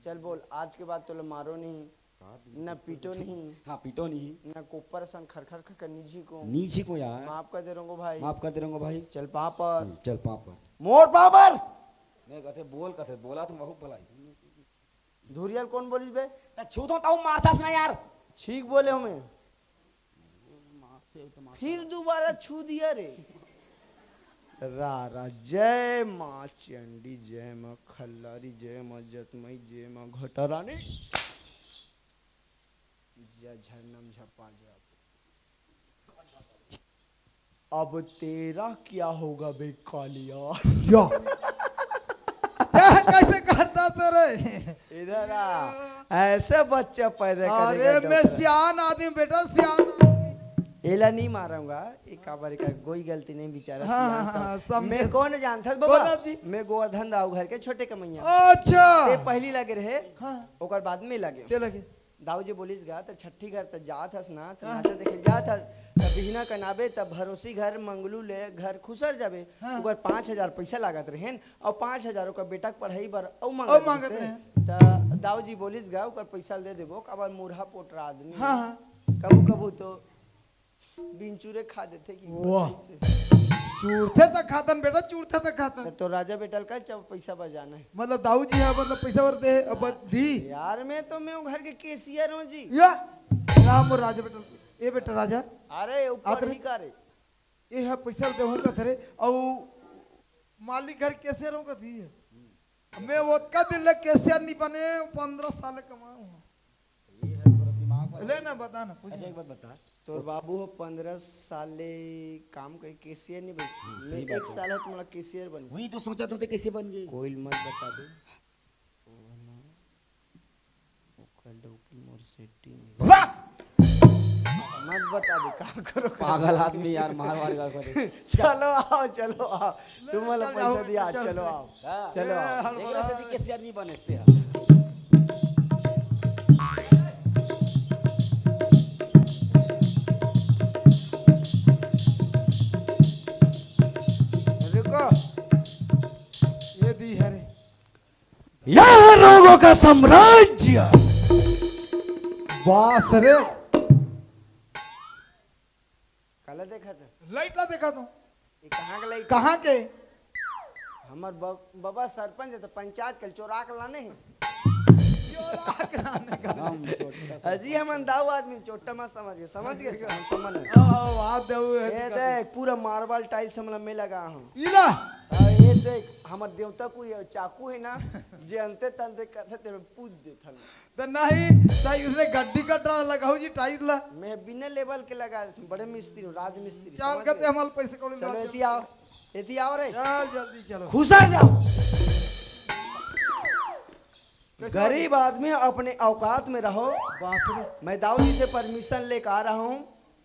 चल बोल, आज के बाद तोला मारो नहीं, का दिन न के पीटो कुछ नहीं, हाँ, पीटो नहीं। न कोपर सन खर खर खर कर नीझी को। नीझी को यार। माफ कर दे रंगो भाई। माफ कर दे रंगो भाई। चल पापड़। हम्म, चल पापड़। मोर पापड़। नहीं, कथे बोल, कथे बोला तुम बहुत भलाई। धुरियल कौन बोलिस बे? त छू तो ताऊ मारथस ना यार। ठीक बोले हमें। फिर दोबारा छू दिया रे। रा रा, जय माँ चंडी, जय माँ खल्लारी, जय माँ जतमई, जय माँ घटरानी, जय झरनम झप्पा, जय। अब तेरा क्या होगा बे कालिया? या। क्या, कैसे करता तेरे? इधर आ, ऐसे बच्चा पैदा अरे करेगा मैं डॉक्टर। सियान आदमी बेटा, सियान आदमी। एला नहीं मारूंगा, एक काबर का कोई गलती नहीं बेचारा हाँ, सियान हाँ, सब। हाँ, समझे। मैं कौन जानता बाबा? कौन जी? मैं गोवर्धन दाऊ घर के छोटे कमैया। अच्छा। ते पहली लगे रहे, हाँ। ओकर बाद में लगे। के लगे? दाऊ जी बोलिस गा, त छट्ठी घर त जात हस ना, त हाँ। नाचा देखे जात हस, त बिहना कनाबे, त भरोसी घर, मंगलू ले घर खुसर जाबे। हाँ। ओकर पाँच हजार पैसा लागत रहेन, अउ पाँच हजार ओकर बेटा के पढ़ाई बर अउ अउ मांगत मांगत रहिसे। रहेन। त दाऊ जी बोलिस गा, ओकर पैसा दे देबो, काबर मुरहा पोटरा आदमी। हाँ, हाँ। कभू कभू तो बिन चूरे खा देथे कि वाह। कैसे? चूरथे त खातन बेटा, चूरथे त खातन। त तो राजा बेटा ल का जब पैसा बजाना है। मतलब दाऊ जी हा, मतलब पैसा बर दे, अब दी। यार मैं तो मैं घर के कैशियर हूँ जी। या, राम और राजा बेटा, ए बेटा राजा। अरे ऊपर आत रे। ही का रे। ए हा पैसा दे हूँ कथरे, अउ मालिक घर कैशियर हूँ कथी है। मैं ओतका दिन ले कैशियर नहीं बने, पन्द्रह साल कमाऊँ। ये है थोड़ा दिमाग वाला। ले ना, बता ना, पूछ अच्छा, ना। एक बात बता। तोर बाबू हो पन्द्रह साल ले काम करे, कैशियर नहीं बन। हाँ, मैं सही बात एक है। साल हो तुम्हारा कैशियर बन। वही तो सोचा था, कैसे बन गई? कोई मत बता दे। ओकर डौकी मोर सेटिंग। वाह! मत बता दे, का करो, का पागल करो। आदमी यार, मार वार कर दे। चलो आओ, चलो आओ। तुम वाला चल पैसा जाओ, दिया, चल चलो जाओ। आओ। हाँ। चलो ए, आओ। हड़बड़ा। एकरा से भी कैशियर नहीं बने सकते हैं। रुको। ये दी है रे। यह रोगों का साम्राज्य। बास रे। काला देखा था? लाइट ला देखा तो। ये कहाँ का लाइट? कहाँ के? हमर ब-, बाबा सरपंच है तो पंचायत के चोरा के लाने हैं। चोरा के लाने का। हम छोटा सा अजी हमन दाऊ आदमी चोट्टा मत समझ गए, समझ गए, हम समझ गए। ओ, ओ, बात दाऊ है, ए दिक्कत है। देख, पूरा मार्बल टाइल्स हमला मैं लगा हूँ। इला। आ, ये देख, हमर देवता को ये चाकू है ना, जे अंते तंते करते ते में पूज देथन। त नहीं, त इसने गड्डी का ड्रा लगाओ जी, टाइट ला। मैं बिना लेवल के लगा देथूं, बड़े मिस्त्री हूँ, राज मिस्त्री, चाल समझ कते गए? हमारे पैसे कौड़ी चलो, बात एती आओ, एती आओ रे। चल, जल्दी चलो। घुसर जाओ। कैसे गरीब आदमी अपने औकात में रहो। बाप रे। मैं दाऊ जी से परमिशन लेकर आ रहा हूँ,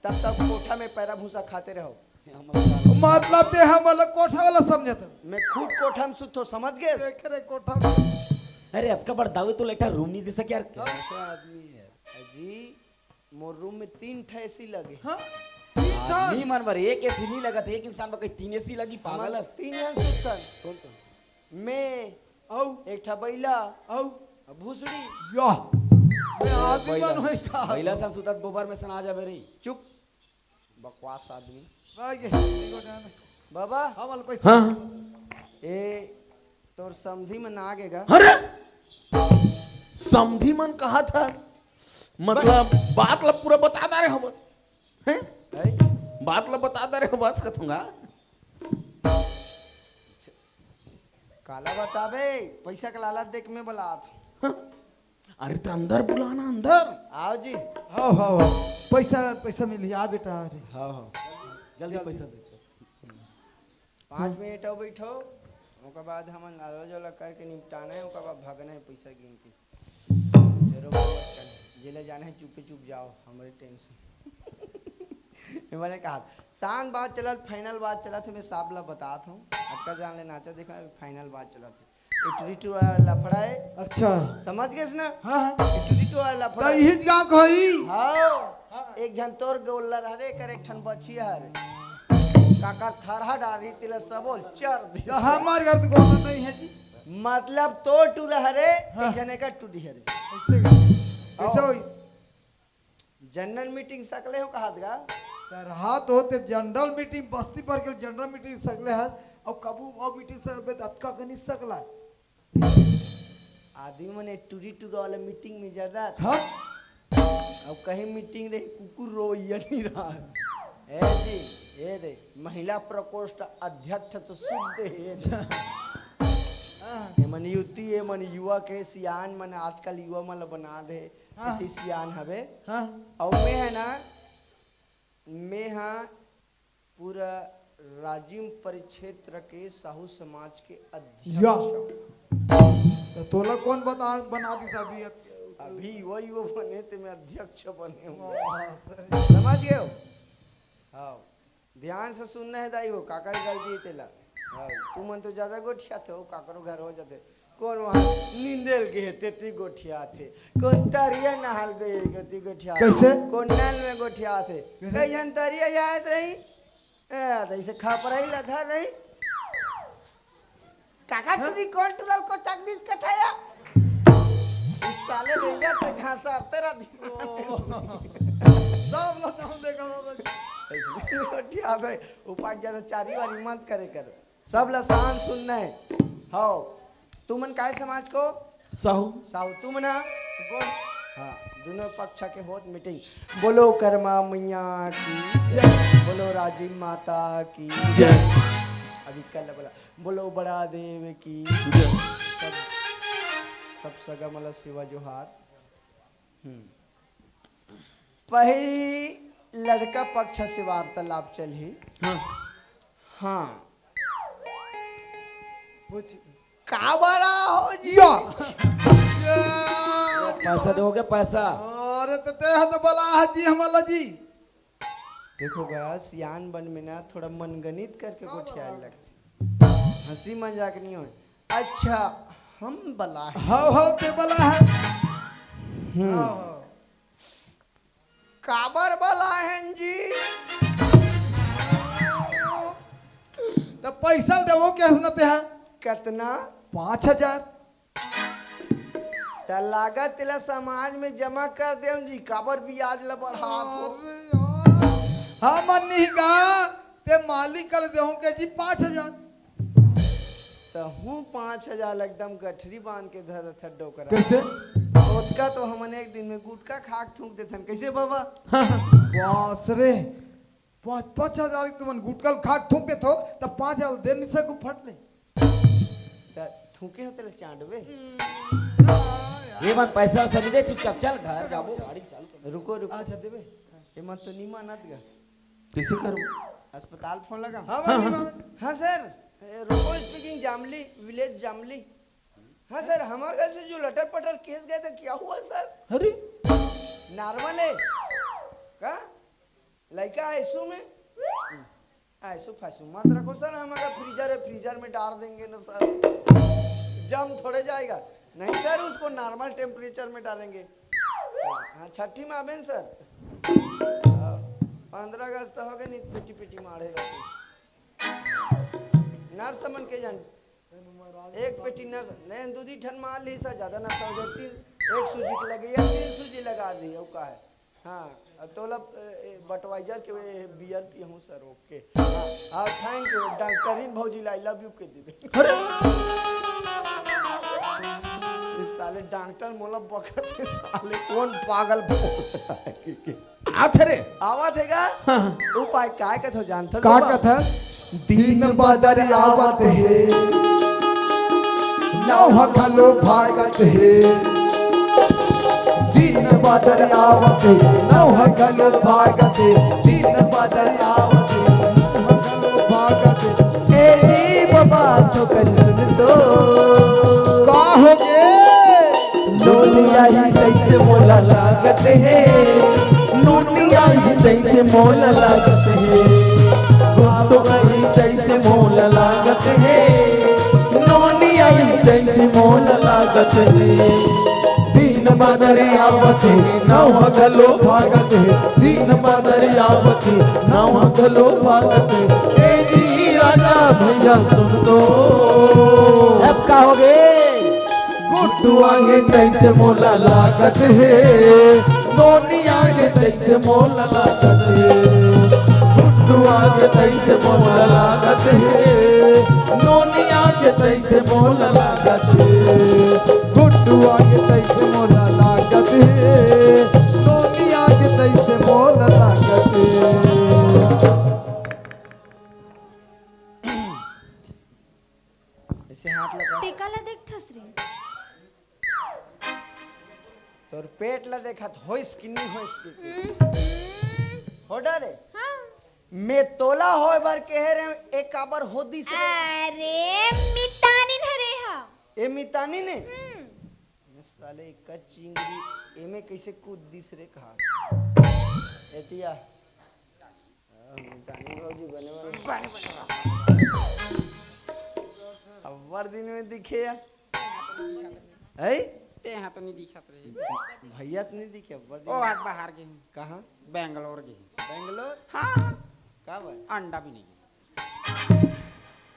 तब तक कोठा में पैरा भूसा खाते रहो। मतलब ते हम वाला कोठा वाला समझत। मैं खुद कोठा में सुतो, समझ गए? देख रे कोठा में। अरे, अतका बड़ दाऊ तो लेटा रूम नहीं दे सके यार। कैसे आदमी है? जी, मोर रूम में तीन ठे एसी लगे। हाँ? तीन ठन? आदमी मन बर एक एसी नहीं लगत, एक इंसान बर कहीं तीन एसी लगी, पागल हमारे हस? तीन जन सुतन। कौन कौन? मैं, अउ? एक ठा बैला, अउ? भूसड़ी। या। मैं आदमी बैला। मन होई का? बैला सन सुतत गोबर में सना जाबे रे। चुप। बकवास आदमी। भाई के, देखो जाने। बाबा। हाँ, वाला पैसा। हाँ। ए, तोर समधी मन आ गे गा। अरे! समधी मन कहा था? मतलब, बस। बात ला पूरा बता दे रहे हो बस। हैं? है? बात ला बता दे रहे हो बस, कथूंगा। काला बताबे, पैसा के लालच देख में बलात हूँ। अरे त अंदर बुलाना, अंदर। आओ जी। हाव हाव हाव। पैसा पैसा मिली, आ बेटा, अरे। हाँ हाँ, जल्दी पैसा दे। पाँच मिनट आओ बैठो, ओकर बाद हमन लालो जोला करके निपटाना है, ओकर बाद भागना है पैसा गिन के। चलो बाबा, जेला जाना है चुपे चुप जाओ, हमरे टेंशन। मैंने कहा, शांत बात चलत, फाइनल बात चलत है, मैं साफ ला बतात हूँ। अतका जान ले नाचा देखा, फाइनल बात चलत है। एक टूरी टूरा लफड़ा है। अच्छा। समझ गए ना? हाँ हाँ। एक टूरी टूरा लफड़ा त है। इही गाँव के होई। हाँ, एक झन तोर गोल्लर हरे, एक ठन बछिया हरे। काकर थरहा डारी तिला सबो चर दी। त हमार घर तो गोल्लर नहीं है जी। मतलब तोर टूरा हरे, हाँ। एक झने का टूरी हरे। ऐसे कैसे होई? जनरल मीटिंग सकले हो कहा दगा। त रहा तो होते जनरल मीटिंग, बस्ती पर के जनरल मीटिंग सकले है। अब कबू और मीटिंग सकबे त अतका कनी सकला। आदमी मने टूरी टूरा वाला मीटिंग में ज्यादा। हाँ। अब कहीं मीटिंग रही, कुकुर रोइया नहीं रहा। ए जी, ए दे, महिला प्रकोष्ठ अध्यक्ष तो शुद्ध है। ये मन युवती, ये मन युवा के सियान मन आजकल युवा मन ला बना दे। हाँ। इतनी सियान हवे। हाँ। और मैं है ना, मैं हाँ पूरा राजिम परिक्षेत्र के साहू समाज के अध्यक्ष या। हूँ। त तोला कौन बता बना दी अभी? अभी वही वो बने थे, मैं अध्यक्ष बने हूँ। वाह, सर। समझ गए हो? हाँ, ध्यान से सुनना है दाई हो, काकर गलती है तेला। हाँ, तू मन तो ज्यादा गोठिया थे हो, काकरो घर हो जाते। कौन वहाँ निंदेल के है, तेती गोठिया थे। कौन तरिया नहाल गए, गति गोठिया थे। कैसे? कौन नल में गोठिया थे। कैसे? कई जन तरिया जात रही, ए, त इसे खपरई लथा नहीं। काका, तुझी कौन टुरल को चक दिस कथाया? इस साले रेंजर ते घास आते रहती। सब लोग हम देखा था। गोठिया थे, उपाट ज्यादा चारी वारी मत करे कर। सब ला शांत सुनना है। हाव, तुमन काय समाज को? साहू। साहू, तुमन हा? हाँ, दोनों पक्ष के होत मीटिंग। बोलो कर्मा मैया की जय, बोलो राजी माता की जय। अभी कल बोला, बोलो बड़ा देव की जय। सब, सब सगा मला सेवा जोहार। हम्म। पहली लड़का पक्ष से वार्तालाप चलही। हाँ। हाँ। पूछ। काबर आहो जी? या। पैसा दोगे, पैसा? अरे त ते ह तो बला ह जी हमला जी। देखो गा, सियान बन में ना थोड़ा मनगणित करके गोठियाए लगथे। हंसी मजाक नहीं होय। अच्छा, हम बला है। हाव हाव ते बला है। हम्म। हाव, हाव। काबर बला है जी? त पैसा देवो के सुनते हैं? कितना? पाँच हजार। त लागत तेला समाज में जमा कर देव जी, काबर ब्याज ला बढ़ात हो? अरे यार, हम नहीं गा, ते मालिक कल देहूं के जी पाँच हजार। त हूँ पाँच हजार एकदम गठरी बांध के धरत हड्डो करा। कैसे? ओतका तो हमन एक दिन में गुटखा खाक थूक देथन। कैसे बाबा? बास रे, पाँच पाँच हजार तुमन गुटखा खाक थूक देथो, त पाँच हजार दे नहीं सकू फट ले। त थूके हो तेला चांटबे। ये मन पैसा वैसा नहीं दे, चुपचाप चल घर जाबो, गाड़ी चालू कर। रुको रुको। अच्छा देबे। ये मन तो नहीं मानत गा। कैसे करबो? अस्पताल फोन लगा। हाँ भाई, हाँ। हाँ सर, रोको स्पीकिंग जामली, विलेज जामली। हाँ सर, हमारे घर से जो लटर पटर केस गए थे, क्या हुआ सर? अरे, नॉर्मल है का? लड़का आईसीयू में? आईसीयू फाईसीयू मत रखो सर, हम अगर फ्रीजर है, फ्रीजर में डाल देंगे ना सर, जम थोड़े जाएगा। नहीं सर, उसको नॉर्मल टेम्परेचर में डालेंगे। हाँ, छठी में आबेन सर। हाँ, पंद्रह अगस्त हो गए, नहीं पेटी पेटी मारे रहते। नर्स मन के जान, एक पेटी नर्स, नहीं, दू दी ठन मार ली सर, ज्यादा नशा हो जाए, तीन, एक सूजी के लगे या तीन सूजी लगा दी, वो का है? हाँ, अब तोला, ए, ए, बटवाइजर के वे बियर पिए हूँ सर, ओके। हाँ, हाँ, thank you, डॉक्टरीन भौजी ला I love you के दे दे। अरे, इस साले डॉक्टर मोला बकत है, साले कौन पागल बोल रहा है कि, कि? आथे रे। आवा थे का? उपाय काय कथो जानथो का बाबा? कथा? दिन बदर आवत हे। नौहा घलो भागत हे, दिन बादर आवत हे। नौहा घलो भागत हे, दिन बादर आवत हे। नौहा घलो भागत हे। ए जी बाबा, तो कर सुन तो। का हो गे? नोनी आही तैसे मोला लागत हे, नोनी आही तैसे मोला लागत हे, गुड्डू आही तैसे मोला लागत हे, नोनी आही तैसे मोला लागत हे। दिन बादर आवत हे, नौहा घलो भागत हे, दिन बादर आवत हे, नौहा घलो भागत हे। ए जी राजा भैया सुन तो। अब का हो गे? गुड्डू आगे तैसे मोला लागत हे, नोनी आगे तैसे मोला लागत हे। गुड्डू आगे तैसे मोला लागत हे, नोनी आगे तैसे मोला लागत हे। गुड्डू आगे तैसे मोला लागत हे, नोनी आगे तैसे मोला लागत हे। ऐसे हाथ लगा। टीका ला देख ठसरी। तोर पेट ला देखत होइस कि नहीं होइस कि? हम्म। हो डरे? हाँ। मैं तोला होय बर कहे रे, एक काबर हो दिस रे? अरे, मितानिन हरे हा। ए मितानिन हे? हम्म। ये साले एक चिंगरी, एमे कैसे कूद दिस रे कहा? एतिया। आह, मितानी भौजी बने बने। बने बने। अब्बड़ दिन में दिखे यार। है? ते हाँ तो नहीं दिखत रहे। भैया तो नहीं दिखे अब्बड़ दिन ओ में। आज बाहर गे। कहाँ? बेंगलोर गे। बेंगलोर? हाँ। का बात? अंडा बिने गे।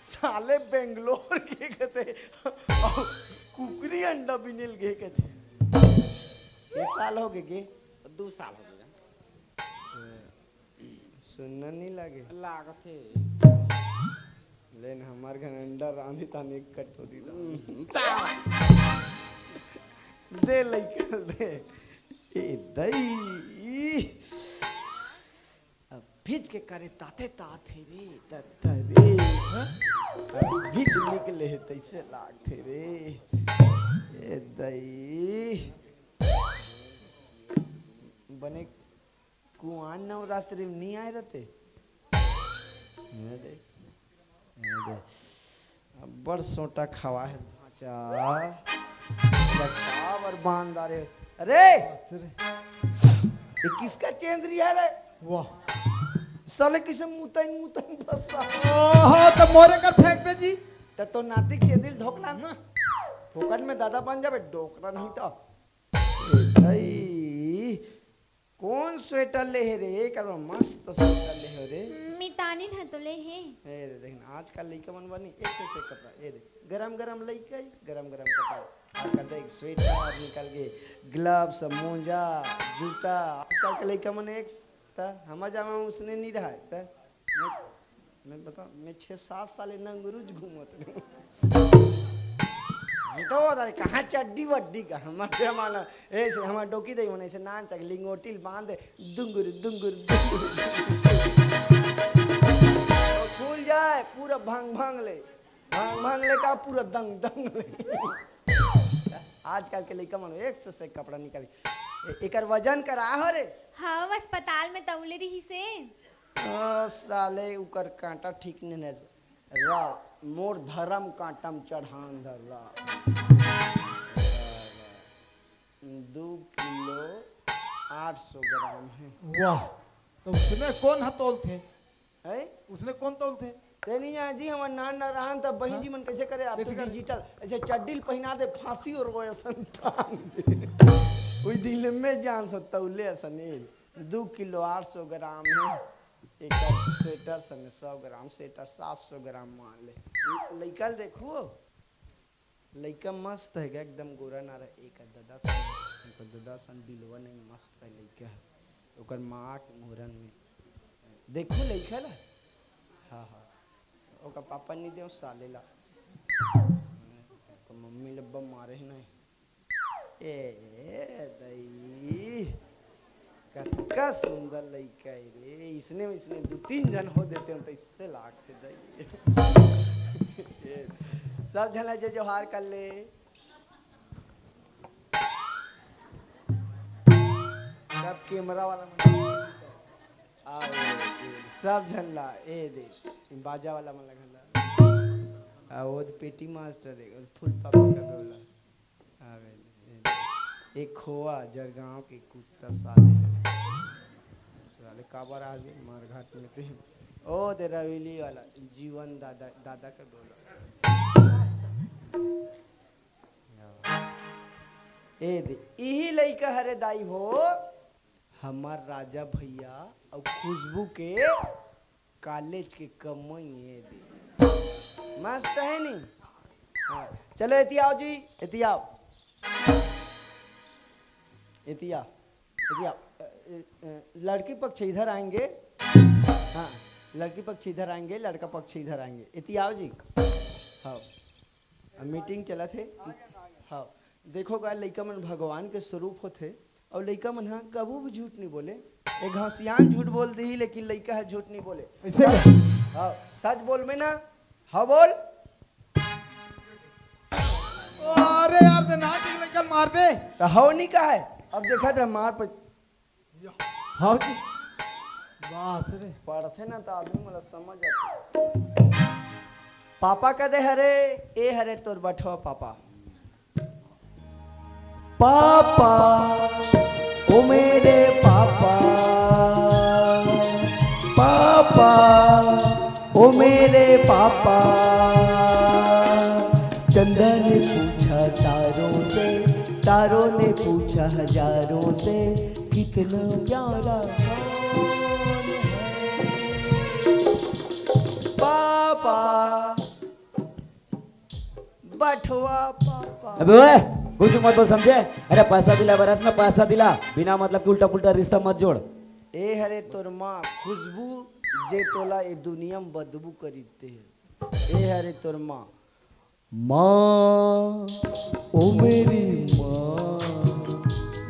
साले बेंगलोर गे कथे, अउ कुकरी अंडा बिनेल गे कथे। के साल हो गे गे? दू साल हो गे। सुन्ना नहीं लागे। लागथे। लेन हमार घर अंडा रांधी तानी एक कटोरी ला। हम्म, चा- दे लइका दे। ए दई। अब भिज के करे ताते तात हे रे, दद्दा रे। हाँ? अब भिज निकले हे तैसे लागथे रे। ए दई। बने कुआं नवरात्रि में नहीं आए रहते। ये दे, ये दे। अब्बड़ सोटा खवा हे भांचा। बता बर बांध डारे। अरे! ये किसका चेंदरी है रे? वाह। साले किसे मुतैन मुतैन बस्सा। ओहो, तो मोरे कर फेंक दे जी। त तो नातिक चेंदरी ल धोकला ना। फोकट में दादा बन जाबे, डोकरा नहीं तो। ए भाई, कौन स्वेटर ले हे रे? एकर बर मस्त स्वेटर ले हे रे। मितानिन ह तो ले हे। ए दे, देखिन, आजकल लइका मन बर नी, एक से, से कपड़ा। ए दे, गरम गरम लइका इस, गरम गरम कपड़ा। आजकल देख, स्वेटर निकल गे, ग्लव्स, मोजा, जूता। आजकल के लइका मन एक त हमर जमाना में उसने नी रहय। त मैं, मैं बता, मैं छह सात साल नंगरूज घूमत रहे। नहीं तो वो तारे कहाँ चड्डी वड्डी का, हमर जमाना ऐसे, हमर डोकी दई मन ऐसे नान चक लिंगोटिल बांध दे, दुंगुर, दुंगुर, दुंगुर। और खुल जाए पूरा भंग भंग ले, भंग भंग ले का पूरा दंग दंग ले। आजकल के लइका मन एक से, से कपड़ा निकाली। ए-, एकर वजन करा हो रे? हाँ, अस्पताल में तौले रही से। ओ साले, उकर कांटा ठीक नहीं है। रा, मोर धरम कांटम चढ़ान धर रा। दू किलो आठ सौ ग्राम है। वाह, तो उसने कौन हतोल थे? हैं? उसने कौन तौल थे? ते नहीं यहाँ जी, हमार नान ना रहन तब बहिन हाँ? जी मन कैसे करे? आप तो कैसे करे? डिजिटल, ऐसे चड्डील पहिना दे, फांसी और वो ऐसा टांग दे। वही दिल में जान सकता, उल्ले ऐसा नहीं। दू किलो आठ सौ ग्राम है। एक स्वेटर सने सौ ग्राम, स्वेटर सात सौ ग्राम मान ले। लइका ल देखो, लइका मस्त है गा, एकदम गोरा नारा। एक ददा सन, एक ददा सन बिलवा नहीं, मस्त है लइका है। ओकर माँ के मुहरन में देखो लइका ला। हाँ, हाँ। ओकर पापा नहीं दे साले ला। ओकर मम्मी लब्बा मारे ही नहीं। ए दई, कतका सुंदर लइका है रे। इसने, इसने दू तीन झन हो देते हो तो इससे लागते दई। ए, सब झन ला जय जोहार कर ले। सब कैमरा वाला मन, आओ, सब झन ला, ए दे, बाजा वाला मन ला घला। आ, वो तो पेटी मास्टर है, और फुल पापा का बोला। आवे, ए, एक खोवा जरगांव के कुत्ता साले। साले काबर आ गए मारघाट में ते। ओ दे रवीली वाला, जीवन दादा, दादा का बोला। ए दे, इही लइका हरे दाई हो, हमार राजा भैया अउ खुशबू के कॉलेज के कमई ए दे। मस्त है नी? हाँ, चलो एती आओ जी, एती आओ। एती आओ, एती आओ। अ, अ, अ, लड़की पक्ष इधर आएंगे। हाँ, लड़की पक्ष इधर आएंगे, लड़का पक्ष इधर आएंगे। एती आओ जी। हाँ। अब मीटिंग चलत हे। हाँ, देखो गा, लइका मन भगवान के स्वरूप होथे, अउ लइका मन ह कभू भी झूठ नहीं बोले। एक घाव सियान झूठ बोल दिही, लेकिन लइका ह झूठ नहीं बोले। ऐसे? हाँ, सच बोल में ना। हाँ, बोल। अरे यार, ते ना ठीक लइका ल मार दे। तो हव नहीं का है? अब देखा था मार पर। हाँ जी। बस रे। पढ़थे ना तो आदमी मन ला समझ आथे। पापा कदे हरे, ए हरे तोर बठवा पापा। पापा, ओ मेरे पापा, पापा, ओ मेरे पापा। चंदा ने पूछा तारों से, तारों ने पूछा हजारों से, कितना प्यारा कौन है? पापा, बठवा पापा। अबे ओए, कुछ मत बोल, समझे? अरे पैसा दिला, बरस ना पैसा दिला, बिना मतलब के उल्टा पुल्टा रिश्ता मत जोड़। ए हरे तोर माँ खुशबू, जे तोला ए दुनिया में बदबू करी देथे। ए हरे तोर माँ। माँ, ओ मेरी माँ,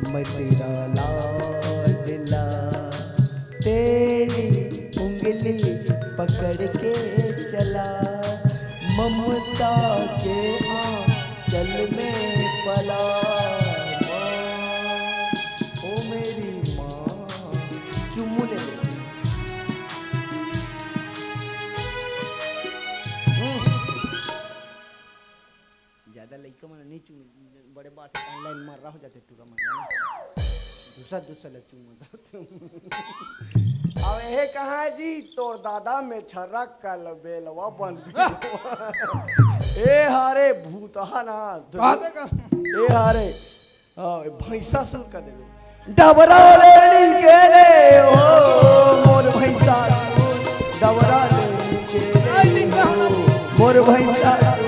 मैं तेरा लाडला, तेरी उंगली पकड़ के चला, ममता के आंचल में पला। माँ, ओ मेरी माँ, चुम्मू ले ले। हम्म। ज्यादा लइका मन नहीं चुम, बड़े बात है, लाइन मार रहा हो जाते टूरा मन। दूसरा, दूसरा ले चुम। अब ये कहाँ है जी, तोर दादा में छर्रा कल बेलवा बन। ए हारे भूतहा ना। कहा देगा? ए हारे, हाँ, भैंसा सुर कर दे। डबरा लेनी के ले हो, मोर भैंसा सुर, डबरा लेनी के ले हो, मोर भैंसा सुर।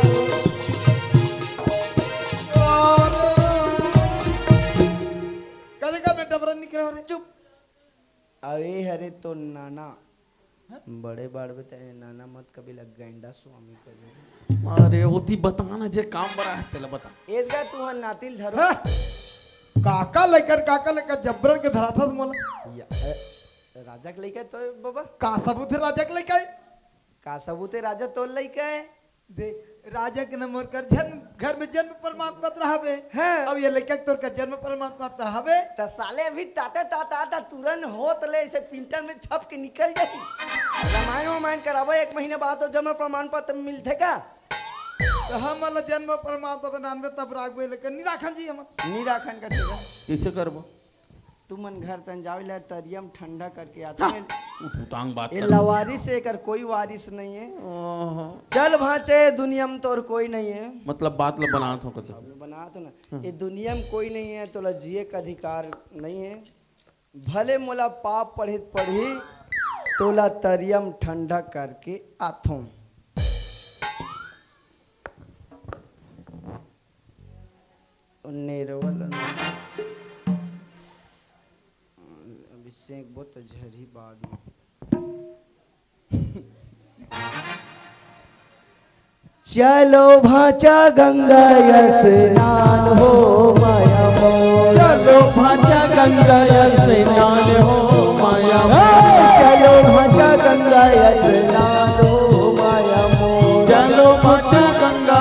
कदे का मैं डबरा निकले हो रे? चुप। अबे हरे तो नाना। बड़े बाड़बे तेरे नाना मत कभी लग गैंडा स्वामी कभी। अरे ओती बता ना जे काम बड़ा है तेला बता। एदगा तू हन नातिल धरो। हाँ। काका लेकर, काका लेकर जबरन के धरा था मोला। या, ए, राजा के लेकर तो बाबा। का सबूत है राजा के लेकर? का सबूत है राजा तोर लेकर? दे, राजा के न मोर कर जन्म, घर में जन्म प्रमाण पत्र हवे। हाँ। अब ये लइका के तोर कर जन्म प्रमाण पत्र हवे। त साले अभी ताता, ताता, ताता तुरंत होत ले ऐसे प्रिंटर में छप के निकल जाही। रामायण वामायण कराबो, एक महीने बाद तो जन्म प्रमाण पत्र मिलथे का? तो हम वाला जन्म प्रमाण पत्र नानबे तब राखबे, लेकिन नहीं राखन जी हम। नहीं राखन का चीज है। कैसे करबो? तुमन घर तन जाओ, इला तरिया म ठंडा करके आथन। हाँ, उठउटांग बात ए कर। लवारिस है, एकर कोई वारिस नहीं है। ओहो। चल भांचे, दुनिया में तोर कोई नहीं है। मतलब बात ला बनात हो कतो। अब बनात हो ना। हाँ। ए दुनिया में कोई नहीं है, तोला जिए का अधिकार नहीं है। भले मोला पाप पढ़ित पढ़ी, तोला तरिया म ठंडा करके आथों। नेरवल अभिषेक बहुत झरही बाद में। चलो भांचा गंगा स्नान हो माया मोर। चलो भांचा गंगा स्नान हो माया मोर। चलो भांचा गंगा स्नान हो माया मोर। चलो भांचा गंगा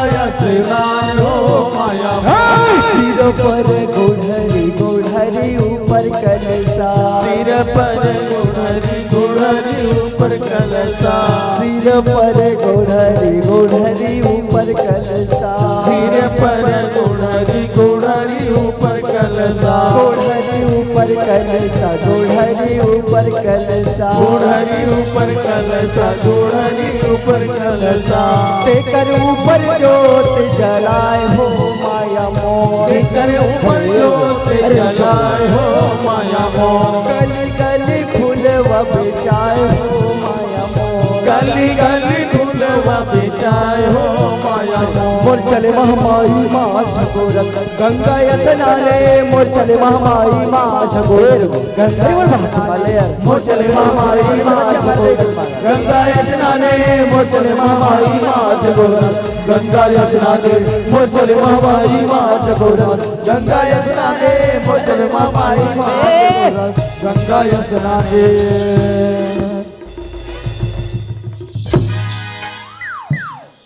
ऊपर कलसा। सिर पर गोढ़री, गोढ़री ऊपर कलसा। सिर पर गोढ़री, गोढ़री ऊपर कलसा। गोढ़री ऊपर कलसा, गोढ़री ऊपर कलसा। गोढ़री ऊपर कलसा, गोढ़री ऊपर कलसा। तेकर ऊपर जोत जलाए हो माया मोर। तेकर ऊपर जोत जलाए हो माया मोर। गली गली फूलवा बेचाए हो माया मोर। गली गली फूलवा बेचाए हो माया मोर। मोर चले महमाई मा झकोरत गंगा स्नाने। मोर चले महमाई मा झकोरत गंगा स्नाने। मोर चले महमाई मा झकोरत गंगा स्नाने। मोर चले महमाई मा झकोरत गंगा स्नाने। मोर चले महमाई मा झकोरत गंगा स्नाने। मोर चले महमाई मा झकोरत गंगा स्नाने।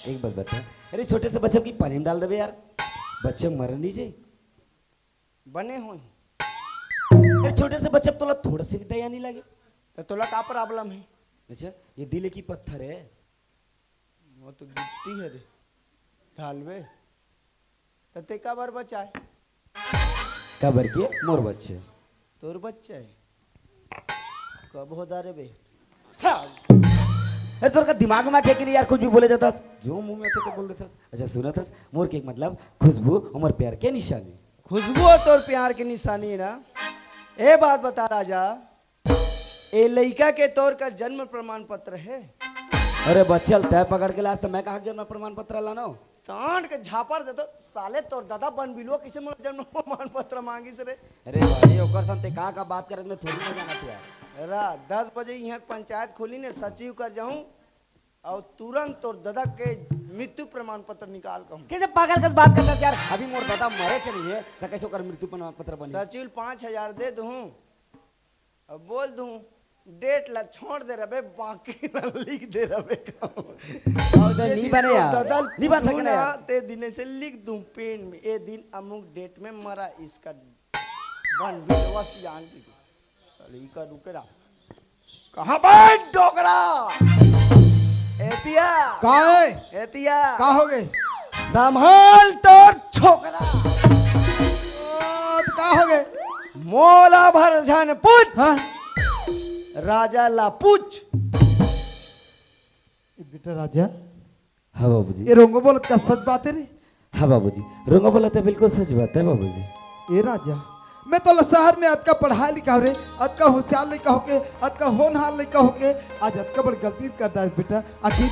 एक बात बता, अरे छोटे से बच्चा की पानी में डाल देबे यार, बच्चा मर नहीं जे। बने होई। अरे छोटे से बच्चा तोला थोड़ा से भी दया नहीं लगे। तो तोला का problem है? अच्छा, ये दिल की पत्थर है। वो तो गिट्टी है रे, ढालबे। त ते काबर बचाए? काबर के मोर बच्चे। तोर बच्चा है? कब हो दारे बे? हाँ। अरे तोर का दिमाग में है कि नहीं यार, कुछ भी बोले जाता है, जो मुंह में आते तो बोल देता है। अच्छा सुना था, मोर के एक मतलब खुशबू, हमर प्यार के निशानी। खुशबू हो तोर प्यार के निशानी है ना? ए बात बता राजा, ए लइका के तोर का जन्म प्रमाण पत्र है? अरे बच्चल, तय पकड़ के लास तो मैं कहा जन्म प्रमाण पत्र लानो? टांट के झापड़ दे तो साले, तोर दादा बन बिलुआ कैसे मोला जन्म प्रमाण पत्र मांगिस रे? अरे भाई, ओकर संग ते का का बात करत में थोड़ी ना जाना था यार। रा, दस बजे यहाँ पंचायत खोली ने, सचिव कर जाऊं और तुरंत तोर दादा के मृत्यु प्रमाण पत्र निकाल कहूं। कैसे पागल कस बात करता है यार? अभी मोर दादा मरे चली है, तो कैसे ओकर मृत्यु प्रमाण पत्र बनी? सचिव पाँच हजार दे दूं, अब बोल दूं, डेट ला छोड़ दे रबे, बाकी ला लिख दे रबे। कहूं। और तो यदि नहीं बने तोर यार, दादा नहीं बन पूछू सके ना, यार। ते दिने से लिख दूं पेन में, ए दिन अमुक डेट में मरा इसका बन भी बस जान दी। चल, ई का रुके रहा। कहाँ बे डोकरा? एतिया। का है? एतिया। का हो गए? संभाल तोर छोकरा। ओ, तो का हो गए? मोला भर झन पूछ। हाँ? राजा ला पूछ। ए बेटा राजा, हाँ बाबूजी। ये रोंगो बोलत का सच बात है रे? हाँ बाबूजी, रोंगो बोलत है, बिल्कुल सच बात है बाबूजी। ए राजा, मैं तो शहर में अतका पढ़ा लिखा रे, अतका होशियार लइका होके, अतका होनहार लइका होके, आज अतका बड़ गलती कर दा बेटा। आखिर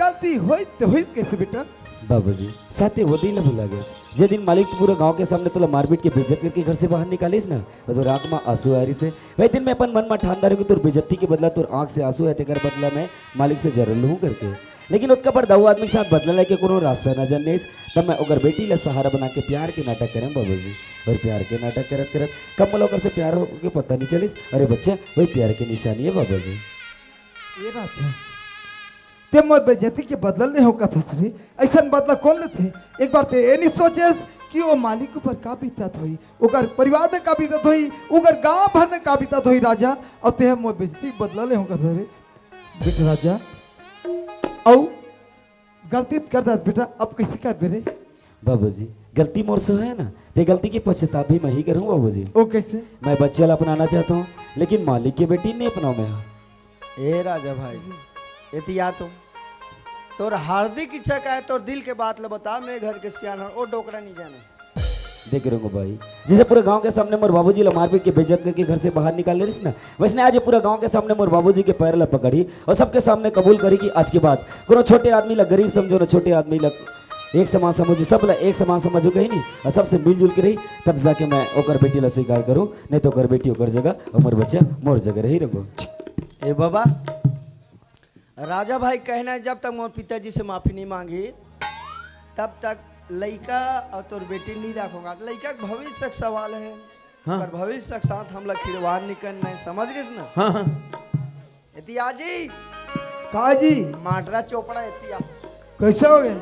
गलती होई ते होई कैसे बेटा? बाबूजी, साथे वो दिन भुला गए, जे दिन मालिक पूरा गांव के सामने तोला मारपीट के बेइज्जत करके घर से बाहर निकालिस ना, वो तो आंख में आंसू आ रही से। वही दिन मैं अपन मन में ठान डारूं कि तोर बेइज्जती के बदला तोर आंख से आंसू है, तेकर बदला मैं मालिक से जरूर लूं करके। लेकिन ओतका बड़ दाऊ आदमी के साथ बदला लेके कोनो रास्ता न जानिस, तब मैं ओकर बेटी ला सहारा बना के प्यार के नाटक करें बाबूजी। और प्यार के नाटक करत करत कब मोला ओकर से प्यार होके पता नहीं चलिस। अरे बच्चा, वही प्यार के निशानी है बाबूजी। ए राजा, ते मोर बेइज्जती के बदला ले हो कथस रे? ऐसन बदला कौन लेथे? एक बार ते ए नहीं सोचेस कि वो मालिक ऊपर का बीतत होई, ओकर परिवार में का बीतत होई, ओकर गांव भर में का बीतत होई राजा, और ते मोर बेइज्जती के बदला ले हो कथस रे? बेटा राजा, अउ गलती कर दस बेटा, अब कैसे करबे रे? बाबूजी, गलती मोर से है ना, ते गलती की पछताप भी मैं ही करूँ बाबूजी। ओ कैसे? मैं बच्चा ला अपनाना चाहता हूँ, लेकिन मालिक के बेटी नहीं अपनाऊँ मैं। ए राजा भाई, एतिया तुम, तोर हार्दिक इच्छा का है, तोर दिल के बात ला बता, मैं घर के सियान हूँ, ओ डोकरा नहीं जाने। देख रंगो भाई, जैसे पूरे गांव के सामने मोर बाबूजी ला मारपीट के बेइज्जत करके घर से बाहर निकाल ले रहिस ना, वैसने आज ये पूरा गांव के सामने मोर बाबूजी के पैर ला पकड़ी और सबके सामने कबूल करी कि आज के बाद कोनो छोटे आदमी ला गरीब समझो ना, छोटे आदमी ला एक समान समझो, सब ला एक समान समझो कहीं नहीं, और सबसे मिलजुल के रही, तब जाके मैं ओकर बेटी ला स्वीकार करूं, नहीं तो ओकर बेटी ओकर जगह, और मोर बच्चा मोर जगह रही रंगो। ए बाबा, राजा भाई कहना है, जब तक मोर पिताजी से माफी नहीं मांगी, तब तक लइका और तोर बेटी नहीं रखूंगा। लइका के भविष्य का सवाल है, हाँ। पर भविष्य के साथ हमला खिलवाड़ नहीं करना है, समझ गए ना? हाँ, हाँ। एतिया जी। का जी? माटरा चोपड़ा एतिया। कैसे हो गए?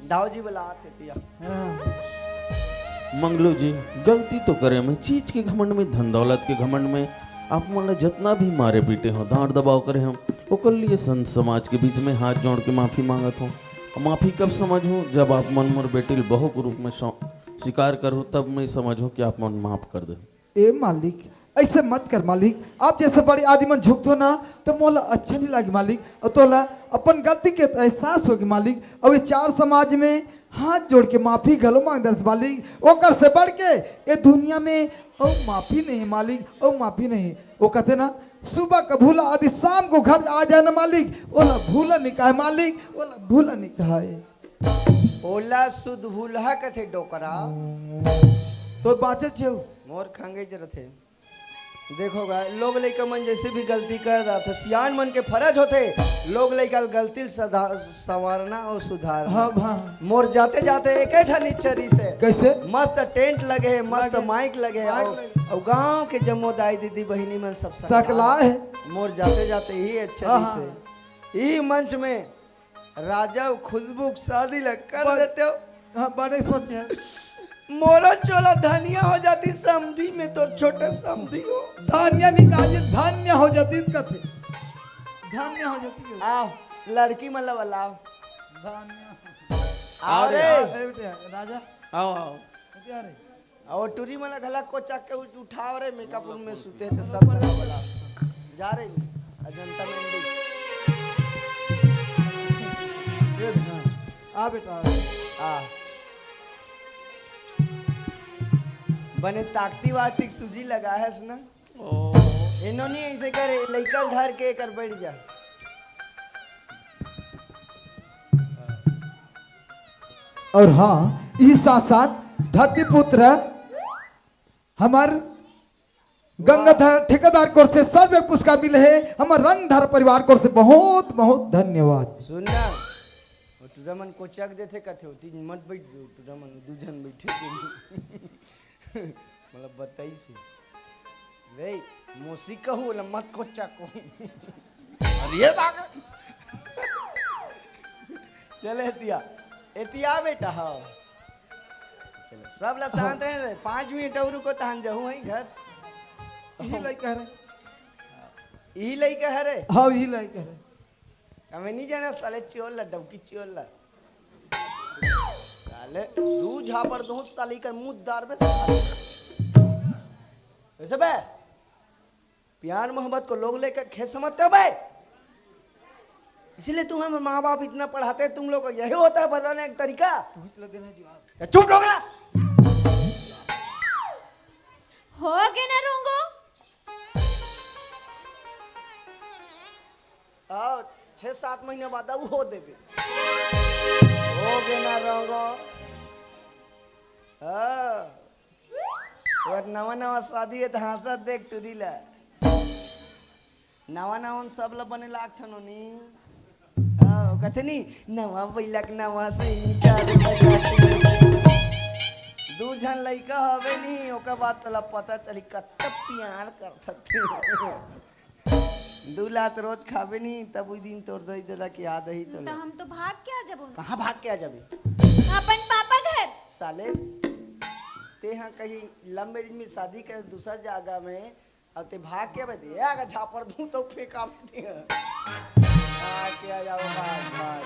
दाऊ जी बुलात हे एतिया। हाँ। मंगलू जी, गलती तो करे में, चीज के घमंड में, धन दौलत के घमंड में, आप मन ला जतना भी मारे पीटे हो, डांट दबाव करे हो, ओकर लिए संत समाज के बीच में हाथ जोड़ के माफी मांगत हो। माफी कब समझ हूँ, जब आप मन मोर बेटी ल बहू के रूप में स्वीकार करहु, तब मैं समझ हूँ कि आप मन माफ कर दे। ए मालिक, ऐसे मत कर मालिक। आप जैसे बड़े आदमी मन झुकथो ना, तो मोला अच्छा नहीं लागे मालिक। और तोला अपन गलती के एहसास होगी मालिक। और ये चार समाज में हाथ जोड़ के माफी घलो मांग दरस मालिक। ओकर से बढ़ के ये दुनिया में और माफी नहीं मालिक, और माफी नहीं। वो कहते ना, सुबह का भूला आदि शाम को घर आ जाए ना मालिक, ओला भूला नहीं कहे मालिक, ओला भूला नहीं कहे। ओला सुध भूलहा कथे डोकरा। तो बाचे छेव। मोर खंगे जरथे। देखो गा, लोग लइका मन जैसे भी गलती कर जाथे, सियान मन के फरज होथे लोग लइका ल गलती ल सधा-, संवारना और सुधारना। हाँ, हाँ। मोर जाते जाते एक ठन इच्छा रहिस हे। कैसे? मस्त टेंट लगे हे, मस्त लगे। माइक लगे हे, माइक अउ, लगे। अउ गांव के जम्मो दाई दीदी बहिनी मन सब सकला सकला हे। मोर जाते जाते ही अच्छा हाँ, रहिस हे। हाँ। ई मंच में राजा अउ खुशबू के शादी ला कर बड़-, देते हो। हाँ, बड़े सोचे हैं। मोला चोला धनिया हो जाती समधी में तो छोटे समधी हो। धनिया निकालिए, धन्य हो जाती कथे। धन्य हो जाती है। आओ, लड़की मन ला बुलाओ। धन्य। आओ आओ रे। रे। आ, ए बेटे, राजा। आओ, आओ। क्या रे? अउ टूरी मन ला घला कोचक के उठ-, उठाव रे, मेकापुर में सुते त सब जगह बोला। जा रे, अजंता मंडी। ए ध्यान। आ बेटा, आ। आ। बने ताकती वाकती सूजी लगा हस ना? ओ। एनो नहीं ऐसे करे, लइका ल धर के एकर बैठ जा। और हाँ, इही साथ साथ धरती पुत्र हमर गंगाधर ठेकेदार कोर से सर्व पुरस्कार मिले हे, हमर रंगधर परिवार कोर से बहुत बहुत धन्यवाद। सुन ना, वो टूरा मन कोचक देथे कथे, ओती मत बैठ जो, टूरा मन दू झन बैठे के। मतलब बताई से। रे, मोसी कहू, ओला मत कोचक कहू। अरे ये दाग। चले एतिया, एतिया बेटा, हाँ। चलो, सब ला शांत रहे दे। पाँच मिनट और रुको, तहन जहूँ है घर। इही लइका हरे। इही लइका हरे? हाँ, इही लइका हरे। हमें नहीं जाना साले चियोल ला, डौकी चियोल ला। साले, दू झापड़ दो साली कर मुंह दार में साले। वैसे बे, प्यार मोहब्बत को लोग लेकर खेल समझते हो बे? इसीलिए तुम्हें माँ बाप इतना पढ़ाते हैं, तुम लोग को यही होता है बदलने का तरीका? तू ही चला देना जी आप। या चुप डोकरा। हो गे ना रोंगो। और छह सात महीना बाद ऊ हो देबे। हो गे ना रोंगो। हाँ। ओकर नवा नवा शादी हे त हाँसत देख टूरी ला। नवा नवा में सब ला बने लागथन ओनी। हाँ, कथे नी, नवा बइला के नवा से इंजन बजाथे। दू झन लइका हवे नी, ओकर बाद तोला पता चली कत्ता प्यार करथन। दू लात रोज खाबे नी, तब उही दिन तोर दई ददा के याद आही त तोला। हम तो भाग के आ जाबो। कहाँ भाग के आ जाबे? अपन पापा घर। साले, तेहा कहीं love marriage में शादी करे दूसर जगह में, अब ते भाग के आबे, ए, आगे झापड़ दूं तो फेंका भी दे। आ, के आ जाओ, भाग, भाग।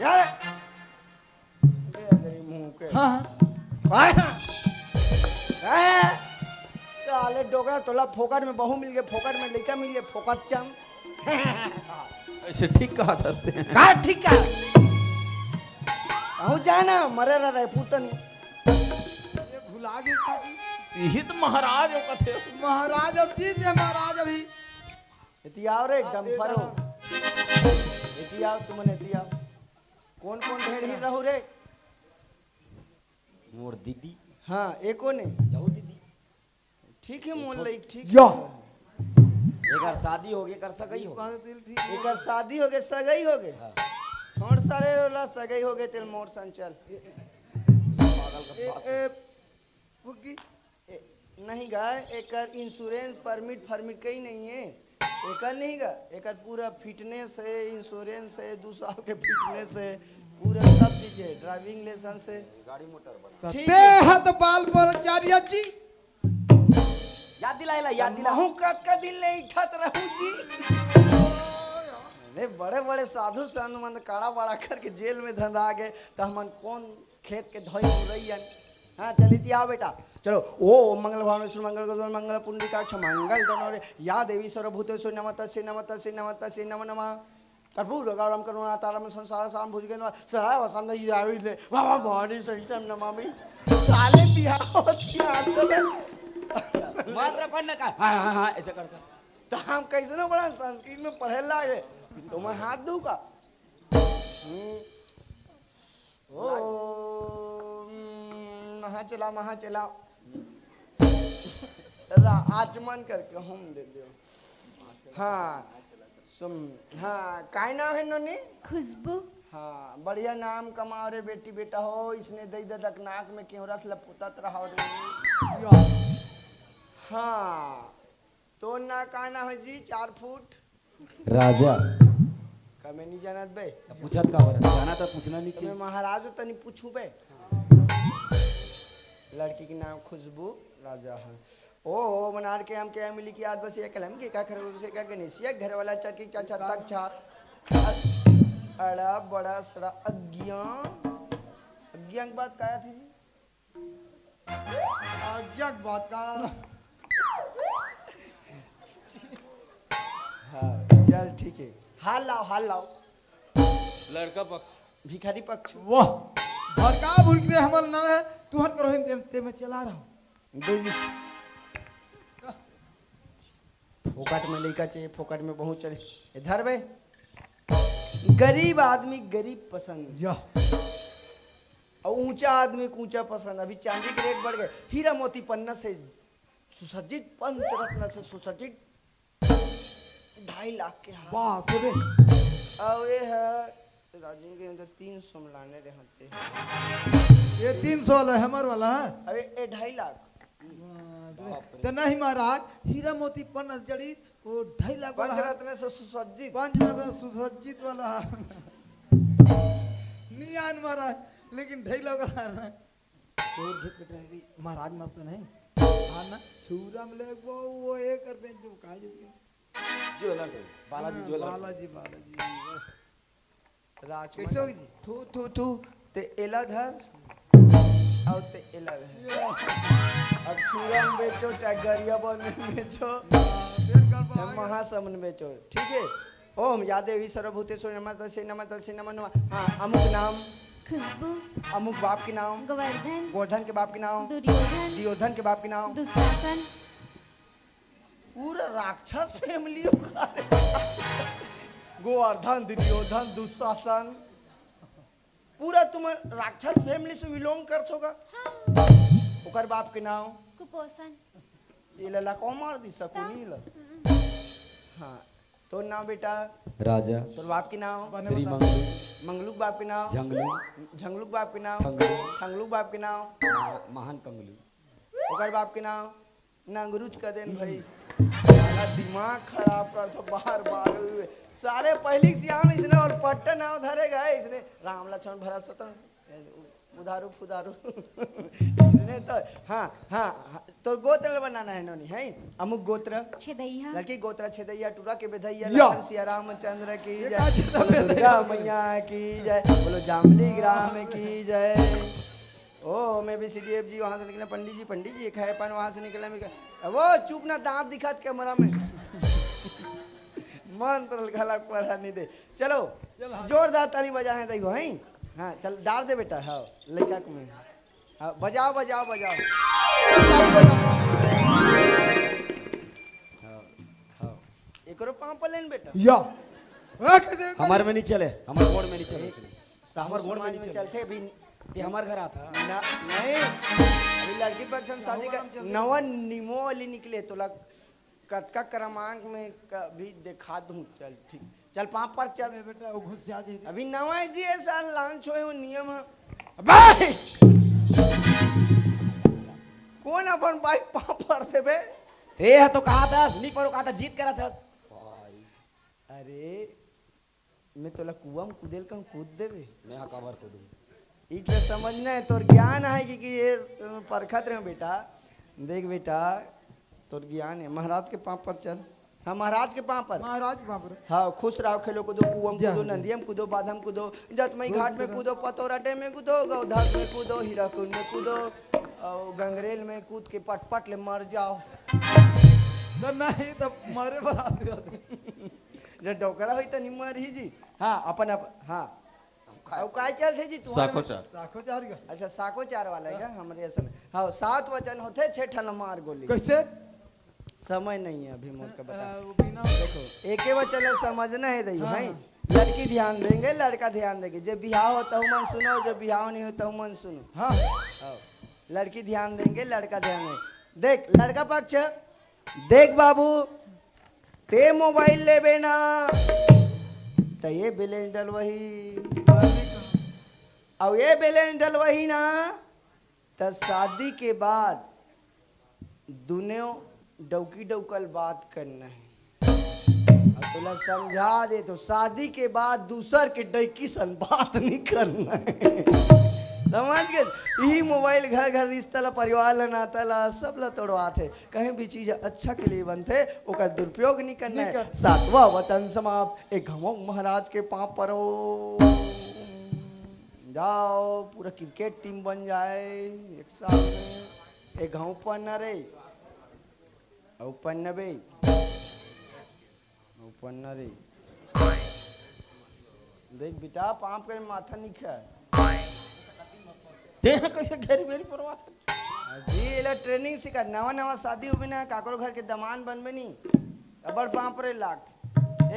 यार, बे अंदरी मुंह के। हाँ, हाँ। आय हाँ। आय हाँ। साले डोकरा तोला फोकट में बहू मिल गे, फोकट में लइका मिल गे, फोकट चम। ऐसे ठीक कहा था हंसते हैं। का ठीक कहा? कहूँ जाए ना, मरे रह रहे, पुरता नहीं। ये भुला गए का जी? यही तो महाराज हो कथे। महाराज अब जीत गए महाराज अभी। एती आओ रे, हाँ, डम्फर हो। एती आओ, तुमन एती आओ। कौन कौन भेड़ ही रहू रे? मोर दीदी। हाँ, ए कोन हे? यहू दीदी। ठीक हे, मोर छोट- लइक ठीक या। हे। एकर शादी हो गे, एकर सगई हो गे। एकर शादी हो गे, सगई हो गे। हाँ। छोड़ सारे ओला, सगई हो गे, तेल मोर संग चल। पागल का ए, बात। ए, फुग्गी। ए, नहीं गा, एकर insurance, permit, फर्मिट कहीं नहीं हे। एकर नहीं गा, एकर पूरा fitness हे, insurance हे, दू साल के fitness हे, पूरा सब चीज हे, driving license हे। गाड़ी मोटर बना। ठीक ते हे। हद बाल पर चारिया जी। याद दिला, याद दिला। महू कतका दिन ले इठत रहूं जी। अरे, बड़े बड़े साधु संत मन कड़ा बड़ा करके जेल में धंधा गए, तो हमन कौन खेत के धोई मुरैयन? हाँ, चलित आओ बेटा, चलो। ओ मंगल भुवनेश्वरी मंगल गौरी मंगल पुंडरीकाक्ष मंगल धरोहरे, या देवी सर्वभूतेषु नमस्तस्यै नमस्तस्यै नमस्तस्यै नमो नमः। कर्पूर गौरम करुणातारम संसार सारम भुजगेंद्र सदा वसंत ही आवे ले, वाह वाह, भवानी सहितम नमामि। साले बिहाव होती है आप तो। मंत्र पढ़ने का, हाँ हाँ हाँ, ऐसे करके। तो हम कैसे ना बड़ा संस्कृत में पढ़े लागे, तो मैं हाथ दूंगा। हम्म। ओ, हम्म, महा चला, महा चला। रा-, आचमन करके होम दे दो। हाँ, सुन, हाँ, काय नाम है नोनी? खुशबू। हाँ, बढ़िया नाम कमाओ रे बेटी, बेटा हो, इसने दई ददक नाक में केवरस लपुतत रहो रे। हाँ, तो ना का नाम है जी, चार फुट? राजा। का मैं नहीं जानत बे? त पूछत का बर? जाना त पूछना नहीं मैं चाहिए। महाराज हो, तनी पूछू बे। लड़की के नाम खुशबू राजा है। ओ, ओ, मनार के हम के मिली की याद बस ये कलम के का खरगोश से का गणेशिया घर वाला चर की चाचा तक छा। अ-, अड़ा बड़ा सड़ा अज्ञा। अज्ञा की बात काया थी जी? अज्ञा की बात का? हाँ, चल ठीक है। हाल लाओ, हाल लाओ। लड़का पक्ष। भिखारी पक्ष। वाह, भड़का भुड़के हमर ना रहे, तुहर करो हम ते, ते में चला रहा। दे जी। फोकट में लइका चाहिए, फोकट में बहुत चले। इधर बे। गरीब आदमी गरीब पसंद। या। और ऊंचा आदमी को ऊंचा पसंद। अभी चांदी के रेट बढ़ गए। हीरा मोती पन्ना से सुसज्जित, पंचरत्न से सुसज्जित ढाई लाख के हार। बाप रे। और ये है राजू के अंदर तीन सौ में लाने रहते। ये तीन सौ वाला है, हमर वाला है। अरे, ये ढाई लाख। बाप रे। तो नहीं महाराज, हीरा मोती पन्ना जड़ी, वो ढाई लाख वाला है। पंचरत्न से सुसज्जित। पंचरत्न सुसज्जित वाला है। नहीं आन महाराज, लेकिन ढाई लाख वाला है। तोर घेत के ड्राइवरी महाराज मस्त नहीं। हाँ ना, छुरा में ले वो, वो एक कर बेच दो, काहे जो कि ज्वेलर से, बालाजी हाँ, ज्वेलर से। बालाजी, बालाजी, बस। राजमंडल। कैसे होगी जी? थू, थू, थू, ते एला धर, और ते एला धर। यो। अब छुरा में बेचो, चाहे गरियाबंद में बेचो, हाँ, फिर गड़बड़ा चाहे गया। महासमुंद में बेचो, ठीक है? ओम या देवी सर्वभूतेषु नमस्तस्यै नमस्तस्यै नमो नमः। हाँ, अमुक नाम। खुशबू। अमुक बाप के नाम। गोवर्धन। गोवर्धन के बाप के नाम। दुर्योधन। दुर्योधन के बाप के नाम। दुशासन। पूरा राक्षस फैमिली ओकर। गोवर्धन, दुर्योधन, दुशासन। पूरा तुम राक्षस फैमिली से बिलोंग करथो का? हाँ। ओकर बाप के नाम? कुपोषण। ये लला को मार दी सकुनी ल। हम्म। हाँ, तोर नाम बेटा? राजा। तोर बाप के नाम? श्री मंगलू। मंगलू के बाप के नाम? झंगलू। झंगलू के बाप के नाम? ठंगलू। ठंगलू के बाप के नाम? मा-, महान कंगलू। ओकर बाप के नाम? नंगरूच कर देन भाई। साला दिमाग खराब कर तो बार बार। साले पहली सियाम इसने और पट्टा नाम धरेगा इसने। राम लक्ष्मण भरत शत्रुघ्न उधारू फुदारू। इसने तो, हाँ, हाँ, हाँ, तो गोत्र बनाना है नोनी, है? अमुक गोत्र। छेदैया। लड़की गोत्र छेदैया, टूरा के बेधैया, या। लखन सिया रामचंद्र की ये जय, का छेदा बोलो दुर्गा बेधैया? मैया की जय, बोलो जामली ग्राम की जय। ओ, मैं भी सी डी एफ जी वहाँ से निकले, पंडित जी, पंडित जी, एक है पन वहाँ से निकले, मैं कहा, वो चुप ना, दांत दिखात कैमरा में। मंत्र घलक पढ़ा नहीं दे। चलो, चल, हाँ। जोरदार ताली बजाए हैं, देखो, हैं? हाँ, चल, डाल दे बेटा, हाँ, लइका के में। हाँ, बजाओ, बजाओ, बजाओ। हाँ, हाँ। एकरो पाँव पर लेन बेटा। या। ए, कैसे हमार में नहीं चले, हमार गोड़ में नहीं चले। साहू हमार गोड़ में समाज नहीं में चले। चलते भी ते हमार घर आता। ना, नहीं। अभी लड़की पक्ष हम शादी का नवा निमो वाली निकले, तोला कतका क्रमांक में कभी देखा दूं। चल, ठीक, चल, पाँव पर चल। अबे बेटा, वो घुस जा जी। अभी नवा है जी, ये साल लॉन्च होए हो नियम है। अबे! कौन अपन बाइक पाँव पर देबे? ए, तो कहा था, नहीं परो कहा था, जीत करा था। अरे, मैं तोला कुआं में कूदेल कहूँ, कूद देबे? मैं हा काबर कूदूं? ई तो समझना है, तोर ज्ञान है कि, कि ये, अ, परखत रहे बेटा। देख बेटा, तोर ज्ञान हे, महाराज के पाँव पर चल। हाँ, महाराज के पाँव पर। महाराज के पाँव पर। हाँ, खुश रहो, खेलो कूदो, कुआं में जय कूदो, हो। नदिया में कूदो, बांध में कूदो, जतमई खुश घाट में रहो। कूदो, पतोरा डैम में कूदो, गौधर में कूदो, हीराकुंड में कूदो, और गंगरेल में कूद के पटपट ले मर जाओ। तो नहीं, तो मरे बर आथे। जब डोकरा होई तो नहीं मरही जी। हाँ, अपन अप-, हाँ। अउ काय चलथे जी तुम्हारे में? साखोचार। साखोचार का? अच्छा, साखोचार वाला हे का? हमरे असन। हाँ, सात वचन होथे, छह ठन मार गोली। कैसे? समय नहीं है अभी मोर का बता। अ, वो बिना देखो, एके वचन ल समझना है दई, हाँ, हैं? हाँ। लड़की ध्यान देंगे, लड़का ध्यान देंगे। जे बिहाव हो तहु मन सुनो, जे बिहाव नहीं हो तहु मन सुनो। हाँ। हाँ। लड़की ध्यान देंगे, लड़का ध्यान देंगे। देख, लड़का पक्ष, देख बाबू, ते मोबाइल लेबे ना, त ये बैलेंस डलवाही, अउ ये बैलेंस डलवाही ना, त शादी के बाद दुनों डौकी डौकल बात करना है। अउ तोला समझा दे तो शादी के बाद दूसर के डौकी सन बात नहीं करना है। समझ गे? यही मोबाइल घर घर रिश्ता ला, परिवार ला, नाता ला, सब ला तोड़वात है। कहीं भी चीज अच्छा के लिए बनथे, ओकर दुरुपयोग नहीं करना नहीं है। कर- सातवां वचन समाप्त। एक घाव महाराज के पाँव परो। जाओ, पूरा क्रिकेट टीम बन जाए एक साल में। एक घाव पन्ना रे, अउ पन्ना बे, अउ पन्ना रे। देख बेटा, पाँव के माथा नहीं खाए। तेहा कैसे घेरी बेरी परवास कर? जी, एला ट्रेनिंग सिखा। नवा नवा शादी होबे ना, काकरो घर के दमान बनबे नी, अबड़ पाँव परे लागथे।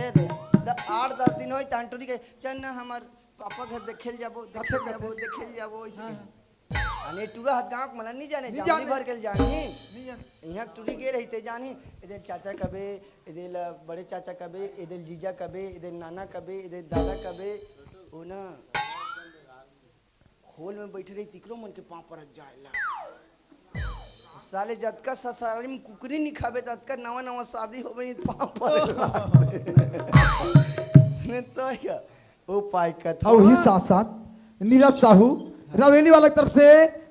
ए दे, द-, आठ दस दिन होई, तान टूरी के, "चल ना, हमर पापा घर देखे ल जाबो, देखे ल जाबो, देखे ल जाबो," ऐसे हाँ। कहे। अने टूरा हत गाँव के मला नहीं जाने, नहीं जामली जाने। भर के ल जाने। नहीं जाने। यहाँ टूरी गे रही ते जाने, एदे चाचा कबे, एदे ल-, बड़े चाचा कबे, एदे ल जीजा कबे, एदे ल नाना कबे, एदे ल दादा कबे, वो ना। खोल में बैठे रही, तिकरो मन के पाँव परत जाए ला। साले जतका ससुरारी में कुकरी नहीं खाबे, ततका नवा नवा शादी होबे नहीं, पाँव परे ला। नहीं तो क्या? ओ पाई कथा। अउ ही साथ साथ नीरज साहू रवेली वाला की तरफ से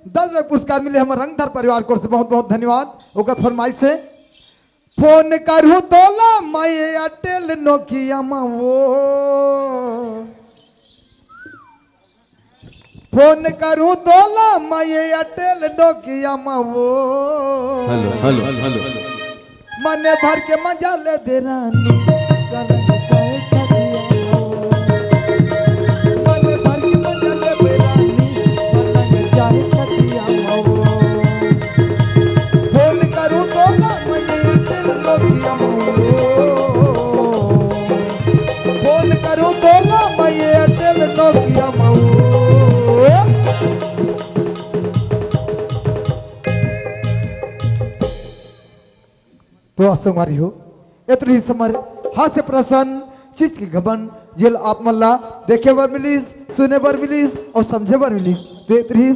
दस रुपए पुरस्कार मिले हमर रंगधर परिवार को, से बहुत बहुत धन्यवाद। ओकर फरमाइश है, फोन करूँ तोला मैं एयरटेल नोकिया मा वो। फोन करूँ तोला मैं एयरटेल नोकिया मा वो। Hello, hello, hello. मने भर के मजा ले दे रानी, कलंग चाहे खटिया वो। मने भर के मजा ले दे रानी, कलंग चाहे खटिया वो। फोन करूँ तोला मैं एयरटेल नोकिया मा वो। फोन करूँ तोला मैं एयरटेल नोकिया मा वो। तो संगवारी हो, एतरी हमर हास्य प्रसंग चीज के घमंड, जेल आप मन ला देखे बर मिलिस, सुने बर मिलिस अउ समझे बर मिलिस। तो एतरी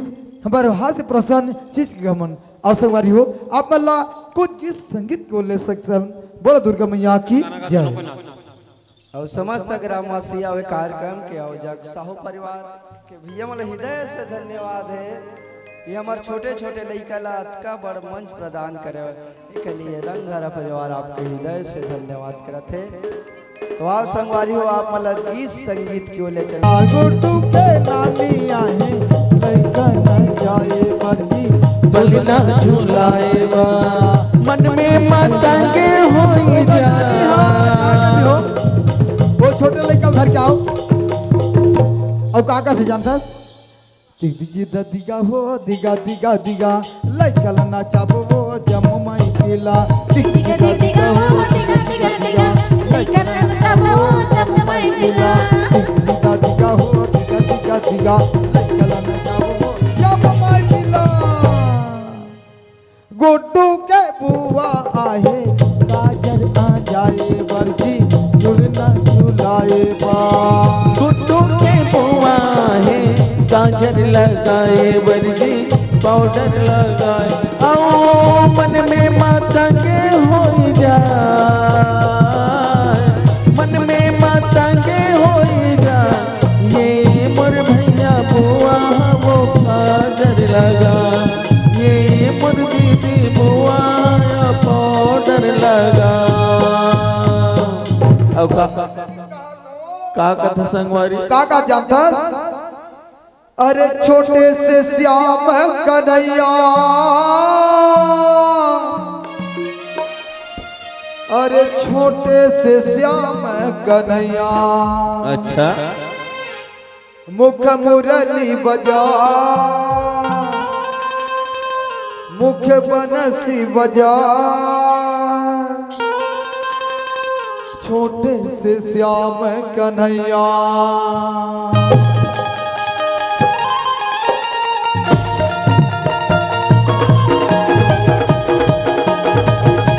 हमर हास्य प्रसंग चीज के घमंड। अउ संगवारी हो, आप मन ला कुछ गीत संगीत के ओर ले सकथन। बोलो दुर्गा मैया की जय। अउ समस्त ग्रामवासी अउ ए कार्यक्रम के आयोजक साहू परिवार के भैया मन ल हृदय से धन्यवाद हे। ये हमर छोटे-छोटे लइका ला अतका बड़ मंच प्रदान करे, एके लिए रंगधरा परिवार आपके हृदय से धन्यवाद करत हे। तो आओ संगवारी हो, आप मन ल गीत संगीत के ओर ले चल। गुड्डू के नानी आहे, लइका न जाए बर जी, झुलना झुलाए बा। मन में माता के होई जा। वो छोटे लइका उधर के आओ। अउ का का से जानथस? दिगदिगी ददिगा हो, दिगा, दिगा, दिगा, लइका ला नचाबो वो जम माई पिला। दिगदिगी ददिगा हो, दिगा, दिगा, दिगा, लइका ला नचाबो वो जम माई पिला। दिगदिगी ददिगा हो, दिगा, दिगा, दिगा, लइका ला नचाबो वो जम माई पिला। गुड्डू के बुआ आहे, काजर आ जाए बर जी, झुलना झुलाए बा। गुड्डू के बुआ आहे, काजर लगाए बर जी, पाउडर लगाए। अउ मन में माता के होई जाए, मन में माता के होई जाए। ये मोर भैया बुआ वो काजर लगा, ये मोर दीदी बुआ या पाउडर का कथा संगवारी? का का जानथस? अरे छोटे से श्याम कन्हैया, अरे छोटे से श्याम कन्हैया। अच्छा। मुख मुरली बजा, मुख बनसी बजा, छोटे से श्याम कन्हैया।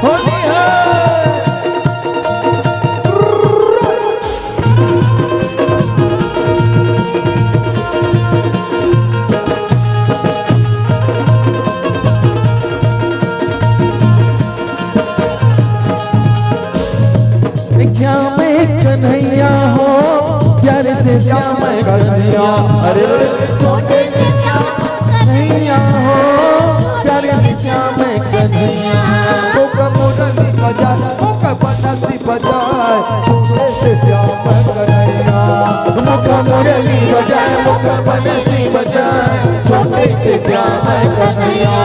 होली है। श्याम कन्हैया हो, प्यारे से श्याम कन्हैया। अरे रे, छोटे से श्याम कन्हैया हो, प्यारे से श्याम कन्हैया। मुख मुरली बजाए, मुख बनसी बजाए, छोटे से श्याम कन्हैया। मुख मुरली बजाए, मुख बनसी बजाए, छोटे से श्याम कन्हैया।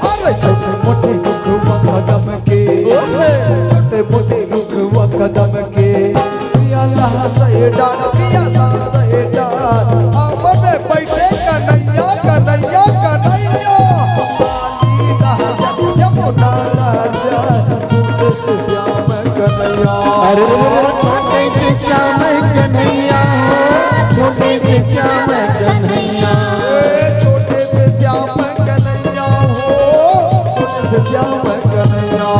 अरे छोटे मोटे रुखवा कदम के, ओहे। छोटे मोटे रुखवा कदम के, पिया लहसए डार, पिया लहसए डार, आम में बैठे कन्हैया, कन्हैया, कन्हैया। काली नहर, यमुना नहर, छोटे से श्याम कन्हैया। अरे रे रे, छोटे से श्याम कन्हैया हो, छोटे से श्याम कन्हैया। ए, छोटे से श्याम कन्हैया हो, छोटे से श्याम कन्हैया।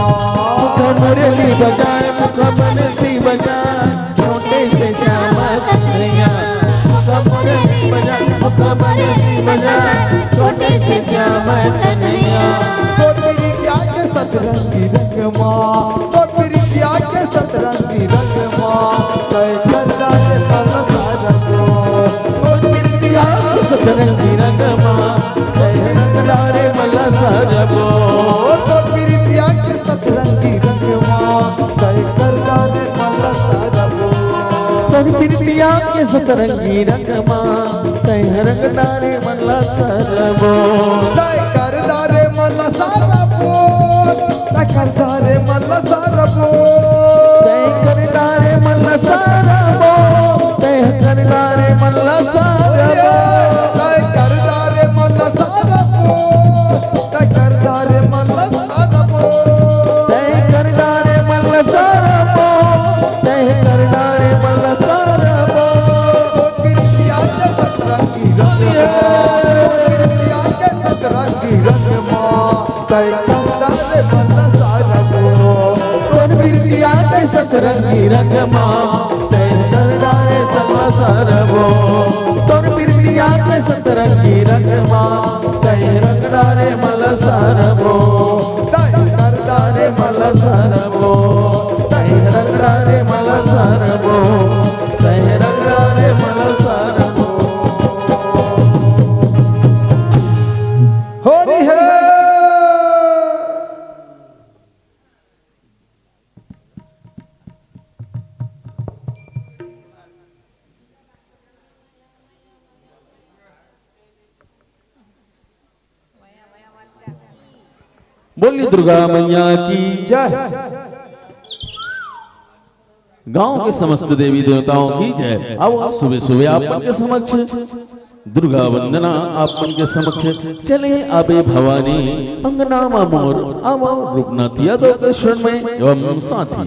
मुख मुरली बजाए, मुख बनसी बजाए, छोटे से श्याम कन्हैया। मुख मुरली बजाए, मुख बनसी बजाए, छोटे से श्याम कन्हैया। तोर प्रीतिया के सतरंगी रंगमा, तोर प्रीतिया के सतरंगी रंगमा, तय कर डारे मन सारा मोर। तोर प्रीतिया के सतरंगी रंगमा, तय रंग डारे मन सारा मोर। तोर प्रीतिया के सतरंगी रंगमा, तय कर डारे मन सारा मोर। तोर प्रीतिया के सतरंगी रंगमा, तय रंग डारे मन ला सारा मोर। तय कर डारे मन ला सारा मोर। तय कर डारे मन ला सारा मोर। तय कर डारे मन ला सारा मोर। तय कर डारे मन ला सारा मोर। तय कर डारे मन ला सारा मोर। तय कर डारे मन ला सारा मोर। तय कर डारे मन ला सारा मोर। तय कर डारे मन ला सारा मोर। तोर प्रीतिया के सतरंगी रंगमा, तोर प्रीतिया के सतरंगी रंगमा, तय कर डारे मन ला सारा मोर। तोर प्रीतिया के सतरंगी रंगमा, तय कर डारे मन ला सारा मोर। तोर प्रीतिया के सतरंगी रंगमा, तय रंग डारे मन ला सारा मोर। तय कर डारे मन ला सारा मोर। तय रंग डारे मन ला सारा मोर। तय रंग डारे मन ला सारा मोर। होली है। बोली दुर्गा मैया की जय। गांव के समस्त देवी देवताओं की जय। आओ, सुबह सुबह आप मन के समक्ष दुर्गा वंदना, आप मन के समक्ष चले आबे भवानी, अंगना मा मोर, आओ रूपनाथ यादव के शरण में एवं साथी।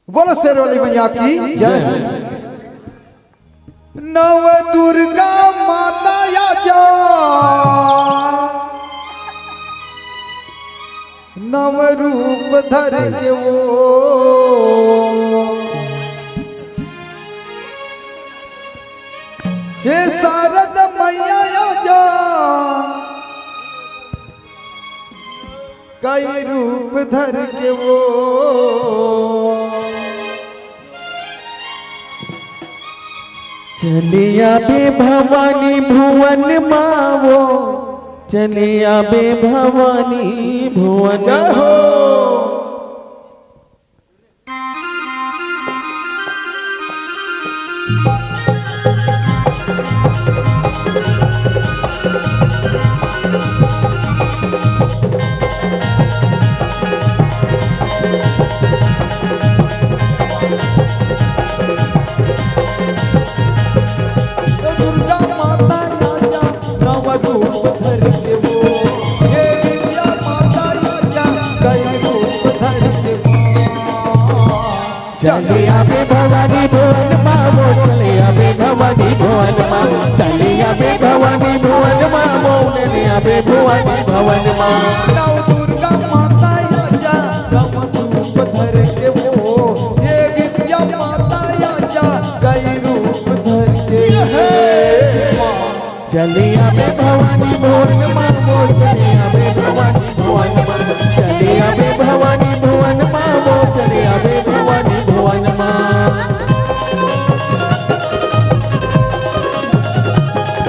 बोलो शेर वाली मैया की जय। नव दुर्गा माता आजा, नव रूप धर के वो, हे शारद मैया आजा, कई रूप धर के वो। चले आबे भवानी भुवन मा वो, चले आबे भवानी भुवन जय मा। हो। दुर्गा माता आजा, नव रूप धर के वो। हे विद्या माता आजा, कई रूप धर के वो। चले आबे भवानी भुवन मा वो, चले आबे भवानी भुवन मा, चले आबे भवानी भुवन मा वो, चले आबे भवानी भुवन मा। नव दुर्गा माता आजा, नव रूप धर के वो। हे विद्या माता आजा, कई रूप धर के। चले आबे भवानी भुवन मा वो, चले आबे भवानी भुवन मा, चले आबे भवानी भुवन मा वो, चले आबे भवानी भुवन मा।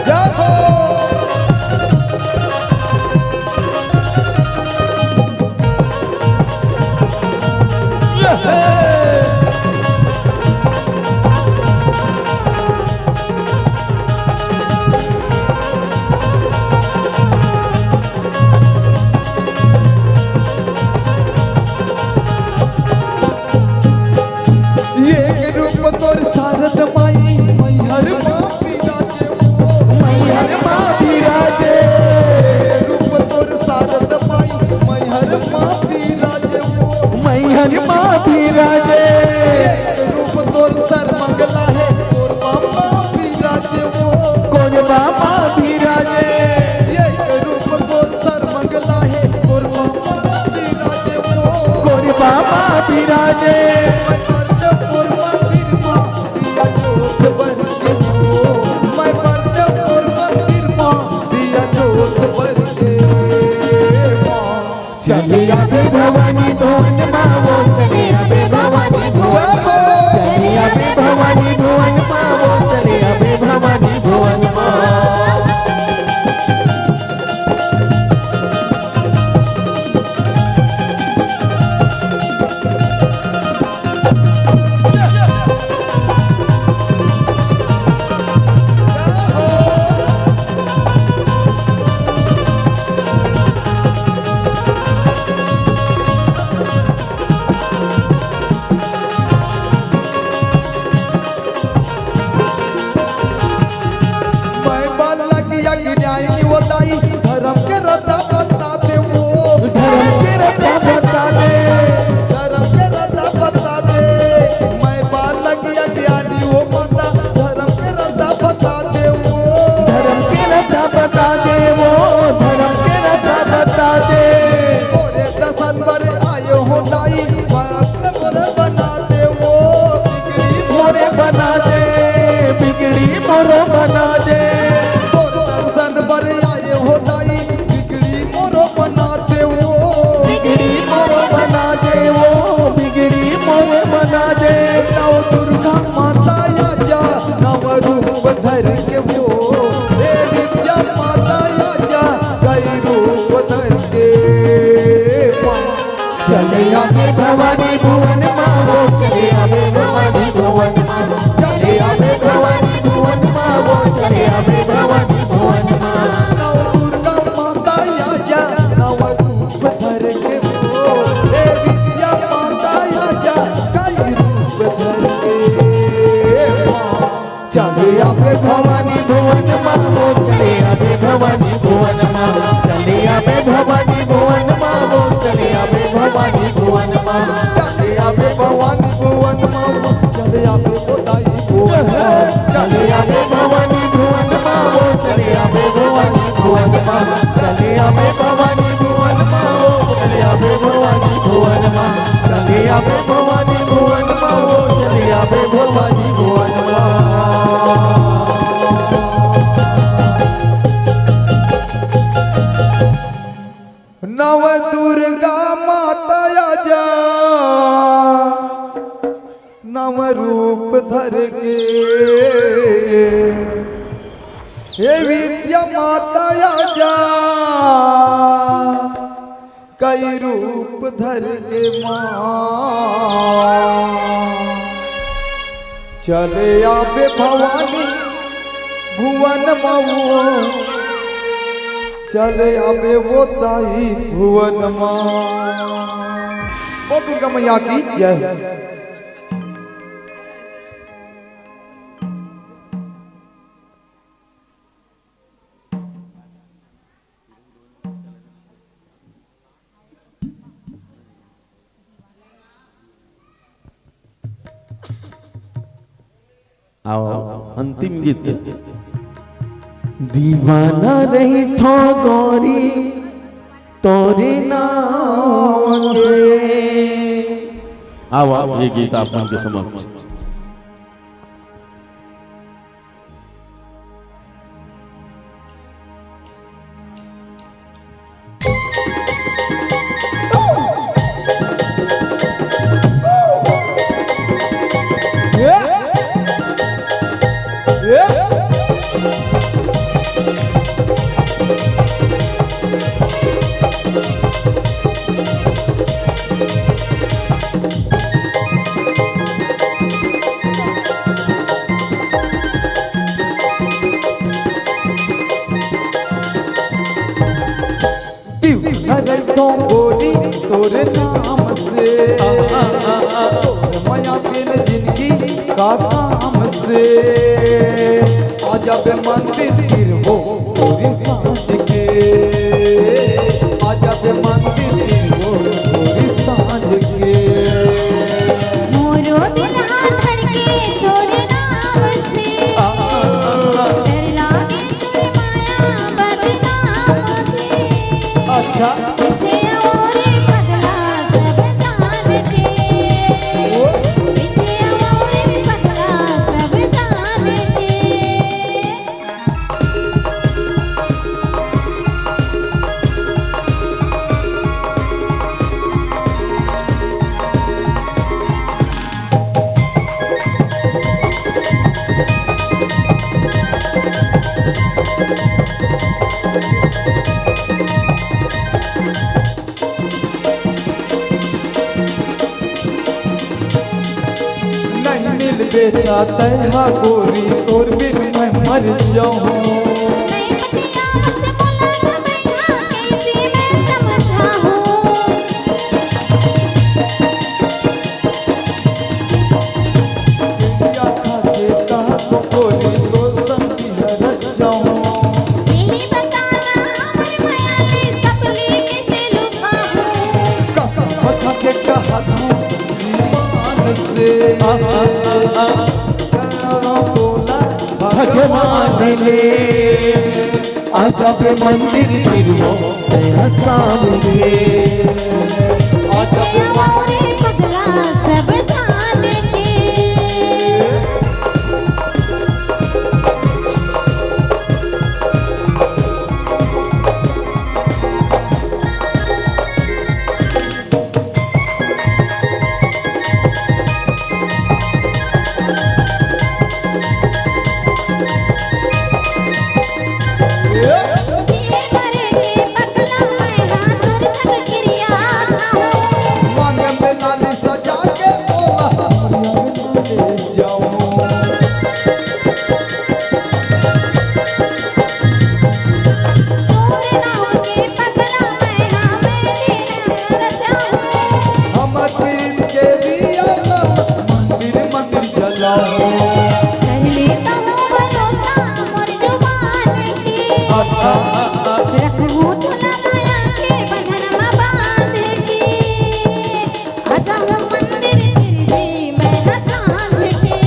जय हो। एक रूप तोर शारद माई, मैहर मा विराजे वो। मैहर मा विराजे। एक रूप तोर शारद माई, मैहर मा विराजे वो। मैहर मा विराजे। एक रूप तोर सर्वमंगला हे, कोरबा मा विराजे वो। कोरबा मा विराजे। एक रूप तोर सर्वमंगला हे, कोरबा मा विराजे वो। कोरबा मा विराजे। मैं परदेव तोर मंदिर मा, दिया जोत बर के वो। मैं परदेव तोर मंदिर मा, दिया जोत बर के वो। चले आबे भवानी भुवन मा वो, चले आबे भवानी भुवन मा। चले आबे भवानी भुवन मा वो, चले आबे भवानी भुवन मा। मैं बालक अज्ञानी वो दाई, धर्म के रद्दा बता दे वो। धर्म के रद्दा बता दे। धर्म के रद्दा बता दे। मैं बालक अज्ञानी वो माता, धर्म के रद्दा बता दे वो। धर्म के रद्दा बता दे वो, धर्म के रद्दा बता दे। मोरे दर्शन बर आयो हो दाई, बालक मोर बना दे वो। बिगड़ी मोरे बना दे, बिगड़ी मोर बना दे। तोर दर्शन बर आए हो दाई, बिगड़ी मोर बना दे वो। बिगड़ी मोर बना दे वो, बिगड़ी मोर बना दे। नव दुर्गा माता आजा, नव रूप धर के वो। हे विद्या माता आजा, कई रूप धर के वो। चले आबे भवानी भुवन मा वो, चले आबे भवानी भुवन मा, चले आबे भवानी भुवन मा वो, चले आबे भवानी भुवन मा। नव दुर्गा माता आजा, नव रूप धर के वो, हे विद्या माता आजा, कई रूप धर के वो। चले आबे भवानी भुवन मा वो, चले आबे भवानी भुवन मा, चले आबे भवानी भुवन मा वो, चले आबे भवानी भुवन मा, चले आबे भवानी भुवन मा वो, चले आबे भवानी भुवन मा, चले आबे भवानी भुवन मा, चले आबे भवानी भुवन मा वो, चले आबे दुर्गा माता आजा, नव रूप धर के। हे विद्या माता आजा, कई रूप धर के माँ। चले आबे भवानी भुवन मऊ, चले आबे वो ताई भुवन माँ। वो दुर्गा मैया की जय। आओ, अंतिम गीत। दीवाना रहिथों गौरी तोरे नाम से। आओ, आओ, ये गीत आप मन के समक्ष। दिल भरल तो बोली तोरे नाम से, तोर मया बिन जिंदगी का काम से। आजा बे मंदिर गिरबो तोरी सांझ के, आजा बे मंदिर गिरबो तोरी सांझ के। मोरो दिल हा धड़के तोरे नाम से, डर लागे तोर माया बदनाम से। अच्छा। इसे और पगला सब जान के, ओ। इसे और पगला सब जान के। नहीं मिलबे ता तैहा गोरी, तोर बिन मैं मर जाऊं। नहीं पतिया से बोला था भैया, कैसे मैं समझाऊं। किरिया खा के कहा तो गोरी, तोर संग हरत जाऊं। यही बताना हमर भयाली सपली कैसे लुभाऊं। कसम खा के कहा तू ईमान से। आ, आ, आ, आ। तोला भगवान ले। आजा बे मंदिर गिरबो तेरा सामने। आजा बे हमारे पगला सब जान के। हमर प्रीत के दिया ला मंदिर मंदिर जलाओ। कर लेता हूँ भरोसा मोर जुबान के। अच्छा। रखहूँ तोला माया के बंधन में बांध के। आजा हो मंदिर गिरजे मैं ना सांझ के।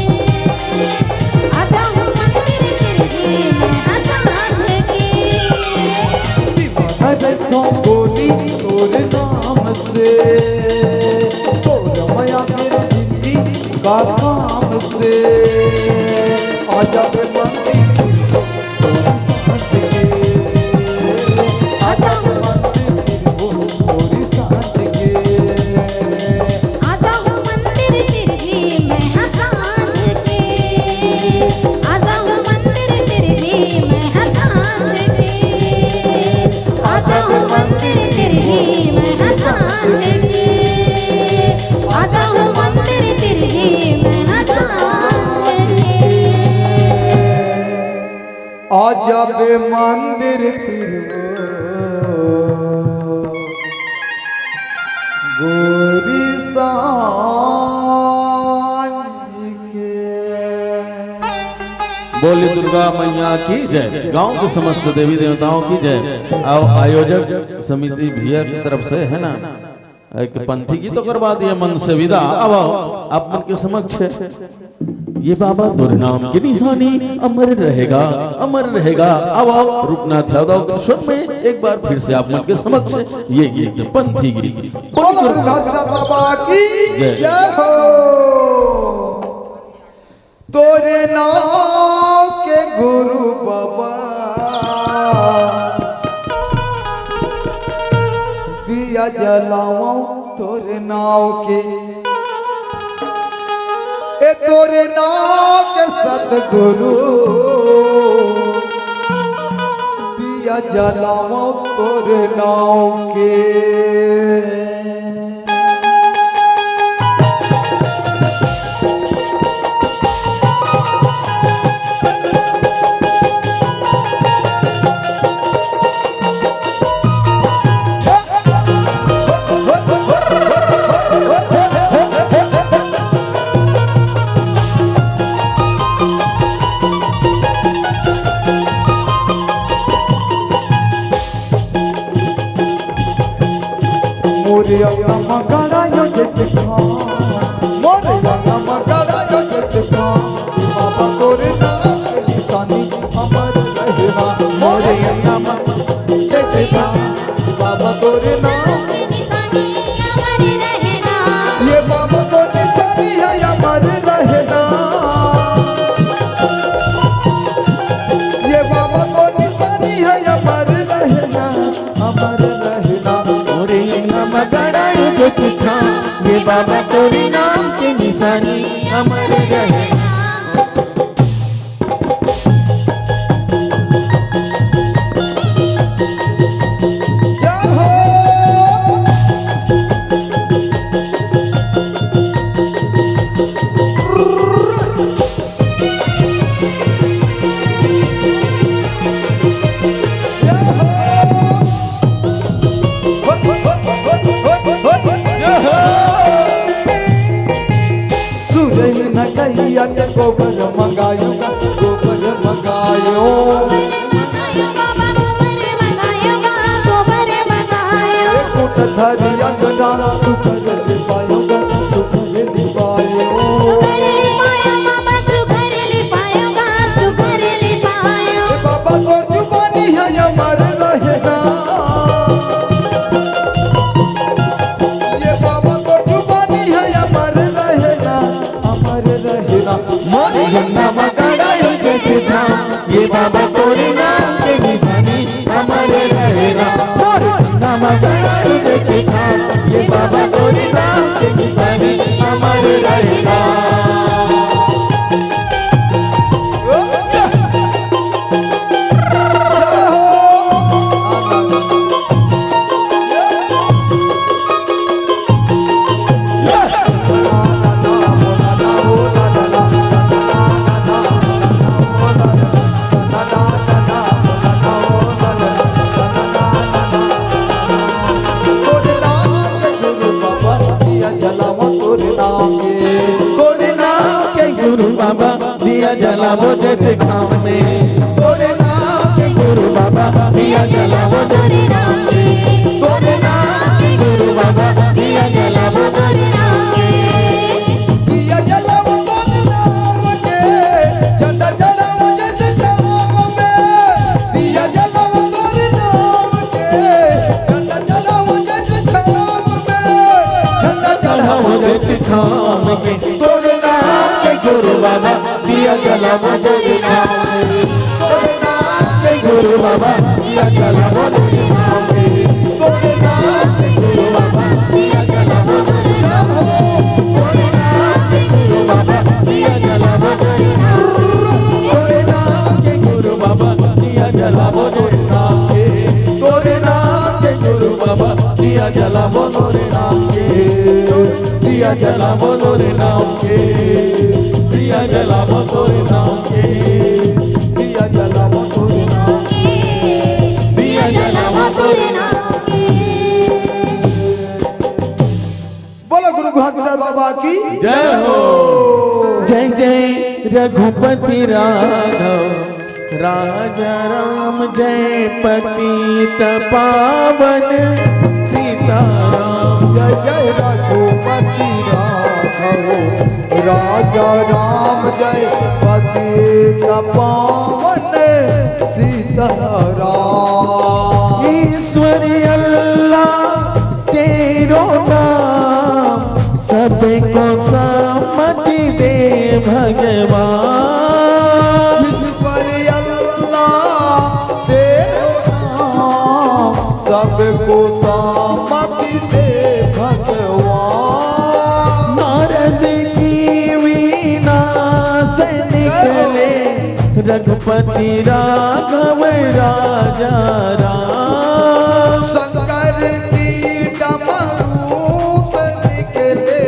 आजा हो मंदिर गिरजे मैं ना सांझ के। दीवाना रखो बोली तोरे नाम से, तोर मया मेरे जिंदगी का काम से। आजा बे मंदिर तोरी सांझ के, आजा बे मंदिर तोरी सांझ जब मंदिर तीर वो गोरी सांझ के। बोली दुर्गा मैया की जय। गांव के समस्त देवी देवताओं की जय। और आयोजक समिति भैया की तरफ से, है ना, एक पंथी गीत ओकर बाद ये मन से विदा। अब आओ, आप मन के समक्ष ये बाबा तोरे नाम के निशानी अमर रहेगा, अमर रहेगा। अब आओ, रूपनाथ यादव के स्वर में एक बार फिर से आप मन के समक्ष ये गीत, पंथी गीत। बोलो दुर्गा बाबा की जय। जय हो। तोरे नाव के गुरु बाबा, दिया जलावो तोरे नाव के। ए तोरे नाव के सतगुरु, दिया जलावो तोरे नाव के। मोरे अंगना म गड़ा यो जे देखा, मोरे अंगना म गड़ा यो जे देखा, बाबा तोरे नाम के निशानी अमर रहेगा। मोरे अंगना म जे देखा, बाबा तोरे नाम, ये बाबा तोरे निशानी है अमर रहेगा। ये बाबा तोरे निशानी है अमर रहेगा। अमर रहना। मोरे अंगना म गड़ा यो जे देखा, ये बाबा तोरे नाम के निशानी अमर रहना। जय हो। सुरई न गइया के गोबर मंगायो, गोबर मंगायो। कुट धरिया गदा सुपर पायो, सुपर पायो। सुघर लिपायो बाबा, सुघर लिपायो। ए बाबा तोर जुबानी है अमर रहेगा। ये बाबा तोर जुबानी है अमर रहेगा, अमर रहेगा। मोरे अंगना म गड़ा यो जे देखा, ये बाबा तोरे नाम के निशानी अमर रहेगा। मोरे अंगना म गड़ा यो जे देखा, ये बाबा तोरे नाम के निशानी अमर रहेगा। तोरे नाम के गुरु बाबा दिया जलाबो जे ते घाम में। तोरे नाम के गुरु बाबा दिया जलाबो जे ते घाम में। तोरे नाम के गुरु बाबा दिया जलाबो जे ते घाम में। दिया जलाबो तोरे नाम के, झंडा जलाबो जे ते घाम में। दिया जलाबो तोरे नाम के, झंडा जलाबो जे ते घाम में। झंडा चढ़ाबो जे ते घाम में। तोरे नाम के गुरु बाबा दिया जलाबो जे ते घाम में। तोरे नाम के गुरु बाबा दिया जलाबो जे ते घाम में। तोरे नाम के गुरु बाबा दिया जलाबो जे ते घाम में। तोरे नाम के गुरु बाबा दिया जलाबो जे ते घाम में। तोरे नाम के गुरु बाबा दिया जलाबो जे ते घाम में। तोरे नाम के गुरु बाबा दिया जलाबो तोरे नाम के। दिया जलाबो तोरे नाम के, दिया जलाबो तोरे नाम के, दिया जलाबो तोरे नाम बाबा की जय हो। जय जय रघुपति राघव राजा राम, जय पतित पावन सीताराम। जय जय रघुपति राघव राजा राम, जय पतित पावन सीताराम। ईश्वर अल्लाह तेरो नाम, सबको सम्मति दे भगवान। ईश्वर अल्लाह तेरो नाम, सबको सम्मति दे भगवान। नारद की वीणा से निकले रघुपति राघव राजा राम। शंकर की डमरू से निकले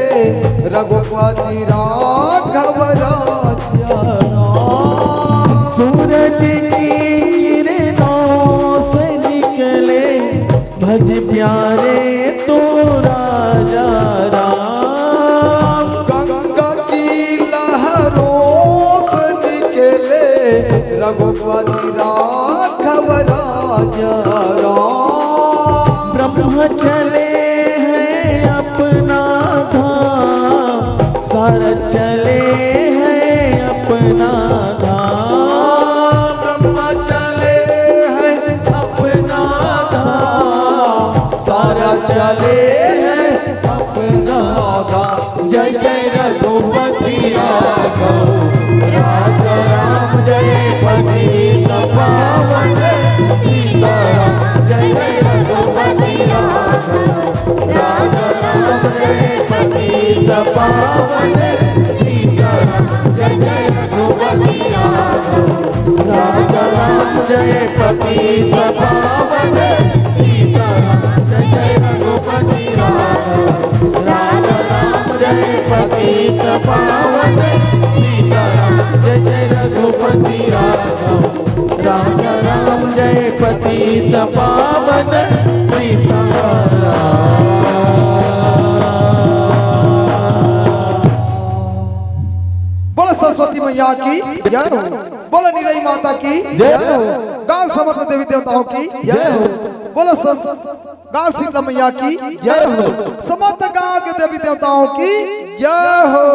रघुपति राघव राजा राम। सूरज की किरणों से निकले भज प्यारे तू राजा राम। गंगा की लहरों से निकले रघुपति राघव राजा राम। ब्रह्म चले हैं अपना धाम, सारथ चले हैं अपना धाम। ब्रह्म चले हैं अपना धाम, सारथ चले हैं अपना धाम। जय जय रघुपति राघव राजा राम, जय पतित पावन सीताराम। जय जय रघुपति राघव राजा राम, जय पतित पावन सीताराम। जय जय रघुपति राघव राजा राम, जय पतित पावन सीताराम। जय जय रघुपति राघव राजा राम, जय पतित पावन सीताराम। जय जय रघुपति राघव राजा राम, जय पतित पावन सीताराम। बोलो सरस्वती मैया की जय हो। बोलो निरई माता की जय हो। गाँव समस्त देवी देवताओं की जय हो। बोलो सर-, गाँव शीतला मैया की जय हो। समस्त गाँव के देवी देवताओं की जय हो।